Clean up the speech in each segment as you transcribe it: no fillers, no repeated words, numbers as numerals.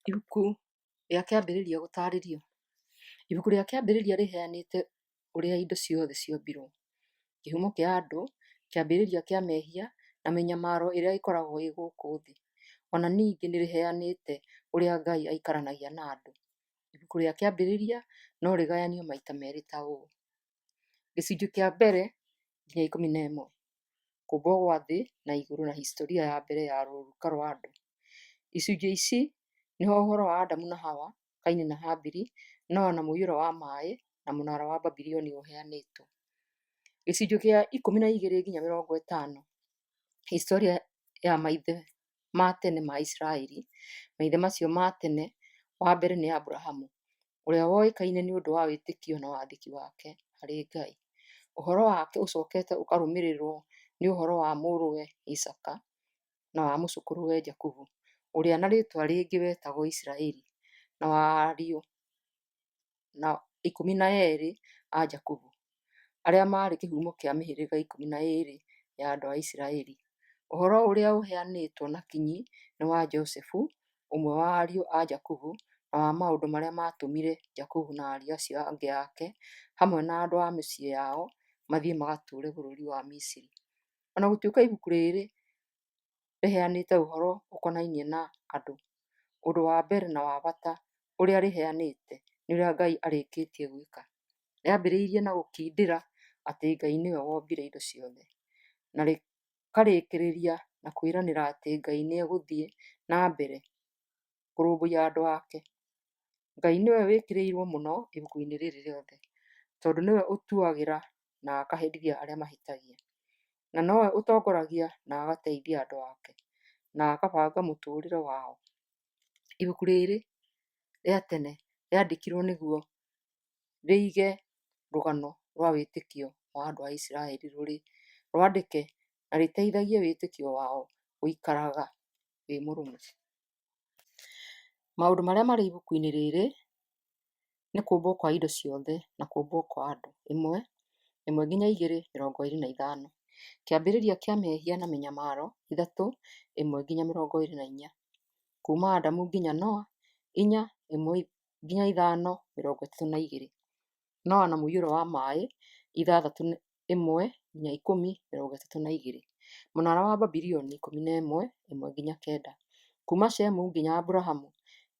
Ibuku rĩa Kĩambĩrĩria gũtaarĩrio. Ibuku rĩa Kĩambĩrĩria rĩheanĩte ũrĩa indo ciothe ciombirũo, kĩhumo kĩa andũ, kĩambĩrĩria kĩa mehia na mĩnyamaro ĩrĩa ĩkoragwo ĩ gũkũ thĩ. O na ningĩ nĩ rĩheanĩte ũrĩa Ngai aikaranagia na andũ. Ibuku rĩa Kĩambĩrĩria no rĩgayanio maita merĩ ta ũũ: Gĩcunjĩ kĩa mbere nginya 11, kũũmbwo gwa thĩ na igũrũ na historia ya mbere ya rũruka rwa andũ. Icunjĩ ici nĩho ũhoro wa Adamu na Hawa, Kaini na Habili, Noa na mũiyũro wa maĩ, na mũnara wa Babuloni ũheanĩtwo. Gĩcunjĩ kĩa 12 nginya 50, historia ya maithe ma tene ma Isiraeli. Maithe macio ma tene, wa mbere nĩ Aburahamu, ũrĩa woĩkaine nĩ ũndũ wa wĩtĩkio na wathĩki wake harĩ Ngai. Ũhoro wake ũcokete ũkarũmĩrĩrũo nĩ ũhoro wa mũrũwe Isaaka na wa mũcũkũrũwe Jakubu, ũrĩa na rĩĩtwa rĩngĩ wetagwo Isiraeli, na wa ariũ na 12 a Jakubu, arĩa maarĩ kĩhumo kĩa mĩhĩrĩga 12 ya andũ a Isiraeli. Ũhoro ũrĩa ũheanĩtwo na kinyi nĩ wa Josefu, ũmwe wa ariũ a Jakubu, na wa maũndũ marĩa maatũmire Jakubu na ariũ acio angĩ ake, hamwe na andũ a mĩciĩ yao, mathiĩ magatũũre bũrũri wa Misiri. O na gũtuĩka ibuku rĩrĩ rĩheanĩte ũhoro ũkonainie na andũ, ũndũ wa mbere na wa bata ũrĩa rĩheanĩte nĩ ũrĩa Ngai arĩkĩtie gwĩka. Rĩambĩrĩirie na gũkindĩra atĩ Ngai nĩwe wombire indo ciothe, na rĩkarĩkĩrĩria na kwĩranĩra atĩ Ngai nĩ egũthiĩ na mbere kũrũmbũiya andũ ake. Ngai nĩwe wĩkĩrĩirwo mũno ibuku-inĩ rĩrĩ rĩothe, tondũ nĩwe ũtuagĩra na akaherithia arĩa mahĩtagia, na nowe ũtongoragia na agateithia andũ ake, na akabanga mũtũũrĩre wao. Ibuku rĩrĩ rĩa tene rĩandĩkirwo nĩguo rĩige rũgano rwa wĩtĩkio wa andũ a Isiraeli rũrĩ rwandĩke na rĩteithagie wĩtĩkio wao gũikaraga wĩ mũrũmu. Maũndũ marĩa marĩ ibuku-inĩ rĩrĩ nĩ kũũmbwo kwa indo ciothe na kũũmbwo kwa andũ. 1, 1 nginya 2, 25. Kĩambĩrĩria kĩa mehia na mĩnyamaro. 3, 1 nginya 24. Kuuma Adamu nginya Noa. 4, 1 nginya 5, 32. Noa na mũiyũro wa maĩ. 6, 1 nginya 10, 32. Mũnara wa Babuloni. 11, 1 nginya 9. Kuuma Shemu nginya Aburahamu.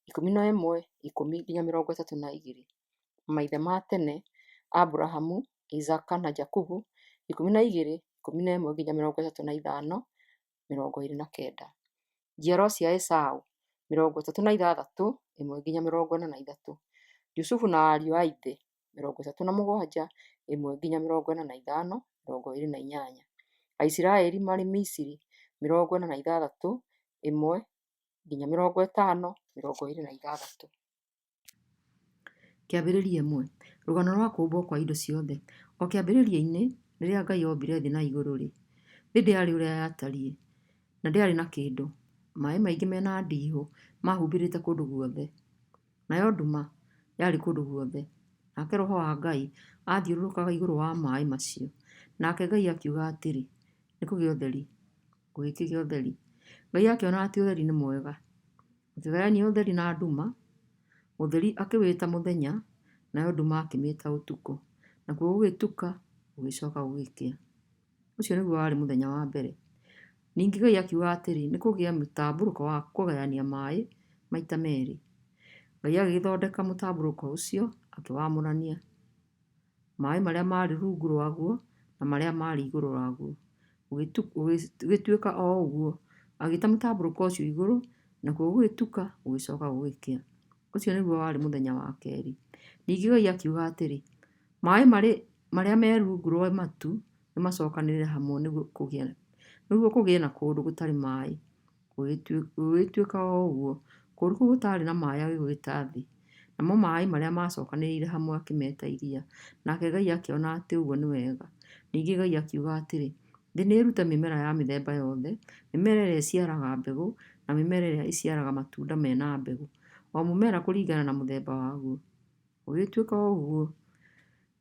11, 10 nginya 32. Maithe ma tene Aburahamu, Isaaka na Jakubu. 12, 11 nginya 35, 29. Njiarwa cia Esau. 36, 1 nginya 43. Jusufu na ariũ a ithe. 37, 1 nginya 45, 28. Aisiraeli marĩ Misiri. 46, 1 nginya 50, 26. Kĩambĩrĩria 1. Rũgano rwa kũũmbwo kwa indo ciothe. O kĩambĩrĩria-inĩ, rĩrĩa Ngai ombire thĩ na igũrũ-rĩ, thĩ ndĩarĩ ũrĩa yatariĩ, na ndĩarĩ na kĩndũ. Maĩ maingĩ mena ndihũ mahumbĩrĩte kũndũ guothe, nayo nduma yarĩ kũndũ guothe. Nake Roho wa Ngai aathiũrũrũkaga igũrũ wa maĩ macio. Nake Ngai akiuga atĩrĩ, Nĩ kũgĩe ũtheri. Gũgĩkĩgĩa ũtheri. Ngai akĩona atĩ ũtheri nĩ mwega. Akĩgayania ũtheri na nduma. Ũtheri akĩwĩta mũthenya, nayo nduma akĩmĩta ũtukũ. Nakuo gũgĩtuka, gũgĩcoka gũgĩkĩa. Ũcio nĩguo warĩ mũthenya wa mbere. Ningĩ Ngai akiuga atĩrĩ, Nĩ kũgĩe mũtambũrũko wa kũgayania maĩ maita merĩ. Ngai agĩgĩthondeka mũtambũrũko ũcio, akĩwamũrania, maĩ marĩa maarĩ rungu rwaguo na marĩa maarĩ igũrũ rwaguo. Gũgĩtuĩka o ũguo. Agĩĩta mũtambũrũko ũcio igũrũ, nakuo gũgĩtuka, gũgĩcoka gũgĩkĩa. Ũcio nĩguo warĩ mũthenya wa kerĩ. Ningĩ Ngai akiuga atĩrĩ, Maĩ marĩa me rungu rwa matu nĩ macokanĩrĩre hamwe nĩguo kũgĩe na kũndũ gũtarĩ maĩ. Gũgĩtuĩka o ũguo. Kũndũ kũu gũtaarĩ na maĩ agĩgwĩta thĩ, namo maĩ marĩa maacokanĩrĩire hamwe akĩmeta iria. Nake Ngai akĩona atĩ ũguo nĩ wega. Ningĩ Ngai akiuga atĩrĩ, Thĩ nĩĩrute mĩmera ya mĩthemba yothe, mĩmera ĩrĩa ĩciaraga mbegũ, na mĩmera ĩrĩa ĩciaraga matunda me na mbegũ, o mũmera kũringana na mũthemba waguo. Gũgĩtuĩka o ũguo.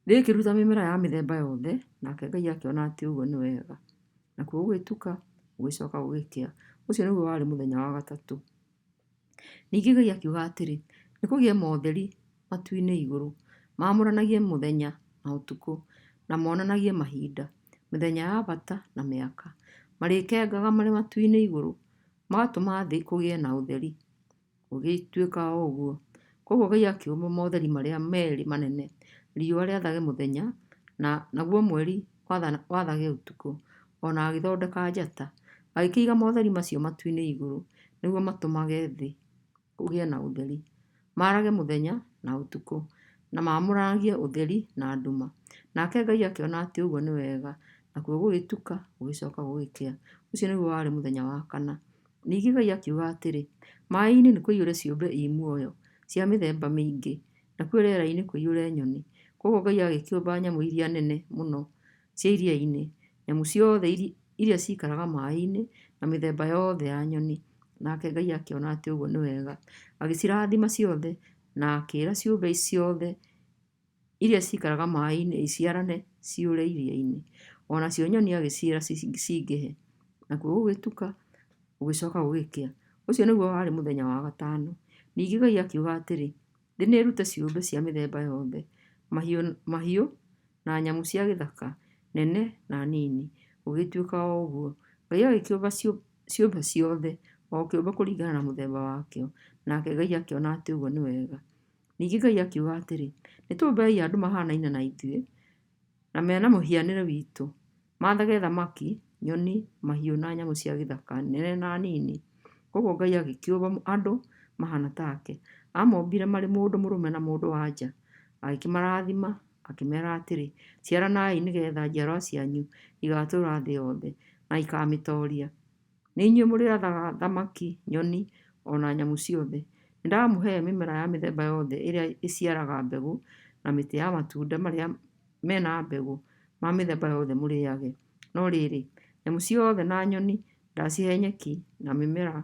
Thĩ ĩkĩruta mĩmera ya mĩthemba yothe, nake Ngai akĩona atĩ ũguo nĩ wega. Nakuo gũgĩtuka, gũgĩcoka gũgĩkĩa. Ũcio nĩguo warĩ mũthenya wa gatatũ. Ningĩ Ngai akiuga atĩrĩ, Nĩkũgĩe motheri matu-inĩ igũrũ, maamũranagie mũthenya na ũtukũ, na monanagie mahinda, mĩthenya ya bata, na mĩaka. Marĩkengaga marĩ matu-inĩ igũrũ, magatũma thĩ kũgĩe na ũtheri. Gũgĩtuĩka o ũguo. Kwoguo Ngai akĩũmba motheri marĩa merĩ manene, riũa rĩathage mũthenya, na naguo mweri wathage ũtukũ. O na agĩthondeka njata. Agĩkĩiga motheri macio matu-inĩ igũrũ nĩguo matũmage thĩ kũgĩe na ũtheri, maarage mũthenya na ũtukũ, na maamũranagie ũtheri na nduma. Nake Ngai akĩona atĩ ũguo nĩ wega. Nakuo gũgĩtuka, gũgĩcoka gũgĩkĩa. Ũcio nĩguo warĩ mũthenya wa kana. Ningĩ Ngai akiuga atĩrĩ, Maĩ-inĩ nĩkũiyũre ciũmbe i muoyo cia mĩthemba mĩingĩ, nakuo rĩera-inĩ kũiyũre nyoni. Kwoguo Ngai agĩkĩũmba nyamũ iria nene mũno cia iria-inĩ, nyamũ ciothe iria ciikaraga maĩ-inĩ, na mĩthemba yothe ya nyoni. Nake Ngai akĩona atĩ ũguo nĩ wega. Agĩcirathima ciothe, na akĩĩra ciũmbe ciothe iria ciikaraga maĩ-inĩ iciarane ciyũre iria-inĩ. O nacio nyoni agĩciĩra cingĩhe. Nakuo gũgĩtuka, gũgĩcoka gũgĩkĩa. Ũcio nĩguo warĩ mũthenya wa gatano. Ningĩ Ngai akiuga atĩrĩ, Thĩ nĩĩrute ciũmbe cia mĩthemba yothe, mahiũ na nyamũ cia gĩthaka, nene na nini. Gũgĩtuĩka o ũguo. Ngai agĩkĩũmba ciũmbe ciothe, o kĩũmbe kũringana na mũthemba wakĩo, nake Ngai akĩona atĩ ũguo nĩ wega. Ningĩ Ngai akiuga atĩrĩ, Nĩtũũmbei andũ mahaanaine na ithuĩ, na me na mũhianĩre witũ, maathage thamaki, nyoni, mahiũ na nyamũ cia gĩthaka, nene na nini. Kwoguo Ngai agĩkĩũmba andũ mahaana take. Aamombire marĩ mũndũ mũrũme na mũndũ-wa-nja. Agĩkĩmarathima, akĩmeera atĩrĩ, Ciaranai nĩgeetha njiarwa cianyu igaatũũra thĩ yothe, na ikaamĩtooria. Nĩ inyuĩ mũrĩathaga thamaki, nyoni, o na nyamũ ciothe. Nĩndamũhe mĩmera ya mĩthemba yothe ĩrĩa ĩciaraga mbegũ, na mĩtĩ ya matunda marĩa me na mbegũ ma mĩthemba yothe mũrĩage. No rĩrĩ, nyamũ ciothe na nyoni ndacihe nyeki na mĩmera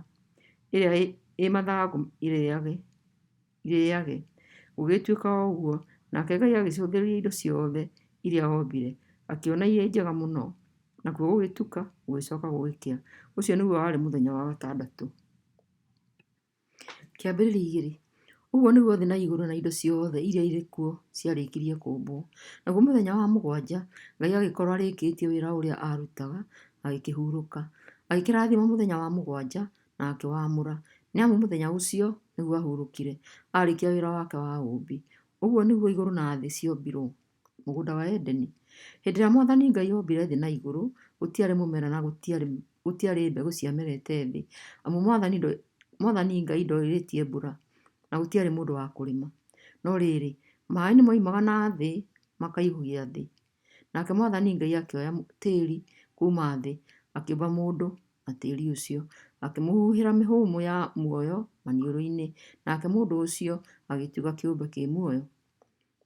ĩrĩa ĩ mathangũ irĩage. Gũgĩtuĩka o ũguo. Nake Ngai agĩcũthĩrĩria indo ciothe iria ombire, akĩona irĩ njega mũno. Nakuo gũgĩtuka, gũgĩcoka gũgĩkĩa. Ũcio nĩguo warĩ mũthenya wa gatandatũ. Kĩambĩrĩria igĩrĩ. Ũguo nĩguo thĩ na igũrũ na indo ciothe iria irĩ kuo ciarĩkirie kũũmbwo. Naguo mũthenya wa mũgwanja Ngai agĩkorũo arĩkĩtie wĩra ũrĩa aarutaga, agĩkĩhurũka. Agĩkĩrathima mũthenya wa mũgwanja na akĩwamũra, nĩ amu mũthenya ũcio nĩguo aahurũkire, aarĩkia wĩra wake wa ũũmbi. Ũguo nĩguo igũrũ na thĩ ciombirũo. Mũgũnda wa Edeni. Hĩndĩ ĩrĩa Mwathani Ngai ombire thĩ na igũrũ, gũtiarĩ mũmera na gũtiarĩ mbegũ ciamerete thĩ, amu Mwathani Ngai ndoirĩtie mbura, na gũtiarĩ mũndũ wa kũrĩma. No rĩrĩ, maĩ nĩmoimaga na thĩ makaihũgia thĩ. Nake Mwathani Ngai akĩoya tĩri kuuma thĩ, akĩũmba mũndũ na tĩri ũcio, akĩmũhuhĩra mĩhũmũ ya muoyo maniũrũ-inĩ, nake mũndũ ũcio agĩtuĩka kĩũmbe kĩ muoyo.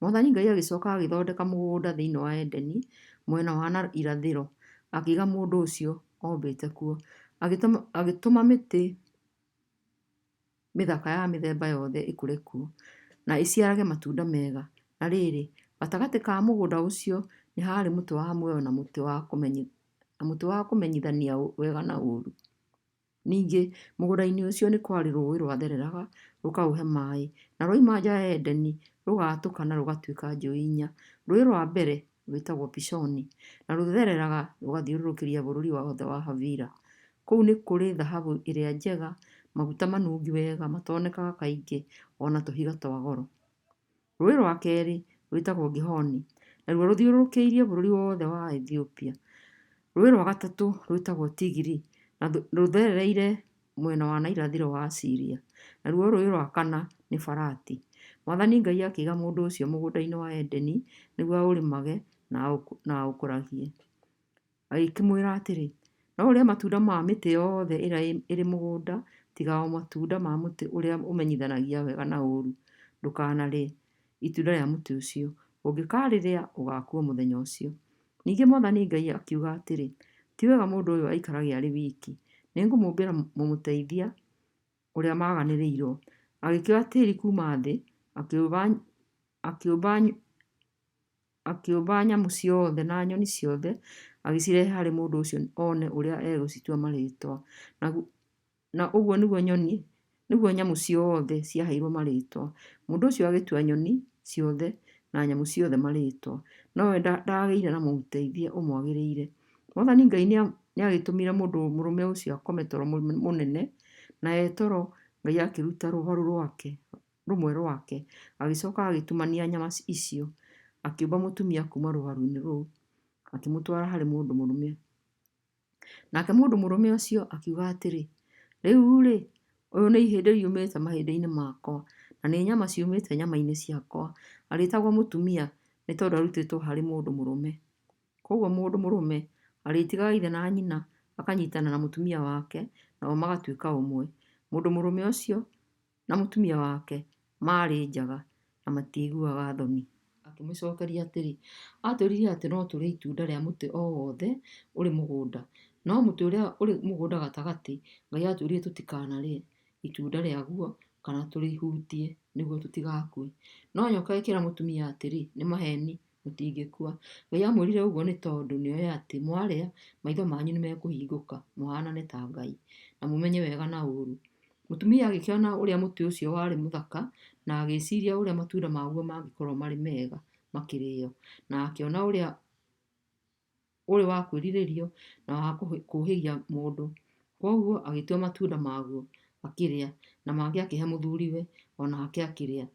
Mwathani Ngai agĩcoka agĩthondeka mũgũnda thĩinĩ wa Edeni, mwena wa na irathĩro, akĩiga mũndũ ũcio ombĩte kuo. Agĩtũma mĩtĩ mĩthaka ya mĩthemba yothe ĩkũre kuo, na ĩciarage matunda mega. Na rĩrĩ, gatagatĩ ka mũgũnda ũcio nĩ haarĩ mũtĩ wa muoyo na mũtĩ wa kũmenyithania wega na ũũru. Ningĩ mũgũnda-inĩ ũcio nĩ kwarĩ rũũĩ rwathereraga rũkaũhe maĩ, na rwoima nja ya Edeni rũgaatũka na rũgatuĩka njũũĩ inya. Rũũĩ rwa mbere rwĩtagwo Pishoni, na rũthereraga rũgathiũrũrũkĩria bũrũri wothe wa Havila. Kũu nĩ kũrĩ thahabu ĩrĩa njega, maguta manungi wega matonekaga kaingĩ, o na tũhiga twa goro. Rũũĩ rwa kerĩ rwĩtagwo Gihoni, naruo rũthiũrũrũkĩirie bũrũri wothe wa Ethiopia. Rũũĩ rwa gatatũ rwĩtagwo Tigiri, na rũthereire mwena wa na irathĩro wa Asiria. Naruo rũũĩ rwa kana nĩ Farati. Mwathani Ngai akĩiga mũndũ ũcio mũgũnda-inĩ wa Edeni nĩguo aũrĩmage na aũkũragie. Agĩkĩmwĩra atĩrĩ, No ũrĩe matunda ma mĩtĩ yothe ĩrĩa ĩrĩ mũgũnda, tiga o matunda ma mũtĩ ũrĩa ũmenyithanagia wega na ũũru, ndũkanarĩe itunda rĩa mũtĩ ũcio; ũngĩkarĩrĩa, ũgaakua mũthenya ũcio. Ningĩ Mwathani Ngai akiuga atĩrĩ, Ti wega mũndũ ũyũ aikarage arĩ wiki; nĩngũmũũmbĩra mũmũteithia ũrĩa maaganĩrĩirũo. Agĩkĩoya tĩri kuuma thĩ, akĩũmba nyamũ ciothe na nyoni ciothe, agĩcirehe harĩ mũndũ ũcio one ũrĩa egũcitua marĩĩtwa. Na ũguo nĩguo nyoni, nĩguo nyamũ ciothe ciaheirwo marĩĩtwa. Mũndũ ũcio agĩtua nyoni ciothe na nyamũ ciothe marĩĩtwa, nowe ndaagĩire na mũteithia ũmwagĩrĩire. Mwathani Ngai nĩagĩtũmire mũndũ mũrũme ũcio akome toro mũnene, na e toro Ngai akĩruta rũbaru rũmwe rwake, agĩcoka agĩtumania nyama icio, akĩũmba mũtumia kuuma rũbaru-inĩ rũu, akĩmũtwara harĩ mũndũ mũrũme. Nake mũndũ mũrũme ũcio akiuga atĩrĩ, "Rĩu-rĩ, ũyũ nĩ ihĩndĩ riumĩte mahĩndĩ-inĩ makwa, na nĩ nyama ciumĩte nyama-inĩ ciakwa. Arĩĩtagwo mũtumia nĩ tondũ arutĩtwo harĩ mũndũ mũrũme." Kwoguo mũndũ mũrũme arĩtigaga ithe na nyina, akanyitana na mũtumia wake, nao magatuĩka ũmwe. Mũndũ mũrũme ũcio na mũtumia wake maarĩ njaga na matiaiguaga thoni. Akĩmũcookeria atĩrĩ, "Aatwĩrire atĩ no tũrĩe itunda rĩa mũtĩ o wothe ũrĩ mũgũnda, no mũtĩ ũrĩa ũrĩ mũgũnda gatagatĩ, Ngai aatwĩrire tũtikanarĩe itunda rĩaguo kana tũrĩhutie, nĩguo tũtigakue." No nyoka ĩkĩĩra mũtumia atĩrĩ, "Nĩ maheeni, mũtingĩkua. Ngai aamwĩrire ũguo nĩ tondũ nĩoĩ atĩ mwarĩa, maitho manyu nĩmekũhingũka, mũhaanane ta Ngai, na mũmenye wega na ũũru." Mũtumia agĩkĩona ũrĩa mũtĩ ũcio warĩ mũthaka, na agĩĩciiria ũrĩa matunda maguo mangĩkorũo marĩ mega makĩrĩo, na akĩona ũrĩa ũrĩ wa kwĩrirĩrio na wa kũũhĩgia mũndũ. Kwoguo agĩtua matunda maguo, akĩrĩa, na mangĩ akĩhe mũthuriwe, o nake akĩrĩa.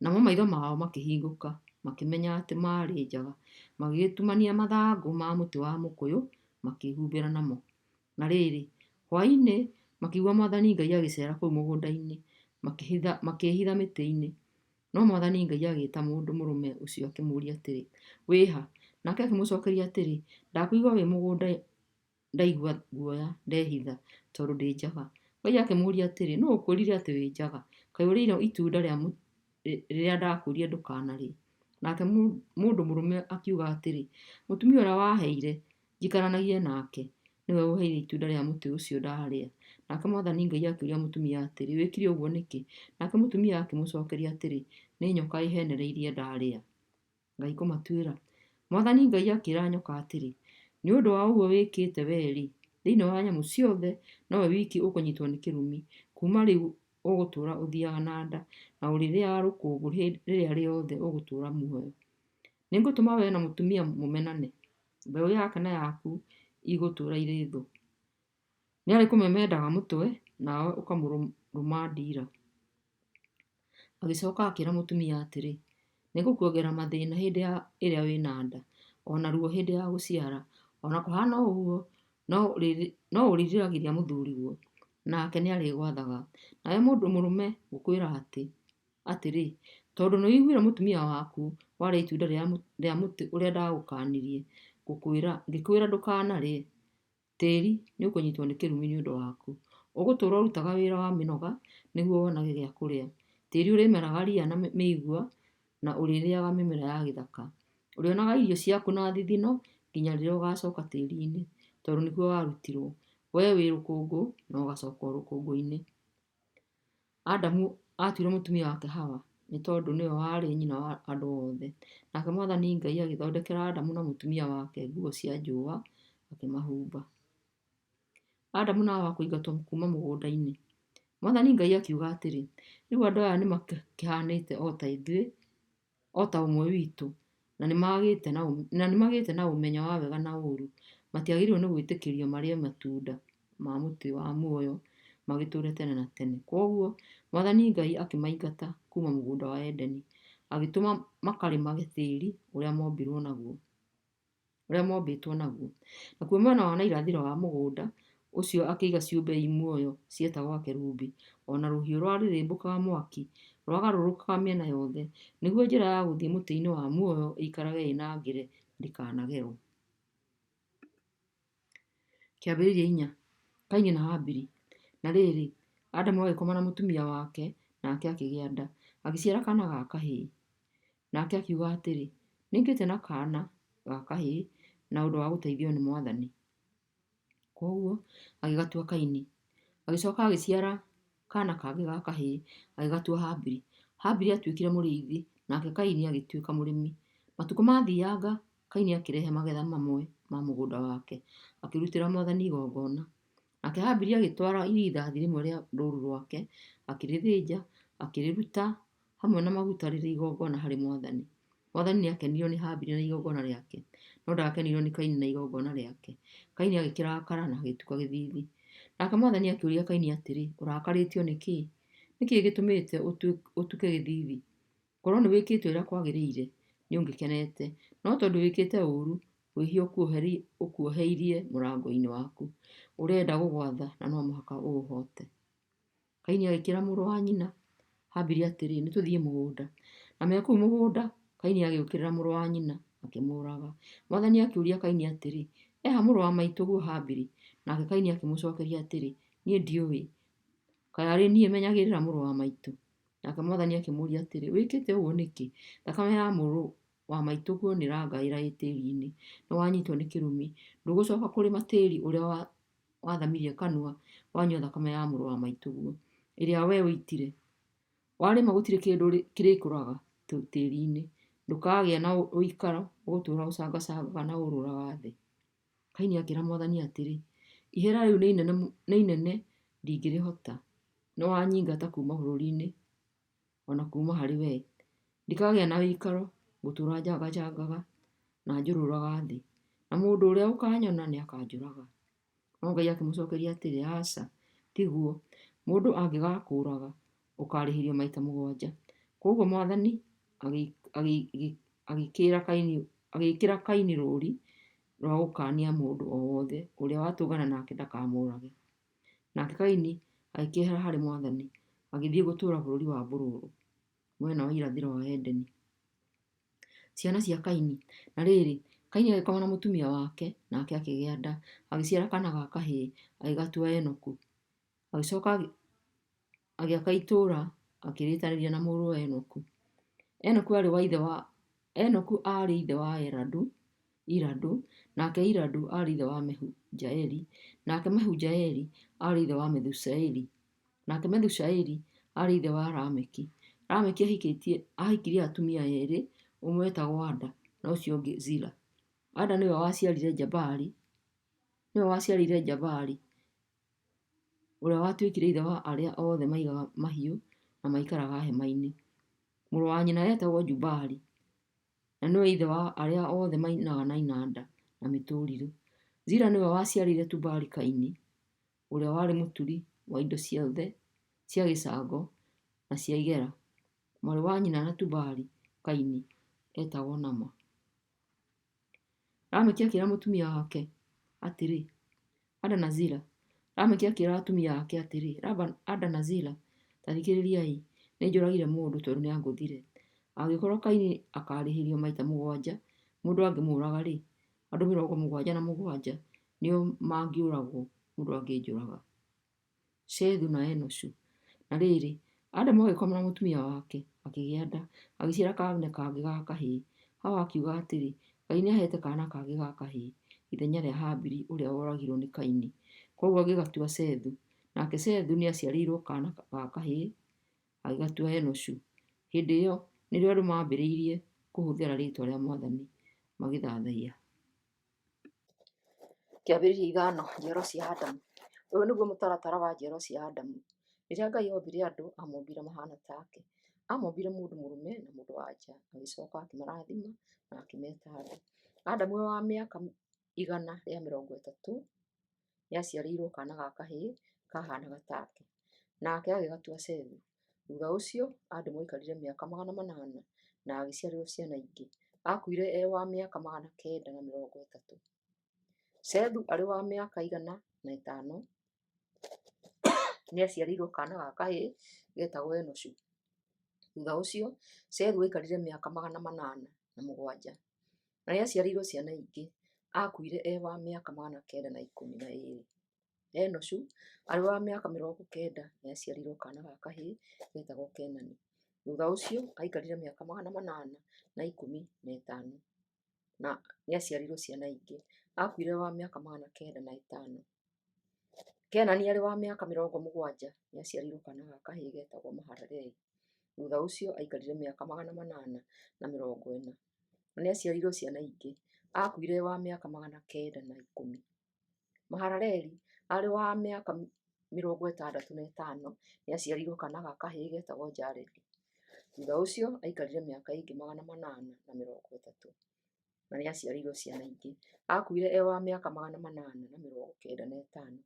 Namo maitho mao makĩhingũka, makĩmenya atĩ maarĩ njaga, magĩgĩtumania mathangũ ma mũtĩ wa mũkũyũ, makĩĩhumbĩra namo. Na rĩrĩ, hwaĩ-inĩ makĩigua Mwathani Ngai agĩceera kũu mũgũnda-inĩ, makĩĩhitha mĩtĩ-inĩ. No Mwathani Ngai agĩĩta mũndũ mũrũme ũcio akĩmũũria atĩrĩ, "Wĩ ha?" Nake akĩmũcookeria atĩrĩ, "Ndakũigua wĩ mũgũnda ndaigua guoya ndehitha, tondũ ndĩ njaga." Ngai akĩmũũria atĩrĩ, "Nũũ ũkwĩrire atĩ wĩ njaga? Kaĩ ũrĩire itunda rĩrĩa ndakwĩrire ndũkanarĩe?" Nake mũndũ mũrũme akiuga atĩrĩ, "Mũtumia ũrĩa waheire njikaranagie nake, nĩwe ũũheire itunda rĩa mũtĩ ũcio ndarĩa." Nake Mwathani Ngai akĩũria mũtumia atĩrĩ, "Wĩkire ũguo nĩkĩ?" Nake mũtumia akĩmũcookeria atĩrĩ, "Nĩ nyoka ĩĩheenereirie ndarĩa." Ngai kũmatuĩra. Mwathani Ngai akĩĩra nyoka atĩrĩ, "Nĩ ũndũ wa ũguo wĩkĩte wee-rĩ, thĩinĩ wa nyamũ ciothe nowe wiki ũkũnyiitwo nĩ kĩrumi. Kuuma rĩu ũgũtũũra ũthiiaga na nda, na ũrĩrĩĩaga rũkũngũ rĩrĩa rĩothe ũgũtũũra muoyo. Nĩngũtũma wee na mũtumia mũmenane, mbeũ yake na yaku igũtũũra irĩ thũ. Nĩarĩkũmemendaga mũtwe, nawe ũkamũrũma ndiira." Agĩcoka akĩĩra mũtumia atĩrĩ, "Nĩngũkuongerera mathĩĩna hĩndĩ ĩrĩa wĩ na nda, o na ruo hĩndĩ ya gũciara. O na kũhaana ũguo, no ũrĩĩriragĩria mũthuuriguo, nake nĩarĩgwathaga." Nawe mũndũ mũrũme ngũkwĩra atĩrĩ, tondũ nĩũiguire mũtumia waku, warĩa itunda rĩa mũtĩ ũrĩa ndagũkaanirie ngĩkwĩra ndũkanarĩe, tĩĩri nĩũkũnyiitwo nĩ kĩrumi nĩ ũndũ waku. Ũgũtũũra ũrutaga wĩra wa mĩnoga nĩguo wonage gĩa kũrĩa. Tĩĩri ũrĩmeraga ria na mĩigua, na ũrĩrĩĩaga mĩmera ya gĩthaka. Ũrĩonaga irio ciaku na thithino nginya rĩrĩa ũgaacooka tĩĩri-inĩ, tondũ nĩkuo warutirwo. Wee wĩ rũkũngũ na ũgaacooka o rũkũngũ-inĩ. Adamu aatuire mũtumia wake Hawa, nĩ tondũ nĩwe warĩ nyina wa andũ othe. Nake Mwathani Ngai agĩthondekera Adamu na mũtumia wake nguo cia njũũa, akĩmahumba. Adamu na Hawa kũingatwo kuuma mũgũnda-inĩ. Mwathani Ngai akiuga atĩrĩ, "Rĩu andũ aya nĩmakĩhaanĩte o ta ithuĩ, o ta ũmwe witũ, na nĩmagĩĩte na ũmenyo wa wega na ũũru. Matiagĩrĩirwo nĩ gwĩtĩkĩrio marĩe matunda ma mũtĩ wa muoyo magĩtũũre tene na tene." Kwoguo Mwathani Ngai akĩmaingata kuuma mũgũnda wa Edeni, agĩtũma makarĩmage tĩĩri ũrĩa mombĩtwo naguo. Nakuo mwena wa na irathĩro wa mũgũnda ũcio akĩiga ciũmbe i muoyo cietagwo akerubi, o na rũhiũ rwarĩrĩmbũkaga mwaki rwagarũrũkaga mĩena yothe, nĩguo njĩra ya gũthiĩ mũtĩ-inĩ wa muoyo ĩikarage ĩnangĩre ndĩkanagerwo. Kĩambĩrĩria 4. Kaini na Habili. Na rĩrĩ, Adamu agĩkoma na mũtumia wake, nake akĩgĩa nda, agĩciara kaana ga kahĩĩ. Nake akiuga atĩrĩ, "Nĩngĩĩte na kaana ga kahĩĩ na ũndũ wa gũteithio nĩ Mwathani." Kwoguo agĩgatua Kaini. Agĩcoka agĩciara kaana kangĩ ga kahĩĩ, agĩgatua Habili. Habili aatuĩkire mũrĩithi, nake Kaini agĩtuĩka mũrĩmi. Matukũ maathianga, Kaini akĩrehe magetha mamwe ma mũgũnda wake, akĩrutĩra Mwathani igongona. Nake Habili agĩtwara irigithathi rĩmwe rĩa rũũru rwake, akĩrĩthĩnja, akĩrĩruta hamwe na maguta rĩrĩ igongona harĩ mwathani. Mwathani nĩakenirio nĩ Habili na igongona rĩake, no ndaakenirio nĩ Kaini na igongona rĩake. Kaini agĩkĩrakara na agĩtuka gĩthiithi. Nake mwathani akĩũria Kaini atĩrĩ, Ũrakarĩtio nĩ kĩĩ? Nĩ kĩĩ gĩtũmĩte ũtuke gĩthiithi? Korũo nĩwĩkĩte ũrĩa kwagĩrĩire, nĩũngĩkenete; no tondũ wĩkĩte ũũru, wĩhia ũkuoheirie mũrango-inĩ waku, ũrenda gũgwatha, na no mũhaka ũũhoote. Kaini agĩkĩĩra mũrũ wa nyina Habili atĩrĩ, Nĩtũthiĩ mũgũnda. Na me kũu mũgũnda, Kaini agĩũkĩrĩra mũrũ wa nyina, akĩmũũraga. Mwathani akĩũria Kaini atĩrĩ, E ha mũrũ wa maitũguo Habili? Nake Kaini akĩmũcokeria atĩrĩ, Niĩ ndiũĩ. Kaĩ arĩ niĩ menyagĩrĩra mũrũ wa maitũ? Nake mwathani akĩmũũria atĩrĩ, Wĩkĩte ũguo nĩkĩ? Thakame ya mũrũ wa maitũguo nĩĩrangaĩra ĩ tĩri-inĩ. Nĩwanyitwo nĩ kĩrumi, ndũgũcoka kũrĩma tĩri ũrĩa wathamirie kanua wanyua thakame ya mũrũ wa maitũguo, ĩrĩa wee ũitire. Warĩma gũtirĩ kĩndũ kĩrĩkũraga tĩri-inĩ, ndũkagĩa na ũikaro, ũgũtũũra ũcangacangaga na ũũrũraga thĩ. Kaini akĩĩra mwathani atĩrĩ, Ihera rĩu nĩ inene ndingĩrĩhota. Nĩwanyingata kuuma bũrũri-inĩ o na kuuma harĩ wee. Ndikagĩa na ũikaro, ngũtũũra njangacangaga na njũrũraga thĩ, na mũndũ ũrĩa ũkaanyona nĩakanjũraga. No Ngai akĩmũcokeria atĩrĩ, Aca, tiguo, mũndũ angĩgaakũũraga, ũkaarĩhĩrio maita mũgwanja. Kwoguo mwathani agĩĩkĩra Kaini rũũri rwa gũkaania mũndũ o wothe ũrĩa watũngana nake ndakamũũrage. Nake Kaini agĩkĩehera harĩ mwathani, agĩthiĩ gũtũũra bũrũri wa Bũrũrũ, mwena wa irathĩro wa Edeni. Ciana cia Kaini. Na rĩrĩ, Kaini agĩkoma na mũtumia wake, nake akĩgĩa nda, agĩciara kaana ga kahĩĩ, agĩgatua Enoku. Agĩcoka agĩaka itũũra, akĩrĩĩtanĩria na mũrũwe Enoku. Enoku aarĩ wa ithe wa Enoku aarĩ ithe wa Eradu, Iradu, nake Iradu aarĩ ithe wa Mehujaeli, nake Mehujaeli aarĩ ithe wa Methushaeli, nake Methushaeli aarĩ ithe wa Lameki. Lameki ahikĩtie ahikirie atumia erĩ, ũmwe etagwo Ada na ũcio ũngĩ Zila. Ada nĩwe waciarire Jabali, nĩwe waciarire Jabali, ũrĩa watuĩkire ithe wa arĩa othe maigaga mahiũ na maikaraga hema-inĩ. Mũrũ wa nyina eetagwo Jubali, na nĩwe ithe wa arĩa othe mainaga na inanda na mĩtũrirũ. Zila nĩwe waciarire Tubali-Kaini, ũrĩa warĩ mũturi wa indo ciothe cia gĩcango na cia igera. Mwarĩ wa nyina na Tubali-Kaini eetagwo Nama. Lameki akĩĩra mũtumia wake atĩrĩ, Ada na Zila. Lameki akĩĩra atumia ake atĩrĩ, Ada na Zila, ta thikĩrĩriai, nĩnjũragire mũndũ tondũ nĩangũthire. Angĩkorwo Kaini akaarĩhĩrio maita mũgwanja mũndũ angĩmũũraga-rĩ, andũ 77 nĩo mangĩũragwo mũndũ angĩnjũraga. Shethu na Enoshu. Na rĩrĩ, Adamu agĩkoma na mũtumia wake, akĩgĩa nda, agĩciara kaana kangĩ ga kahĩĩ. Hawa akiuga atĩrĩ, Ngai nĩaheete kaana kangĩ ga kahĩĩ ithenya rĩa Habili ũrĩa woragirwo nĩ Kaini. Kwoguo agĩgatua Sethu. Nake Sethu nĩaciarĩirwo kaana ga kahĩĩ, agĩgatua Enoshu. Hĩndĩ ĩyo nĩrĩo andũ maambĩrĩirie kũhũthĩra rĩĩtwa rĩa Mwathani magĩthathaiya. Kĩambĩrĩria ithano, Njiaro cia Adamu. Ũyũ nĩguo mũtaratara wa njiaro cia Adamu. Rĩrĩa Ngai ombire andũ, aamombire mahaana take. Aamombire mũndũ mũrũme na mũndũ-wa-nja, agĩcoka akĩmarathima na akĩmeta andũ. Adamu e wa mĩaka 130 nĩaciarĩirwo kaana ga kahĩĩ kahaanaga take, nake agĩgatua Sethu. Thutha ũcio Adamu aikarire mĩaka 800 na agĩciarĩrwo ciana ingĩ. Aakuire e wa mĩaka 930. Sethu arĩ wa mĩaka 105 nĩaciarĩirwo kaana ga kahĩĩ getagwo Enoshu. Thutha ũcio Sethu aikarire mĩaka 807 na nĩaciarĩirwo ciana ingĩ. Aakuire e wa mĩaka 912. Enoshu arĩ wa mĩaka 90 nĩaciarĩirwo kaana ga kahĩĩ getagwo Kenani. Thutha ũcio aikarire mĩaka 815 na nĩaciarĩirwo ciana ingĩ. Aakuire wa mĩaka 905. Kenani arĩ wa mĩaka 70 nĩaciarĩirwo kaana ga kahĩĩ getagwo Mahalaleli. Thutha ũcio aikarire mĩaka 840 na nĩaciarĩirwo ciana ingĩ. Aakuire wa mĩaka 910. Mahalaleli arĩ wa mĩaka 65 nĩaciarĩirwo kaana ga kahĩĩ getagwo Jaredi. Thutha ũcio aikarire mĩaka ĩngĩ 830, na nĩaciarĩirwo ciana ingĩ. Aakuire e wa mĩaka 895.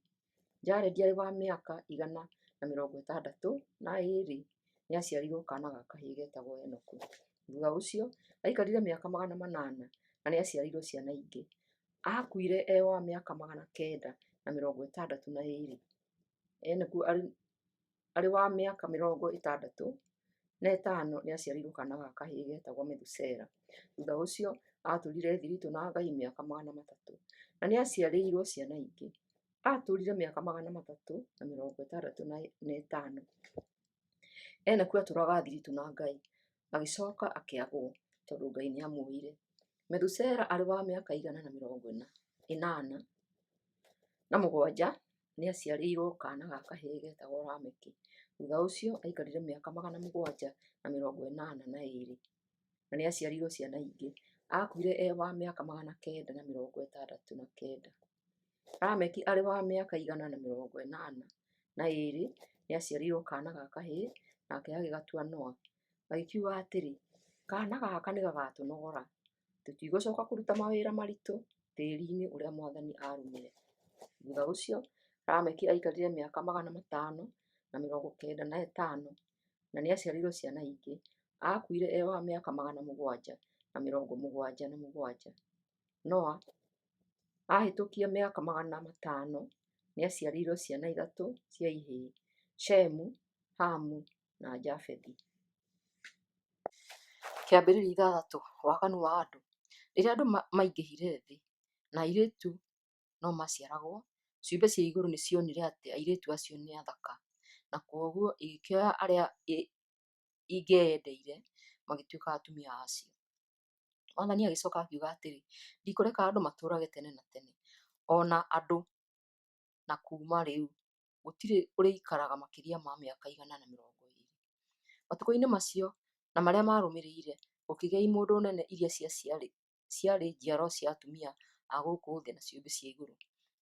Jaredi arĩ wa mĩaka 162 nĩaciarĩirwo kaana ga kahĩĩ getagwo Enoku. Thutha ũcio aikarire mĩaka 800, na nĩaciarĩirwo ciana ingĩ. Aakuire e wa mĩaka 962. Enoku arĩ wa mĩaka 65 nĩaciarĩirwo kaana ga kahĩĩ getagwo Methusela. Thutha ũcio aatũũrire thiritũ na Ngai mĩaka 300, na nĩaciarĩirwo ciana ingĩ. Aatũũrire mĩaka 365. Enoku aatũũraga thiritũ na Ngai, agĩcoka akĩagwo, tondũ Ngai nĩamuoire. Methusela arĩ wa mĩaka 187 nĩaciarĩirwo kaana ga kahĩĩ getagwo Lameki. Thutha ũcio aikarire mĩaka 782, na nĩaciarĩirwo ciana ingĩ. Aakuire e wa mĩaka 969. Lameki arĩ wa mĩaka 182 nĩaciarĩirwo kaana ga kahĩĩ, nake agĩgatua Noa, agĩkiuga atĩrĩ, Kaana gaka nĩgagatũnogora, tũtigũcoka kũruta mawĩra maritũ tĩĩri-inĩ ũrĩa Mwathani aarumire. Thutha ũcio Lameki aikarire mĩaka 595, na nĩaciarĩirwo ciana ingĩ. Aakuire e wa mĩaka 777. Noa ahĩtũkia mĩaka 500 nĩaciarĩirwo ciana ithatũ cia ihĩĩ, Shemu, Hamu na Jafethi. Kĩambĩrĩria 6. Waganu wa andũ. Rĩrĩa andũ maingĩhire thĩ, na airĩtu no maciaragwo, ciũmbe cia igũrũ nĩcionire atĩ airĩtu acio nĩ athaka, na kwoguo igĩkĩoya arĩa ingĩendeire magĩtuĩka atumia a cio. Mwathani agĩcoka akiuga atĩrĩ, ndikũreka andũ matũũrage tene na tene, o na andũ na kuuma rĩu gũtirĩ ũrĩikaraga makĩria ma mĩaka 120. Matukũ-inĩ macio na marĩa maarũmĩrĩire, gũkĩgĩa imũndũ nene iria ciarĩ njiaro cia atumia a gũkũ thĩ na ciũmbe cia igũrũ.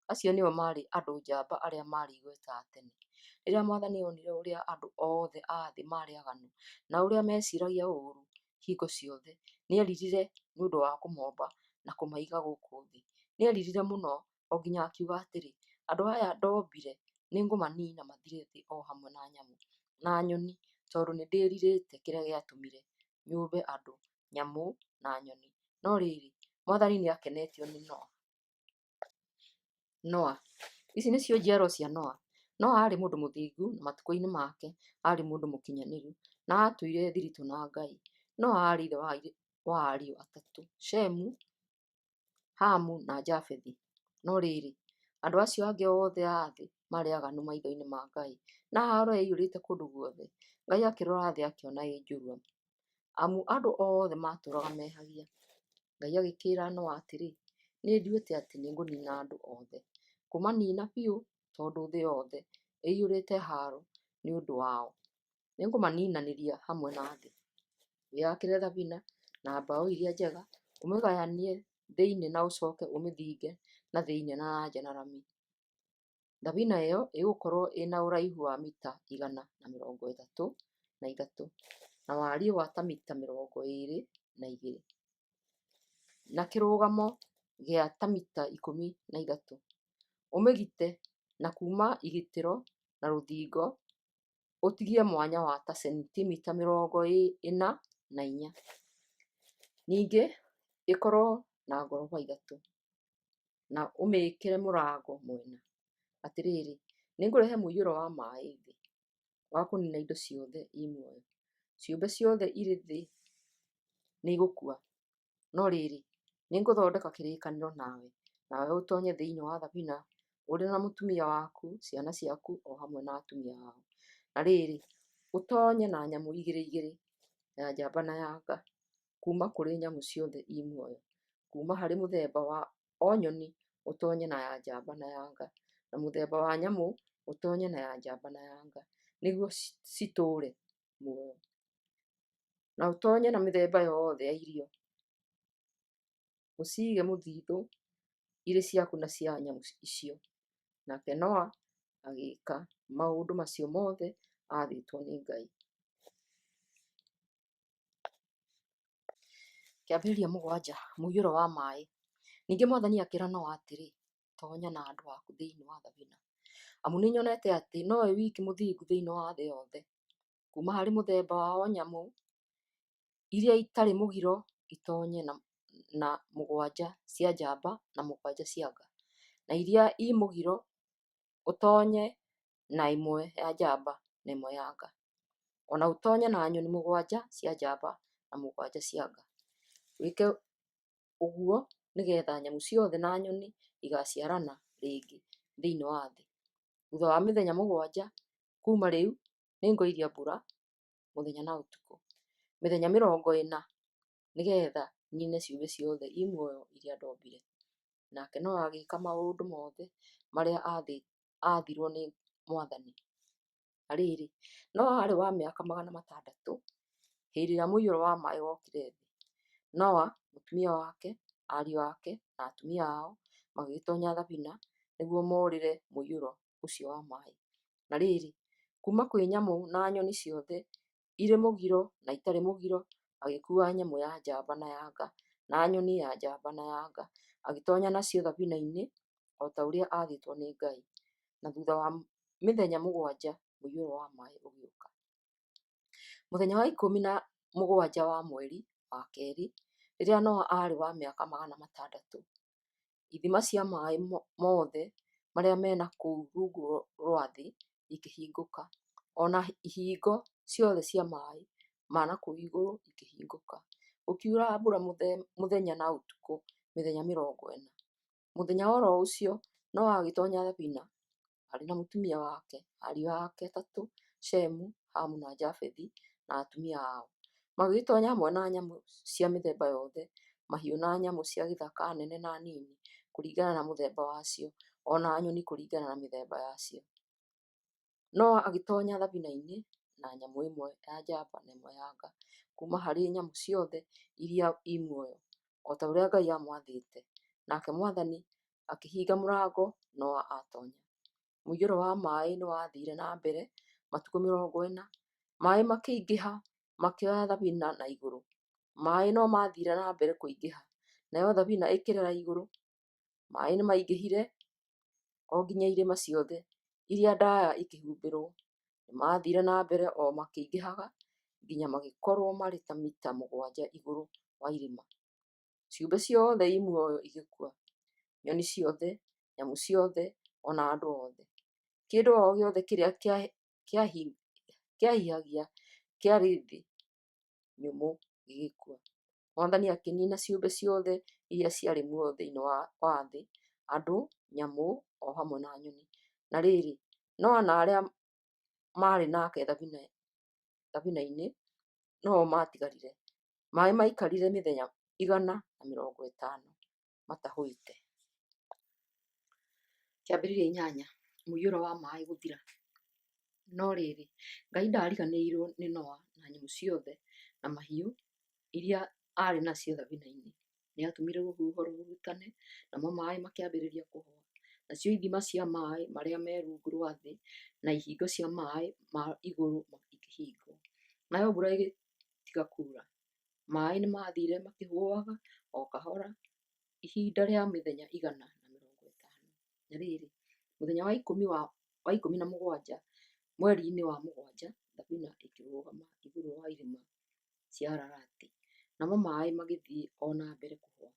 Acio nĩo maarĩ andũ njamba arĩa maarĩ igweta a tene. Rĩrĩa Mwathani onire ũrĩa andũ othe a thĩ maarĩ aaganu, na ũrĩa meeciiragia ũũru hingo ciothe, nĩeririre nĩ ũndũ wa kũmomba na kũmaiga gũkũ thĩ. Nĩeririre mũno o nginya akiuga atĩrĩ, Andũ aya ndombire nĩngũmaniina mathire thĩ o hamwe na nyamũ na nyoni, tondũ nĩndĩĩrirĩte kĩrĩa gĩatũmire nyũmbe andũ, nyamũ na nyoni. No rĩrĩ, Mwathani nĩakenetio nĩ Noa. Noa. Ici nĩcio njiaro cia Noa. Noa aarĩ mũndũ mũthingu, na matukũ-inĩ make aarĩ mũndũ mũkinyanĩru, na aatũire thiritũ na Ngai. Noa aarĩ ithe wa ariũ atatũ, Shemu, Hamu na Jafethi. No rĩrĩ, andũ acio angĩ othe a thĩ maarĩ aaganu maitho-inĩ ma Ngai, na haaro yaiyũrĩte kũndũ guothe. Ngai akĩrora thĩ akĩona ĩ njũru, amu andũ othe maatũũraga mehagia. Ngai agĩkĩĩra Noa atĩrĩ, Nĩnduĩte atĩ nĩngũniina andũ othe, kũmaniina biũ, tondũ thĩ yothe ĩiyũrĩte haaro nĩ ũndũ wao. Nĩngũmaniinanĩria hamwe na thĩ. Wĩakĩre thabina na mbaũ iria njega, ũmĩgayanie thĩinĩ na ũcoke ũmĩthinge na thĩinĩ na nja na rami. Thabina ĩyo ĩgũkorwo ĩna ũraihu wa mita 133, na wariĩ wa ta mita 22, na kĩrũgamo gĩa ta mita 13. Ũmĩgite na kuuma igitĩro na rũthingo ũtigie mwanya wa ta sentimita 44. Ningĩ ĩkorwo na ngoroba ithatũ, na ũmĩĩkĩre mũrango mwena. Atĩrĩrĩ, nĩngũrehe mũiyũro wa maaĩ thĩ, wa kũniina indo ciothe i muoyo. Ciũmbe ciothe irĩ thĩ nĩigũkua. No rĩrĩ, nĩngũthondeka kĩrĩkanĩro nawe, nawe ũtoonye thĩinĩ wa thabina ũrĩ na mũtumia waku, ciana ciaku, o hamwe na atumia ao. Na rĩrĩ, ũtoonye na nyamũ igĩrĩ igĩrĩ, ya njamba na ya nga, kuuma kũrĩ nyamũ ciothe i muoyo, kuuma harĩ mũthemba wa o nyoni ũtoonye na ya njamba na ya nga, na mũthemba wa nyamũ ũtoonye na ya njamba na ya nga, nĩguo citũũre muoyo. Na ũtoonye na mĩthemba yothe ya irio, ũciige mũthithũ irĩ ciaku na cia nyamũ icio. Nake Noa agĩĩka maũndũ macio mothe aathĩtwo nĩ Ngai. Kĩambĩrĩria 7, Mũiyũro wa Maĩ. Ningĩ Mwathani akĩĩra Noa atĩrĩ, Toonya na andũ aku thĩinĩ wa thabina, amu nĩnyonete atĩ nowe wiki mũthingu thĩinĩ wa thĩ yothe. Kuuma harĩ mũthemba wa o nyamũ iria itarĩ mũgiro itoonye na mũgwanja cia njamba na mũgwanja cia nga, na iria i mũgiro ũtoonye na ĩmwe ya njamba na ĩmwe ya nga, o na ũtoonye na nyoni mũgwanja cia njamba na mũgwanja cia nga. Wĩke ũguo nĩgeetha nyamũ ciothe na nyoni igaciarana rĩngĩ thĩinĩ wa thĩ. Thutha wa mĩthenya 7 kuuma rĩu nĩngoiria mbura mũthenya na ũtukũ, mĩthenya 40, nĩgeetha niine ciũmbe ciothe i muoyo iria ndombire. Nake Noa agĩĩka maũndũ mothe marĩa aathirwo nĩ Mwathani. Na rĩrĩ, Noa aarĩ wa mĩaka 600 hĩndĩ ĩrĩa mũiyũro wa maaĩ wokire thĩ. Noa, mũtumia wake, ariũ ake, na atumia ao magĩgĩtoonya thabina nĩguo moorĩre mũiyũro ũcio wa maaĩ. Na rĩrĩ, kuuma kwĩ nyamũ na nyoni ciothe, irĩ mũgiro na itarĩ mũgiro, agĩkuua nyamũ ya njamba na ya nga, na nyoni ya njamba na ya nga, agĩtoonya nacio thabina-inĩ o ta ũrĩa aathĩtwo nĩ Ngai. Na thutha wa mĩthenya 7 mũiyũro wa maaĩ ũgĩũka. Mũthenya wa 17 wa mweri wa kerĩ, rĩrĩa Noa aarĩ wa mĩaka 600, ithima cia maaĩ mothe marĩa me na kũu rungu rwa thĩ ikĩhingũka, o na ihingo ciothe cia maaĩ ma na kũu igũrũ ikĩhingũka. Gũkiura mbura mũthenya na ũtukũ mĩthenya 40. Mũthenya o ro ũcio Noa agĩtoonya thabina, arĩ na mũtumia wake, ariũ ake atatũ, Shemu, Hamu, na Jafethi, na atumia ao. Magĩgĩtoonya hamwe na nyamũ cia mĩthemba yothe, mahiũ na nyamũ cia gĩthaka nene na nini kũringana na mũthemba wacio, o na nyoni kũringana na mĩthemba yacio. Noa agĩtoonya thabina-inĩ na nyamũ ĩmwe ya njamba na ĩmwe ya nga kuuma harĩ nyamũ ciothe iria i muoyo, o ta ũrĩa Ngai aamwathĩte. Nake Mwathani akĩhinga mũrango Noa aatoonya. Mũiyũro wa maaĩ nĩwathiire na mbere matukũ 40, maaĩ makĩingĩha makĩoya thabina na igũrũ. Maaĩ no maathiire na mbere kũingĩha, nayo thabina ĩkĩrera igũrũ. Maaĩ nĩmaingĩhire o nginya irĩma ciothe iria ndaaya ikĩhumbĩrwo. Nĩmathiire na mbere o makĩingĩhaga nginya magĩkorwo marĩ ta mita 7 igũrũ wa irĩma. Ciũmbe ciothe i muoyo igĩkua, nyoni ciothe, nyamũ ciothe, o na andũ othe. Kĩndũ o gĩothe kĩrĩa kĩahihagia kĩarĩ thĩ nyũmũ gĩgĩkua. Mwathani akĩniina ciũmbe ciothe iria ciarĩ muoyo thĩinĩ wa thĩ, andũ, nyamũ, o hamwe na nyoni. Na rĩrĩ, Noa na arĩa maarĩ nake thabina-inĩ no-o maatigarire. Maaĩ maikarire mĩthenya 150 matahũĩte. Kĩambĩrĩria 8, Mũiyũro wa maaĩ gũthira. No rĩrĩ, Ngai ndaariganĩirwo nĩ Noa na nyamũ ciothe na mahiũ iria aarĩ nacio thabina-inĩ. Nĩatũmire rũhuho rũhurutane, namo maaĩ makĩambĩrĩria kũhũa. Nacio ithima cia maaĩ marĩa me rungu rwa thĩ na ihingo cia maaĩ ma igũrũ ikĩhingwo, nayo mbura ĩgĩtiga kuura. Maaĩ nĩmathire makĩhũaga o kahora ihinda rĩa mĩthenya 150. Na rĩrĩ, mũthenya wa 17 mweri-inĩ wa mũgwanja, thabina ĩkĩrũgama igũrũ wa irĩma cia Ararati, namo maaĩ magĩthiĩ o na mbere kũhũa.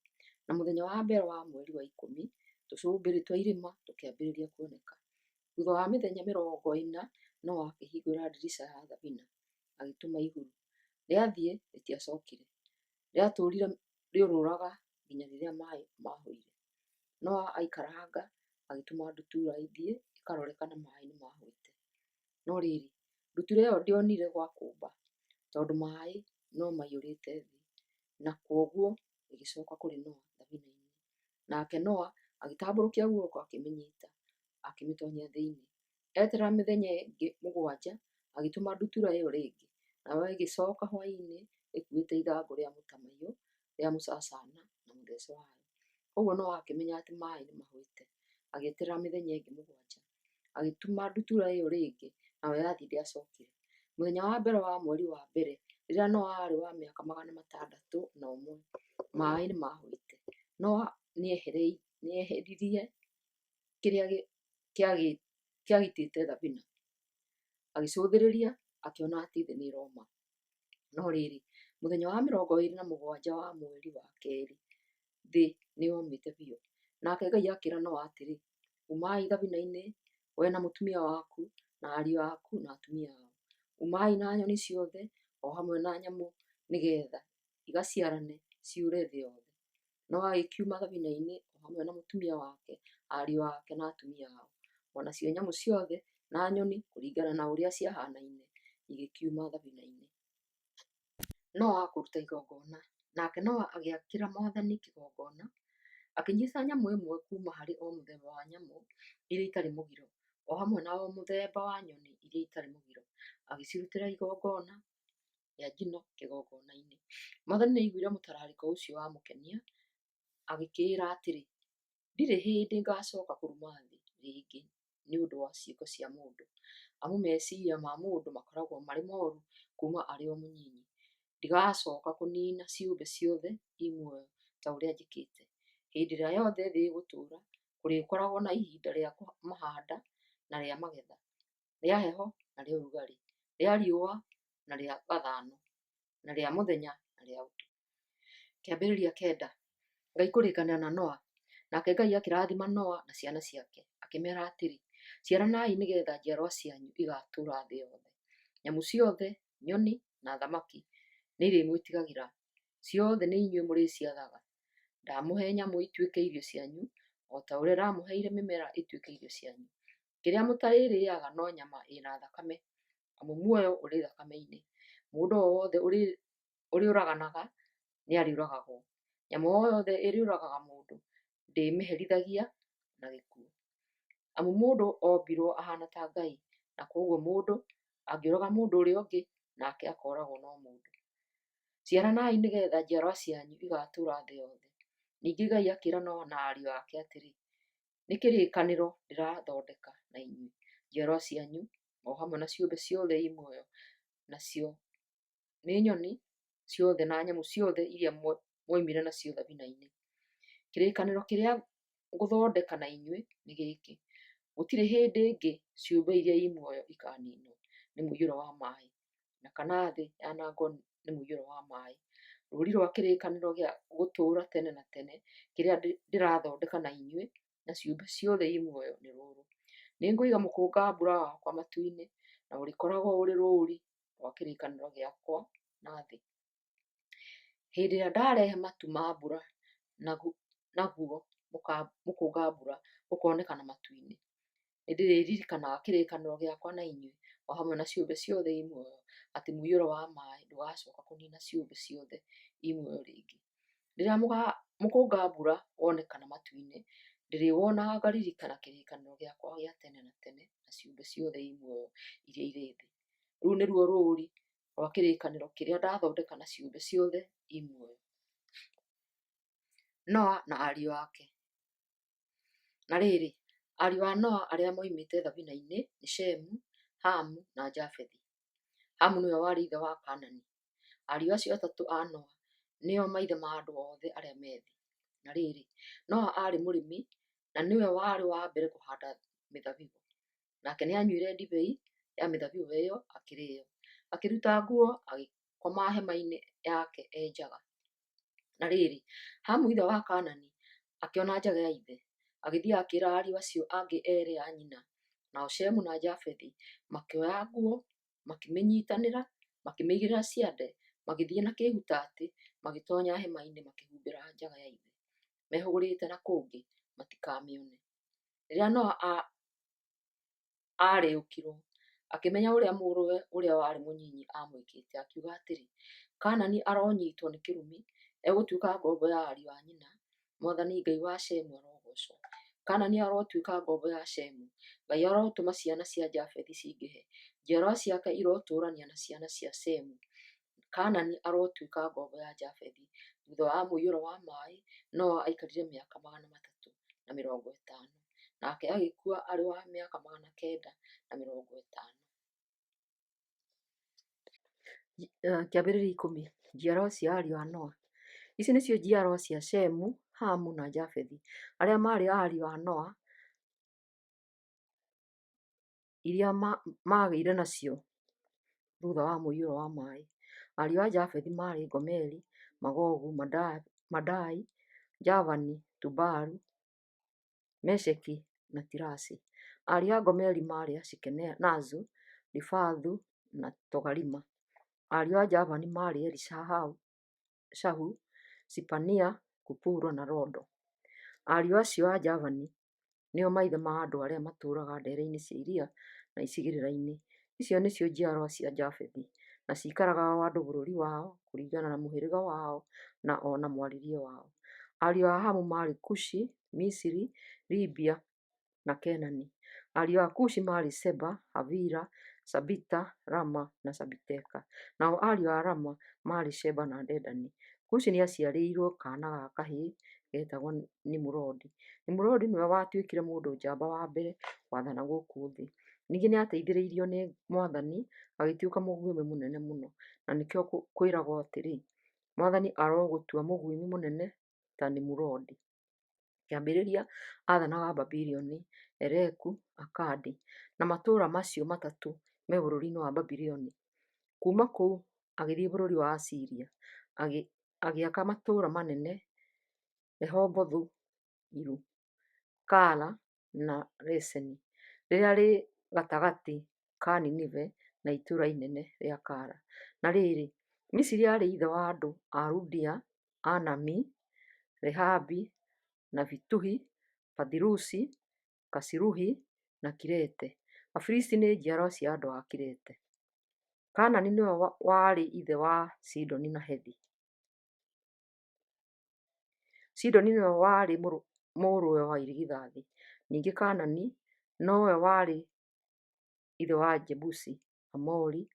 Na mũthenya wa mbere wa mweri wa 10, tũcũmbĩrĩ twa irĩma tũkĩambĩrĩria kuoneka. Thutha wa mĩthenya 40, Noa akĩhingũra ndirica ya thabina, agĩtũma ihuru. Rĩathiĩ rĩtiacokire, rĩatũũrire rĩũrũraga nginya rĩrĩa maaĩ maahũire. Noa aikaranga, agĩtũma ndutura ĩthiĩ ĩkarore kana maaĩ nĩmahũĩte. No rĩrĩ, ndutura ĩyo ndĩonire gwa kũũmba, tondũ maaĩ no maiyũrĩte thĩ, na kwoguo ĩgĩcooka kũrĩ Noa thabina-inĩ. Nake Noa agĩtambũrũkia guoko akĩmĩnyiita, akĩmĩtoonyia thĩinĩ. Eterera mĩthenya ĩngĩ 7, agĩtũma ndutura ĩyo rĩngĩ, nayo ĩgĩcooka hwaĩ-inĩ ĩkuuĩte ithangũ rĩa mũtamaiyũ rĩa mũcacana na mũthece wayo. Kwoguo Noa akĩmenya atĩ maaĩ nĩmahũĩte. Agĩeterera mĩthenya ĩngĩ 7, Agĩtũma ndutura ĩyo rĩngĩ, nayo yathiĩ ndĩacokire. Mũthenya wa mbere wa mweri wa mbere, rĩrĩa Noa aarĩ wa mĩaka 601, maaĩ nĩmahũĩte. Noa nĩeheririe kĩrĩa kĩagitĩte thabina. Agĩcũthĩrĩria, akĩona atĩ thĩ nĩĩroma. No rĩrĩ, mũthenya wa 27 wa mweri wa keerĩ, thĩ nĩyomĩte biũ. Nake Ngai akĩĩra Noa atĩrĩ, Umai thabina-inĩ, wee na mũtumia waku, na ariũ aku na atumia ao. Umai na nyoni ciothe o hamwe na nyamũ, nĩgeetha igaciarane ciyũre thĩ yothe. Noa agĩkiuma thabina-inĩ o hamwe na mũtumia wake, ariũ ake na atumia ao. O nacio nyamũ ciothe na nyoni kũringana na ũrĩa ciahaanaine igĩkiuma thabina-inĩ. Noa kũruta igongona. Nake Noa agĩakĩra mwathani kĩgongona, akĩnyiita nyamũ ĩmwe kuuma harĩ o mũthemba wa nyamũ iria itarĩ mũgiro, o hamwe na o mũthemba wa nyoni iria itarĩ mũgiro, agĩcirutĩra igongona rĩa njino kĩgongona-inĩ. Mwathani nĩaiguire mũtararĩko ũcio wamũkenia, agĩkĩĩra atĩrĩ, Ndirĩ hĩndĩ ngaacooka kũruma thĩ rĩngĩ nĩ ũndũ wa ciĩko cia mũndũ, amu meciiria ma mũndũ makoragwo marĩ mooru kuuma arĩ o mũnyinyi. Ndigacooka kũniina ciũmbe ciothe i muoyo ta ũrĩa njĩkĩte. Hĩndĩ ĩrĩa yothe thĩ ĩgũtũũra, kũrĩkoragwo na ihinda rĩa mahanda na rĩa magetha, rĩa heho na rĩa ũrugarĩ, rĩa riũa na rĩa gathano, na rĩa mũthenya na rĩa ũtukũ. Kĩambĩrĩria 9. Ngai kũrĩkanĩra na Noa. Nake Ngai akĩrathima Noa na ciana ciake, akĩmeera atĩrĩ, Ciaranai nĩgeetha njiarwa cianyu igaatũũra thĩ yothe. Nyamũ ciothe, nyoni, na thamaki nĩirĩmwĩtigagĩra. Ciothe nĩ inyuĩ mũrĩciathaga. Ndamũhe nyamũ ituĩke irio cianyu, o ta ũrĩa ndamũheire mĩmera ĩtuĩke irio cianyu. Kĩrĩa mũtarĩrĩĩaga no nyama ĩ na thakame, amu muoyo ũrĩ thakame-inĩ. Mũndũ o wothe ũrĩũraganaga nĩarĩũragagwo. Nyamũ o yothe ĩrĩũragaga mũndũ ndĩĩmĩherithagia na gĩkuũ. Amu mũndũ ombirwo ahaana ta Ngai, na kwoguo mũndũ angĩũraga mũndũ ũrĩa ũngĩ, nake akooragwo no mũndũ. Ciaranai nĩgeetha njiarwa cianyu igaatũũra thĩ yothe. Ningĩ Ngai akĩĩra Noa na ariũ ake atĩrĩ, Nĩ kĩrĩkanĩro ndĩrathondeka na inyuĩ, njiarwa cianyu, o hamwe na ciũmbe ciothe i muoyo, nacio nĩ nyoni ciothe na nyamũ ciothe iria mwoimire nacio thabina-inĩ. Kĩrĩkanĩro kĩrĩa ngũthondeka na inyuĩ nĩ gĩkĩ: Gũtirĩ hĩndĩ ĩngĩ ciũmbe iria i muoyo ikaaniinwo nĩ mũiyũro wa maaĩ, na kana thĩ yanangwo nĩ mũiyũro wa maaĩ. Rũũri rwa kĩrĩkanĩro gĩa gũtũũra tene na tene kĩrĩa ndĩrathondeka na inyuĩ na ciũmbe ciothe i muoyo nĩ rũrũ: Nĩngũiga mũkũnga-mbura wakwa matu-inĩ, na ũrĩkoragwo ũrĩ rũũri rwa kĩrĩkanĩro gĩakwa na thĩ. Hĩndĩ ĩrĩa ndarehe matu ma mbura naguo mũkũnga-mbura ũkoonekana matu-inĩ, nĩndĩrĩririkanaga kĩrĩkanĩro gĩakwa na inyuĩ o hamwe na ciũmbe ciothe i muoyo, atĩ mũiyũro wa maaĩ ndũgacooka kũniina ciũmbe ciothe i muoyo rĩngĩ. Rĩrĩa mũkũnga-mbura wonekana matu-inĩ, ndĩrĩwonaga ngaririkana kĩrĩkanĩro gĩakwa gĩa tene na tene na ciũmbe ciothe i muoyo iria irĩ thĩ. Rũu nĩruo rũũri rwa kĩrĩkanĩro kĩrĩa ndathondeka na ciũmbe ciothe i muoyo. Noa na ariũ ake. Na rĩrĩ, ariũ a Noa arĩa moimĩte thabina-inĩ nĩ Shemu, Hamu, na Jafethu. Hamu nĩwe warĩ ithe wa Kaanani. Ariũ acio atatũ a Noa nĩo maithe ma andũ othe arĩa me thĩ. Na rĩrĩ, Noa aarĩ mũrĩmi, na nĩwe warĩ wa mbere kũhaanda mĩthabibũ. Nake nĩanyuire ndibei ya mĩthabibũ ĩyo akĩrĩĩo, akĩruta nguo, agĩkoma hema-inĩ yake e njaga. Na rĩrĩ, Hamu ithe wa Kaanani akĩona njaga ya ithe, agĩthiĩ akĩĩra ariũ acio angĩ eerĩ a nyina. Nao Shemu na Jafethu makĩoya nguo, makĩmĩnyiitanĩra, makĩmĩigĩrĩra ciande, magĩthiĩ na kĩĩhutaatĩ, magĩtoonya hema-inĩ makĩhumbĩra njaga ya ithe, mehũgũrĩte na kũngĩ matikamĩone. Rĩrĩa Noa aarĩĩũkirwo, akĩmenya ũrĩa mũrũwe ũrĩa warĩ mũnyinyi aamwĩkĩte, akiuga atĩrĩ, Kaanani aronyiitwo nĩ kĩrumi, egũtuĩka ngombo ya ariũ a nyina. Mwathani Ngai wa Shemu arogoocwo! Kaanani arotuĩka ngombo ya Shemu! Ngai arotũma ciana cia Jafethu cingĩhe! Njiarwa ciake irotũũrania na ciana cia Shemu! Kaanani arotuĩka ngombo ya Jafethu! Thuutha wa mũiyũro wa maaĩ, Noa aikarire mĩaka 350. Nake agĩkua arĩ wa mĩaka 950. Kĩambĩrĩria 10. Njiarwa cia ariũ a Noa. Ici nĩcio njiarwa cia Shemu, Hamu, na Jafethi, arĩa maarĩ ariũ a Noa, iria maagĩire nacio thutha wa mũiyũro wa maĩ. Ariũ a Jafethi maarĩ Gomeri, Magogu, Madai, Javani, Tubalu, Mesheki, na Tirasi. Ariũ a Gomeri maarĩ Ashikenazu, Rifathu, na Togarima. Ariũ a Javani maarĩ Elishahu, Sipania, Kupuro, na Rodo. Ariũ acio a Javani nĩo maithe ma andũ arĩa matũũraga ndere-inĩ cia iria na icigĩrĩra-inĩ. Icio nĩcio njiarũa cia Jafethi, na ciikaraga o andũ bũrũri wao kũringana na mũhĩrĩga wao na o na mwarĩrie wao. Ariũ a Hamu maarĩ Kushi, Misiri, Libia, na Kenani. Ariũ a Kushi maarĩ Seba, Havila, Sabita, Rama, na Sabiteka. Nao ariũ a Rama maarĩ Sheba na Dedani. Kushi nĩaciarĩirwo kaana ga kahĩĩ geetagwo Nimurodi. Nimurodi nĩwe watuĩkire mũndũ njamba wa mbere gwathana gũkũ thĩ. Ningĩ nĩateithĩrĩirio nĩ Mwathani agĩtuĩka mũguĩmi mũnene mũno, na nĩkĩo kwĩragwo atĩrĩ, Mwathani arogũtua mũguĩmi mũnene ta Nimurodi. Kĩambĩrĩria aathanaga Babuloni, Ereku, Akadi, na matũũra macio matatũ me bũrũri-inĩ wa Babuloni. Kuuma kũu agĩthiĩ bũrũri wa Asiria, agĩaka matũũra manene Rehobothu-Iru, Kala, na Reseni, rĩrĩa rĩ gatagatĩ ka Nineve na itũũra inene rĩa Kala. Na rĩrĩ, Misiri aarĩ ithe wa andũ a Ludia, Anami, Lehabi, Nafituhi, Pathirusi, Kasiluhi, na Kirete. Afilisti nĩ njiarwa cia andũ a Kirete. Kaanani nĩwe warĩ ithe wa Sidoni na Hethi. Sidoni nĩwe warĩ mũrũwe wa irigithathi. Ningĩ Kaanani nowe warĩ ithe wa Jebusi, Amori,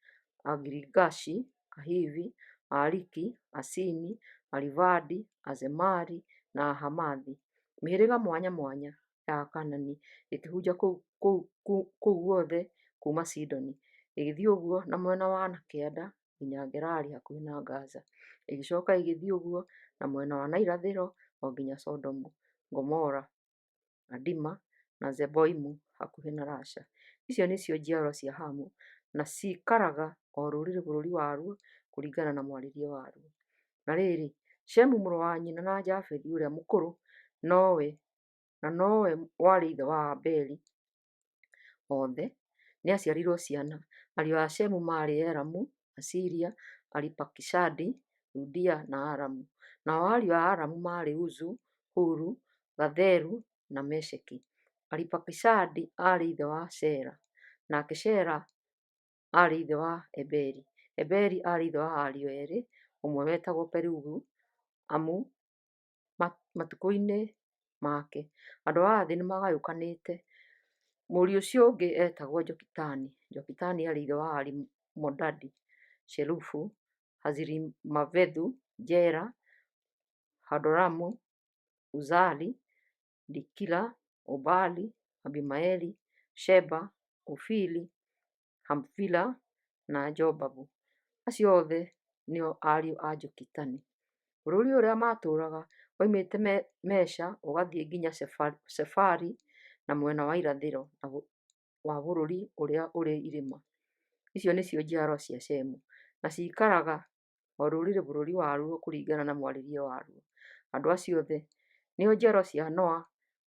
Agirigashi, Ahivi, Aariki, Asini, Arivadi, Azemari, na Ahamathi. Mĩhĩrĩga mwanya mwanya ya Akaanani ĩkĩhunja kũu guothe kuuma Sidoni, ĩgĩthiĩ ũguo na mwena wa na kĩanda nginya Gerari hakuhĩ na Gaza, ĩgĩcoka ĩgĩthiĩ ũguo na mwena wa na irathĩro o nginya Sodomu, Gomora, Adima, na Zeboimu hakuhĩ na Lasha. Icio nĩcio njiarwa cia Hamu, na ciikaraga o rũrĩrĩ bũrũri waruo kũringana na mwarĩrie waruo. Na rĩrĩ, Shemu mũrũ wa nyina na Jafethu ũrĩa mũkũrũ, na nowe warĩ ithe wa Aberi othe, nĩaciarĩirwo ciana. Ariũ a Shemu maarĩ Elamu, Asiria, Aripakishadi, Ludia, na Aramu. Nao ariũ a Aramu maarĩ Uzu, Hulu, Gatheru, na Mesheki. Aripakishadi aarĩ ithe wa Shela, nake Shela aarĩ ithe wa Eberi. Eberi aarĩ ithe wa ariũ eerĩ, ũmwe wetagwo Pelugu, amu matukũ-inĩ make andũ a thĩ nĩmagayũkanĩte. Mũriũ ũcio ũngĩ eetagwo Jokitani. Jokitani aarĩ ithe wa Alimodadi, Shelufu, Hazarimavethu, Jera, Hadoramu, Uzali, Dikila, Obali, Abimaeli, Sheba, Ofiri, Havila, na Jobabu. Acio othe nĩo ariũ a Jokitani. Bũrũri ũrĩa maatũũraga woimĩte Mesha ũgathiĩ nginya Sefari na mwena wa irathĩro wa bũrũri ũrĩa ũrĩ irĩma. Icio nĩcio njiarwa cia Shemu, na ciikaraga o rũrĩrĩ bũrũri waruo kũringana na mwarĩrie waruo. Andũ acio othe nĩo njiarwa cia Noa,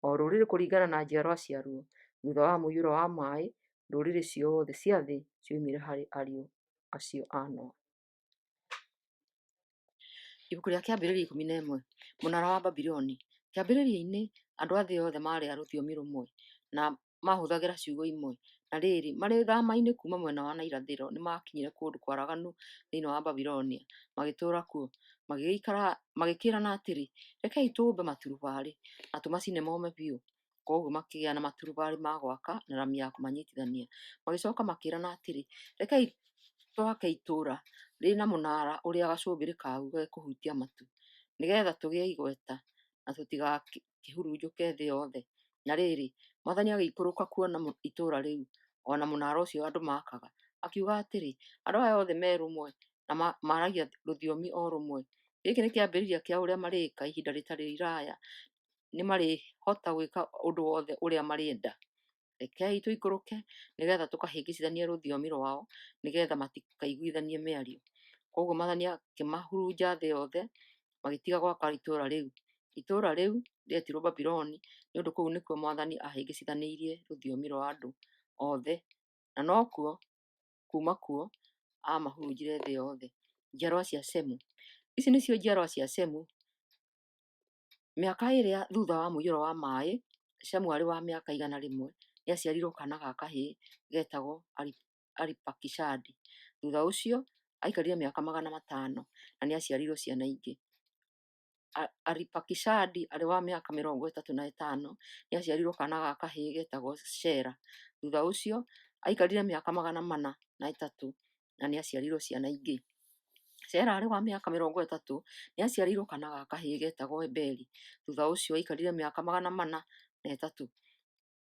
o rũrĩrĩ kũringana na njiarwa ciaruo. Thutha wa mũiyũro wa maĩ, ndũrĩrĩ ciothe cia thĩ cioimire harĩ ariũ acio a Noa. Ibuku rĩa Kĩambĩrĩria 11. Mũnara wa Babuloni. Kĩambĩrĩria-inĩ, andũ a thĩ yothe maarĩ a rũthiomi rũmwe, na maahũthagĩra ciugo imwe. Na rĩrĩ, marĩ thama-inĩ kuuma mwena wa na irathĩro, nĩmakinyire kũndũ kwaraganu thĩinĩ wa Babilonia, magĩtũũra kuo. Magĩkĩĩrana atĩrĩ, Rekei tũũmbe maturubarĩ, na tũmacine mome biũ. Kwoguo makĩgĩa na maturubarĩ ma gwaka na rami ya kũmanyitithania. Magĩcoka makĩĩrana atĩrĩ, Rekei twake itũũra rĩ na mũnara ũrĩa gacũmbĩrĩ kaguo gekũhutia matu, nĩgeetha tũgĩe igweta na tũtigakĩhurunjũke thĩ yothe. Na rĩrĩ, Mwathani agĩikũrũka kuona itũũra rĩu, o na mũnaara ũcio andũ maakaga, akiuga atĩrĩ, Andũ aya othe me rũmwe, na maaragia rũthiomi o rũmwe. Gĩkĩ nĩ kĩambĩrĩria kĩa ũrĩa marĩĩka ihinda rĩtarĩ iraaya, nĩmarĩhota gwĩka ũndũ wothe ũrĩa marĩenda. Rekei tũikũrũke nĩgeetha tũkahĩngĩcithanie rũthiomi rwao, nĩgeetha matikaiguithanie mĩario. Kwoguo Mwathani akĩmahurunja thĩ yothe, magĩtiga gwaka itũũra rĩu. Itũũra rĩu rĩetirwo Babuloni, nĩ ũndũ kũu nĩkuo Mwathani aahĩngĩcithanirie rũthiomi rwa andũ othe, na nokuo kuuma kuo aamahurunjire thĩ yothe. Njiarwa cia Shemu. Ici nĩcio njiarwa cia Shemu. Mĩaka ĩĩrĩ thutha wa mũiyũro wa maĩ, Shemu arĩ wa mĩaka 100, nĩ aaciarĩirũo kaana ga kahĩĩ geetagwo Aripakishadi. Thutha ũcio aikarire mĩaka 500, na nĩ aaciarĩirũo ciana ingĩ. Aripakishadi arĩ wa mĩaka 35, nĩ aaciarĩirũo kaana ga kahĩĩ geetagwo Shela. Thutha ũcio aikarire mĩaka 403, na nĩ aaciarĩirũo ciana ingĩ. Shela arĩ wa mĩaka 30, nĩ aaciarĩirũo kaana ga kahĩĩ geetagwo Eberi. Thutha ũcio aikarire mĩaka 403,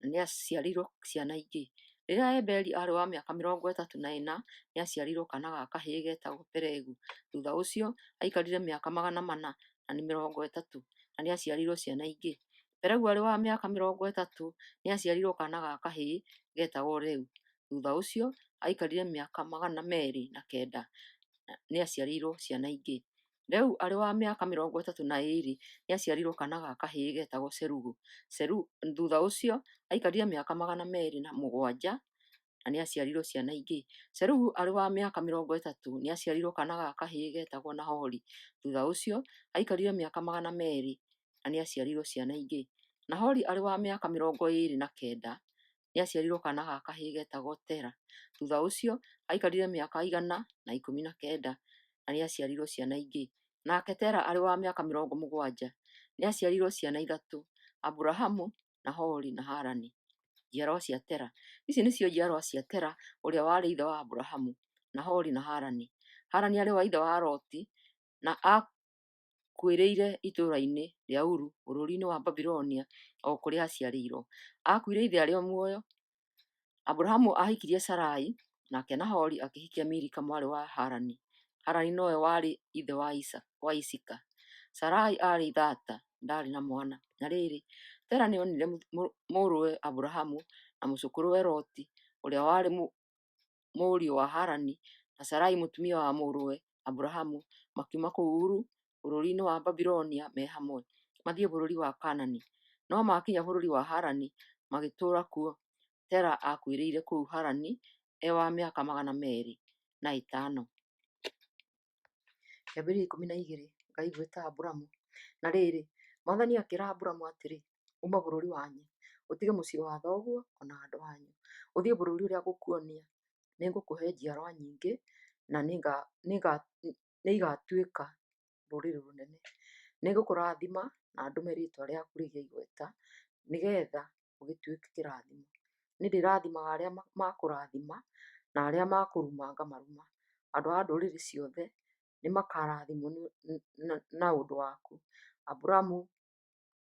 na nĩ aaciarĩirũo ciana ingĩ. Rĩrĩa Eberi aarĩ wa mĩaka 34, nĩ aaciarĩirũo kaana ga kahĩĩ geetagwo Pelegu. Thutha ũcio aikarire mĩaka 430, na nĩ aaciarĩirũo ciana ingĩ. Pelegu arĩ wa mĩaka 30, nĩ aaciarĩirũo kaana ga kahĩĩ geetagwo Reu. Thutha ũcio aikarire mĩaka 209, na nĩ aaciarĩirũo ciana ingĩ. Reu arĩ wa mĩaka 32, nĩ aaciarĩirũo kaana ga kahĩĩ geetagwo Serugu. Thutha ũcio aikarire mĩaka 207, na nĩ aaciarĩirũo ciana ingĩ. Serugu arĩ wa mĩaka 30, nĩ aaciarĩirũo kaana ga kahĩĩ geetagwo Nahori. Thutha ũcio aikarire mĩaka 200, na nĩ aaciarĩirũo ciana ingĩ. Nahori arĩ wa mĩaka 29, nĩ aaciarĩirũo kaana ga kahĩĩ geetagwo Tera. Thutha ũcio aikarire mĩaka 119, na nĩ aaciarĩirũo ciana ingĩ. Nake Tera arĩ wa mĩaka 70, nĩ aaciarĩirũo ciana ithatũ: Aburahamu, Nahori, na Harani. Njiarwa cia Tera. Ici nĩcio njiarwa cia Tera ũrĩa warĩ ithe wa Aburahamu, Nahori na Harani. Harani aarĩ ithe wa Loti, na aakuĩrĩire itũũra-inĩ rĩa Uru bũrũri-inĩ wa Babuloni o kũrĩa aaciarĩirũo. Aakuire ithe arĩ o muoyo. Aburahamu aahikirie Sarai, nake Nahori akĩhikia Milika mwarĩ wa Harani. Harani nĩwe warĩ ithe wa Isika. Sarai aarĩ thata, ndaarĩ na mwana. Na rĩrĩ, Tera nĩonire mũrũwe Aburahamu na mũcũkũrũwe Loti, ũrĩa warĩ mũriũ wa Harani, na Sarai mũtumia wa mũrũwe Aburahamu, makiuma kũu Uru bũrũri-inĩ wa Babilonia me hamwe, mathiĩ bũrũri wa Kaanani. No maakinya bũrũri wa Harani, magĩtũũra kuo. Tera aakuĩrĩire kũu Harani e wa mĩaka 205. Kĩambĩrĩria 12 Ngai gwĩta Aburamu. Na rĩrĩ, mwathani akĩĩra Aburamu atĩrĩ, Uma bũrũri wanyu, ũtige mũciĩ wa thoguo o na andũ anyu, ũthiĩ bũrũri ũrĩa ngũkuonia. Nĩngũkũhe njiarwa nyingĩ, na nĩigatuĩka rũrĩrĩ rũnene. Nĩngũkũrathima na ndũme rĩĩtwa rĩaku rĩgĩe igweta, nĩgeetha ũgĩtuĩke kĩrathimo. Nĩndĩĩrathimaga arĩa makũrathima, na arĩa makũruma ngamaruma. Andũ a ndũrĩrĩ ciothe nĩmakarathimwo na ũndũ waku. Aburamu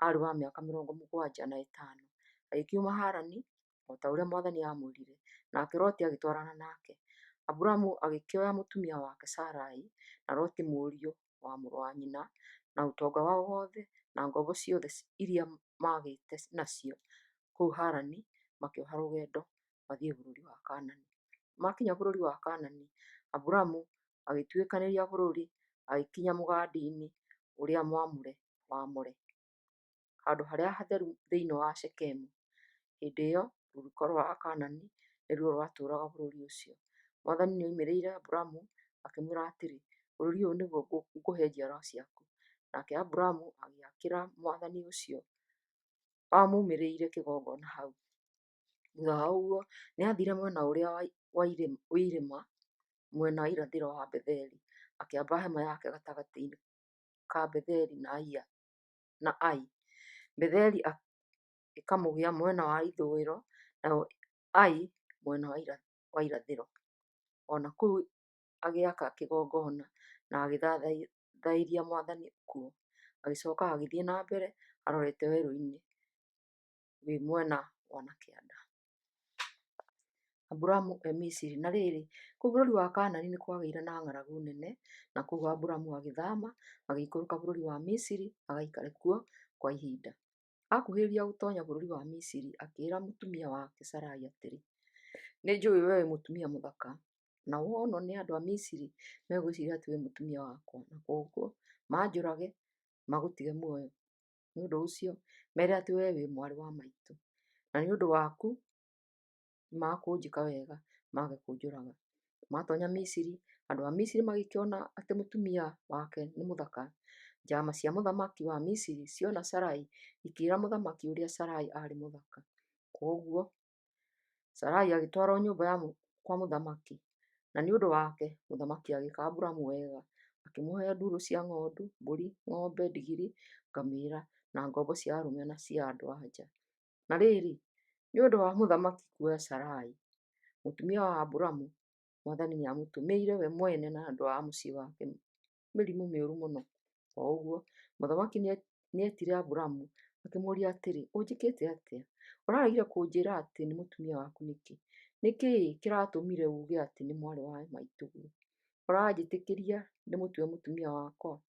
aarĩ wa mĩaka 75, agĩkiuma Harani, o ta ũrĩa mwathani aamwĩrire, nake Loti agĩtwarana nake. Aburamu agĩkĩoya mũtumia wake Sarai, na Loti mũriũ wa mũrũ wa nyina, na ũtonga wao wothe, na ngombo ciothe iria maagĩĩte nacio kũu Harani, makĩoha rũgendo mathiĩ bũrũri wa Kaanani. Maakinya bũrũri wa Kaanani, Aburamu agĩtuĩkanĩria bũrũri, agĩkinya mũgandi-inĩ ũrĩa mwamũre wa More, handũ harĩa hatheru thĩinĩ wa Shekemu. Hĩndĩ ĩyo rũruka rwa Akaanani nĩruo rwatũũraga bũrũri ũcio. Mwathani nĩoimĩrĩire Aburamu akĩmwĩra atĩrĩ, Bũrũri ũyũ nĩguo ngũhe njiarwa ciaku. Nake Aburamu agĩakĩra Mwathani ũcio wamuumĩrĩire kĩgongona hau. Thutha wa ũguo nĩathiire mwena ũrĩa wa irĩma, mwena wa irathĩro wa Betheli, akĩamba hema yake gatagatĩ-inĩ ka Betheli na Ai, Betheli ĩkamũgĩa mwena wa ithũĩro, nayo Ai mwena wa irathĩro. O na kũu agĩaka kĩgongona na agĩthathaĩria Mwathani kuo. Agĩcoka agĩthiĩ na mbere arorete werũ-inĩ wĩ mwena wa na kĩanda. Aburamu e Misiri. Na rĩrĩ, kũu bũrũri wa Kaanani nĩ kwagĩire na ng'aragu nene, na kwoguo Aburamu agĩthama, agĩikũrũka bũrũri wa Misiri agaikare kuo kwa ihinda. Akuhĩrĩria gũtonya bũrũri wa Misiri, akĩĩra mũtumia wake Sarai atĩrĩ, Nĩnjũĩ wee wĩ mũtumia mũthaka, na wonwo nĩ andũ a Misiri megwĩciria atĩ wĩ mũtumia wakwa, na kwoguo manjũrage magũtige muoyo. Nĩ ũndũ ũcio mere atĩ wee wĩ mwarĩ wa maitũ, na nĩ ũndũ waku nĩmakũnjĩka wega mage kũnjũraga. Maatonya Misiri, andũ a Misiri magĩkĩona atĩ mũtumia wake nĩ mũthaka. Njaama cia mũthamaki wa Misiri ciona Sarai ikĩĩra mũthamaki ũrĩa Sarai aarĩ mũthaka. Kwoguo Sarai agĩtwarwo nyũmba ya kwa mũthamaki, na nĩ ũndũ wake mũthamaki agĩĩka Aburamu wega, akĩmũhe ndũũru cia ng'ondu, mbũri, ng'ombe, ndigiri, ngamĩĩra, na ngombo cia arũme na cia andũ-a-nja. Na rĩrĩ, nĩ ũndũ wa mũthamaki kuoya Sarai, mũtumia wa Aburamu, mwathani nĩamũtũmĩire we mwene na andũ a mũciĩ wake mĩrimũ mĩũru mũno. O ũguo, mũthamaki nĩetire Aburamu akĩmũũria atĩrĩ, Ũnjĩkĩte atĩa? Ũraregire kũnjĩĩra atĩ nĩ mũtumia waku nĩkĩ? Nĩ kĩĩ kĩratũmire uuge atĩ nĩ mwarĩ wa maitũguo? Ũranjĩtĩkĩria ndĩmũtue mũtumia wakwa?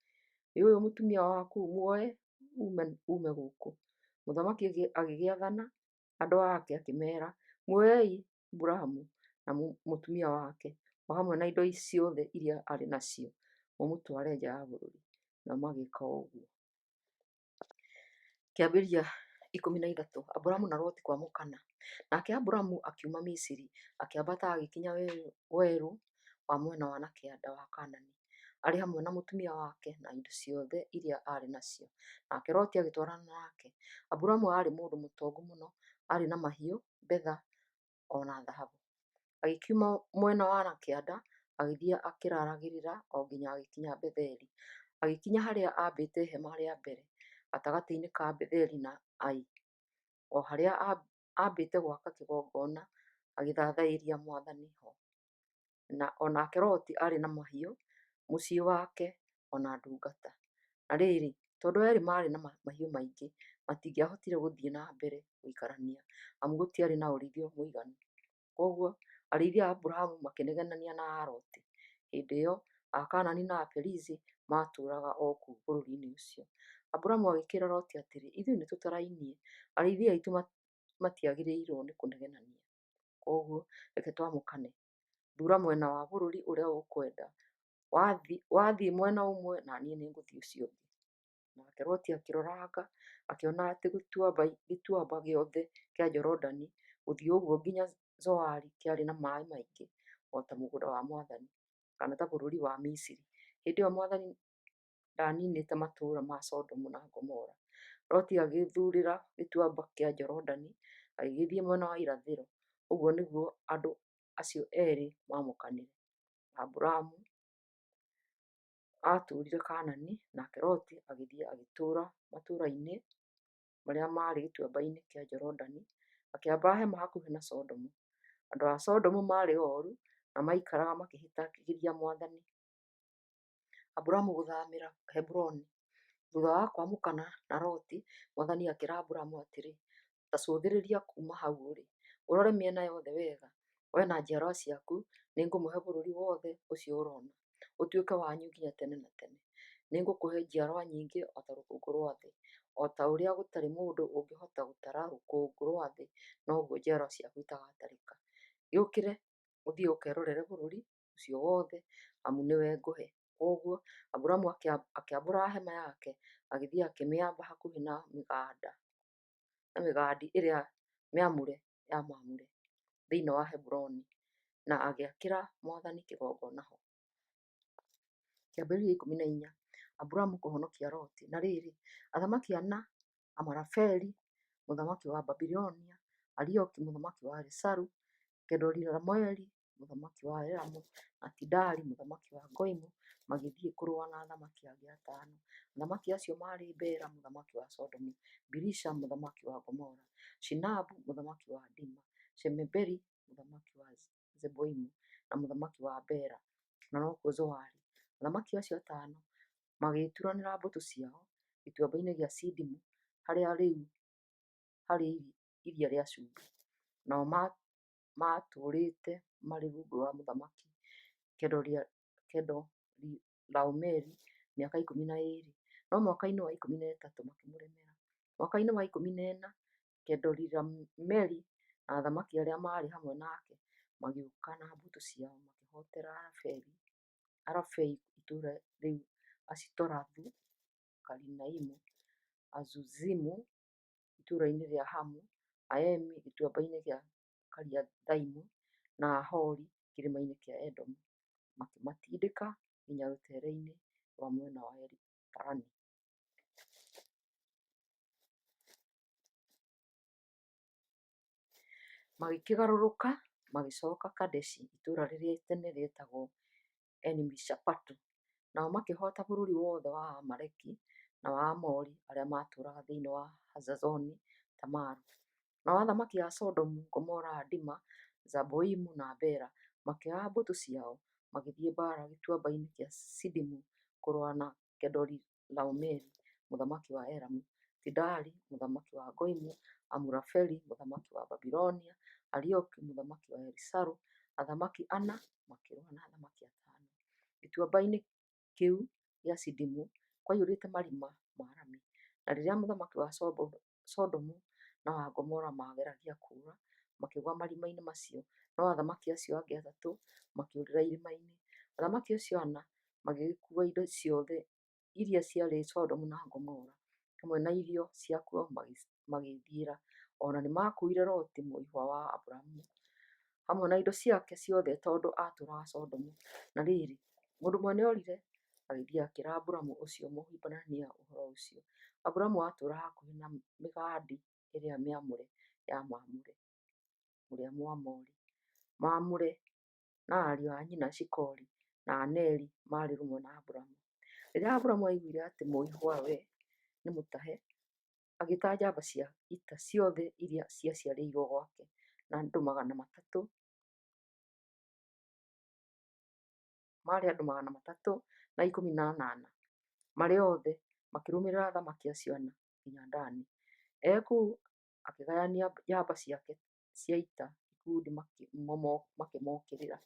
Ĩ ũyũ mũtumia waku, muoe uume gũkũ. Mũthamaki agĩgĩathana andũ ake akĩmeera, Muoei Aburamu na mũtumia wake, o hamwe na indo ciothe iria arĩ nacio, mũmũtware nja ya bũrũri. Nao magĩĩka o ũguo. Kĩambĩrĩria 13 Aburamu na Loti kwamũkana. Nake Aburamu akiuma Misiri, akĩambata agĩkinya werũ wa mwena wa na kĩanda wa Kaanani, arĩ hamwe na mũtumia wake na indo ciothe iria aarĩ nacio, nake Loti agĩtwarana nake. Aburamu aarĩ mũndũ mũtongu mũno, aarĩ na mahiũ, betha, o na thahabu. Agĩkiuma mwena wa na kĩanda, agĩthiĩ akĩraragĩrĩra o nginya agĩkinya Betheli. Agĩkinya harĩa aambĩte hema rĩa mbere, gatagatĩ-inĩ ka Betheli na Ai, o harĩa aambĩte gwaka kĩgongona, agĩthathaĩria mwathani ho. Na o nake Loti aarĩ na mahiũ, mũciĩ wake, o na ndungata. Na rĩrĩ, tondũ erĩ maarĩ na mahiũ maingĩ, matingĩahotire gũthiĩ na mbere gũikarania, amu gũtiarĩ na ũrĩithio mũiganu. Kwoguo arĩithi a Aburamu makĩnegenania na a Loti. Hĩndĩ ĩyo Akaanani na Aperizi maatũũraga o kũu bũrũri-inĩ ũcio. Aburamu agĩkĩĩra Loti atĩrĩ, Ithuĩ nĩtũtarainie, arĩithi aitũ matiagĩrĩirwo nĩ kũnegenania. Kwoguo reke twamũkane. Thuura mwena wa bũrũri ũrĩa ũkwenda. Wathiĩ mwena ũmwe, na niĩ nĩngũthiĩ ũcio ũngĩ. Nake Loti akĩroranga, akĩona atĩ gĩtuamba gĩothe kĩa Jorodani gũthiĩ ũguo nginya Zoari kĩarĩ na maaĩ maingĩ, o ta mũgũnda wa mwathani, kana ta bũrũri wa Misiri. Hĩndĩ ĩyo mwathani ndaaniinĩte matũũra ma Sodomu na Gomora. Loti agĩĩthuurĩra gĩtuamba kĩa Jorodani, agĩgĩthiĩ mwena wa irathĩro. Ũguo nĩguo andũ acio eerĩ maamũkanire. Aburamu aatũũrire Kaanani, nake Loti agĩthiĩ agĩtũũra matũũra-inĩ marĩa maarĩ gĩtuamba-inĩ kĩa Jorodani, akĩamba hema hakuhĩ na Sodomu. Andũ a Sodomu maarĩ oru na maikaraga makĩhĩtagĩria mwathani. Aburamu gũthaamĩra Heburoni. Thuutha wa kwamũkana na Loti, mwathani akĩĩra Aburamu atĩrĩ, Ta cũthĩrĩria kuuma hau ũrĩ, ũrore mĩena yothe wega. Wee na njiarwa ciaku nĩngũmũhe bũrũri wothe ũcio ũrona, ũtuĩke wanyu nginya tene na tene. Nĩngũkũhe njiarwa nyingĩ o ta rũkũngũ rwa thĩ. O ta ũrĩa gũtarĩ mũndũ ũngĩhota gũtara rũkũngũ rwa thĩ, noguo njiarwa ciaku itagatarĩka. Gĩũkĩre, ũthiĩ ũkerorere bũrũri ũcio wothe, amu nĩwe ngũhe. Kwoguo Aburamu akĩambũra hema yake, agĩthiĩ akĩmĩamba hakuhĩ na mĩgandi ĩrĩa mĩamũre ya Mamure, thĩinĩ wa Heburoni, na agĩakĩra mwathani kĩgongona ho. Kĩambĩrĩria 14 Aburamu kũhonokia Loti. Na rĩrĩ, athamaki ana, Amarafeli mũthamaki wa Babilonia, Arioki mũthamaki wa Elesaru, Kedorilaomeri mũthamaki wa Elamu, na Tidali mũthamaki wa Goimu, magĩthiĩ kũrũa na athamaki angĩ atano. Athamaki acio maarĩ Bera mũthamaki wa Sodomu, Birisha mũthamaki wa Gomora, Shinabu mũthamaki wa Adima, Shemeberi mũthamaki wa Zeboimu, na mũthamaki wa Bela, na nokuo Zoari. Athamaki acio atano magĩĩturanĩra mbũtũ ciao gĩtuamba-inĩ gĩa Sidimu, harĩa rĩu harĩ Iria rĩa Cumbĩ. Nao maatũũrĩte marĩ rungu rwa Mũthamaki Kedorilaomeri mĩaka 12, no mwaka-inĩ wa 13 makĩmũremera. Mwaka-inĩ wa 14, Kedorilaomeri na athamaki arĩa maarĩ hamwe nake magĩũka na mbũtũ ciao makĩhootera Arafei itũũra rĩu Ashitorathu Karinaimu, Azuzimu itũũra-inĩ rĩa Hamu, Aemi gĩtuamba-inĩ kĩa Kiriathaimu, na Ahori kĩrĩma-inĩ kĩa Edomu, makĩmatindĩka nginya rũteere-inĩ rwa mwena wa Eliparani. Magĩkĩgarũrũka magĩcoka Kadeshi, itũũra rĩrĩa tene rĩetagwo Eni-Mishapatu. Nao makĩhoota bũrũri wothe wa Aamaleki na wa Aamori arĩa maatũũraga thĩinĩ wa Hazazoni-Tamaru. Nao athamaki a Sodomu, Gomora, Adima, Zeboimu na Bela makĩoya mbũtũ ciao, magĩthiĩ mbaara Gĩtuamba-inĩ kĩa Sidimu kũrũa na Kedorilaomeri mũthamaki wa Elamu, Tidali mũthamaki wa Goimu, Amurafeli mũthamaki wa Babilonia, Arioku mũthamaki wa Elisaru, athamaki ana makĩrũa na athamaki atano. Gĩtuamba-inĩ kĩu gĩa Sidimu kwaiyũrĩte marima ma rami, na rĩrĩa mũthamaki wa Sodomu na wa Gomora maageragia kũũra, makĩgũa marima-inĩ macio, no athamaki acio angĩ atatũ makĩũrĩra irĩma-inĩ. Athamaki acio ana magĩgĩkuua indo ciothe iria ciarĩ Sodomu na Gomora, hamwe na irio ciakuo magĩĩthiĩra. O na nĩmakuuire Loti mũihwa wa Aburamu hamwe na indo ciake ciothe tondũ aatũũraga Sodomu. Na rĩrĩ, mũndũ ũmwe nĩorire agĩthiĩ akĩĩra Aburamu ũcio Mũhibirania ũhoro ũcio. Aburamu aatũũraga hakuhĩ na mĩgandi ĩrĩa mĩamũre ya Mamure ũrĩa Mũamori. Mamure na ariũ a nyina Eshikoli na Aneri maarĩ rũmwe na Aburamu. Rĩrĩa Aburamu aiguire atĩ mũihwawe nĩ mũtahe, agĩĩta njamba cia ita ciothe iria ciaciarĩirwo gwake, na andũ 300 maarĩ andũ 318 marĩ othe, makĩrũmĩrĩra athamaki acio ana nginya Dani. E kũu akĩgayania njamba ciake cia ita ikundi makĩmookĩrĩra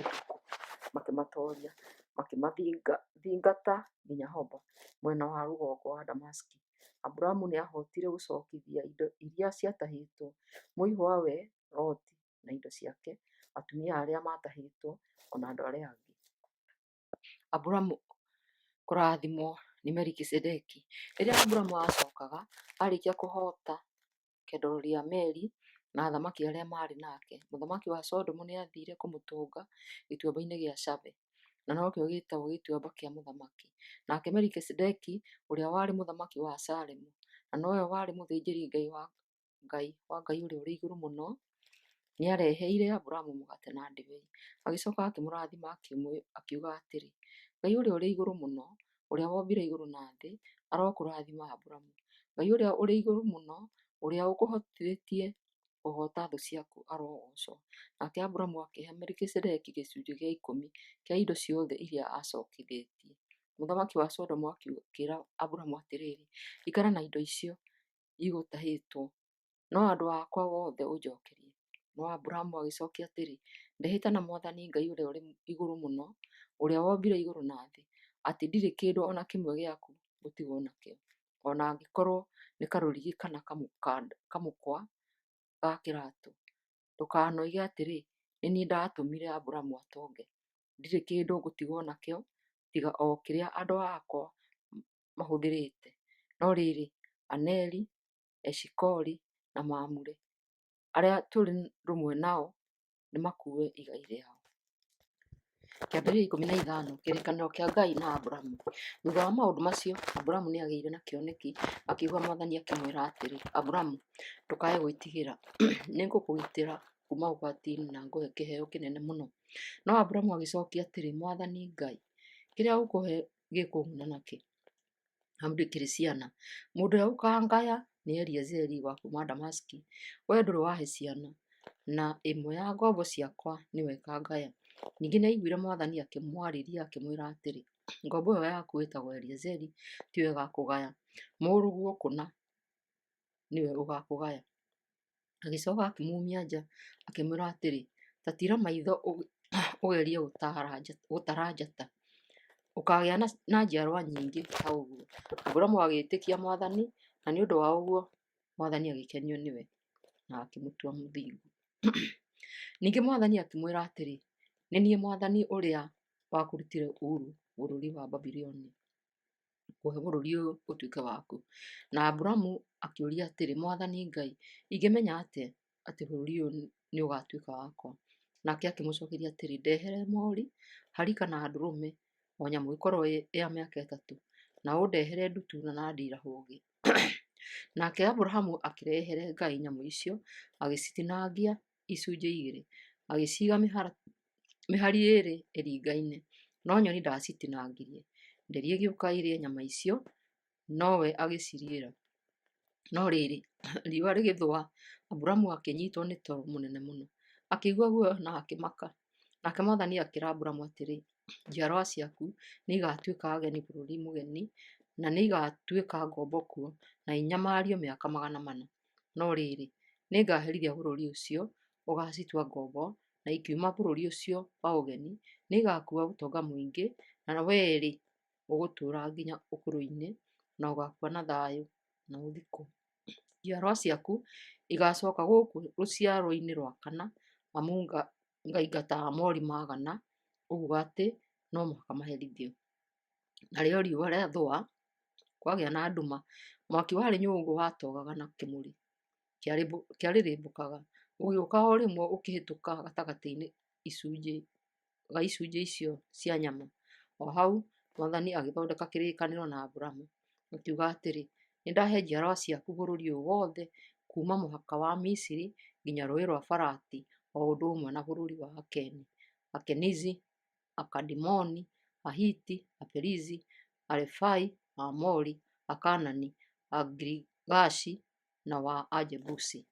ũtukũ, makĩmatooria, makĩmathingata nginya Hoba, mwena wa rũgongo wa Damasiki. Aburamu nĩahotire gũcookithia indo iria ciatahĩtwo, mũihwawe Loti na indo ciake, atumia arĩa maatahĩtwo, o na andũ arĩa angĩ. Aburamu kũrathimwo nĩ Melikisedeki. Rĩrĩa Aburamu aacookaga, aarĩkia kũhoota Kedorilaomeri na athamaki arĩa maarĩ nake, mũthamaki wa Sodomu nĩathiire kũmũtũnga Gĩtuamba-inĩ gĩa Shave (na nokĩo gĩĩtagwo Gĩtuamba kĩa Mũthamaki). Nake Melikisedeki ũrĩa warĩ mũthamaki wa Salemu, na nowe warĩ mũthĩnjĩri-Ngai wa Ngai wa Ngai-Ũrĩa-ũrĩ-Igũrũ-Mũno, nĩareheire Aburamu mũgate na ndibei. Agĩcooka akĩmũrathima, akiuga atĩrĩ, Ngai-Ũrĩa-ũrĩ-Igũrũ-Mũno, ũrĩa wombire igũrũ na thĩ, arokũrathima, Aburamu! Ngai-Ũrĩa-ũrĩ-Igũrũ-Mũno, ũrĩa ũkũhotithĩtie kũhoota thũ ciaku, arogoocwo! Nake Aburamu akĩhe Melikisedeki gĩcunjĩ gĩa ikũmi kĩa indo ciothe iria aacookithĩtie. Mũthamaki wa Sodomu akĩĩra Aburamu atĩrĩ, Ikara na indo icio igũtahĩtwo, no andũ akwa othe ũnjookerie. No Aburamu agĩcookia atĩrĩ, Ndehĩta na Mwathani Ngai Ũrĩa ũrĩ Igũrũ Mũno, ũrĩa wombire igũrũ na thĩ, atĩ ndirĩ kĩndũ o na kĩmwe gĩaku ngũtigwo nakĩo, o na angĩkorwo nĩ karũrigi kana kamũkwa ga kĩraatũ. Ndũkanoige atĩrĩ, 'Nĩ niĩ ndaatũmire Aburamu atonge.' Ndirĩ kĩndũ ngũtigwo nakĩo tiga o kĩrĩa andũ akwa mahũthĩrĩte. No rĩrĩ, Aneri, Eshikoli na Mamure, arĩa tũrĩ rũmwe nao, nĩmakuue igai rĩao. Kĩambĩrĩria 15 Kĩrĩkanĩro kĩa Ngai na Aburamu. Thuutha wa maũndũ macio, Aburamu nĩagĩire na kĩoneki, akĩigua Mwathani akĩmwĩra atĩrĩ, Aburamu, ndũkae gwĩtigĩra; nĩngũkũgitĩra kuuma ũgwati-inĩ na ngũhe kĩheo kĩnene mũno. No Aburamu agĩcookia atĩrĩ, Mwathani Ngai, kĩrĩa ũkũũhe gĩkũng'una nakĩ, amu ndikĩrĩ ciana? Mũndũ ũrĩa ũkaangaya nĩ Eliezeri wa kuuma Damasiki. Wee ndũrĩ wahe ciana, na ĩmwe ya ngombo ciakwa nĩwe ĩkaangaya. Ningĩ nĩaiguire Mwathani akĩmwarĩria akĩmwĩra atĩrĩ, Ngombo ĩyo yaku ĩtagwo Eliezeri tiyo ĩgaakũgaya, mũrũguo kũna nĩwe ũgaakũgaya. Agĩcoka akĩmuumia nja, akĩmwĩra atĩrĩ, Ta tiira maitho ũgerie gũtara njata, ũkaagĩa na njiarũa nyingĩ ta ũguo. Aburamu agĩĩtĩkia Mwathani, na nĩ ũndũ wa ũguo Mwathani agĩkenio nĩwe na akĩmũtua mũthingu. Ningĩ Mwathani akĩmwĩra atĩrĩ, Nĩ niĩ Mwathani ũrĩa wakũrutire Uru bũrũri wa Babuloni, ngũhe bũrũri ũyũ ũtuĩke waku. Na Aburamu akĩũria atĩrĩ, Mwathani Ngai, ingĩmenya atĩa atĩ bũrũri ũyũ nĩũgatuĩka wakwa? Nake akĩmũcookeria atĩrĩ, Ndehere moori, hari kana ndũrũme, o nyamũ ĩkorwo ya mĩaka 3, na ũndehere ndutura na ndirahũgĩ. Nake Aburamu akĩrehere Ngai nyamũ icio, agĩcitinangia icunjĩ igĩrĩ, agĩciiga mĩhari ĩĩrĩ ĩringaine, no nyoni ndacitinangirie. Nderi ĩgĩũka ĩrĩe nyama icio, nowe agĩcirĩĩra. No rĩrĩ, riũa rĩgĩthũa, Aburamu akĩnyiitwo nĩ toro mũnene mũno, akĩigua guoya na akĩmaka. Nake Mwathani akĩĩra Aburamu atĩrĩ, Njiarwa ciaku nĩigatuĩka ageni bũrũri mũgeni, na nĩigatuĩka ngombo kuo, na inyamario mĩaka 400. No rĩrĩ, nĩngaherithia bũrũri ũcio ũgaacitua ngombo, na ikiuma bũrũri ũcio wa ũgeni, nĩigakuua ũtonga mũingĩ, na wee-rĩ, ũgũtũũra nginya ũkũrũ-inĩ, na ũgaakua na thayũ na ũthikwo. Njiarwa ciaku igaacooka gũkũ rũciaro-inĩ rwa kana, amu ngaingata Aamori maigana ũguo atĩ no mũhaka maherithio. Narĩo riũa rĩathũa, kwagĩa na nduma, mwaki warĩ nyũngũ watogaga na kĩmũrĩ kĩarĩrĩmbũkaga, ũgĩũka o rĩmwe ũkĩhĩtũka gatagatĩ ga icunjĩ icio cia nyama. O hau Mwathani agĩthondeka kĩrĩkanĩro na Aburamu, akiuga atĩrĩ, Nĩndahe njiarwa ciaku bũrũri ũyũ wothe, kuuma mũhaka wa Misiri nginya Rũũĩ rwa Farati, o ũndũ ũmwe na bũrũri wa Akeni, Akenizi, Akadimoni, Ahiti, Aperizi, Arefai, Aamori, Akaanani, Agirigashi, na wa Ajebusi.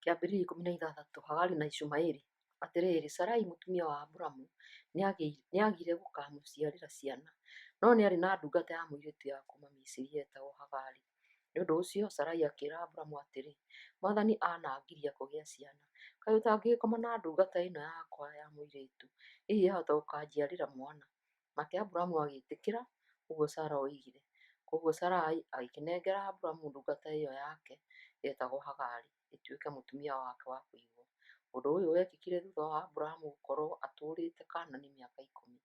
Kĩambĩrĩria 16 Hagari na Ishumaeli. Atĩrĩrĩ, Sarai mũtumia wa Aburamu nĩagire gũkaamũciarĩra ciana. No nĩ aarĩ na ndungata ya mũirĩtu ya kuuma Misiri yetagwo Hagari. Nĩ ũndũ ũcio Sarai akĩĩra Aburamu atĩrĩ, Mwathani anangiria kũgĩa ciana. Kaĩ ũtangĩgĩkoma na ndungata ĩno yakwa ya mũirĩtu, hihi yahota gũkaanjiarĩra mwana? Nake Aburamu agĩĩtĩkĩra ũguo Sara oigire. Kwoguo Sarai agĩkĩnengera Aburamu ndungata ĩyo yake yetagwo Hagari ĩtuĩke mũtumia wake wa kũigwo. Ũndũ ũyũ wekĩkire thutha wa Aburamu gũkorũo atũũrĩte Kaanani mĩaka 10.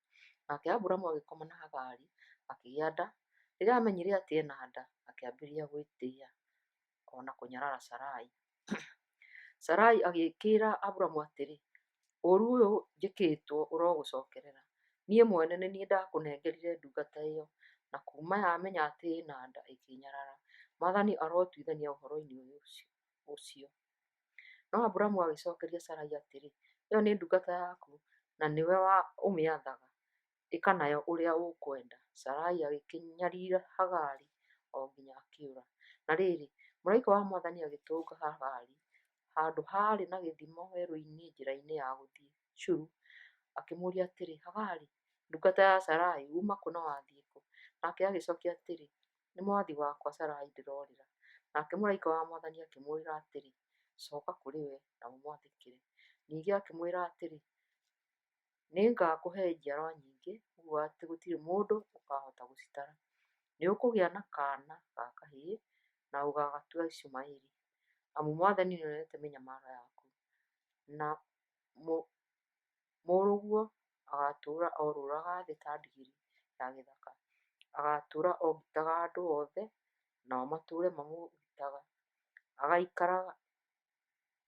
Nake Aburamu agĩkoma na Hagari, akĩgĩa nda. Rĩrĩa aamenyire atĩ ena nda, akĩambĩrĩria gwĩtĩa o na kũnyarara Sarai. Sarai agĩkĩĩra Aburamu atĩrĩ, Ũũru ũyũ njĩkĩtwo ũrogũcokerera. Niĩ mwene nĩ niĩ ndakũnengerire ndungata ĩyo, na kuuma yamenya atĩ ĩna nda ĩkĩĩnyarara. Mwathani arotuithania ũhoro-inĩ ũcio. No Aburamu agĩcokeria Sarai atĩrĩ, Ĩyo nĩ ndungata yaku, na nĩwe ũmĩathaga. Ĩka nayo ũrĩa ũkwenda. Sarai agĩkĩnyarira Hagari o nginya akĩũra. Na rĩrĩ, mũraika wa Mwathani agĩtũnga Hagari handũ haarĩ na gĩthima werũ-inĩ njĩra-inĩ ya gũthiĩ Shuru, akĩmũũria atĩrĩ, Hagari, ndungata ya Sarai, uuma kũ na wathiĩ kũ? Nake agĩcokia atĩrĩ, Nĩ mwathi wakwa Sarai ndĩrorĩra. Nake mũraika wa Mwathani akĩmwĩra atĩrĩ, Coka kũrĩ we na ũmwathĩkĩre. Ningĩ akĩmwĩra atĩrĩ, Nĩngakũhe njiarwa nyingĩ, ũguo atĩ gũtirĩ mũndũ ũkaahota gũcitara. Nĩũkũgĩa na kaana ga kahĩĩ, na ũgaagatua Ishumaeli, amu Mwathani nĩonete mĩnyamaro yaku, na mũrũguo agaatũũra orũraga thĩ ta ndigiri ya gĩthaka. Agaatũũra ogitaga andũ othe, nao matũũre mamũũgitaga. Agaaikara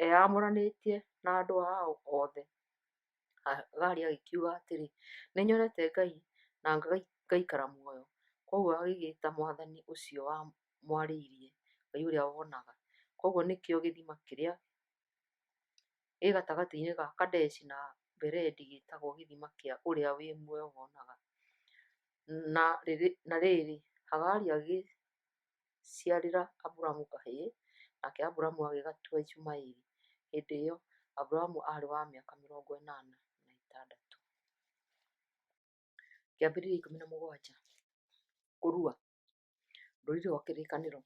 eyamũranĩtie na andũ ao othe. Hagari agĩkiuga atĩrĩ, Nĩnyonete Ngai na ngaikara muoyo. Kwoguo agĩgĩĩta Mwathani ũcio wamwarĩirie, Ngai ũrĩa wonaga. Kwoguo nĩkĩo gĩthima kĩrĩa gĩ gatagatĩ ga Kadeshi na Beredi gĩtagwo Gĩthima kĩa Ũrĩa wĩ Muoyo Wonaga. Na rĩrĩ, Hagari agĩciarĩra Aburamu kahĩĩ, nake Aburamu agĩgatua Ishumaeli. Hĩndĩ ĩyo Aburamu aarĩ wa mĩaka 86. Kĩambĩrĩria 17. Kũrua. Rũriri rwa Kĩrĩkanĩro.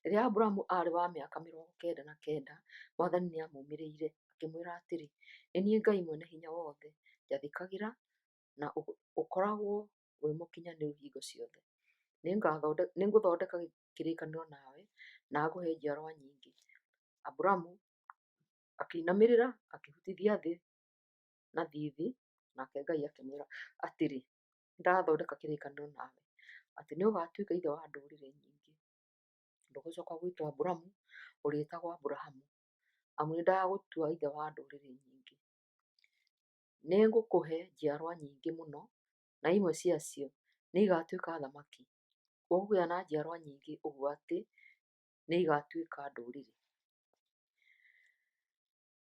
Rĩrĩa Aburamu aarĩ wa mĩaka 99, mwathani nĩamumĩrĩire akĩmwĩra atĩrĩ, Nĩ niĩ Ngai Mwene Hinya Wothe, njathĩkagĩra na ũkoragwo wĩ mũkinyanĩru hingo ciothe. Nĩngũthondeka kĩrĩĩkanĩro nawe na ngũhe njiarwa nyingĩ. Aburamu akĩinamĩrĩra akĩhutithia thĩ na thiithi, nake Ngai akĩmwĩra atĩrĩ, Nĩndathondeka kĩrĩkanĩro nawe, atĩ nĩũgatuĩka ithe wa ndũrĩrĩ nyingĩ. Ndũgũcoka gwĩtwo Aburamu, ũrĩĩtagwo Aburahamu, amu nĩndagũtua ithe wa ndũrĩrĩ nyingĩ. Nĩngũkũhe njiarwa nyingĩ mũno, na imwe ciacio nĩigatuĩka athamaki. Ũkũgĩa na njiarwa nyingĩ ũguo atĩ nĩigatuĩka ndũrĩrĩ.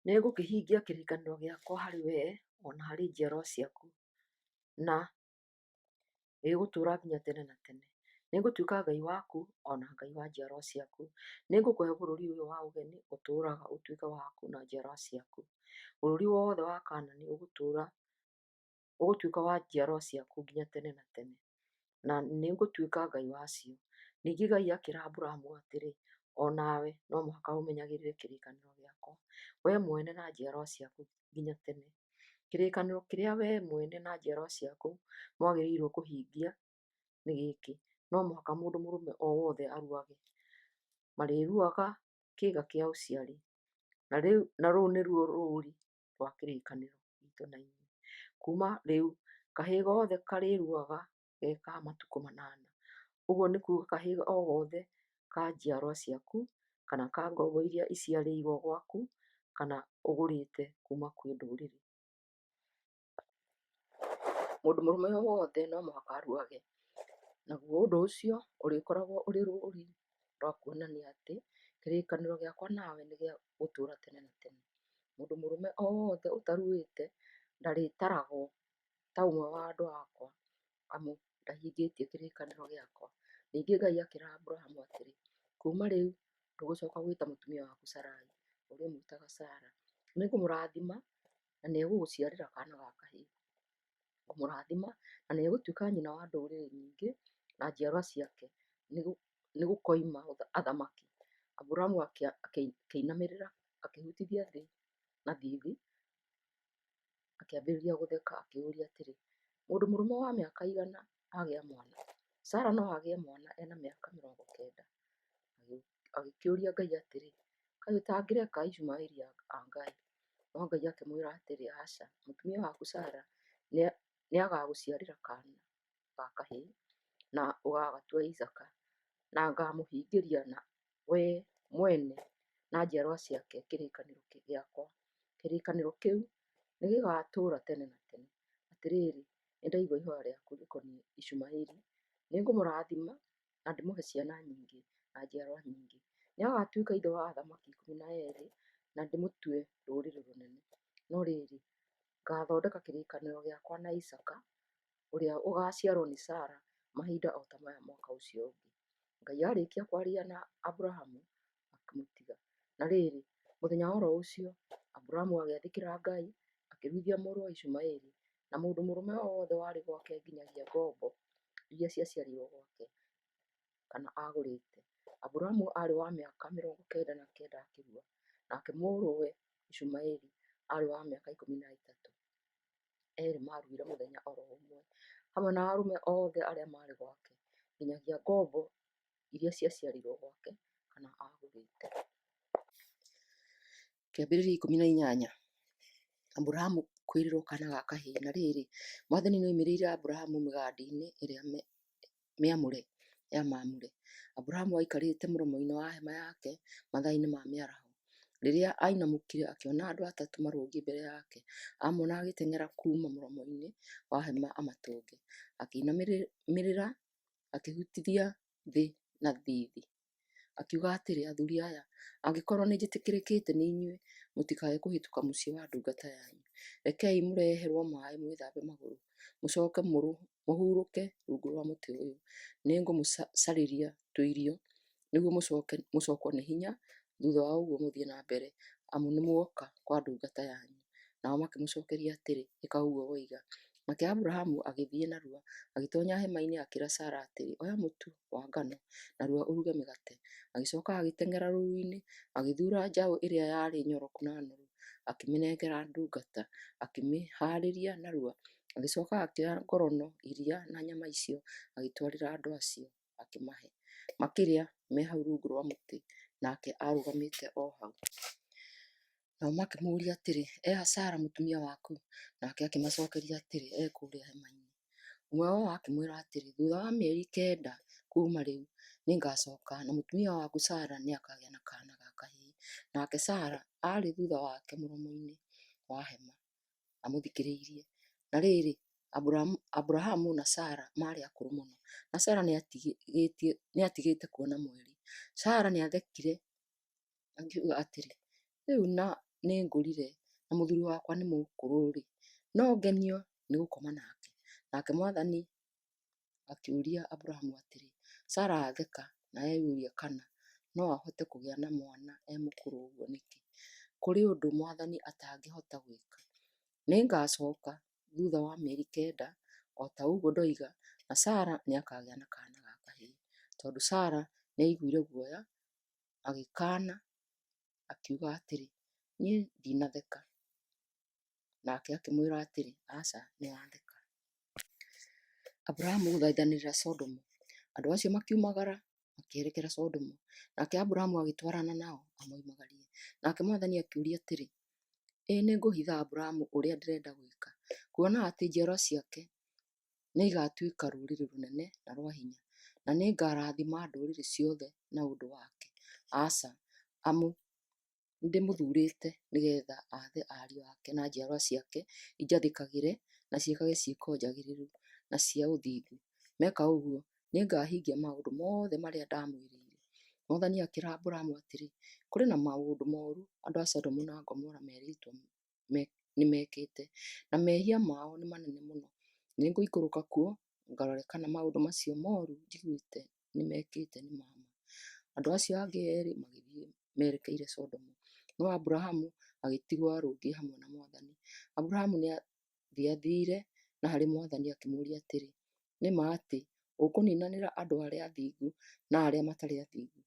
Nĩngũkĩhingia kĩrĩkanĩro gĩakwa harĩ wee o na harĩ njiarwa ciaku, na gĩgũtũũra nginya tene na tene. Nĩngũtuĩka Ngai waku o na Ngai wa njiarwa ciaku. Nĩngũkũhe bũrũri ũyũ wa ũgeni ũtũũraga ũtuĩke waku na njiarwa ciaku. Bũrũri wothe wa Kaanani ũgũtuĩka wa njiarwa ciaku nginya tene na tene, na nĩngũtuĩka Ngai wacio. Ningĩ Ngai akĩĩra Aburamu atĩrĩ, O nawe no mũhaka ũmenyagĩrĩre kĩrĩkanĩro gĩakwa, wee mwene na njiarwa ciaku nginya tene. Kĩrĩkanĩro kĩrĩa wee mwene na njiarwa ciaku mwagĩrĩirũo kũhingia nĩ gĩkĩ: No mũhaka mũndũ mũrũme o wothe aruage. Marĩruaga kĩĩga kĩa ũciari, na rũu nĩruo rũũri rwa kĩrĩkanĩro giitũ na inyuĩ. Kuuma rĩu, kahĩĩ gothe karĩruaga ge ka matukũ manana, ũguo nĩ kuuga kahĩĩ o gothe ka njiarũa ciaku kana ka ngombo iria iciarĩirũo gwaku kana ũgũrĩte kuuma kwĩ ndũrĩrĩ. Mũndũ mũrũme o wothe no mũhaka aruage, naguo ũndũ ũcio ũrĩkoragwo ũrĩ rũũri rwa kuonania atĩ kĩrĩkanĩro gĩakwa nawe nĩ gĩa gũtũũra tene na tene. Mũndũ mũrũme o wothe ũtaruĩte ndarĩtaragwo ta ũmwe wa andũ akwa, amu ndahingĩtie kĩrĩkanĩro gĩakwa. Ningĩ Ngai akĩĩra Aburamu atĩrĩ, Kuuma rĩu ndũgũcoka gwĩta mũtumia waku Sarai, ũrĩmwĩtaga Sara. Nĩngũmũrathima, na nĩegũgũciarĩra kaana ga kahĩĩ. Ngũmũrathima, na nĩegũtuĩka nyina wa ndũrĩrĩ nyingĩ, na njiarwa ciake nĩgũkoima athamaki. Aburamu akĩinamĩrĩra, akĩhutithia thĩ na thiithi, akĩambĩrĩria gũtheka, akĩũria atĩrĩ, Mũndũ mũrũme wa mĩaka igana agĩa mwana? Sara no agĩe mwana e na mĩaka 90? Agĩkĩũria Ngai atĩrĩ, Kaĩ ũtangĩreka Ishumaeli angae? No Ngai akĩmwĩra atĩrĩ, Aca, mũtumia waku Sara nĩagagũciarĩra kaana ga kahĩĩ, na ũgaagatua Isaaka, na ngaamũhingĩria we mwene na njiarwa ciake kĩrĩkanĩro gĩakwa. Kĩrĩkanĩro kĩu nĩgĩgatũũra tene na tene. Atĩrĩrĩ, nĩndaigua ihooya rĩaku rĩkoniĩ Ishumaeli; nĩngũmũrathima na ndĩmũhe ciana nyingĩ na njiarwa nyingĩ. Nĩagatuĩka ithe wa athamaki 12, na ndĩmũtue rũrĩrĩ rũnene. No rĩrĩ, ngaathondeka kĩrĩkanĩro gĩakwa na Isaaka, ũrĩa ũgaaciarwo nĩ Sara mahinda o ta maya mwaka ũcio ũngĩ. Ngai aarĩkia kwaria na Aburamu, akĩmũtiga. Na rĩrĩ, mũthenya o ro ũcio, Aburamu agĩathĩkĩra Ngai, akĩruithia mũrũwe Ishumaeli, na mũndũ mũrũme o wothe warĩ gwake nginyagia ngombo iria ciaciarĩirwo gwake kana aagũrĩte. Aburamu aarĩ wa mĩaka 99 akĩrua, nake mũrũwe Ishumaeli aarĩ wa mĩaka 13. Eerĩ maaruire mũthenya o ro ũmwe, hamwe na arũme othe arĩa maarĩ gwake, nginyagia ngombo iria ciaciarĩirwo gwake kana aagũrĩte. Kĩambĩrĩria 18. Aburamu kwĩrĩrwo kaana ga kahĩĩ. Na rĩrĩ, Mwathani nĩoimĩrĩire Aburamu mĩgandi-inĩ ĩrĩa mĩamũre ya Mamure. Aburamu aikarĩte mũromo-inĩ wa hema yake mathaa-inĩ ma mĩaraho. Rĩrĩa ainamũkire, akĩona andũ atatũ marũngiĩ mbere yake. Amona agĩteng'era kuuma mũromo-inĩ wa hema amatũnge, akĩinamĩrĩra akĩhutithia thĩ na thiithi. Akiuga atĩrĩ, Athuri aya, angĩkorũo nĩnjĩtĩkĩrĩkĩte nĩ inyuĩ, mũtikae kũhĩtũka mũciĩ wa ndungata yanyu. Rekei mũreherũo maĩ mwĩthambe magũrũ, mũcoke mũhurũke rungu rwa mũtĩ ũyũ. Nĩngũmũcarĩria tũirio, nĩguo mũcokwo nĩ hinya, thutha wa ũguo mũthiĩ na mbere, amu nĩmwoka kwa ndungata yanyu. Nao makĩmũcokeria atĩrĩ, Ĩka ũguo woiga. Nake Aburahamu agĩthiĩ narua, agĩtoonya hema-inĩ, akĩĩra Sara atĩrĩ, “Oya mũtu wa ngano narua ũruge mĩgate.” Agĩcooka agĩteng'era rũũru-inĩ, agĩthuura njaũ ĩrĩa yarĩ nyoroku na noru, akĩmĩnengera ndungata, ĩkĩmĩhaarĩria narua. Agĩcooka akĩoya ngorono iria na nyama icio, agĩtwarĩra andũ acio, akĩmahe. Makĩrĩa me hau rungu rwa mũtĩ, nake aarũgamĩte o hau. Nao makĩmũũria atĩrĩ, “Ĩ ha Sara mũtumia waku?” Nake akĩmacookeria atĩrĩ, “E kũũrĩa hema-inĩ.” Ũmwe wao akĩmwĩra atĩrĩ, “Thuutha wa mĩeri kenda kuuma rĩu nĩngacooka, na mũtumia waku Sara nĩakagĩa na kaana ga kahĩĩ.” Nake Sara aarĩ thuutha wake mũromo-inĩ wa hema amũthikĩrĩirie. Na rĩrĩ, Aburahamu na Sara maarĩ akũrũ mũno, na Sara nĩatigĩte kuona mweri. Sara nĩathekire akiuga atĩrĩ, “Rĩu nĩngũrire na mũthuuri wakwa nĩ mũkũrũ-rĩ, no ngenio nĩ gũkoma nake?” Nake Mwathani akĩũria Aburahamu atĩrĩ, “Sara atheka na eyũria kana no ahote kũgĩa na mwana e mũkũrũ ũguo nĩkĩ? Kũrĩ ũndũ Mwathani atangĩhota gwĩka? Nĩngacooka thuutha wa mĩeri kenda, o ta ũguo ndoiga, na Sara nĩakagĩa na kaana ga kahĩĩ.” Tondũ Sara nĩaiguire guoya, agĩkaana, akiuga atĩrĩ, “Niĩ ndinatheka.” Nake akĩmwĩra atĩrĩ, “Aca, nĩwatheka.” Aburahamu gũthaithanĩrĩra Sodomu. Andũ acio makiumagara makĩerekera Sodomu, nake Aburahamu agĩtwarana nao amoimagarie. Nake Mwathani akĩũria atĩrĩ, “Ĩ nĩngũhitha Aburahamu ũrĩa ndĩrenda gwĩka, kuona atĩ njiarwa ciake nĩigatuĩka rũrĩrĩ rũnene na rwa hinya, na nĩngarathima ndũrĩrĩ ciothe na ũndũ wake? Aca, amu nĩndĩmũthuurĩte nĩgeetha aathe ariũ ake na njiarwa ciake injathĩkagĩre na ciĩkage ciĩko njagĩrĩru na cia ũthingu. Meka ũguo, nĩngahingia maũndũ mothe marĩa ndamwĩrĩire.” Mwathani akĩĩra Aburahamu atĩrĩ, “Kũrĩ na maũndũ mooru andũ a Sodomu na Gomora merĩtwo nĩmekĩte, na mehia mao nĩ manene mũno. Nĩngũikũrũka kuo ngarore kana maũndũ macio mooru njiguĩte nĩmekĩte nĩ ma ma.” Andũ acio angĩ eerĩ magĩthiĩ merekeire Sodomu, no Aburahamu agĩtigwo arũngiĩ hamwe na Mwathani. Aburahamu nĩathiathire na harĩ Mwathani akĩmũũria atĩrĩ, “Nĩ ma atĩ ũkũniinanĩra andũ arĩa athingu na arĩa matarĩ athingu?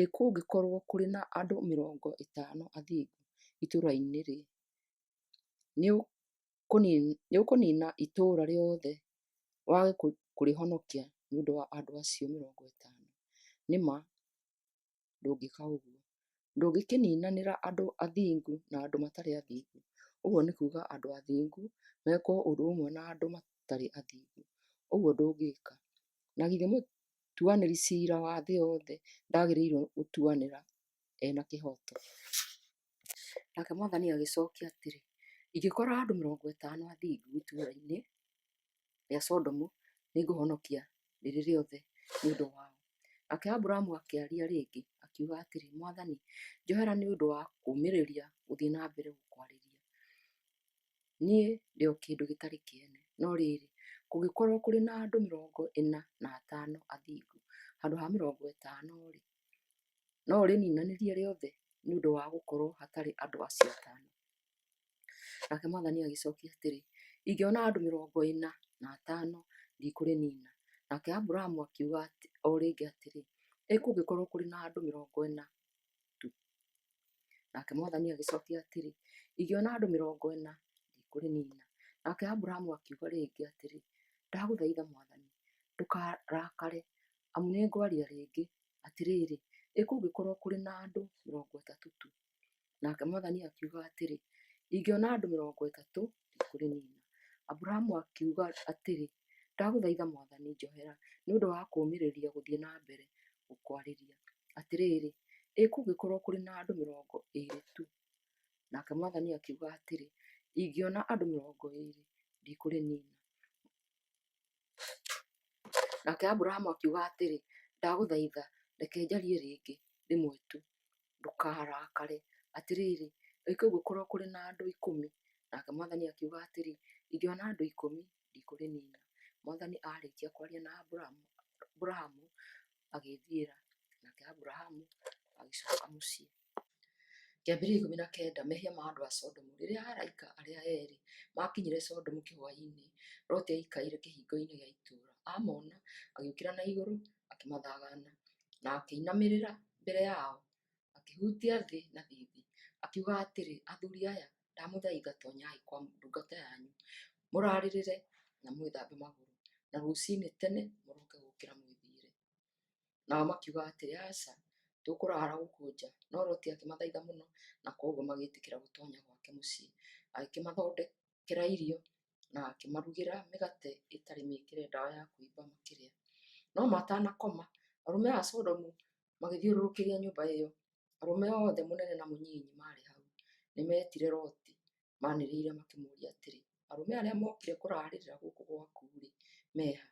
Ĩ kũngĩkorwo kũrĩ na andũ mĩrongo ĩtano athingu itũũra-inĩ-rĩ, nĩũkũniina itũũra rĩothe wage kũrĩhonokia nĩ ũndũ wa andũ acio 50? Nĩ ma ndũngĩka ũguo! Ndũngĩkĩniinanĩra andũ athingu na andũ matarĩ athingu, ũguo nĩ kuuga andũ athingu mekwo ũndũ ũmwe na andũ matarĩ athingu. Ũguo ndũngĩka! Na githĩ mũtuanĩri ciira wa thĩ yothe ndaagĩrĩirwo gũtuanĩra e na kĩhooto?” Nake Mwathani agĩcookia atĩrĩ, “Ingĩkora andũ 50 athingu itũũra-inĩ rĩa Sodomu, nĩngũhonokia rĩrĩ rĩothe nĩ ũndũ wao.” Nake Aburahamu akĩaria rĩngĩ, akiuga atĩrĩ, “Mwathani, njohera nĩ ũndũ wa kũũmĩrĩria gũthiĩ na mbere gũkwarĩria. Niĩ ndĩ o kĩndũ gĩtarĩ kĩene. No rĩrĩ, kũngĩkorwo kũrĩ na andũ 45 athingu handũ ha 50-rĩ, no ũrĩniinanĩrie rĩothe nĩ ũndũ wa gũkorwo hatarĩ andũ acio atano?” Nake Mwathani agĩcookia atĩrĩ, “Ingĩona andũ 45, ndikũrĩniina.” Nake Aburahamu akiuga o rĩngĩ atĩrĩ, “Ĩ kũngĩkorwo kũrĩ na andũ 40 tu?” Nake Mwathani agĩcookia atĩrĩ, “Ingĩona andũ 40, ndikũrĩniina.” Nake Aburahamu akiuga rĩngĩ atĩrĩ, “Ndagũthaitha Mwathani, ndũkarakare, amu nĩngwaria rĩngĩ. Atĩrĩrĩ, ĩ kũngĩkorwo kũrĩ na andũ 30 tu?” Nake Mwathani akiuga atĩrĩ, “Ingĩona andũ 30, ndikũrĩniina.” Aburahamu akiuga atĩrĩ, “Ndagũthaitha Mwathani, njohera nĩ ũndũ wa kũũmĩrĩria gũthiĩ na mbere gũkwarĩria. Atĩrĩrĩ, ĩ kũngĩkorwo kũrĩ na andũ 20 tu?” Nake Mwathani akiuga atĩrĩ, “Ingĩona andũ 20, ndikũrĩniina.” Nake Aburahamu akiuga atĩrĩ, “Ndagũthaitha, reke njarie rĩngĩ rĩmwe tu, ndũkarakare. Atĩrĩrĩ, ĩ kũngĩkorwo kũrĩ na andũ 10?” Nake Mwathani akiuga atĩrĩ, “Ingĩona andũ 10, ndikũrĩniina.” Mwathani aarĩkia kwaria na Aburahamu, agĩĩthiĩra, nake Aburahamu agĩcooka mũciĩ. Kĩambĩrĩria 19 Mehia ma andũ a Sodomu. Rĩrĩa araika arĩa eerĩ maakinyire Sodomu kĩhwaĩ-inĩ, Loti aikaire kĩhingo-inĩ gĩa itũũra. Aamona, agĩũkĩra na igũrũ akĩmathagaana, na akĩinamĩrĩra mbere yao, akĩhutia thĩ na thiithi. Akiuga atĩrĩ, “Athuuri aya, ndamũthaitha toonyai kwa ndungata yanyu, mũrarĩrĩre na mwĩthambe magũrũ, na rũciinĩ tene mũroke gũũkĩra mwĩthiĩre.” Nao makiuga atĩrĩ, “Aca, tũkũraara gũkũ nja.” No Loti akĩmathaitha mũno, na kwoguo magĩtĩkĩra gũtoonya gwake mũciĩ. Agĩkĩmathondekera irio, na akĩmarugĩra mĩgate ĩtarĩ mĩĩkĩre ndawa ya kũimba makĩrĩa. No matanakoma, arũme a Sodomu magĩthiũrũrũkĩria nyũmba ĩyo. Arũme othe mũnene na mũnyinyi maarĩ hau. Nĩmeetire Loti maanĩrĩire makĩmũũria atĩrĩ, “Arũme arĩa mookire kũraarĩrĩra gũkũ gwaku-rĩ, me ha?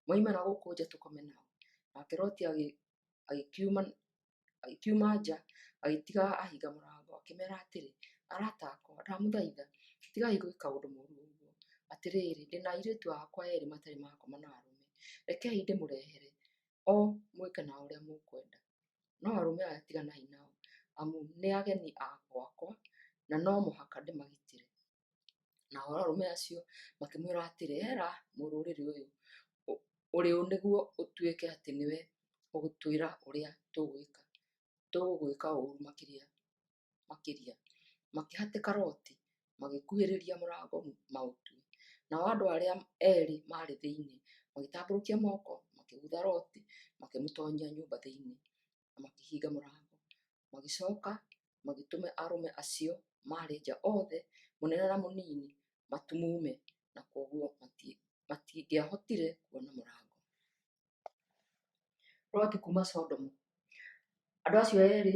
Moime na gũkũ nja tũkome nao.” Nake Loti agĩkiuma nja, agĩtiga ahinga mũrango, akĩmeera atĩrĩ, “Arata akwa, ndamũthaitha, tigai gwĩka ũndũ mũũru ũguo. Atĩrĩrĩ, ndĩ na airĩtu akwa eerĩ matarĩ maakoma na arũme. Rekei ndĩmũrehere o, mwĩke nao ũrĩa mũkwenda. No arũme aya tiganai nao, amu nĩ ageni a gwakwa, na no mũhaka ndĩmagitĩre.” Nao arũme acio makĩmwĩra atĩrĩ, “Era mũrũrĩrĩ ũyũ ũrĩ ũ nĩguo ũtuĩke atĩ nĩwe ũgũtwĩra ũrĩa tũgwĩka? Tũgũgwĩka ũũru makĩria makĩria.” Makĩhatĩka Loti, magĩkuhĩrĩria mũrango maũtue. Nao andũ arĩa eerĩ maarĩ thĩinĩ magĩtambũrũkia moko, makĩgũtha Loti, makĩmũtoonyia nyũmba thĩinĩ, na makĩhinga mũrango. Magĩcooka magĩtũma arũme acio maarĩ nja othe, mũnene na mũnini, matumume, na kwoguo matingĩahotire kuona mũrango. Loti kuuma Sodomu. Andũ acio eerĩ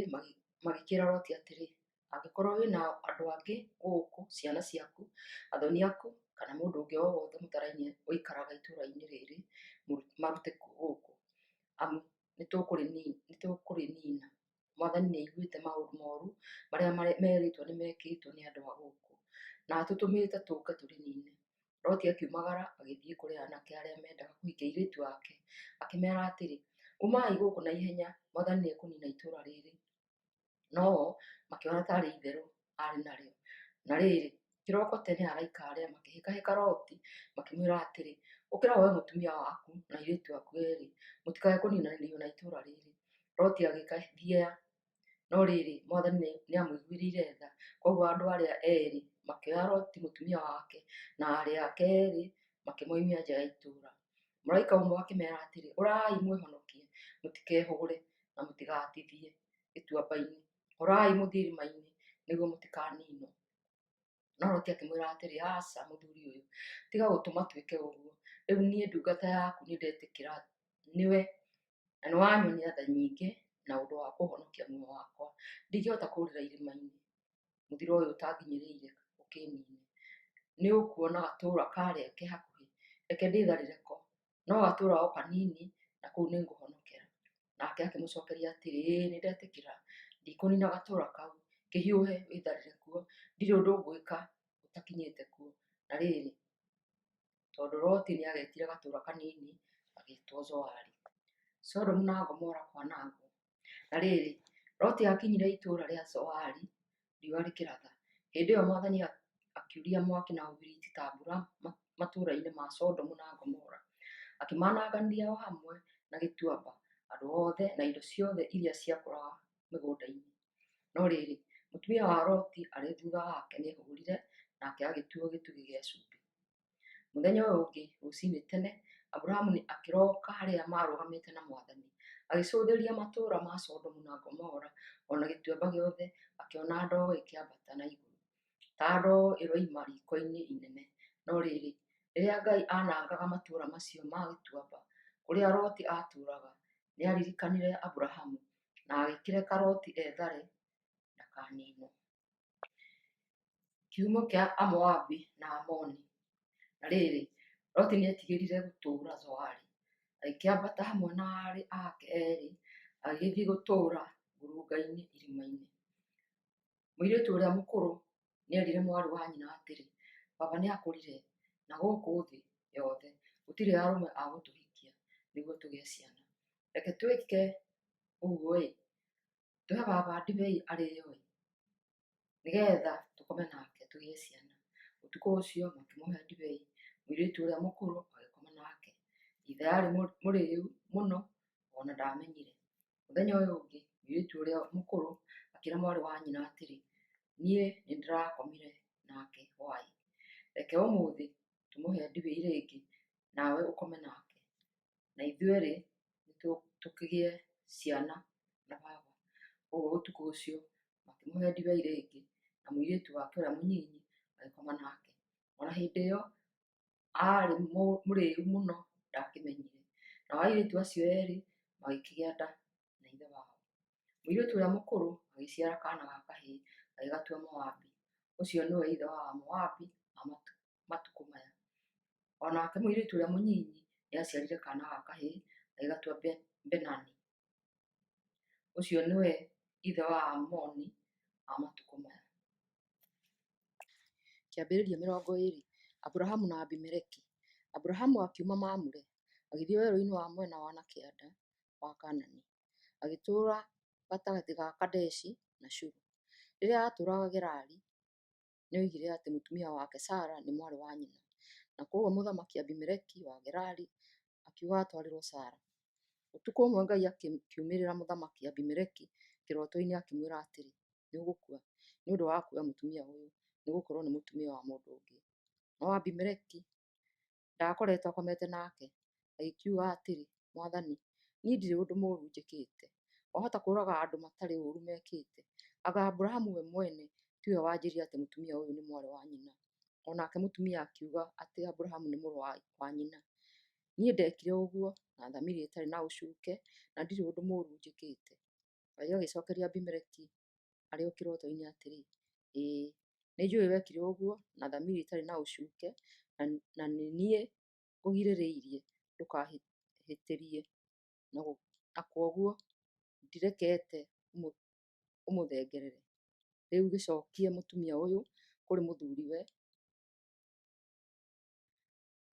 magĩkĩĩra Loti atĩrĩ, “Angĩkorwo wĩ na andũ angĩ gũkũ, ciana ciaku, athoni aku, kana mũndũ ũngĩ o wothe mũtarainie ũikaraga itũũra-inĩ rĩrĩ, marute gũkũ, amu nĩtũkũrĩniina. Mwathani nĩaiguĩte maũndũ mooru marĩa merĩtwo nĩmekĩtwo nĩ andũ a gũkũ, na atũtũmĩte tũũke tũrĩniine.” Loti akiumagara agĩthiĩ kũrĩ aanake arĩa meendaga kũhikia airĩtu ake, akĩmeera atĩrĩ, “Umai gũkũ na ihenya! Mwathani nĩekũniina itũũra rĩrĩ.” No-o makĩona taarĩ itherũ aarĩ narĩo. Na rĩrĩ, kĩroko tene araika arĩa makĩhĩkahĩka Loti, makĩmwĩra atĩrĩ, “Ũkĩra woe mũtumia waku na airĩtu aku eerĩ, mũtikae kũniinanĩrio na itũũra rĩrĩ.” Loti agĩkĩthiĩa, no rĩrĩ, Mwathani nĩamũiguĩrĩire tha, kwoguo andũ arĩa eerĩ makĩoya Loti mũtumia wake na aarĩ ake eerĩ, makĩmoimia nja ya itũũra. Mũraika ũmwe akĩmeera atĩrĩ, “Ũrai mwĩhonokie! Mũtikehũgũre na mũtigatithie gĩtuamba-inĩ. Ũrai mũthiĩ irĩma-inĩ nĩguo mũtikaniinwo.” No Loti akĩmwĩra atĩrĩ, “Aca, mũthuri ũyũ, tiga gũtũma twĩke ũguo. Rĩu niĩ ndungata yaku nĩndetĩkĩra nĩwe, na nĩwanyonia tha nyingĩ na ũndũ wa kũhonokia muoyo wakwa. Ndingĩhota kũũrĩra irĩma-inĩ, mũthiro ũyũ ũtanginyĩrĩire ũkĩĩniine. Nĩũkuona gatũũra karĩa ke hakuhĩ? Reke ndĩtharĩre ko. No gatũũra o kanini, na kũu nĩngũhonokera.” Nake akĩmũcookeria atĩrĩ, “Ĩĩ, nĩndetĩkĩra. Ndikũniina gatũũra kau. Kĩhiũhe wĩtharĩre kuo. Ndirĩ ũndũ ngwĩka ũtakinyĩte kuo.” Na rĩrĩ, tondũ Loti nĩagetire gatũũra kanini, gagĩĩtwo Zoari. Sodomu na Gomora kwanangwo. Na rĩrĩ, Loti aakinyire itũũra rĩa Zoari riũa rĩkĩratha. Hĩndĩ ĩyo Mwathani akiuria mwaki na ũbiriti ta mbura matũũra-inĩ ma Sodomu na Gomora, akĩmananganĩria o hamwe na gĩtuamba, andũ othe na indo ciothe iria ciakũraga mĩgũnda-inĩ. No rĩrĩ, mũtumia wa Loti arĩ thuutha wake nĩehũgũrire, nake agĩtuo gĩtugĩ gĩa cumbĩ. Mũthenya ũyũ ũngĩ, rũciinĩ tene, Aburahamu akĩroka harĩa maarũgamĩte na Mwathani. Agĩcũthĩrĩria matũũra ma Sodomu na Gomora o na gĩtuamba gĩothe, akĩona ndogo ĩkĩambata na igũrũ, ta ndogo ĩroima riiko-inĩ inene. No rĩrĩ, rĩrĩa Ngai aanangaga matũũra macio ma gĩtuamba, kũrĩa Loti aatũũraga, nĩaririkanire Aburahamu, na agĩkĩreka Loti ethare ndakaniinwo. Kĩhumo kĩa Amoabi na Aamoni. Na rĩrĩ, Loti nĩetigĩrire gũtũũra Zoari, agĩkĩambata hamwe na aarĩ ake eerĩ, agĩgĩthiĩ gũtũũra ngurunga-inĩ irĩma-inĩ. Mũirĩtu ũrĩa mũkũrũ nĩerire mwarĩ wa nyina atĩrĩ, “Baba nĩakũrire, na gũkũ thĩ yothe gũtirĩ arũme a gũtũhikia nĩguo tũgĩe ciana. Reke twĩke ũguo-ĩ, tũhe baba ndibei arĩĩo-ĩ.” Nĩgeetha tũkome nake tũgĩe ciana. Ũtukũ ũcio makĩmũhe ndibei, mũirĩtu ũrĩa mũkũrũ agĩkoma nake. Ithe aarĩ mũrĩĩu mũno, o na ndaamenyire. Mũthenya ũyũ ũngĩ, mũirĩtu ũrĩa mũkũrũ akĩĩra mwarĩ wa nyina atĩrĩ, “Niĩ nĩndĩrakomire nake hwaĩ. Reke ũmũthĩ tũmũhe ndibei rĩngĩ, nawe ũkome nake, na ithuerĩ tũkĩgĩe ciana na baba.” Kwoguo ũtukũ ũcio makĩmũhe ndibei rĩngĩ, na mũirĩtu wake ũrĩa mũnyinyi agĩkoma nake. O na hĩndĩ ĩyo aarĩ mũrĩĩu mũno ndaakĩmenyire. Nao airĩtu acio eerĩ magĩkĩgĩa nda na ithe wao. Mũirĩtu ũrĩa mũkũrũ agĩciara kaana ga kahĩĩ agĩgatua Moabi. Ũcio nĩwe ithe wa Amoabi a matukũ maya. O nake mũirĩtu ũrĩa mũnyinyi nĩaciarire kaana ga kahĩĩ agĩgatua Benani. Ũcio nĩwe ithe wa Aamoni a matukũ maya. Kĩambĩrĩria 20 Aburahamu na Abimeleki. Aburahamu akiuma Mamure, agĩthiĩ werũ-inĩ wa mwena wa na kĩanda wa Kaanani, agĩtũũra gatagatĩ ga Kadeshi na Shuru. Rĩrĩa aatũũraga Gerari, nĩoigire atĩ mũtumia wake Sara nĩ mwarĩ wa nyina, na kwoguo Mũthamaki Abimeleki wa Gerari akiuga atwarĩrwo Sara. Ũtukũ ũmwe Ngai akiumĩrĩra Mũthamaki Abimeleki kĩroto-inĩ akĩmwĩra atĩrĩ, “Nĩũgũkua nĩ ũndũ wa kuoya mũtumia ũyũ, nĩgũkorwo nĩ mũtumia wa mũndũ ũngĩ.” No Abimeleki ndaakoretwo akomete nake, agĩkiuga atĩrĩ, “Mwathani, niĩ ndirĩ ũndũ mũũru njĩkĩte. Wahota kũũraga andũ matarĩ ũũru mekĩte? Anga Aburahamu we mwene tiwe wanjĩĩrire atĩ mũtumia ũyũ nĩ mwarĩ wa nyina, o nake mũtumia akiuga atĩ Aburahamu nĩ mũrũ wa nyina? Niĩ ndeekire ũguo na thamiri ĩtarĩ na ũcuuke, na ndirĩ ũndũ mũũru njĩkĩte.” Ngai agĩcookeria Abimeleki arĩ o kĩroto-inĩ atĩrĩ, “Ĩĩ, nĩnjũũĩ wekire ũguo na thamiri ĩtarĩ na ũcuuke, na nĩ niĩ ngũgirĩrĩirie ndũkahĩtĩrie, na kwoguo ndirekete ũmũthengerere. Rĩu gĩcookie mũtumia ũyũ kũrĩ mũthuuriwe.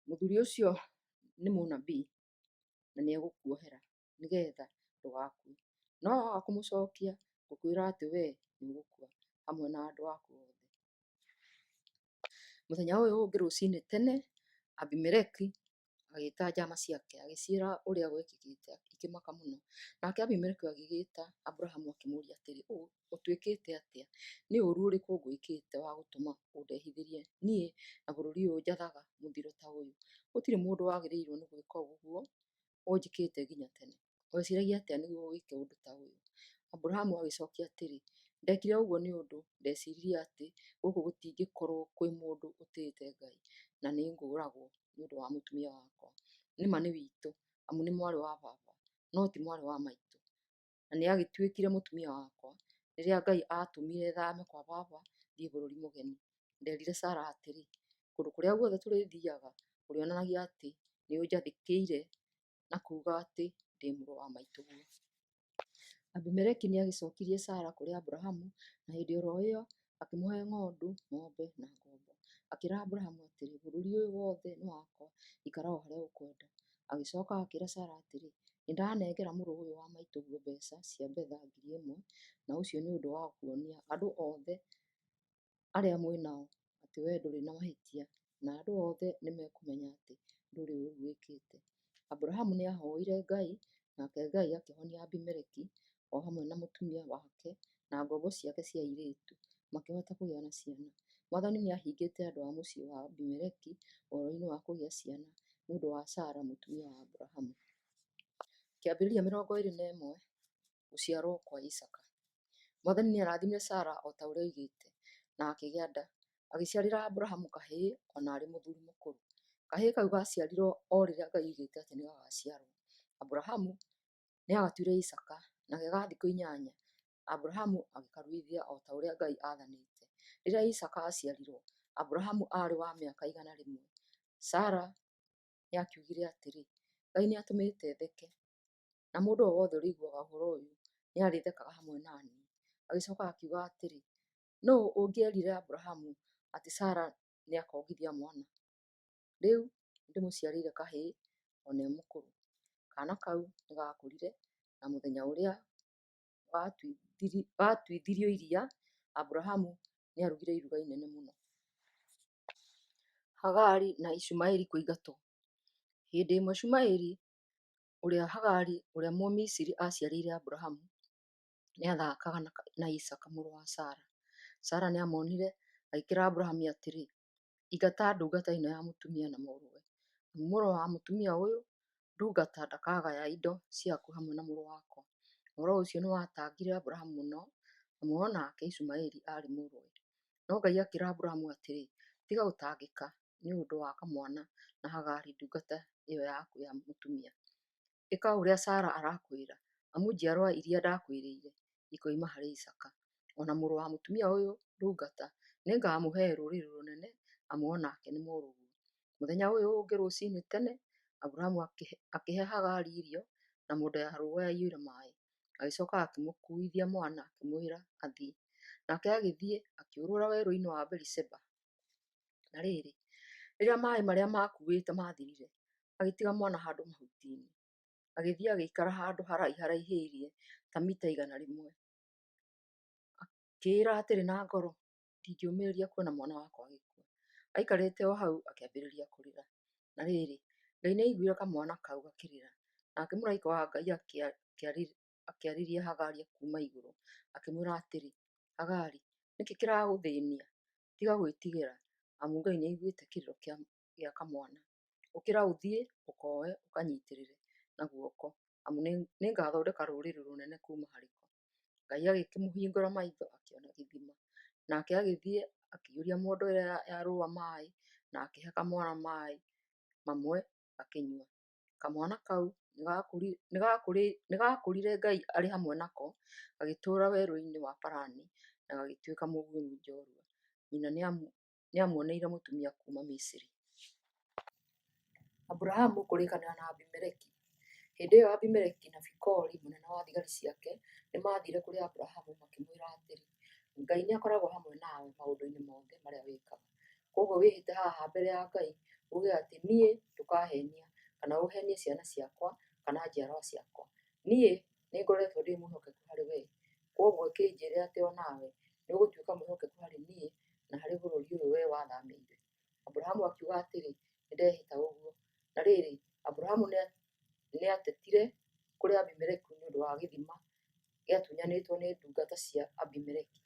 Mũthuuri ũcio nĩ mũnabii, na nĩegũkuohera, nĩgeetha ndũgakue. No waga kũmũcookia, ngũkwĩra atĩ wee nĩũgũkua, hamwe na andũ aku othe.” Mũthenya ũyũ ũngĩ rũcinĩ tene, Abimeleki agĩĩta njaama ciake, agĩciĩra ũrĩa gwekĩkĩte, ikĩmaka mũno. Nake Abimeleki agĩgĩĩta Aburahamu akĩmũũria atĩrĩ, “Ũtwĩkĩte atĩa? Nĩ ũũru ũrĩkũ ngwĩkĩte wa gũtũma ũndehithĩrie niĩ na bũrũri ũyũ njathaga mũthiro ta ũyũ? Gũtirĩ mũndũ wagĩrĩirwo nĩ gwĩka ũguo ũnjĩkĩte nginya tene. Weciiragia atĩa nĩguo wĩke ũndũ ta ũyũ?” Aburahamu agĩcookia atĩrĩ, “Ndeekire ũguo nĩ ũndũ ndeciiririe atĩ gũkũ gũtingĩkorwo kwĩ mũndũ ũtĩĩte Ngai, na nĩngũũragwo nĩ ũndũ wa mũtumia wakwa. Nĩ ma nĩ witũ, amu nĩ mwarĩ wa baba, no ti mwarĩ wa maitũ, na nĩagĩtuĩkire mũtumia wakwa rĩrĩa Ngai aatũmire thaame kwa baba thiĩ bũrũri mũgeni. Nderire Sara atĩrĩ, 'Kũndũ kũrĩa guothe tũrĩthiiaga ũrĩonanagia atĩ nĩũnjathĩkĩire na kuuga atĩ ndĩ mũrũ wa maitũguo.' Abimeleki nĩagĩcookirie Sara kũrĩ Aburahamu, na hĩndĩ o ro ĩyo akĩmũhe ng'ondu, ng'ombe, na ngombo. Akĩĩra Aburahamu atĩrĩ, “Bũrũri ũyũ wothe nĩ wakwa, ikara o harĩa ũkwenda.” Agĩcooka akĩĩra Sara atĩrĩ, “Nĩndanengera mũrũ ũyũ wa maitũguo mbeeca cia betha 1,000, na ũcio nĩ ũndũ wa kuonia andũ othe arĩa mwĩ nao atĩ wee ndũrĩ na mahĩtia, na andũ othe nĩmekũmenya atĩ ndũrĩ ũũru wĩkĩte.” Aburahamu nĩahooire Ngai, nake Ngai akĩhonia Abimeleki o hamwe na mũtumia wake na ngombo ciake cia airĩtu, makĩhota kũgĩa na ciana. Mwathani nĩahingĩte andũ a mũciĩ wa Abimeleki ũhoro-inĩ wa kũgĩa ciana nĩ ũndũ wa Sara mũtumia wa Aburahamu. Kĩambĩrĩria 21 Gũciarwo kwa Isaaka. Mwathani nĩarathimire Sara o ta ũrĩa oigĩte, na akĩgĩa nda, agĩciarĩra Aburahamu kahĩĩ o na arĩ mũthuuri mũkũrũ. Kahĩĩ kau gaaciarirwo o rĩrĩa Ngai oigĩte atĩ nĩgagaciarwo. Aburahamu nĩagatuire Isaaka, na ge thikũ 8, Aburahamu agĩkaruithia o ta ũrĩa Ngai aathanĩte. Rĩrĩa Isaaka aaciarirwo, Aburahamu aarĩ wa mĩaka 100. Sara nĩakiugire atĩrĩ, “Ngai nĩatũmĩte theke, na mũndũ o wothe ũrĩiguaga ũhoro ũyũ nĩarĩthekaga hamwe na niĩ.” Agĩcooka akiuga atĩrĩ, “Nũũ ũngĩerire Aburahamu atĩ Sara nĩakongithia mwana? Rĩu nĩndĩmũciarĩire kahĩĩ o na e mũkũrũ.” Kaana kau nĩgakũrire, na mũthenya ũrĩa gatuithirio iria, Aburahamu Nĩarugire iruga inene mũno. Hagari na Ishumaeli kũingatwo. Hĩndĩ ĩmwe Ishumaeli, ũrĩa Hagari ũrĩa Mũmisiri aaciarĩire Aburahamu, nĩathaakaga na Isaaka mũrũ wa Sara. Sara nĩamuonire, agĩkĩĩra Aburahamu atĩrĩ, Ingata ndungata ĩno ya mũtumia na mũrũwe, amu mũrũ wa mũtumia ũyũ ndungata ndakagaya indo ciaku hamwe na mũrũ wakwa. Ũhoro ũcio nĩwatangire Aburahamu mũno, amu o nake Ishumaeli aarĩ mũrũwe. No Ngai akĩĩra Aburahamu atĩrĩ, Tiga gũtangĩka nĩ ũndũ wa kamwana na Hagari ndungata ĩyo yaku ya mũtumia. Ĩka ũrĩa Sara arakwĩra, amu njiarwa iria ndakwĩrĩire ikoima harĩ Isaaka. O na mũrũ wa mũtumia ũyũ ndungata nĩngamũhe rũrĩrĩ rũnene, amu o nake nĩ mũrũguo. Mũthenya ũyũ ũngĩ rũcinĩ tene, Aburahamu akĩhe Hagari irio na mondo ya rũũa yaiyũire maaĩ. Agĩcoka akĩmũkuuithia mwana akĩmwĩra athiĩ. Nake agĩthiĩ akĩũrũra werũ-inĩ wa Berisheba. Na rĩrĩ, rĩrĩa maaĩ marĩa maakuuĩte maathirire, agĩtiga mwana handũ mahuti-inĩ. Agĩthiĩ agĩikara handũ haraiharaihĩirie ta mita 100. Akĩĩra atĩrĩ na ngoro, Ndingĩũmĩrĩria kuona mwana wakwa agĩkua. Aikarĩte o hau akĩambĩrĩria kũrĩra. Na rĩrĩ, Ngai nĩaiguire kamwana kau gakĩrĩra, nake mũraika wa Ngai akĩarĩria Hagari kuuma igũrũ, akĩmwĩra atĩrĩ, Hagari, nĩ kĩĩ kĩragũthĩĩnia? Tiga gwĩtigĩra, amu Ngai nĩaiguĩte kĩrĩro gĩa kamwana. Ũkĩra ũthiĩ, ũkoe ũkanyiitĩrĩre na guoko, amu nĩngathondeka rũrĩrĩ rũnene kuuma harĩ ko. Ngai agĩkĩmũhingũra maitho akĩona gĩthima. Nake agĩthiĩ akĩiyũria mondo ĩrĩa ya rũũa maaĩ, na akĩhe kamwana maaĩ mamwe gakĩnyua. Kamwana kau nĩgakũrire Ngai arĩ hamwe nako, gagĩtũũra werũ-inĩ wa Parani na gagĩtuĩka mũguĩmi njorua. Nyina nĩamuoneire mũtumia kuuma Misiri. Aburahamu kũrĩkanĩra na Abimeleki. Hĩndĩ ĩyo Abimeleki na Fikoli mũnene wa thigari ciake nĩmathiire kũrĩ Aburahamu makĩmwĩra atĩrĩ, Ngai nĩakoragwo hamwe nawe maũndũ-inĩ mothe marĩa wĩkaga. Kwoguo wĩhĩte haha mbere ya Ngai uuge atĩ niĩ ndũkaheenia kana ũheenie ciana ciakwa kana njiarwa ciakwa. Niĩ nĩngoretwo ndĩ mwĩhokeku harĩ wee, kwoguo kĩnjĩĩre atĩ o nawe nĩũgũtuĩka mwĩhokeku harĩ niĩ na harĩ bũrũri ũyũ wee wathaamĩire. Aburahamu akiuga atĩrĩ, Nĩndehĩta ũguo. Na rĩrĩ, Aburahamu nĩatetire kũrĩ Abimeleki nĩ ũndũ wa gĩthima gĩatunyanĩtwo nĩ ndungata cia Abimeleki.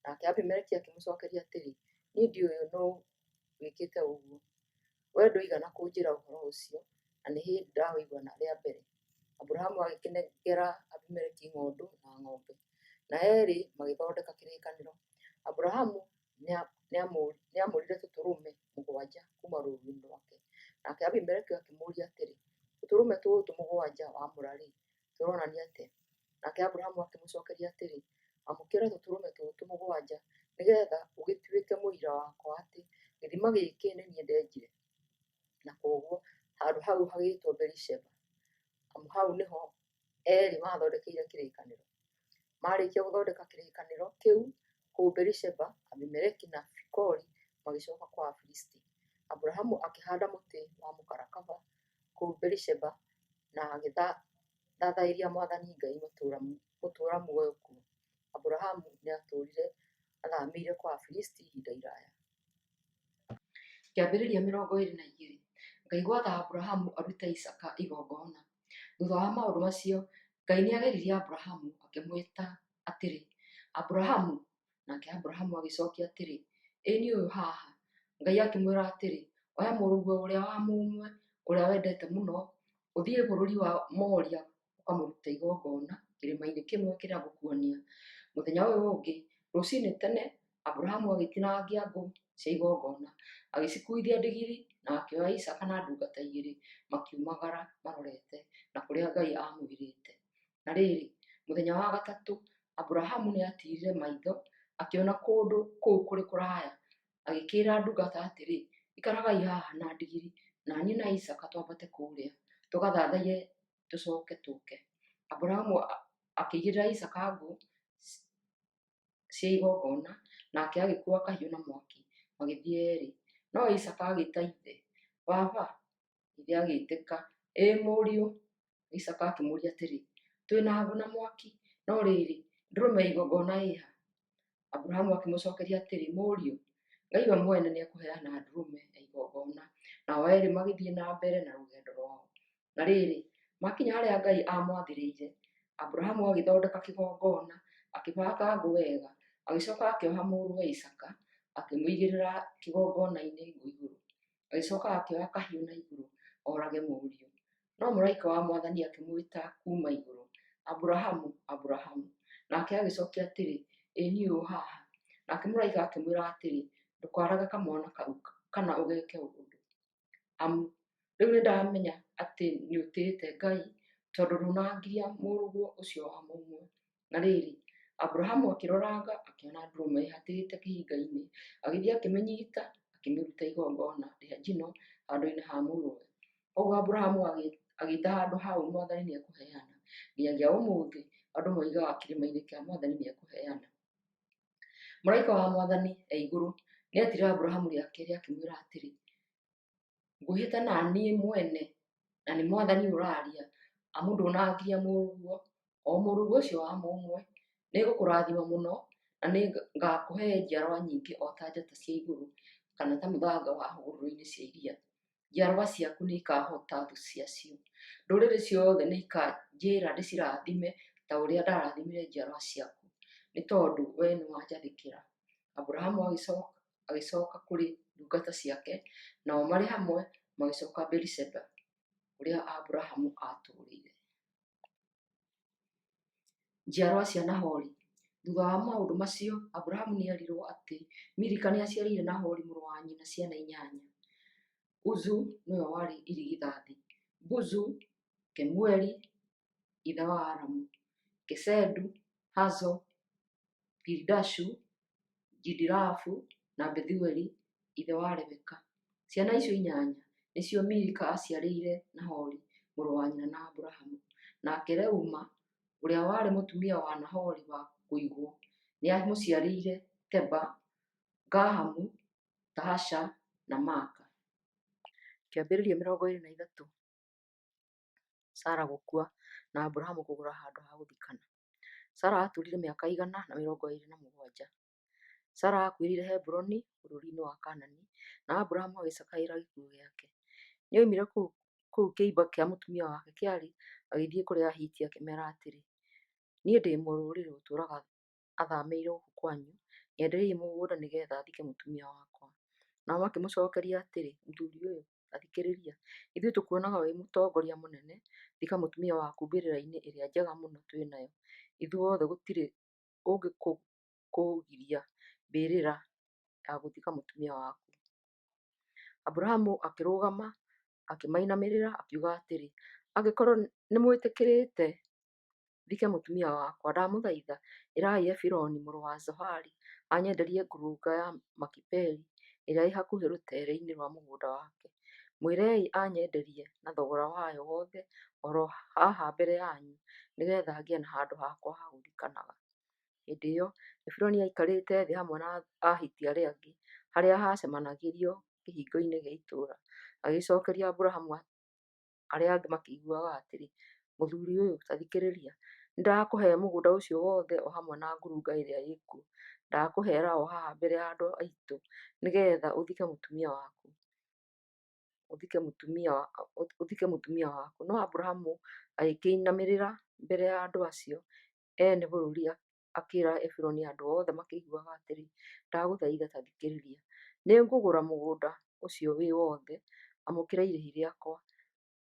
Nake Abimeleki akĩmũcookeria atĩrĩ, Niĩ ndiũĩ nũũ wĩkĩte ũguo. Wee ndũigana kũnjĩĩra ũhoro ũcio, na nĩ hĩndĩ ndaũigua rĩa mbere. Aburahamu agĩkĩnengera Abimeleki ng'ondu na ng'ombe, na eerĩ magĩthondeka kĩrĩkanĩro. Aburahamu nĩamũrire tũtũrũme mũgwanja kuuma rũũru-inĩ rwake. Nake Abimeleki akĩmũũria atĩrĩ, Tũtũrũme tũtũ mũgwanja wamũra-rĩ, tũronania atĩa? Nake Aburahamu akĩmũcookeria atĩrĩ, Amũkĩra tũtũrũme tũtũ mũgwanja nĩgeetha ũgĩtuĩke mũira wakwa atĩ gĩthima gĩkĩ nĩ niĩ ndenjire. Na kwoguo handũ hau hagĩĩtwo Berisheba, amu hau nĩho eerĩ maathondekeire kĩrĩkanĩro. Maarĩkia gũthondeka kĩrĩkanĩro kĩu kũu Berisheba, Abimeleki na Fikoli magĩcooka kwa Afilisti. Aburahamu akĩhaanda mũtĩ wa mũkarakaba kũu Berisheba na agĩthathairia Mwathani Ngai mũtũũra muoyo kuo. Aburahamu nĩatũũrire athaamĩire kwa Afilisti ihinda iraaya. Kĩambĩrĩria 22. Ngai gwatha Aburahamu arute Isaaka igongona. Thutha wa maũndũ macio, Ngai nĩageririe Aburahamu akĩmwĩta atĩrĩ, Aburahamu! Nake Aburahamu agĩcookia atĩrĩ, Ĩ niĩ ũyũ haha. Ngai akĩmwĩra atĩrĩ, Oya mũrũguo ũrĩa wa mũmwe, ũrĩa wendete mũno, ũthiĩ bũrũri wa Moria ũkamũrute igongona kĩrĩma-inĩ kĩmwe kĩrĩa ngũkuonia. Mũthenya ũyũ ũngĩ, rũcinĩ tene, Aburahamu agĩtinangia ngũ cia igongona, agĩcikuuithia ndigiri, na akĩoya Isaaka na ndungata igĩrĩ, makiumagara marorete na kũrĩa Ngai aamwĩrĩte. Na rĩrĩ, mũthenya wa gatatũ, Aburahamu nĩatiirire maitho, akĩona kũndũ kũu kũrĩ kũraya. Agĩkĩĩra ndungata atĩrĩ, Ikaragai haha na ndigiri, na niĩ na Isaaka twambate kũrĩa, tũgathathaiye tũcooke tũũke. Aburahamu akĩigĩrĩra Isaaka ngũ cia igongona, nake agĩkuua kahiũ na mwaki, magĩthiĩ eerĩ. No Isaaka agĩĩta ithe, Baba! Ithe agĩĩtĩka, Ĩĩ mũriũ. Isaaka akĩmũũria atĩrĩ, Twĩ na ngũ na mwaki, no rĩrĩ, ndũrũme ya igongona ĩ ha? Aburahamu akĩmũcookeria atĩrĩ, Mũriũ, Ngai we mwene nĩekũheana ndũrũme ya igongona. Nao eerĩ magĩthiĩ na mbere na rũgendo rwao. Na rĩrĩ, maakinya harĩa Ngai aamwathĩrĩire, Aburahamu agĩthondeka kĩgongona, akĩbanga ngũ wega, agĩcooka akĩoha mũrũwe Isaaka, akĩmũigĩrĩra kĩgongona-inĩ ngũ igũrũ. Agĩcooka akĩoya kahiũ na igũrũ orage mũriũ. No mũraika wa Mwathani akĩmwĩta kuuma igũrũ, Aburahamu, Aburahamu! Nake agĩcokia atĩrĩ, Ĩ niĩ ũyũ haha. Nake mũraika akĩmwĩra atĩrĩ, Ndũkoorage kamwana kau kana ũgeke ũndũ, amu rĩu nĩndamenya atĩ nĩũtĩĩte Ngai, tondũ ndũnangiria mũrũguo ũcio wa mũmwe. Na rĩrĩ, Aburahamu akĩroranga, akĩona ndũrũme ĩhatĩte kĩhinga-inĩ, agĩthiĩ akĩmĩnyita, akĩmĩruta igongona rĩa njino handũ-inĩ ha mũrũwe. Kwoguo Aburahamu agĩĩta handũ hau Mwathani nĩekũheana. Nginyagia ũmũthĩ andũ moigaga kĩrĩma-inĩ kĩa Mwathani nĩekũheana. Mũraika wa Mwathani e igũrũ nĩetire Aburahamu rĩa kerĩ akĩmwĩra atĩrĩ, Ngwĩhĩta na niĩ mwene, na nĩ Mwathani ũraaria, amu ndũnangiria mũrũguo, o mũrũguo ũcio wa mũmwe. Nĩngũkũrathima mũno, na nĩngakũhe njiarwa nyingĩ o ta njata cia igũrũ, kana ta mũthanga wa hũgũrũrũ-inĩ cia iria. Njiarwa ciaku nĩikahoota thũ ciacio. Ndũrĩrĩ ciothe nĩikanjĩra ndĩcirathime ta ũrĩa ndarathimire njiarwa ciaku, nĩ tondũ wee nĩwanjathĩkĩra. Aburahamu agĩcooka kũrĩ ndungata ciake, nao marĩ hamwe magĩcooka Beerisheba, kũrĩa Aburahamu aatũũrĩte. Njiarwa cia Nahori. Thutha wa maũndũ macio, Aburahamu nĩerirwo atĩ Milika nĩaciarĩire Nahori mũrũ wa nyina ciana inyanya. Uzu nĩwe warĩ irigithathi, Buzu, Kemueli ithe wa Aramu, Kesedu, Hazo, Pilidashu, Jidilafu, na Bethueli ithe wa Rebeka. Ciana icio inyanya nĩcio Milika aaciarĩire Nahori mũrũ wa nyina na Aburahamu. Nake Reuma, ũrĩa warĩ mũtumia wa Nahori wa kũigwo, nĩamũciarĩire Teba, Gahamu, Tahasha, na Maaka. Kĩambĩrĩria 23 Sara gũkua na Aburahamu kũgũra handũ ha gũthikana. Sara aatũũrire mĩaka 127. Sara aakuĩrĩire Hebironi bũrũri-inĩ wa Kaanani, na Aburahamu agĩcakaĩra gĩkuũ gĩake. Nĩoimire kũu kĩimba kĩa mũtumia wake kĩarĩ, agĩthiĩ kũrĩ Ahiti akĩmeera atĩrĩ, Niĩ ndĩ mũrũrĩrĩ ũtũũraga athaamĩire gũkũ kwanyu, nyenderiai mũgũnda nĩgeetha thike mũtumia wakwa. Nao makĩmũcookeria atĩrĩ, Mũthuuri ũyũ, ta thikĩrĩria, ithuĩ tũkuonaga wĩ mũtongoria mũnene, thika mũtumia waku mbĩrĩra-inĩ ĩrĩa njega mũno twĩ nayo, ithuothe gũtirĩ ũngĩkũgiria mbĩrĩra ya gũthika mũtumia waku. Aburahamu akĩrũgama, akĩmainamĩrĩra, akiuga atĩrĩ, Angĩkorwo nĩmwĩtĩkĩrĩte thike mũtumia wakwa, ndamũthaitha ĩrai Efironi mũrũ wa Zohari anyenderie ngurunga ya Makipeli ĩrĩa ĩ hakuhĩ rũteere-inĩ rwa mũgũnda wake. Mwĩrei anyenderie na thogora wayo wothe o ro haha mbere yanyu, nĩgeetha ngĩe na handũ hakwa ha gũthikanaga. Hĩndĩ ĩyo Efironi aikarĩte thĩ hamwe na Ahiti arĩa angĩ harĩa haacemanagĩrio kĩhingo-inĩ gĩa itũũra. Agĩcookeria Aburahamu arĩa angĩ makĩiguaga atĩrĩ, Mũthuuri ũyũ, ta thikĩrĩria. Nĩndakũhe mũgũnda ũcio wothe o hamwe na ngurunga ĩrĩa ĩkuo. Ndakũheera o haha mbere ya andũ aitũ nĩgeetha ũthike mũtumia waku. Ũthike mũtumia ũthike mũtumia waku. No Aburahamu agĩkĩinamĩrĩra mbere ya andũ acio ene bũrũri akĩĩra Efironi andũ othe makĩiguaga atĩrĩ, Ndagũthaitha ta thikĩrĩria. Nĩngũgũra mũgũnda ũcio wĩ wothe, amũkĩra irĩhi rĩakwa,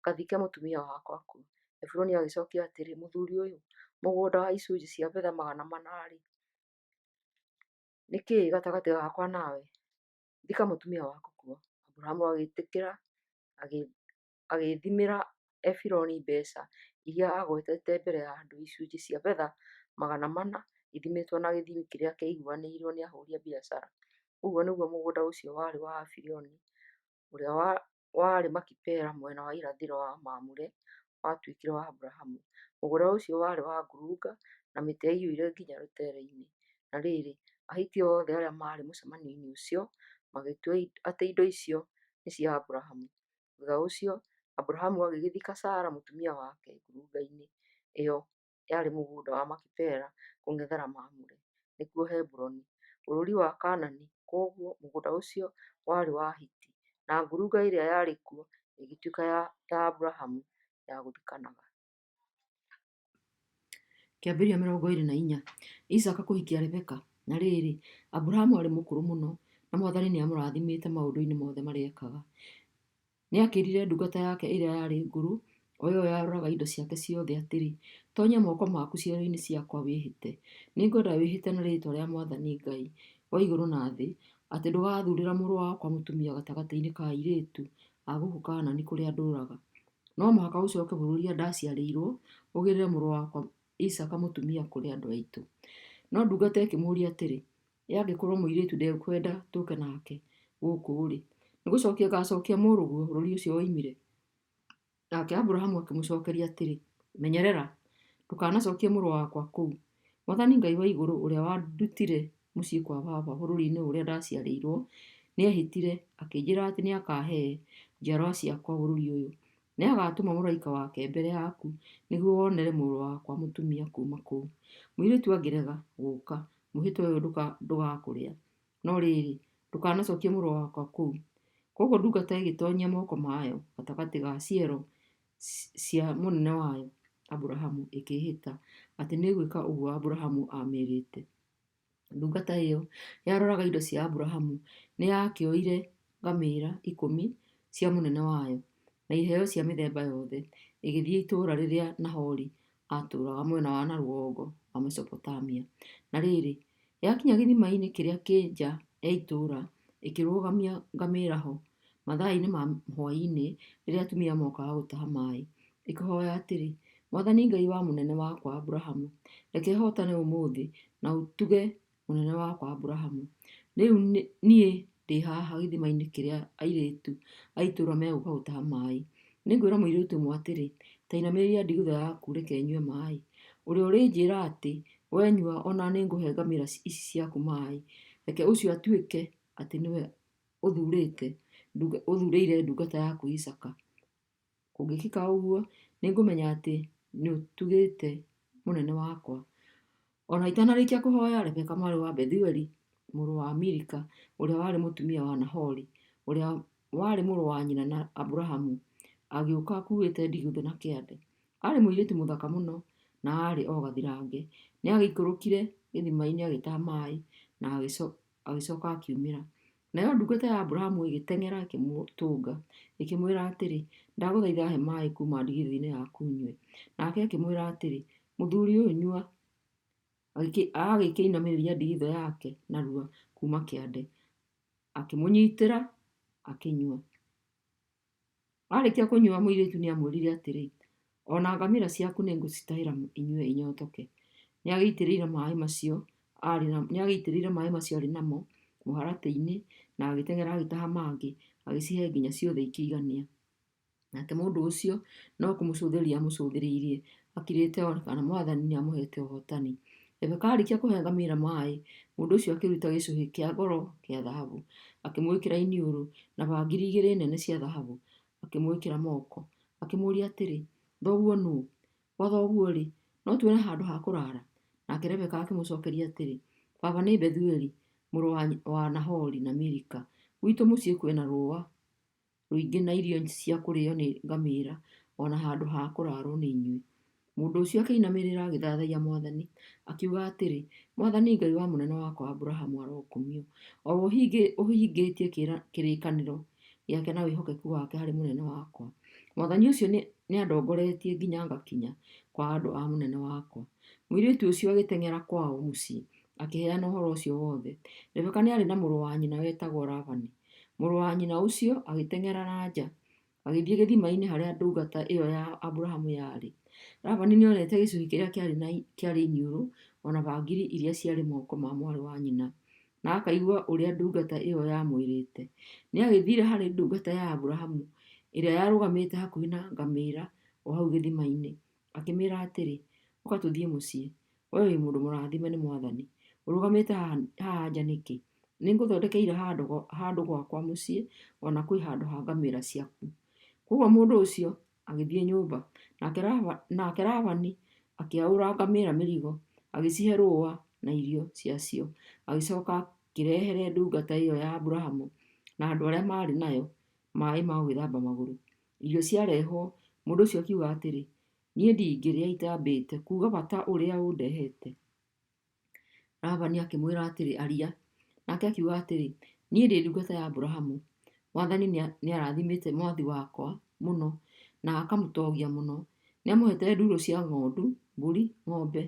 ngathike mũtumia wakwa kuo. Efironi agĩcookia atĩrĩ, Mũthuuri ũyũ, mũgũnda wa icunjĩ cia betha 400-rĩ, nĩ kĩĩ gatagatĩ gakwa nawe? Thika mũtumia waku kuo. Aburahamu agĩĩtĩkĩra, agĩthimĩra Efironi mbeeca iria aagwetete mbere ya andũ, icunjĩ cia betha 400 ithimĩtwo na gĩthimi kĩrĩa kĩaiguanĩirwo nĩ ahũũri a biacara. Ũguo nĩguo mũgũnda ũcio warĩ wa Efironi ũrĩa warĩ Makipela mwena wa irathĩro wa Mamure watuĩkire wa Aburahamu. Mũgũnda ũcio warĩ wa ngurunga na mĩtĩ yaiyũire nginya rũteere-inĩ. Na rĩrĩ, Ahiti othe arĩa maarĩ mũcemanio-inĩ ũcio magĩtua atĩ indo icio nĩ cia Aburahamu. Thutha ũcio Aburahamu agĩgĩthika Sara mũtumia wake ngurunga-inĩ ĩyo yarĩ mũgũnda wa Makipela kũng'ethera Mamure, nĩkuo Hebironi. bũrũri wa Kaanani Kwoguo mũgũnda ũcio warĩ wa Ahiti, na ngurunga ĩrĩa yarĩ kuo ĩgĩtuĩka ya Aburahamu ya gũthikanaga. Kĩambĩrĩria 24. Isaaka kũhikia Rebeka Na rĩrĩ, Aburahamu aarĩ mũkũrũ mũno, na Mwathani nĩamũrathimĩte maũndũ-inĩ mothe marĩa ekaga. Nĩakĩĩrire ndungata yake ĩrĩa yarĩ ngũrũ, o ĩyo yaroraga indo ciake ciothe atĩrĩ, Toonyia moko maku ciero-inĩ ciakwa wĩhĩte. Nĩngwenda wĩhĩte na rĩĩtwa rĩa Mwathani Ngai wa igũrũ na thĩ, atĩ ndũgathuurĩra mũrũ wakwa mũtumia gatagatĩ-inĩ ka airĩtu a gũkũ Kaanani kũrĩa ndũũraga. No mũhaka ũcooke bũrũri ũrĩa ndaciarĩirwo, ũgĩĩre mũrũ wakwa Isaaka mũtumia kũrĩ andũ aitũ. No ndungata ĩkĩmũũria atĩrĩ, Ĩ angĩkorũo mũirĩtu ndekwenda tũũke nake gũkũ-rĩ, nĩ gũcokia ngacokia mũrũguo bũrũri ũcio oimire? Nake Aburahamu akĩmũcokeria atĩrĩ, Menyerera, ndũkanacokie mũrũ wakwa kũu. Mwathani Ngai wa igũrũ ũrĩa wandutire mũciĩ kwa baba bũrũri-inĩ ũrĩa ndaciarĩirũo, nĩehĩtire, akĩnjĩra atĩ nĩakahee njiarũa ciakwa bũrũri ũyũ. Nĩagatũma mũraika wake mbere yaku nĩguo wonere mũrũ wakwa mũtumia kuuma kũu. Mũirĩtu angĩrega gũka, mwĩhĩtwa ũyũ ndũgakũrĩa. No rĩrĩ, ndũkanacokie mũrũ wakwa kũu. Kwoguo ndungata ĩgĩtonyia moko mayo gatagatĩ ga ciero cia mũnene wayo Aburahamu, ĩkĩĩhĩta atĩ nĩĩgwĩka ũguo Aburahamu aamĩĩrĩte. Ndungata ĩyo yaroraga indo cia Aburahamu nĩ yakĩoire ngamĩra 10 cia mũnene wayo, na iheo cia mĩthemba yothe, ĩgĩthiĩ itũũra rĩrĩa Nahori aatũũraga mwena wa na rũgongo wa Mesopotamia. Na rĩrĩ, yakinya gĩthima-inĩ kĩrĩa kĩ nja ya itũũra, ĩkĩrũgamia ngamĩra ho mathaa-inĩ ma hwaĩ-inĩ rĩrĩa atumia mookaga gũtaha maĩ, ĩkĩhoya atĩrĩ, Mwathani Ngai wa mũnene wakwa Aburahamu, reke hootane ũmũthĩ na ũtuge mũnene wakwa Aburahamu. Rĩu niĩ ndĩ haha gĩthima-inĩ kĩrĩa airĩtu a itũũra megũka gũtaha maĩ. Nĩngwĩra mũirĩtu ũmwe atĩrĩ, 'Ta inamĩrĩria ndigithũ yaku ũreke nyue maĩ.' Ũrĩa ũrĩnjĩra atĩ, 'Wee nyua, o na nĩngũhe ngamĩra ici ciaku maĩ,' reke ũcio atuĩke atĩ nĩwe ũthuurĩire ndungata yaku Isaaka. Kũngĩkĩka ũguo, nĩngũmenya atĩ nĩũtugĩte mũnene wakwa. O na itanarĩkia kũhoya, Rebeka mwarĩ wa Bethueli mũrũ wa Milika, ũrĩa warĩ mũtumia wa Nahori, ũrĩa warĩ mũrũ wa nyina na Aburahamu, agĩũka akuuĩte ndigithũ na kĩande. Aarĩ mũirĩtu mũthaka mũno na aarĩ o gathirange. Nĩagĩikũrũkire gĩthima-inĩ agĩtaha maĩ na agĩcoka akiumĩra. Nayo ndungata ya Aburahamu ĩgĩteng'era ĩkĩmũtũnga, ĩkĩmwĩra atĩrĩ, Ndagũthaitha he maĩ kuuma ndigithũ-inĩ yaku nyue. Nake akĩmwĩra atĩrĩ, Mũthuri ũyũ nyua. Agĩkĩinamĩrĩria ndigithũ yake narua kuuma kĩande, akĩmũnyitĩra, akĩnyua. Aarĩkia kũnyua, mũirĩtu nĩamwĩrire atĩrĩ, O na ngamĩra ciaku nĩngũcitahĩra inyue inyotoke. Nĩagĩitĩrĩire maĩ macio aarĩ namo mũharatĩ-inĩ na agĩteng'era agĩtaha mangĩ, agĩcihe nginya ciothe ikĩigania. Nake mũndũ ũcio no kũmũcũthĩrĩria aamũcũthĩrĩirie akirĩte one kana Mwathani nĩamũheete ũhootani. Rebeka aarĩkia kũhe ngamĩra maĩ, mũndũ ũcio akĩruta gĩcũhĩ kĩa goro kĩa thahabu, akĩmwĩkĩra iniũrũ, na bangiri igĩrĩ nene cia thahabu akĩmwĩkĩra moko. Akĩmũũria atĩrĩ, Thoguo nũũ? Gwa thoguo-rĩ, no tuone handũ ha kũraara? Nake Rebeka akĩmũcookeria atĩrĩ, Baba nĩ Bethueli, mũrũ wa Nahori na Milika. Gwitũ mũciĩ kwĩ na rũũa rũingĩ na irio cia kũrĩo nĩ ngamĩra, o na handũ ha kũraarwo nĩ inyuĩ. Mũndũ ũcio akĩinamĩrĩra agĩthathaiya Mwathani, akiuga atĩrĩ, Mwathani Ngai wa mũnene wakwa Aburahamu arokumio, o we ũhingĩtie kĩrĩkanĩro gĩake na wĩhokeku wake harĩ mũnene wakwa. Mwathani ũcio nĩandongoretie nginya ngakinya kwa andũ a mũnene wakwa. Mũirĩtu ũcio agĩteng'era kwao mũciĩ, akĩheana ũhoro ũcio wothe. Rebeka nĩarĩ na mũrũ wa nyina wetagwo Labani. Mũrũ wa nyina ũcio agĩteng'era na nja, agĩthiĩ gĩthima-inĩ harĩa ndungata ĩyo ya Aburahamu yarĩ. Labani nĩonete gĩcũhĩ kĩrĩa kĩarĩ iniũrũ, o na bangiri iria ciarĩ moko ma mwarĩ wa nyina, na akaigua ũrĩa ndungata ĩyo yamwĩrĩte. Nĩagĩthiire harĩ ndungata ya Aburahamu ĩrĩa yarũgamĩte hakuhĩ na ngamĩĩra o hau gĩthima-inĩ, akĩmĩĩra atĩrĩ, Ũka tũthiĩ mũciĩ. Wee wĩ mũndũ mũrathime nĩ Mwathani. Ũrũgamĩte haha nja nĩkĩ? Nĩngũthondekeire handũ gwakwa mũciĩ, o na kwĩ handũ ha ngamĩra ciaku. Kwoguo mũndũ ũcio agĩthiĩ nyũmba, nake Labani akĩaũra ngamĩra mĩrigo, agĩcihe rũũa na irio ciacio. Agĩcoka akĩrehere ndungata ĩyo ya Aburahamu na andũ arĩa maarĩ nayo maaĩ ma gwĩthamba magũrũ. Irio ciarehwo, mũndũ ũcio akiuga atĩrĩ, "Niĩ ndingĩrĩa itambĩte kuuga bata ũrĩa ũndehete." Labani akĩmwĩra atĩrĩ, "Aria." Nake akiuga atĩrĩ, "Niĩ ndĩ ndungata ya Aburahamu. Mwathani nĩarathimĩte mwathi wakwa mũno na akamũtongia mũno. Nĩamũheete ndũũru cia ng'ondu, mbũri, ng'ombe,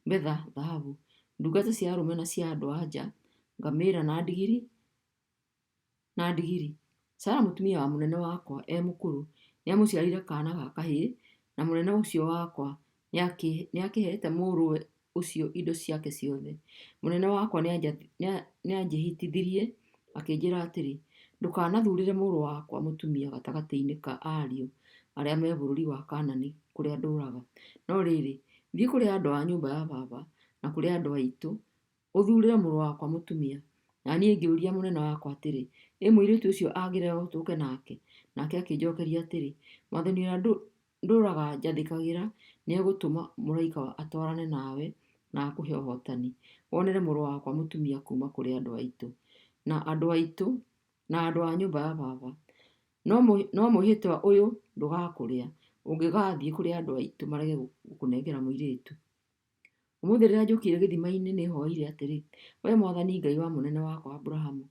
betha, thahabu, ndungata cia arũme na cia andũ-a-nja, ngamĩĩra na ndigiri na ndigiri. Sara mũtumia wa mũnene wakwa e mũkũrũ nĩamũciarĩire kaana ga kahĩĩ, na mũnene ũcio wakwa nĩakĩheete mũrũwe ũcio indo ciake ciothe. Mũnene wakwa nĩanjĩhĩtithirie akĩnjĩra atĩrĩ, 'Ndũkanathuurĩre mũrũ wakwa mũtumia gatagatĩ-inĩ ka ariũ arĩa me bũrũri wa Kaanani kũrĩa ndũũraga. No rĩrĩ, thiĩ kũrĩ andũ a nyũmba ya baba na kũrĩ andũ aitũ, ũthuurĩre mũrũ wakwa mũtumia.' Na niĩ ngĩũria mũnene wakwa atĩrĩ, 'Ĩ mũirĩtu ũcio angĩrega tũũke nake?' Nake akĩnjokeria atĩrĩ, 'Mwathani ũrĩa ndũũraga njathĩkagĩra nĩegũtũma mũraika atwarane nawe na akũhe ũhootani, wonere mũrũ wakwa mũtumia kuuma kũrĩ andũ aitũ, na andũ aitũ, na andũ a nyũmba ya baba. No mwĩhĩtwa ũyũ ndũgakũrĩa, ũngĩgaathiĩ kũrĩ andũ aitũ marege gũkũnengera mũirĩtu. Ũmũthĩ rĩrĩa njũkire gĩthima-inĩ nĩhoire atĩrĩ, 'Wee Mwathani Ngai wa mũnene wakwa Aburahamu,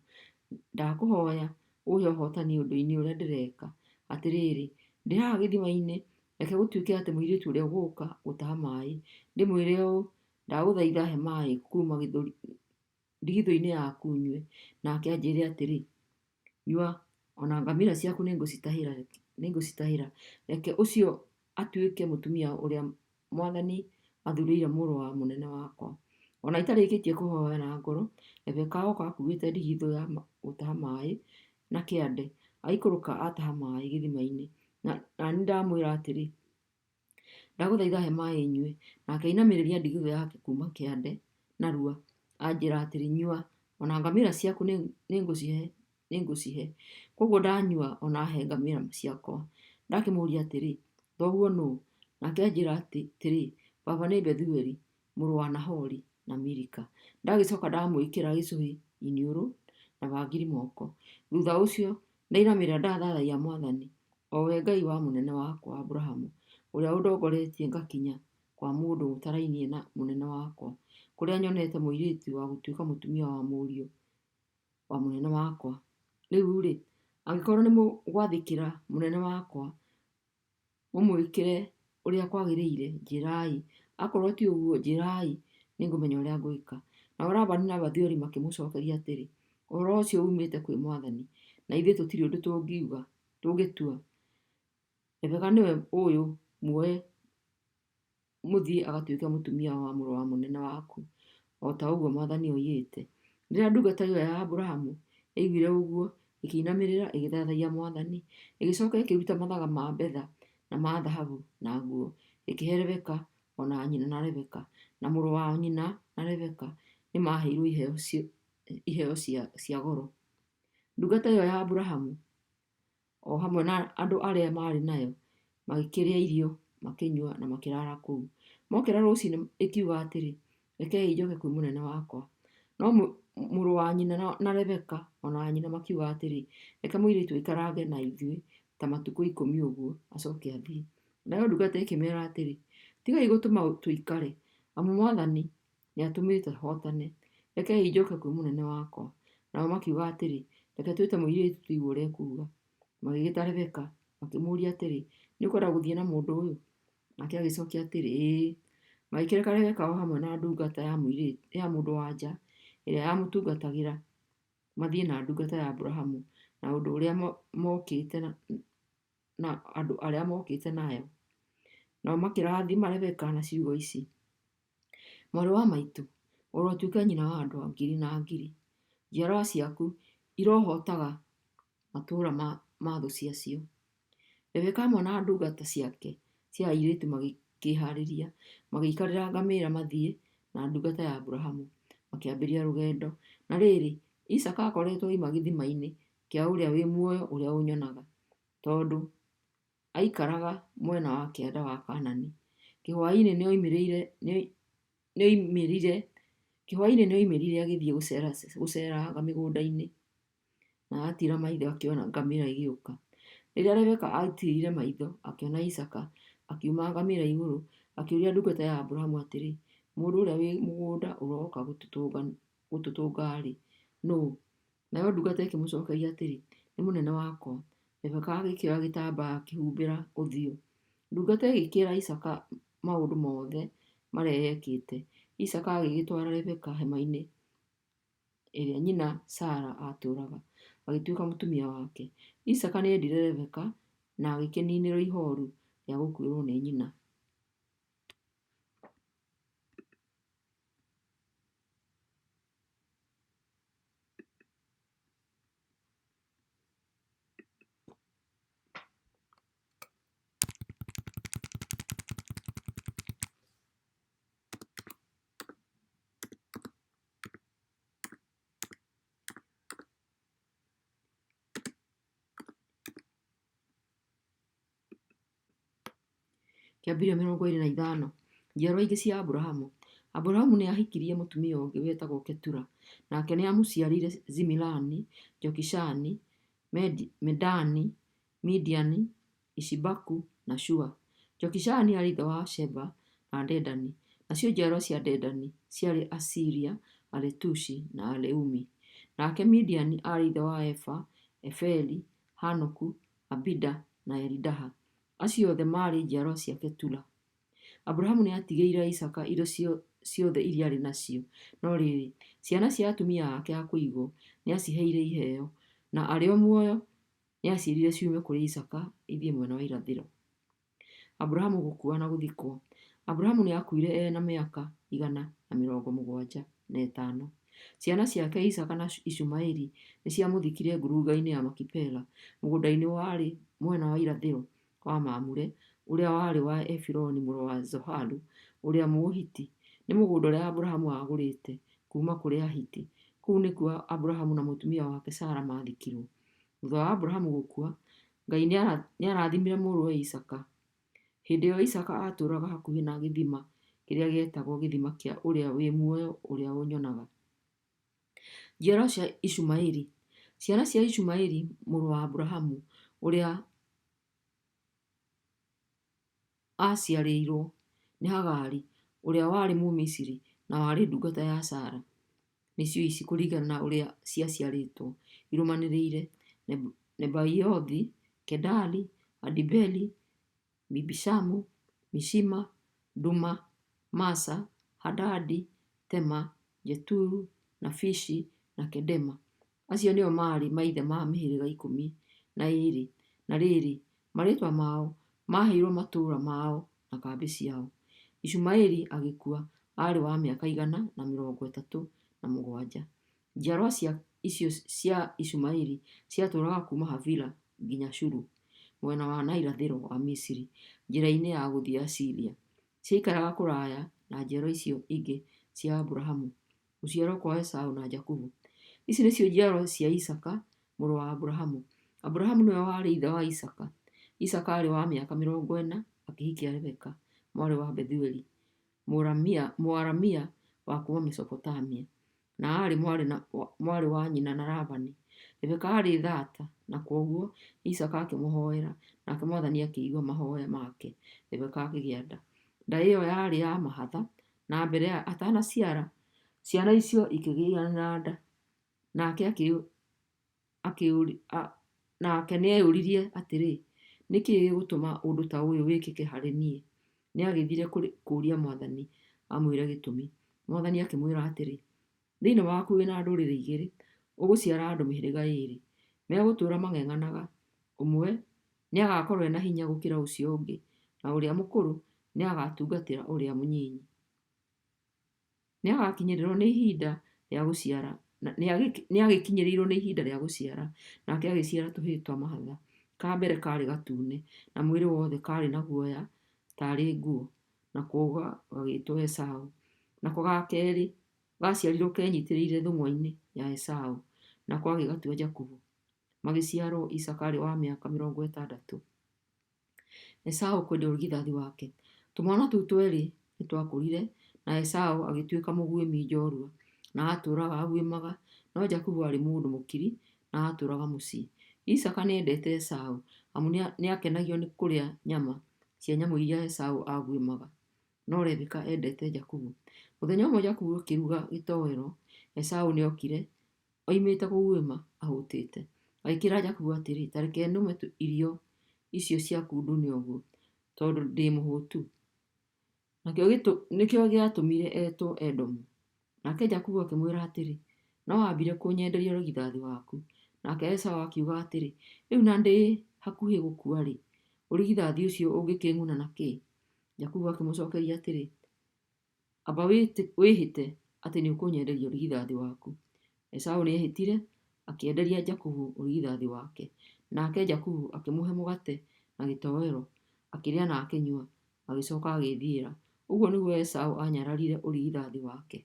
ndakũhooya ũũhe ũhootani ũndũ-inĩ ũrĩa ndĩreka. Atĩrĩrĩ, ndĩ haha gĩthima-inĩ, reke gũtuĩke atĩ mũirĩtu ũrĩa ũgũũka gũtaha maaĩ, ndĩmwĩre ũũ, Ndagũthaitha he maaĩ kuuma ndigithũ-inĩ yaku nyue, nake anjĩre atĩrĩ, Nyua, o na ngamĩĩra ciaku nĩngũcitahĩra. Reke ũcio atuĩke mũtumia ũrĩa Mwathani athuurĩire mũrũ wa mũnene wakwa. O na itarĩkĩtie kũhooya na ngoro, Rebeka oka akuuĩte ndigithũ ya gũtaha maaĩ na kĩande, aikũrũka ataha maaĩ gĩthima-inĩ, na niĩ ndamwĩra atĩrĩ, Ndagũthaitha he maaĩ nyue. Nake ainamĩrĩria ndigithũ yake kuuma kĩande narua, anjĩĩra atĩrĩ, 'Nyua, o na ngamĩĩra ciaku nĩngũcihe.' Kwoguo ndanyua o na he ngamĩĩra ciakwa. Ndakĩmũũria atĩrĩ, 'Thoguo nũũ?' Nake anjĩĩra atĩrĩ, 'Baba nĩ Bethueli, mũrũ wa Nahori na Milika.' Ndagĩcoka ndamwĩkĩra gĩcũhĩ iniũrũ na bangiri moko. Thutha ũcio ndainamĩrĩra ndathathaiya Mwathani, o we Ngai wa mũnene wakwa Aburahamu, ũrĩa ũndongoretie ngakinya kwa mũndũ ũtarainie na mũnene wakwa, kũrĩa nyonete mũirĩtu wa gũtuĩka mũtumia wa mũriũ wa mũnene wakwa. Rĩu-rĩ, angĩkorũo nĩ mũgwathĩkĩra mũnene wakwa, mũmwĩkĩre ũrĩa kwagĩrĩire, njĩrai; akorũo ti ũguo, njĩrai, nĩngũmenya ũrĩa ngwĩka. Nao Labani na Bethueli makĩmũcokeria atĩrĩ, Ũhoro ũcio uumĩte kwĩ Mwathani, na ithuĩ tũtirĩ ũndũ tũngĩtua. Rebeka nĩwe ũyũ, muoe mũthiĩ agatuĩke mũtumia wa mũrũ wa mũnene waku, o ta ũguo Mwathani oigĩte. Rĩrĩa ndungata ĩyo ya Aburahamu yaiguire ũguo, ĩkĩinamĩrĩra ĩgĩthathaiya Mwathani. Ĩgĩcoka ĩkĩruta mathaga ma betha na ma thahabu na nguo, ĩkĩhe Rebeka, o na nyina na Rebeka, na mũrũ wa nyina na Rebeka nĩ maaheirũo iheo cia goro. Ndungata ĩyo ya Aburahamu o hamwe na andũ arĩa maarĩ nayo, magĩkĩrĩa irio, makĩnyua, na makĩraara kũu. Mokĩra rũcinĩ ĩkiuga atĩrĩ, Rekei njoke kwĩ mũnene wakwa. No mũrũ wa nyina na Rebeka o na nyina makiuga atĩrĩ, Reke mũirĩtu aikarange na ithuĩ ta matukũ ikũmi ũguo, acoke athiĩ. Nayo ndungata ĩkĩmeera atĩrĩ, Tigai gũtũma tũikare, amu Mwathani nĩatũmĩte hootane. Rekei njoke kwĩ mũnene wakwa. Nao makiuga atĩrĩ, Reke twĩte mũirĩtu tũigue ũrĩa ekuuga. Magĩgĩta Rebeka, makĩmũũria atĩrĩ, Nĩũkwenda gũthiĩ na mũndũ ũyũ? Nake agĩcokia atĩrĩ, Ĩĩ. Magĩkĩreka Rebeka o hamwe na ndungata ya mũndũ-wa-nja ĩrĩa yamũtungatagĩra mathiĩ na ndungata ya Aburahamu na ũndũ ũrĩa mokĩte na andũ arĩa mokĩte nayo. Nao makĩrathima Rebeka na ciugo ici, Mwarĩ wa maitũ, ũrotuĩka nyina wa andũ ngiri na ngiri, Njiarũa ciaku irohootaga matũũra ma thũ ciacio. Rebeka hamwe na ndungata ciake cia airĩtu magĩkĩĩhaarĩria, magĩikarĩra ngamĩra mathiĩ na ndungata ya Aburahamu, makĩambĩrĩria rũgendo. Na rĩrĩ, Isaaka aakoretwo oima gĩthima-inĩ kĩa Ũrĩa wĩ Muoyo ũrĩa ũnyonaga, tondũ aikaraga mwena wa kĩanda wa Kaanani. Kĩhwaĩ-inĩ nĩoimĩrire Kĩhwaĩ-inĩ nĩoimĩrire agĩthiĩ gũceeranga mĩgũnda-inĩ, na aatiira maitho akĩona ngamĩra igĩũka. Rĩrĩa Rebeka aatiirire maitho akĩona Isaaka, akiuma ngamĩra igũrũ, akĩũria ndungata ya Aburahamu atĩrĩ, Mũndũ ũrĩa wĩ mũgũnda ũroka gũtũtũnga-rĩ, nũũ? Nayo ndungata ĩkĩmũcookeria atĩrĩ, Nĩ mũnene wakwa. Rebeka agĩkĩoya gĩtambaya akĩhumbĩra ũthiũ. Ndungata ĩgĩkĩĩra Isaaka maũndũ mothe marĩa yekĩte. Isaaka agĩgĩtwara Rebeka hema-inĩ ĩrĩa nyina Sara aatũũraga, agĩtuĩka mũtumia wake. Isaaka nĩendire Rebeka na agĩkĩniinĩrwo ihooru rĩa gũkuĩrũo nĩ nyina. Kĩambĩrĩria 25. Njiarũa ingĩ cia Aburahamu. Aburahamu nĩ aahikirie mũtumia ũngĩ wetagwo Ketura, nake nĩ aamũciarĩire Zimirani, Jokishani, Medani, Midiani, Ishibaku, na Shua. Jokishani aarĩ ithe wa Sheba na Dedani. Nacio njiarũa cia Dedani ciarĩ Asiria, Aletushi, na Aleumi. Nake Midiani aarĩ ithe wa Efa, Eferi, Hanoku, Abida, na Elidaha. Acio othe maarĩ njiarũa cia Ketura. Aburahamu nĩ aatigĩire Isaaka indo ciothe iria aarĩ nacio, no rĩrĩ, ciana cia atumia ake a kũigwo nĩ aaciheire iheo, na arĩ o muoyo nĩ aaciĩrire ciume kũrĩ Isaaka ithiĩ mwena wa irathĩro. Aburahamu gũkua na gũthikwo. Aburahamu nĩ aakuire e na mĩaka 175. Ciana ciake Isaaka na Ishumaeli nĩ ciamũthikire ngurunga-inĩ ya Makipela, mũgũnda-inĩ warĩ mwena wa irathĩro wa Mamure, ũrĩa warĩ wa Efironi mũrũ wa Zoharu ũrĩa Mũhiti. Nĩ mũgũnda ũrĩa Aburahamu aagũrĩte kuuma kũrĩ Ahiti. Kũu nĩkuo Aburahamu na mũtumia wake Sara maathikirũo. Thutha wa Aburahamu gũkua, Ngai nĩ aarathimire mũrũwe Isaaka. Hĩndĩ ĩyo Isaaka aatũũraga hakuhĩ na gĩthima kĩrĩa gĩetagwo Gĩthima kĩa Ũrĩa wĩ Muoyo Ũrĩa Ũnyonaga. Njiarũa cia Ishumaeli. Ciana cia Ishumaeli mũrũ wa Aburahamu ũrĩa aaciarĩirũo nĩ Hagari ũrĩa warĩ Mũmisiri na warĩ ndungata ya Sara, nĩcio ici kũringana na ũrĩa ciaciarĩtwo irũmanĩrĩire: Nebaiothi, Kedari, Adibeli, Mibishamu, Mishima, Duma, Masa, Hadadi, Tema, Jeturu, Nafishi, na Kedema. Acio nĩo maarĩ maithe ma mĩhĩrĩga 12. Na rĩrĩ, marĩĩtwa mao maaheirwo matũũra mao na kambĩ ciao. Ishumaeli agĩkua arĩ wa mĩaka 137. Njiarũa icio cia Ishumaeli ciatũũraga kuuma Havila nginya Shuru, mwena wa na irathĩro wa Misiri, njĩra-inĩ ya gũthiĩ Asiria. Ciaikaraga kũraya na njiarũa icio ingĩ cia Aburahamu. Gũciarwo kwa Esaũ na Jakubu. Ici nĩcio njiarwa cia Isaaka mũrũ wa Aburahamu. Aburahamu nĩwe warĩ ithe wa Isaaka. Isaaka aarĩ wa mĩaka 40 akĩhikia Rebeka, mwarĩ wa Bethueli, Mũaramia wa kuuma Mesopotamia, na aarĩ mwarĩ wa nyina na Labani. Rebeka aarĩ thaata, na kwoguo Isaaka akĩmũhoera, nake mwathani akĩigua mahooya make, Rebeka akĩgĩa nda. Nda ĩyo yarĩ ya mahatha, na mbere atanaciara, ciana icio ikĩgĩa na nda. Nake nĩeyũririe atĩrĩ, Nĩ kĩĩ gĩgũtũma ũndũ ta ũyũ wĩkĩke harĩ niĩ? Nĩagĩthiire kũũria Mwathani amwĩre gĩtũmi. Mwathani akĩmwĩra atĩrĩ, Thĩinĩ waku wĩ na ndũrĩrĩ igĩrĩ, ũgũciara andũ mĩhĩrĩga ĩĩrĩ. Megũtũũra mang'eng'anaga, ũmwe nĩagakorwo e na hinya gũkĩra ũcio ũngĩ, na ũrĩa mũkũrũ nĩagatungatĩra ũrĩa mũnyinyi. Nĩagakinyĩrĩrwo nĩ ihinda rĩa gũciara, nĩagĩkinyĩrĩirwo nĩ ihinda rĩa gũciara, nake agĩciara tũhĩĩ twa mahatha. Ka mbere kaarĩ gatune, na mwĩrĩ wothe kaarĩ na guoya taarĩ nguo, nako gagĩĩtwo Esaũ. Nako ga keerĩ gaciarirwo kenyitĩrĩire thũng'wa-inĩ ya Esaũ, nako agĩgatua Jakubu. Magĩciarwo Isaaka arĩ wa mĩaka 60. Esaũ kwendia ũrigithathi wake. Tũmwana tũu twerĩ nĩ twakũrire, na Esaũ agĩtuĩka mũguĩmi njorua. na aatũũraga aguĩmaga, no Jakubu aarĩ mũndũ mũkiri na aatũũraga mũciĩ. Isaaka nĩendete Esaũ, amu nĩakenagio nĩ kũrĩa nyama cia nyamũ iria Esaũ aaguĩmaga, no Rebeka endete Jakubu. Mũthenya ũmwe Jakubu akĩruga gĩtoero, Esaũ nĩokire oimĩte kũguĩma ahũtĩte. Agĩkĩĩra Jakubu atĩrĩ, Ta reke nũme irio icio ciaku ndune ũguo, tondũ ndĩ mũhũtu. Nakĩo nĩkĩo gĩatũmire etwo Edomu. Nake Jakubu akĩmwĩra atĩrĩ, No wambire kũnyenderia ũrigithathi waku. Nake Esaũ akiuga atĩrĩ, Rĩu na ndĩ hakuhĩ gũkua-rĩ, ũrigithathi ũcio ũngĩkĩng'una na kĩ? Jakubu akĩmũcokeria atĩrĩ, Amba wĩhĩte atĩ nĩũkũnyenderia ũrigithathi waku. Esaũ nĩehĩtire, akĩenderia Jakubu ũrigithathi wake. Nake Jakubu akĩmũhe mũgate na gĩtoero, akĩrĩa na akĩnyua, agĩcoka agĩĩthiĩra. Ũguo nĩguo Esaũ aanyararire ũrigithathi wake.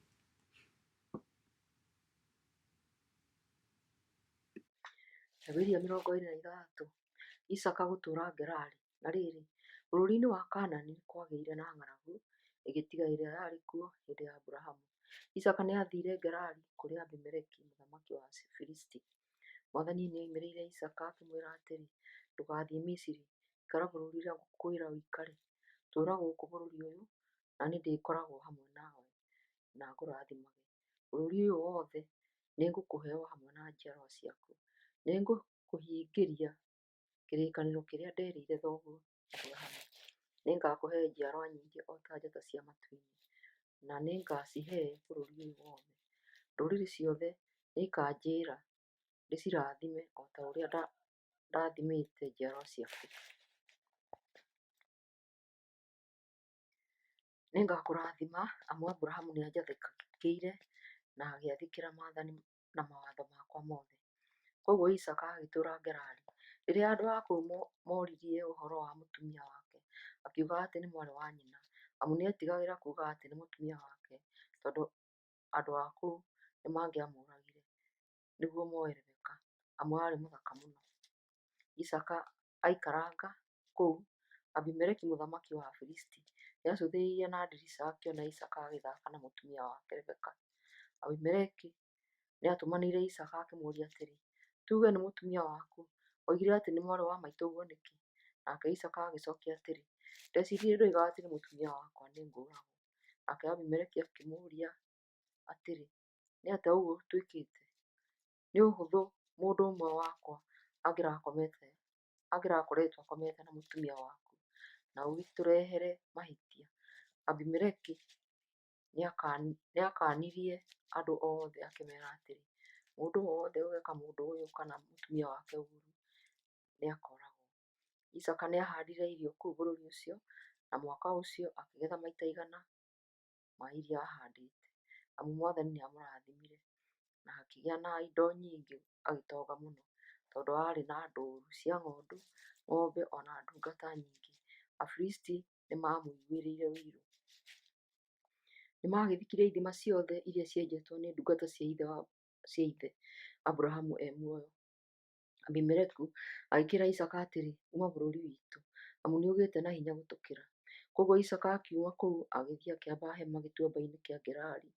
Kĩambĩrĩria 26, Isaaka gũtũũra Gerari. Na rĩrĩ, bũrũri-inĩ wa Kaanani nĩ kwagĩire na ng'aragu ĩngĩ tiga ĩrĩa yarĩ kuo hĩndĩ ya Aburahamu. Isaaka nĩathiire Gerari kũrĩ Abimeleki mũthamaki wa Afilisti. Mwathani nĩoimĩrĩire Isaaka akĩmwĩra atĩrĩ, Ndũgathiĩ Misiri, ikara bũrũri ũrĩa ngũkwĩra ũikare. Tũũra gũkũ bũrũri ũyũ, na niĩ ndĩkoragwo hamwe nawe na ngũrathimage. Bũrũri ũyũ wothe nĩngũkũhe o hamwe na njiarwa ciaku. Nĩngũkũhingĩria kĩrĩkanĩro kĩrĩa nderĩire thoguo Aburahamu. Nĩngakũhe njiarwa nyingĩ o ta njata cia matu-inĩ, na nĩngacihe bũrũri ũyũ wothe. Ndũrĩrĩ ciothe nĩikanjĩra ndĩcirathime o ta ũrĩa ndathimĩte njiarwa ciaku. Nĩngakũrathima, amu Aburahamu nĩanjathĩkĩire na agĩathĩkĩra maathani na mawatho makwa mothe. Kwoguo Isaaka agĩtũũra Gerari. Rĩrĩa andũ a kũu mooririe ũhoro wa mũtumia wake, akiuga atĩ nĩ mwarĩ wa nyina, amu nĩetigagĩra kuuga atĩ nĩ mũtumia wake, tondũ andũ a kũu nĩmangĩamũũragire nĩguo moe Rebeka, amu aarĩ mũthaka mũno. Isaaka aikaranga kũu, Abimeleki mũthamaki wa Afilisti nĩacũthĩrĩirie na ndirica akĩona Isaaka agĩthaaka na mũtumia wake Rebeka. Abimeleki nĩatũmanĩire Isaaka akĩmũũria atĩrĩ, Tuuge nĩ mũtumia waku, woigire atĩ nĩ mwarĩ wa maitũguo nĩkĩ? Nake Isaaka agĩcookia atĩrĩ, Ndeciiririe ndoiga atĩ nĩ mũtumia wakwa nĩngũũragwo. Nake Abimeleki akĩmũũria atĩrĩ, Nĩ atĩa ũguo twĩkĩte? Nĩ ũhũthũ mũndũ ũmwe wakwa angĩrakoretwo akomete na mũtumia waku na ũgĩtũrehere mahĩtia. Abimeleki nĩakaanirie andũ othe akĩmeera atĩrĩ, Mũndũ o wothe ũgeeka mũndũ ũyũ kana mũtumia wake ũũru nĩakooragwo. Isaaka nĩahaandire irio kũu bũrũri ũcio, na mwaka ũcio akĩgetha maita 100 ma iria aahaandĩte, amu Mwathani nĩamũrathimire, na akĩgĩa na indo nyingĩ agĩtonga mũno, tondũ aarĩ na ndũũru cia ng'ondu, ng'ombe, o na ndungata nyingĩ. Afilisti nĩmamũiguĩrĩire ũiru. Nĩmagĩthikire ithima ciothe iria cienjetwo nĩ ndungata cia ithe Aburahamu e muoyo. Abimeleku agĩkĩĩra Isaaka atĩrĩ, Uma bũrũri witũ, amu nĩũgĩĩte na hinya gũtũkĩra. Kwoguo Isaaka akiuma kũu agĩthiĩ akĩamba hema gĩtuamba-inĩ kĩa Gerari,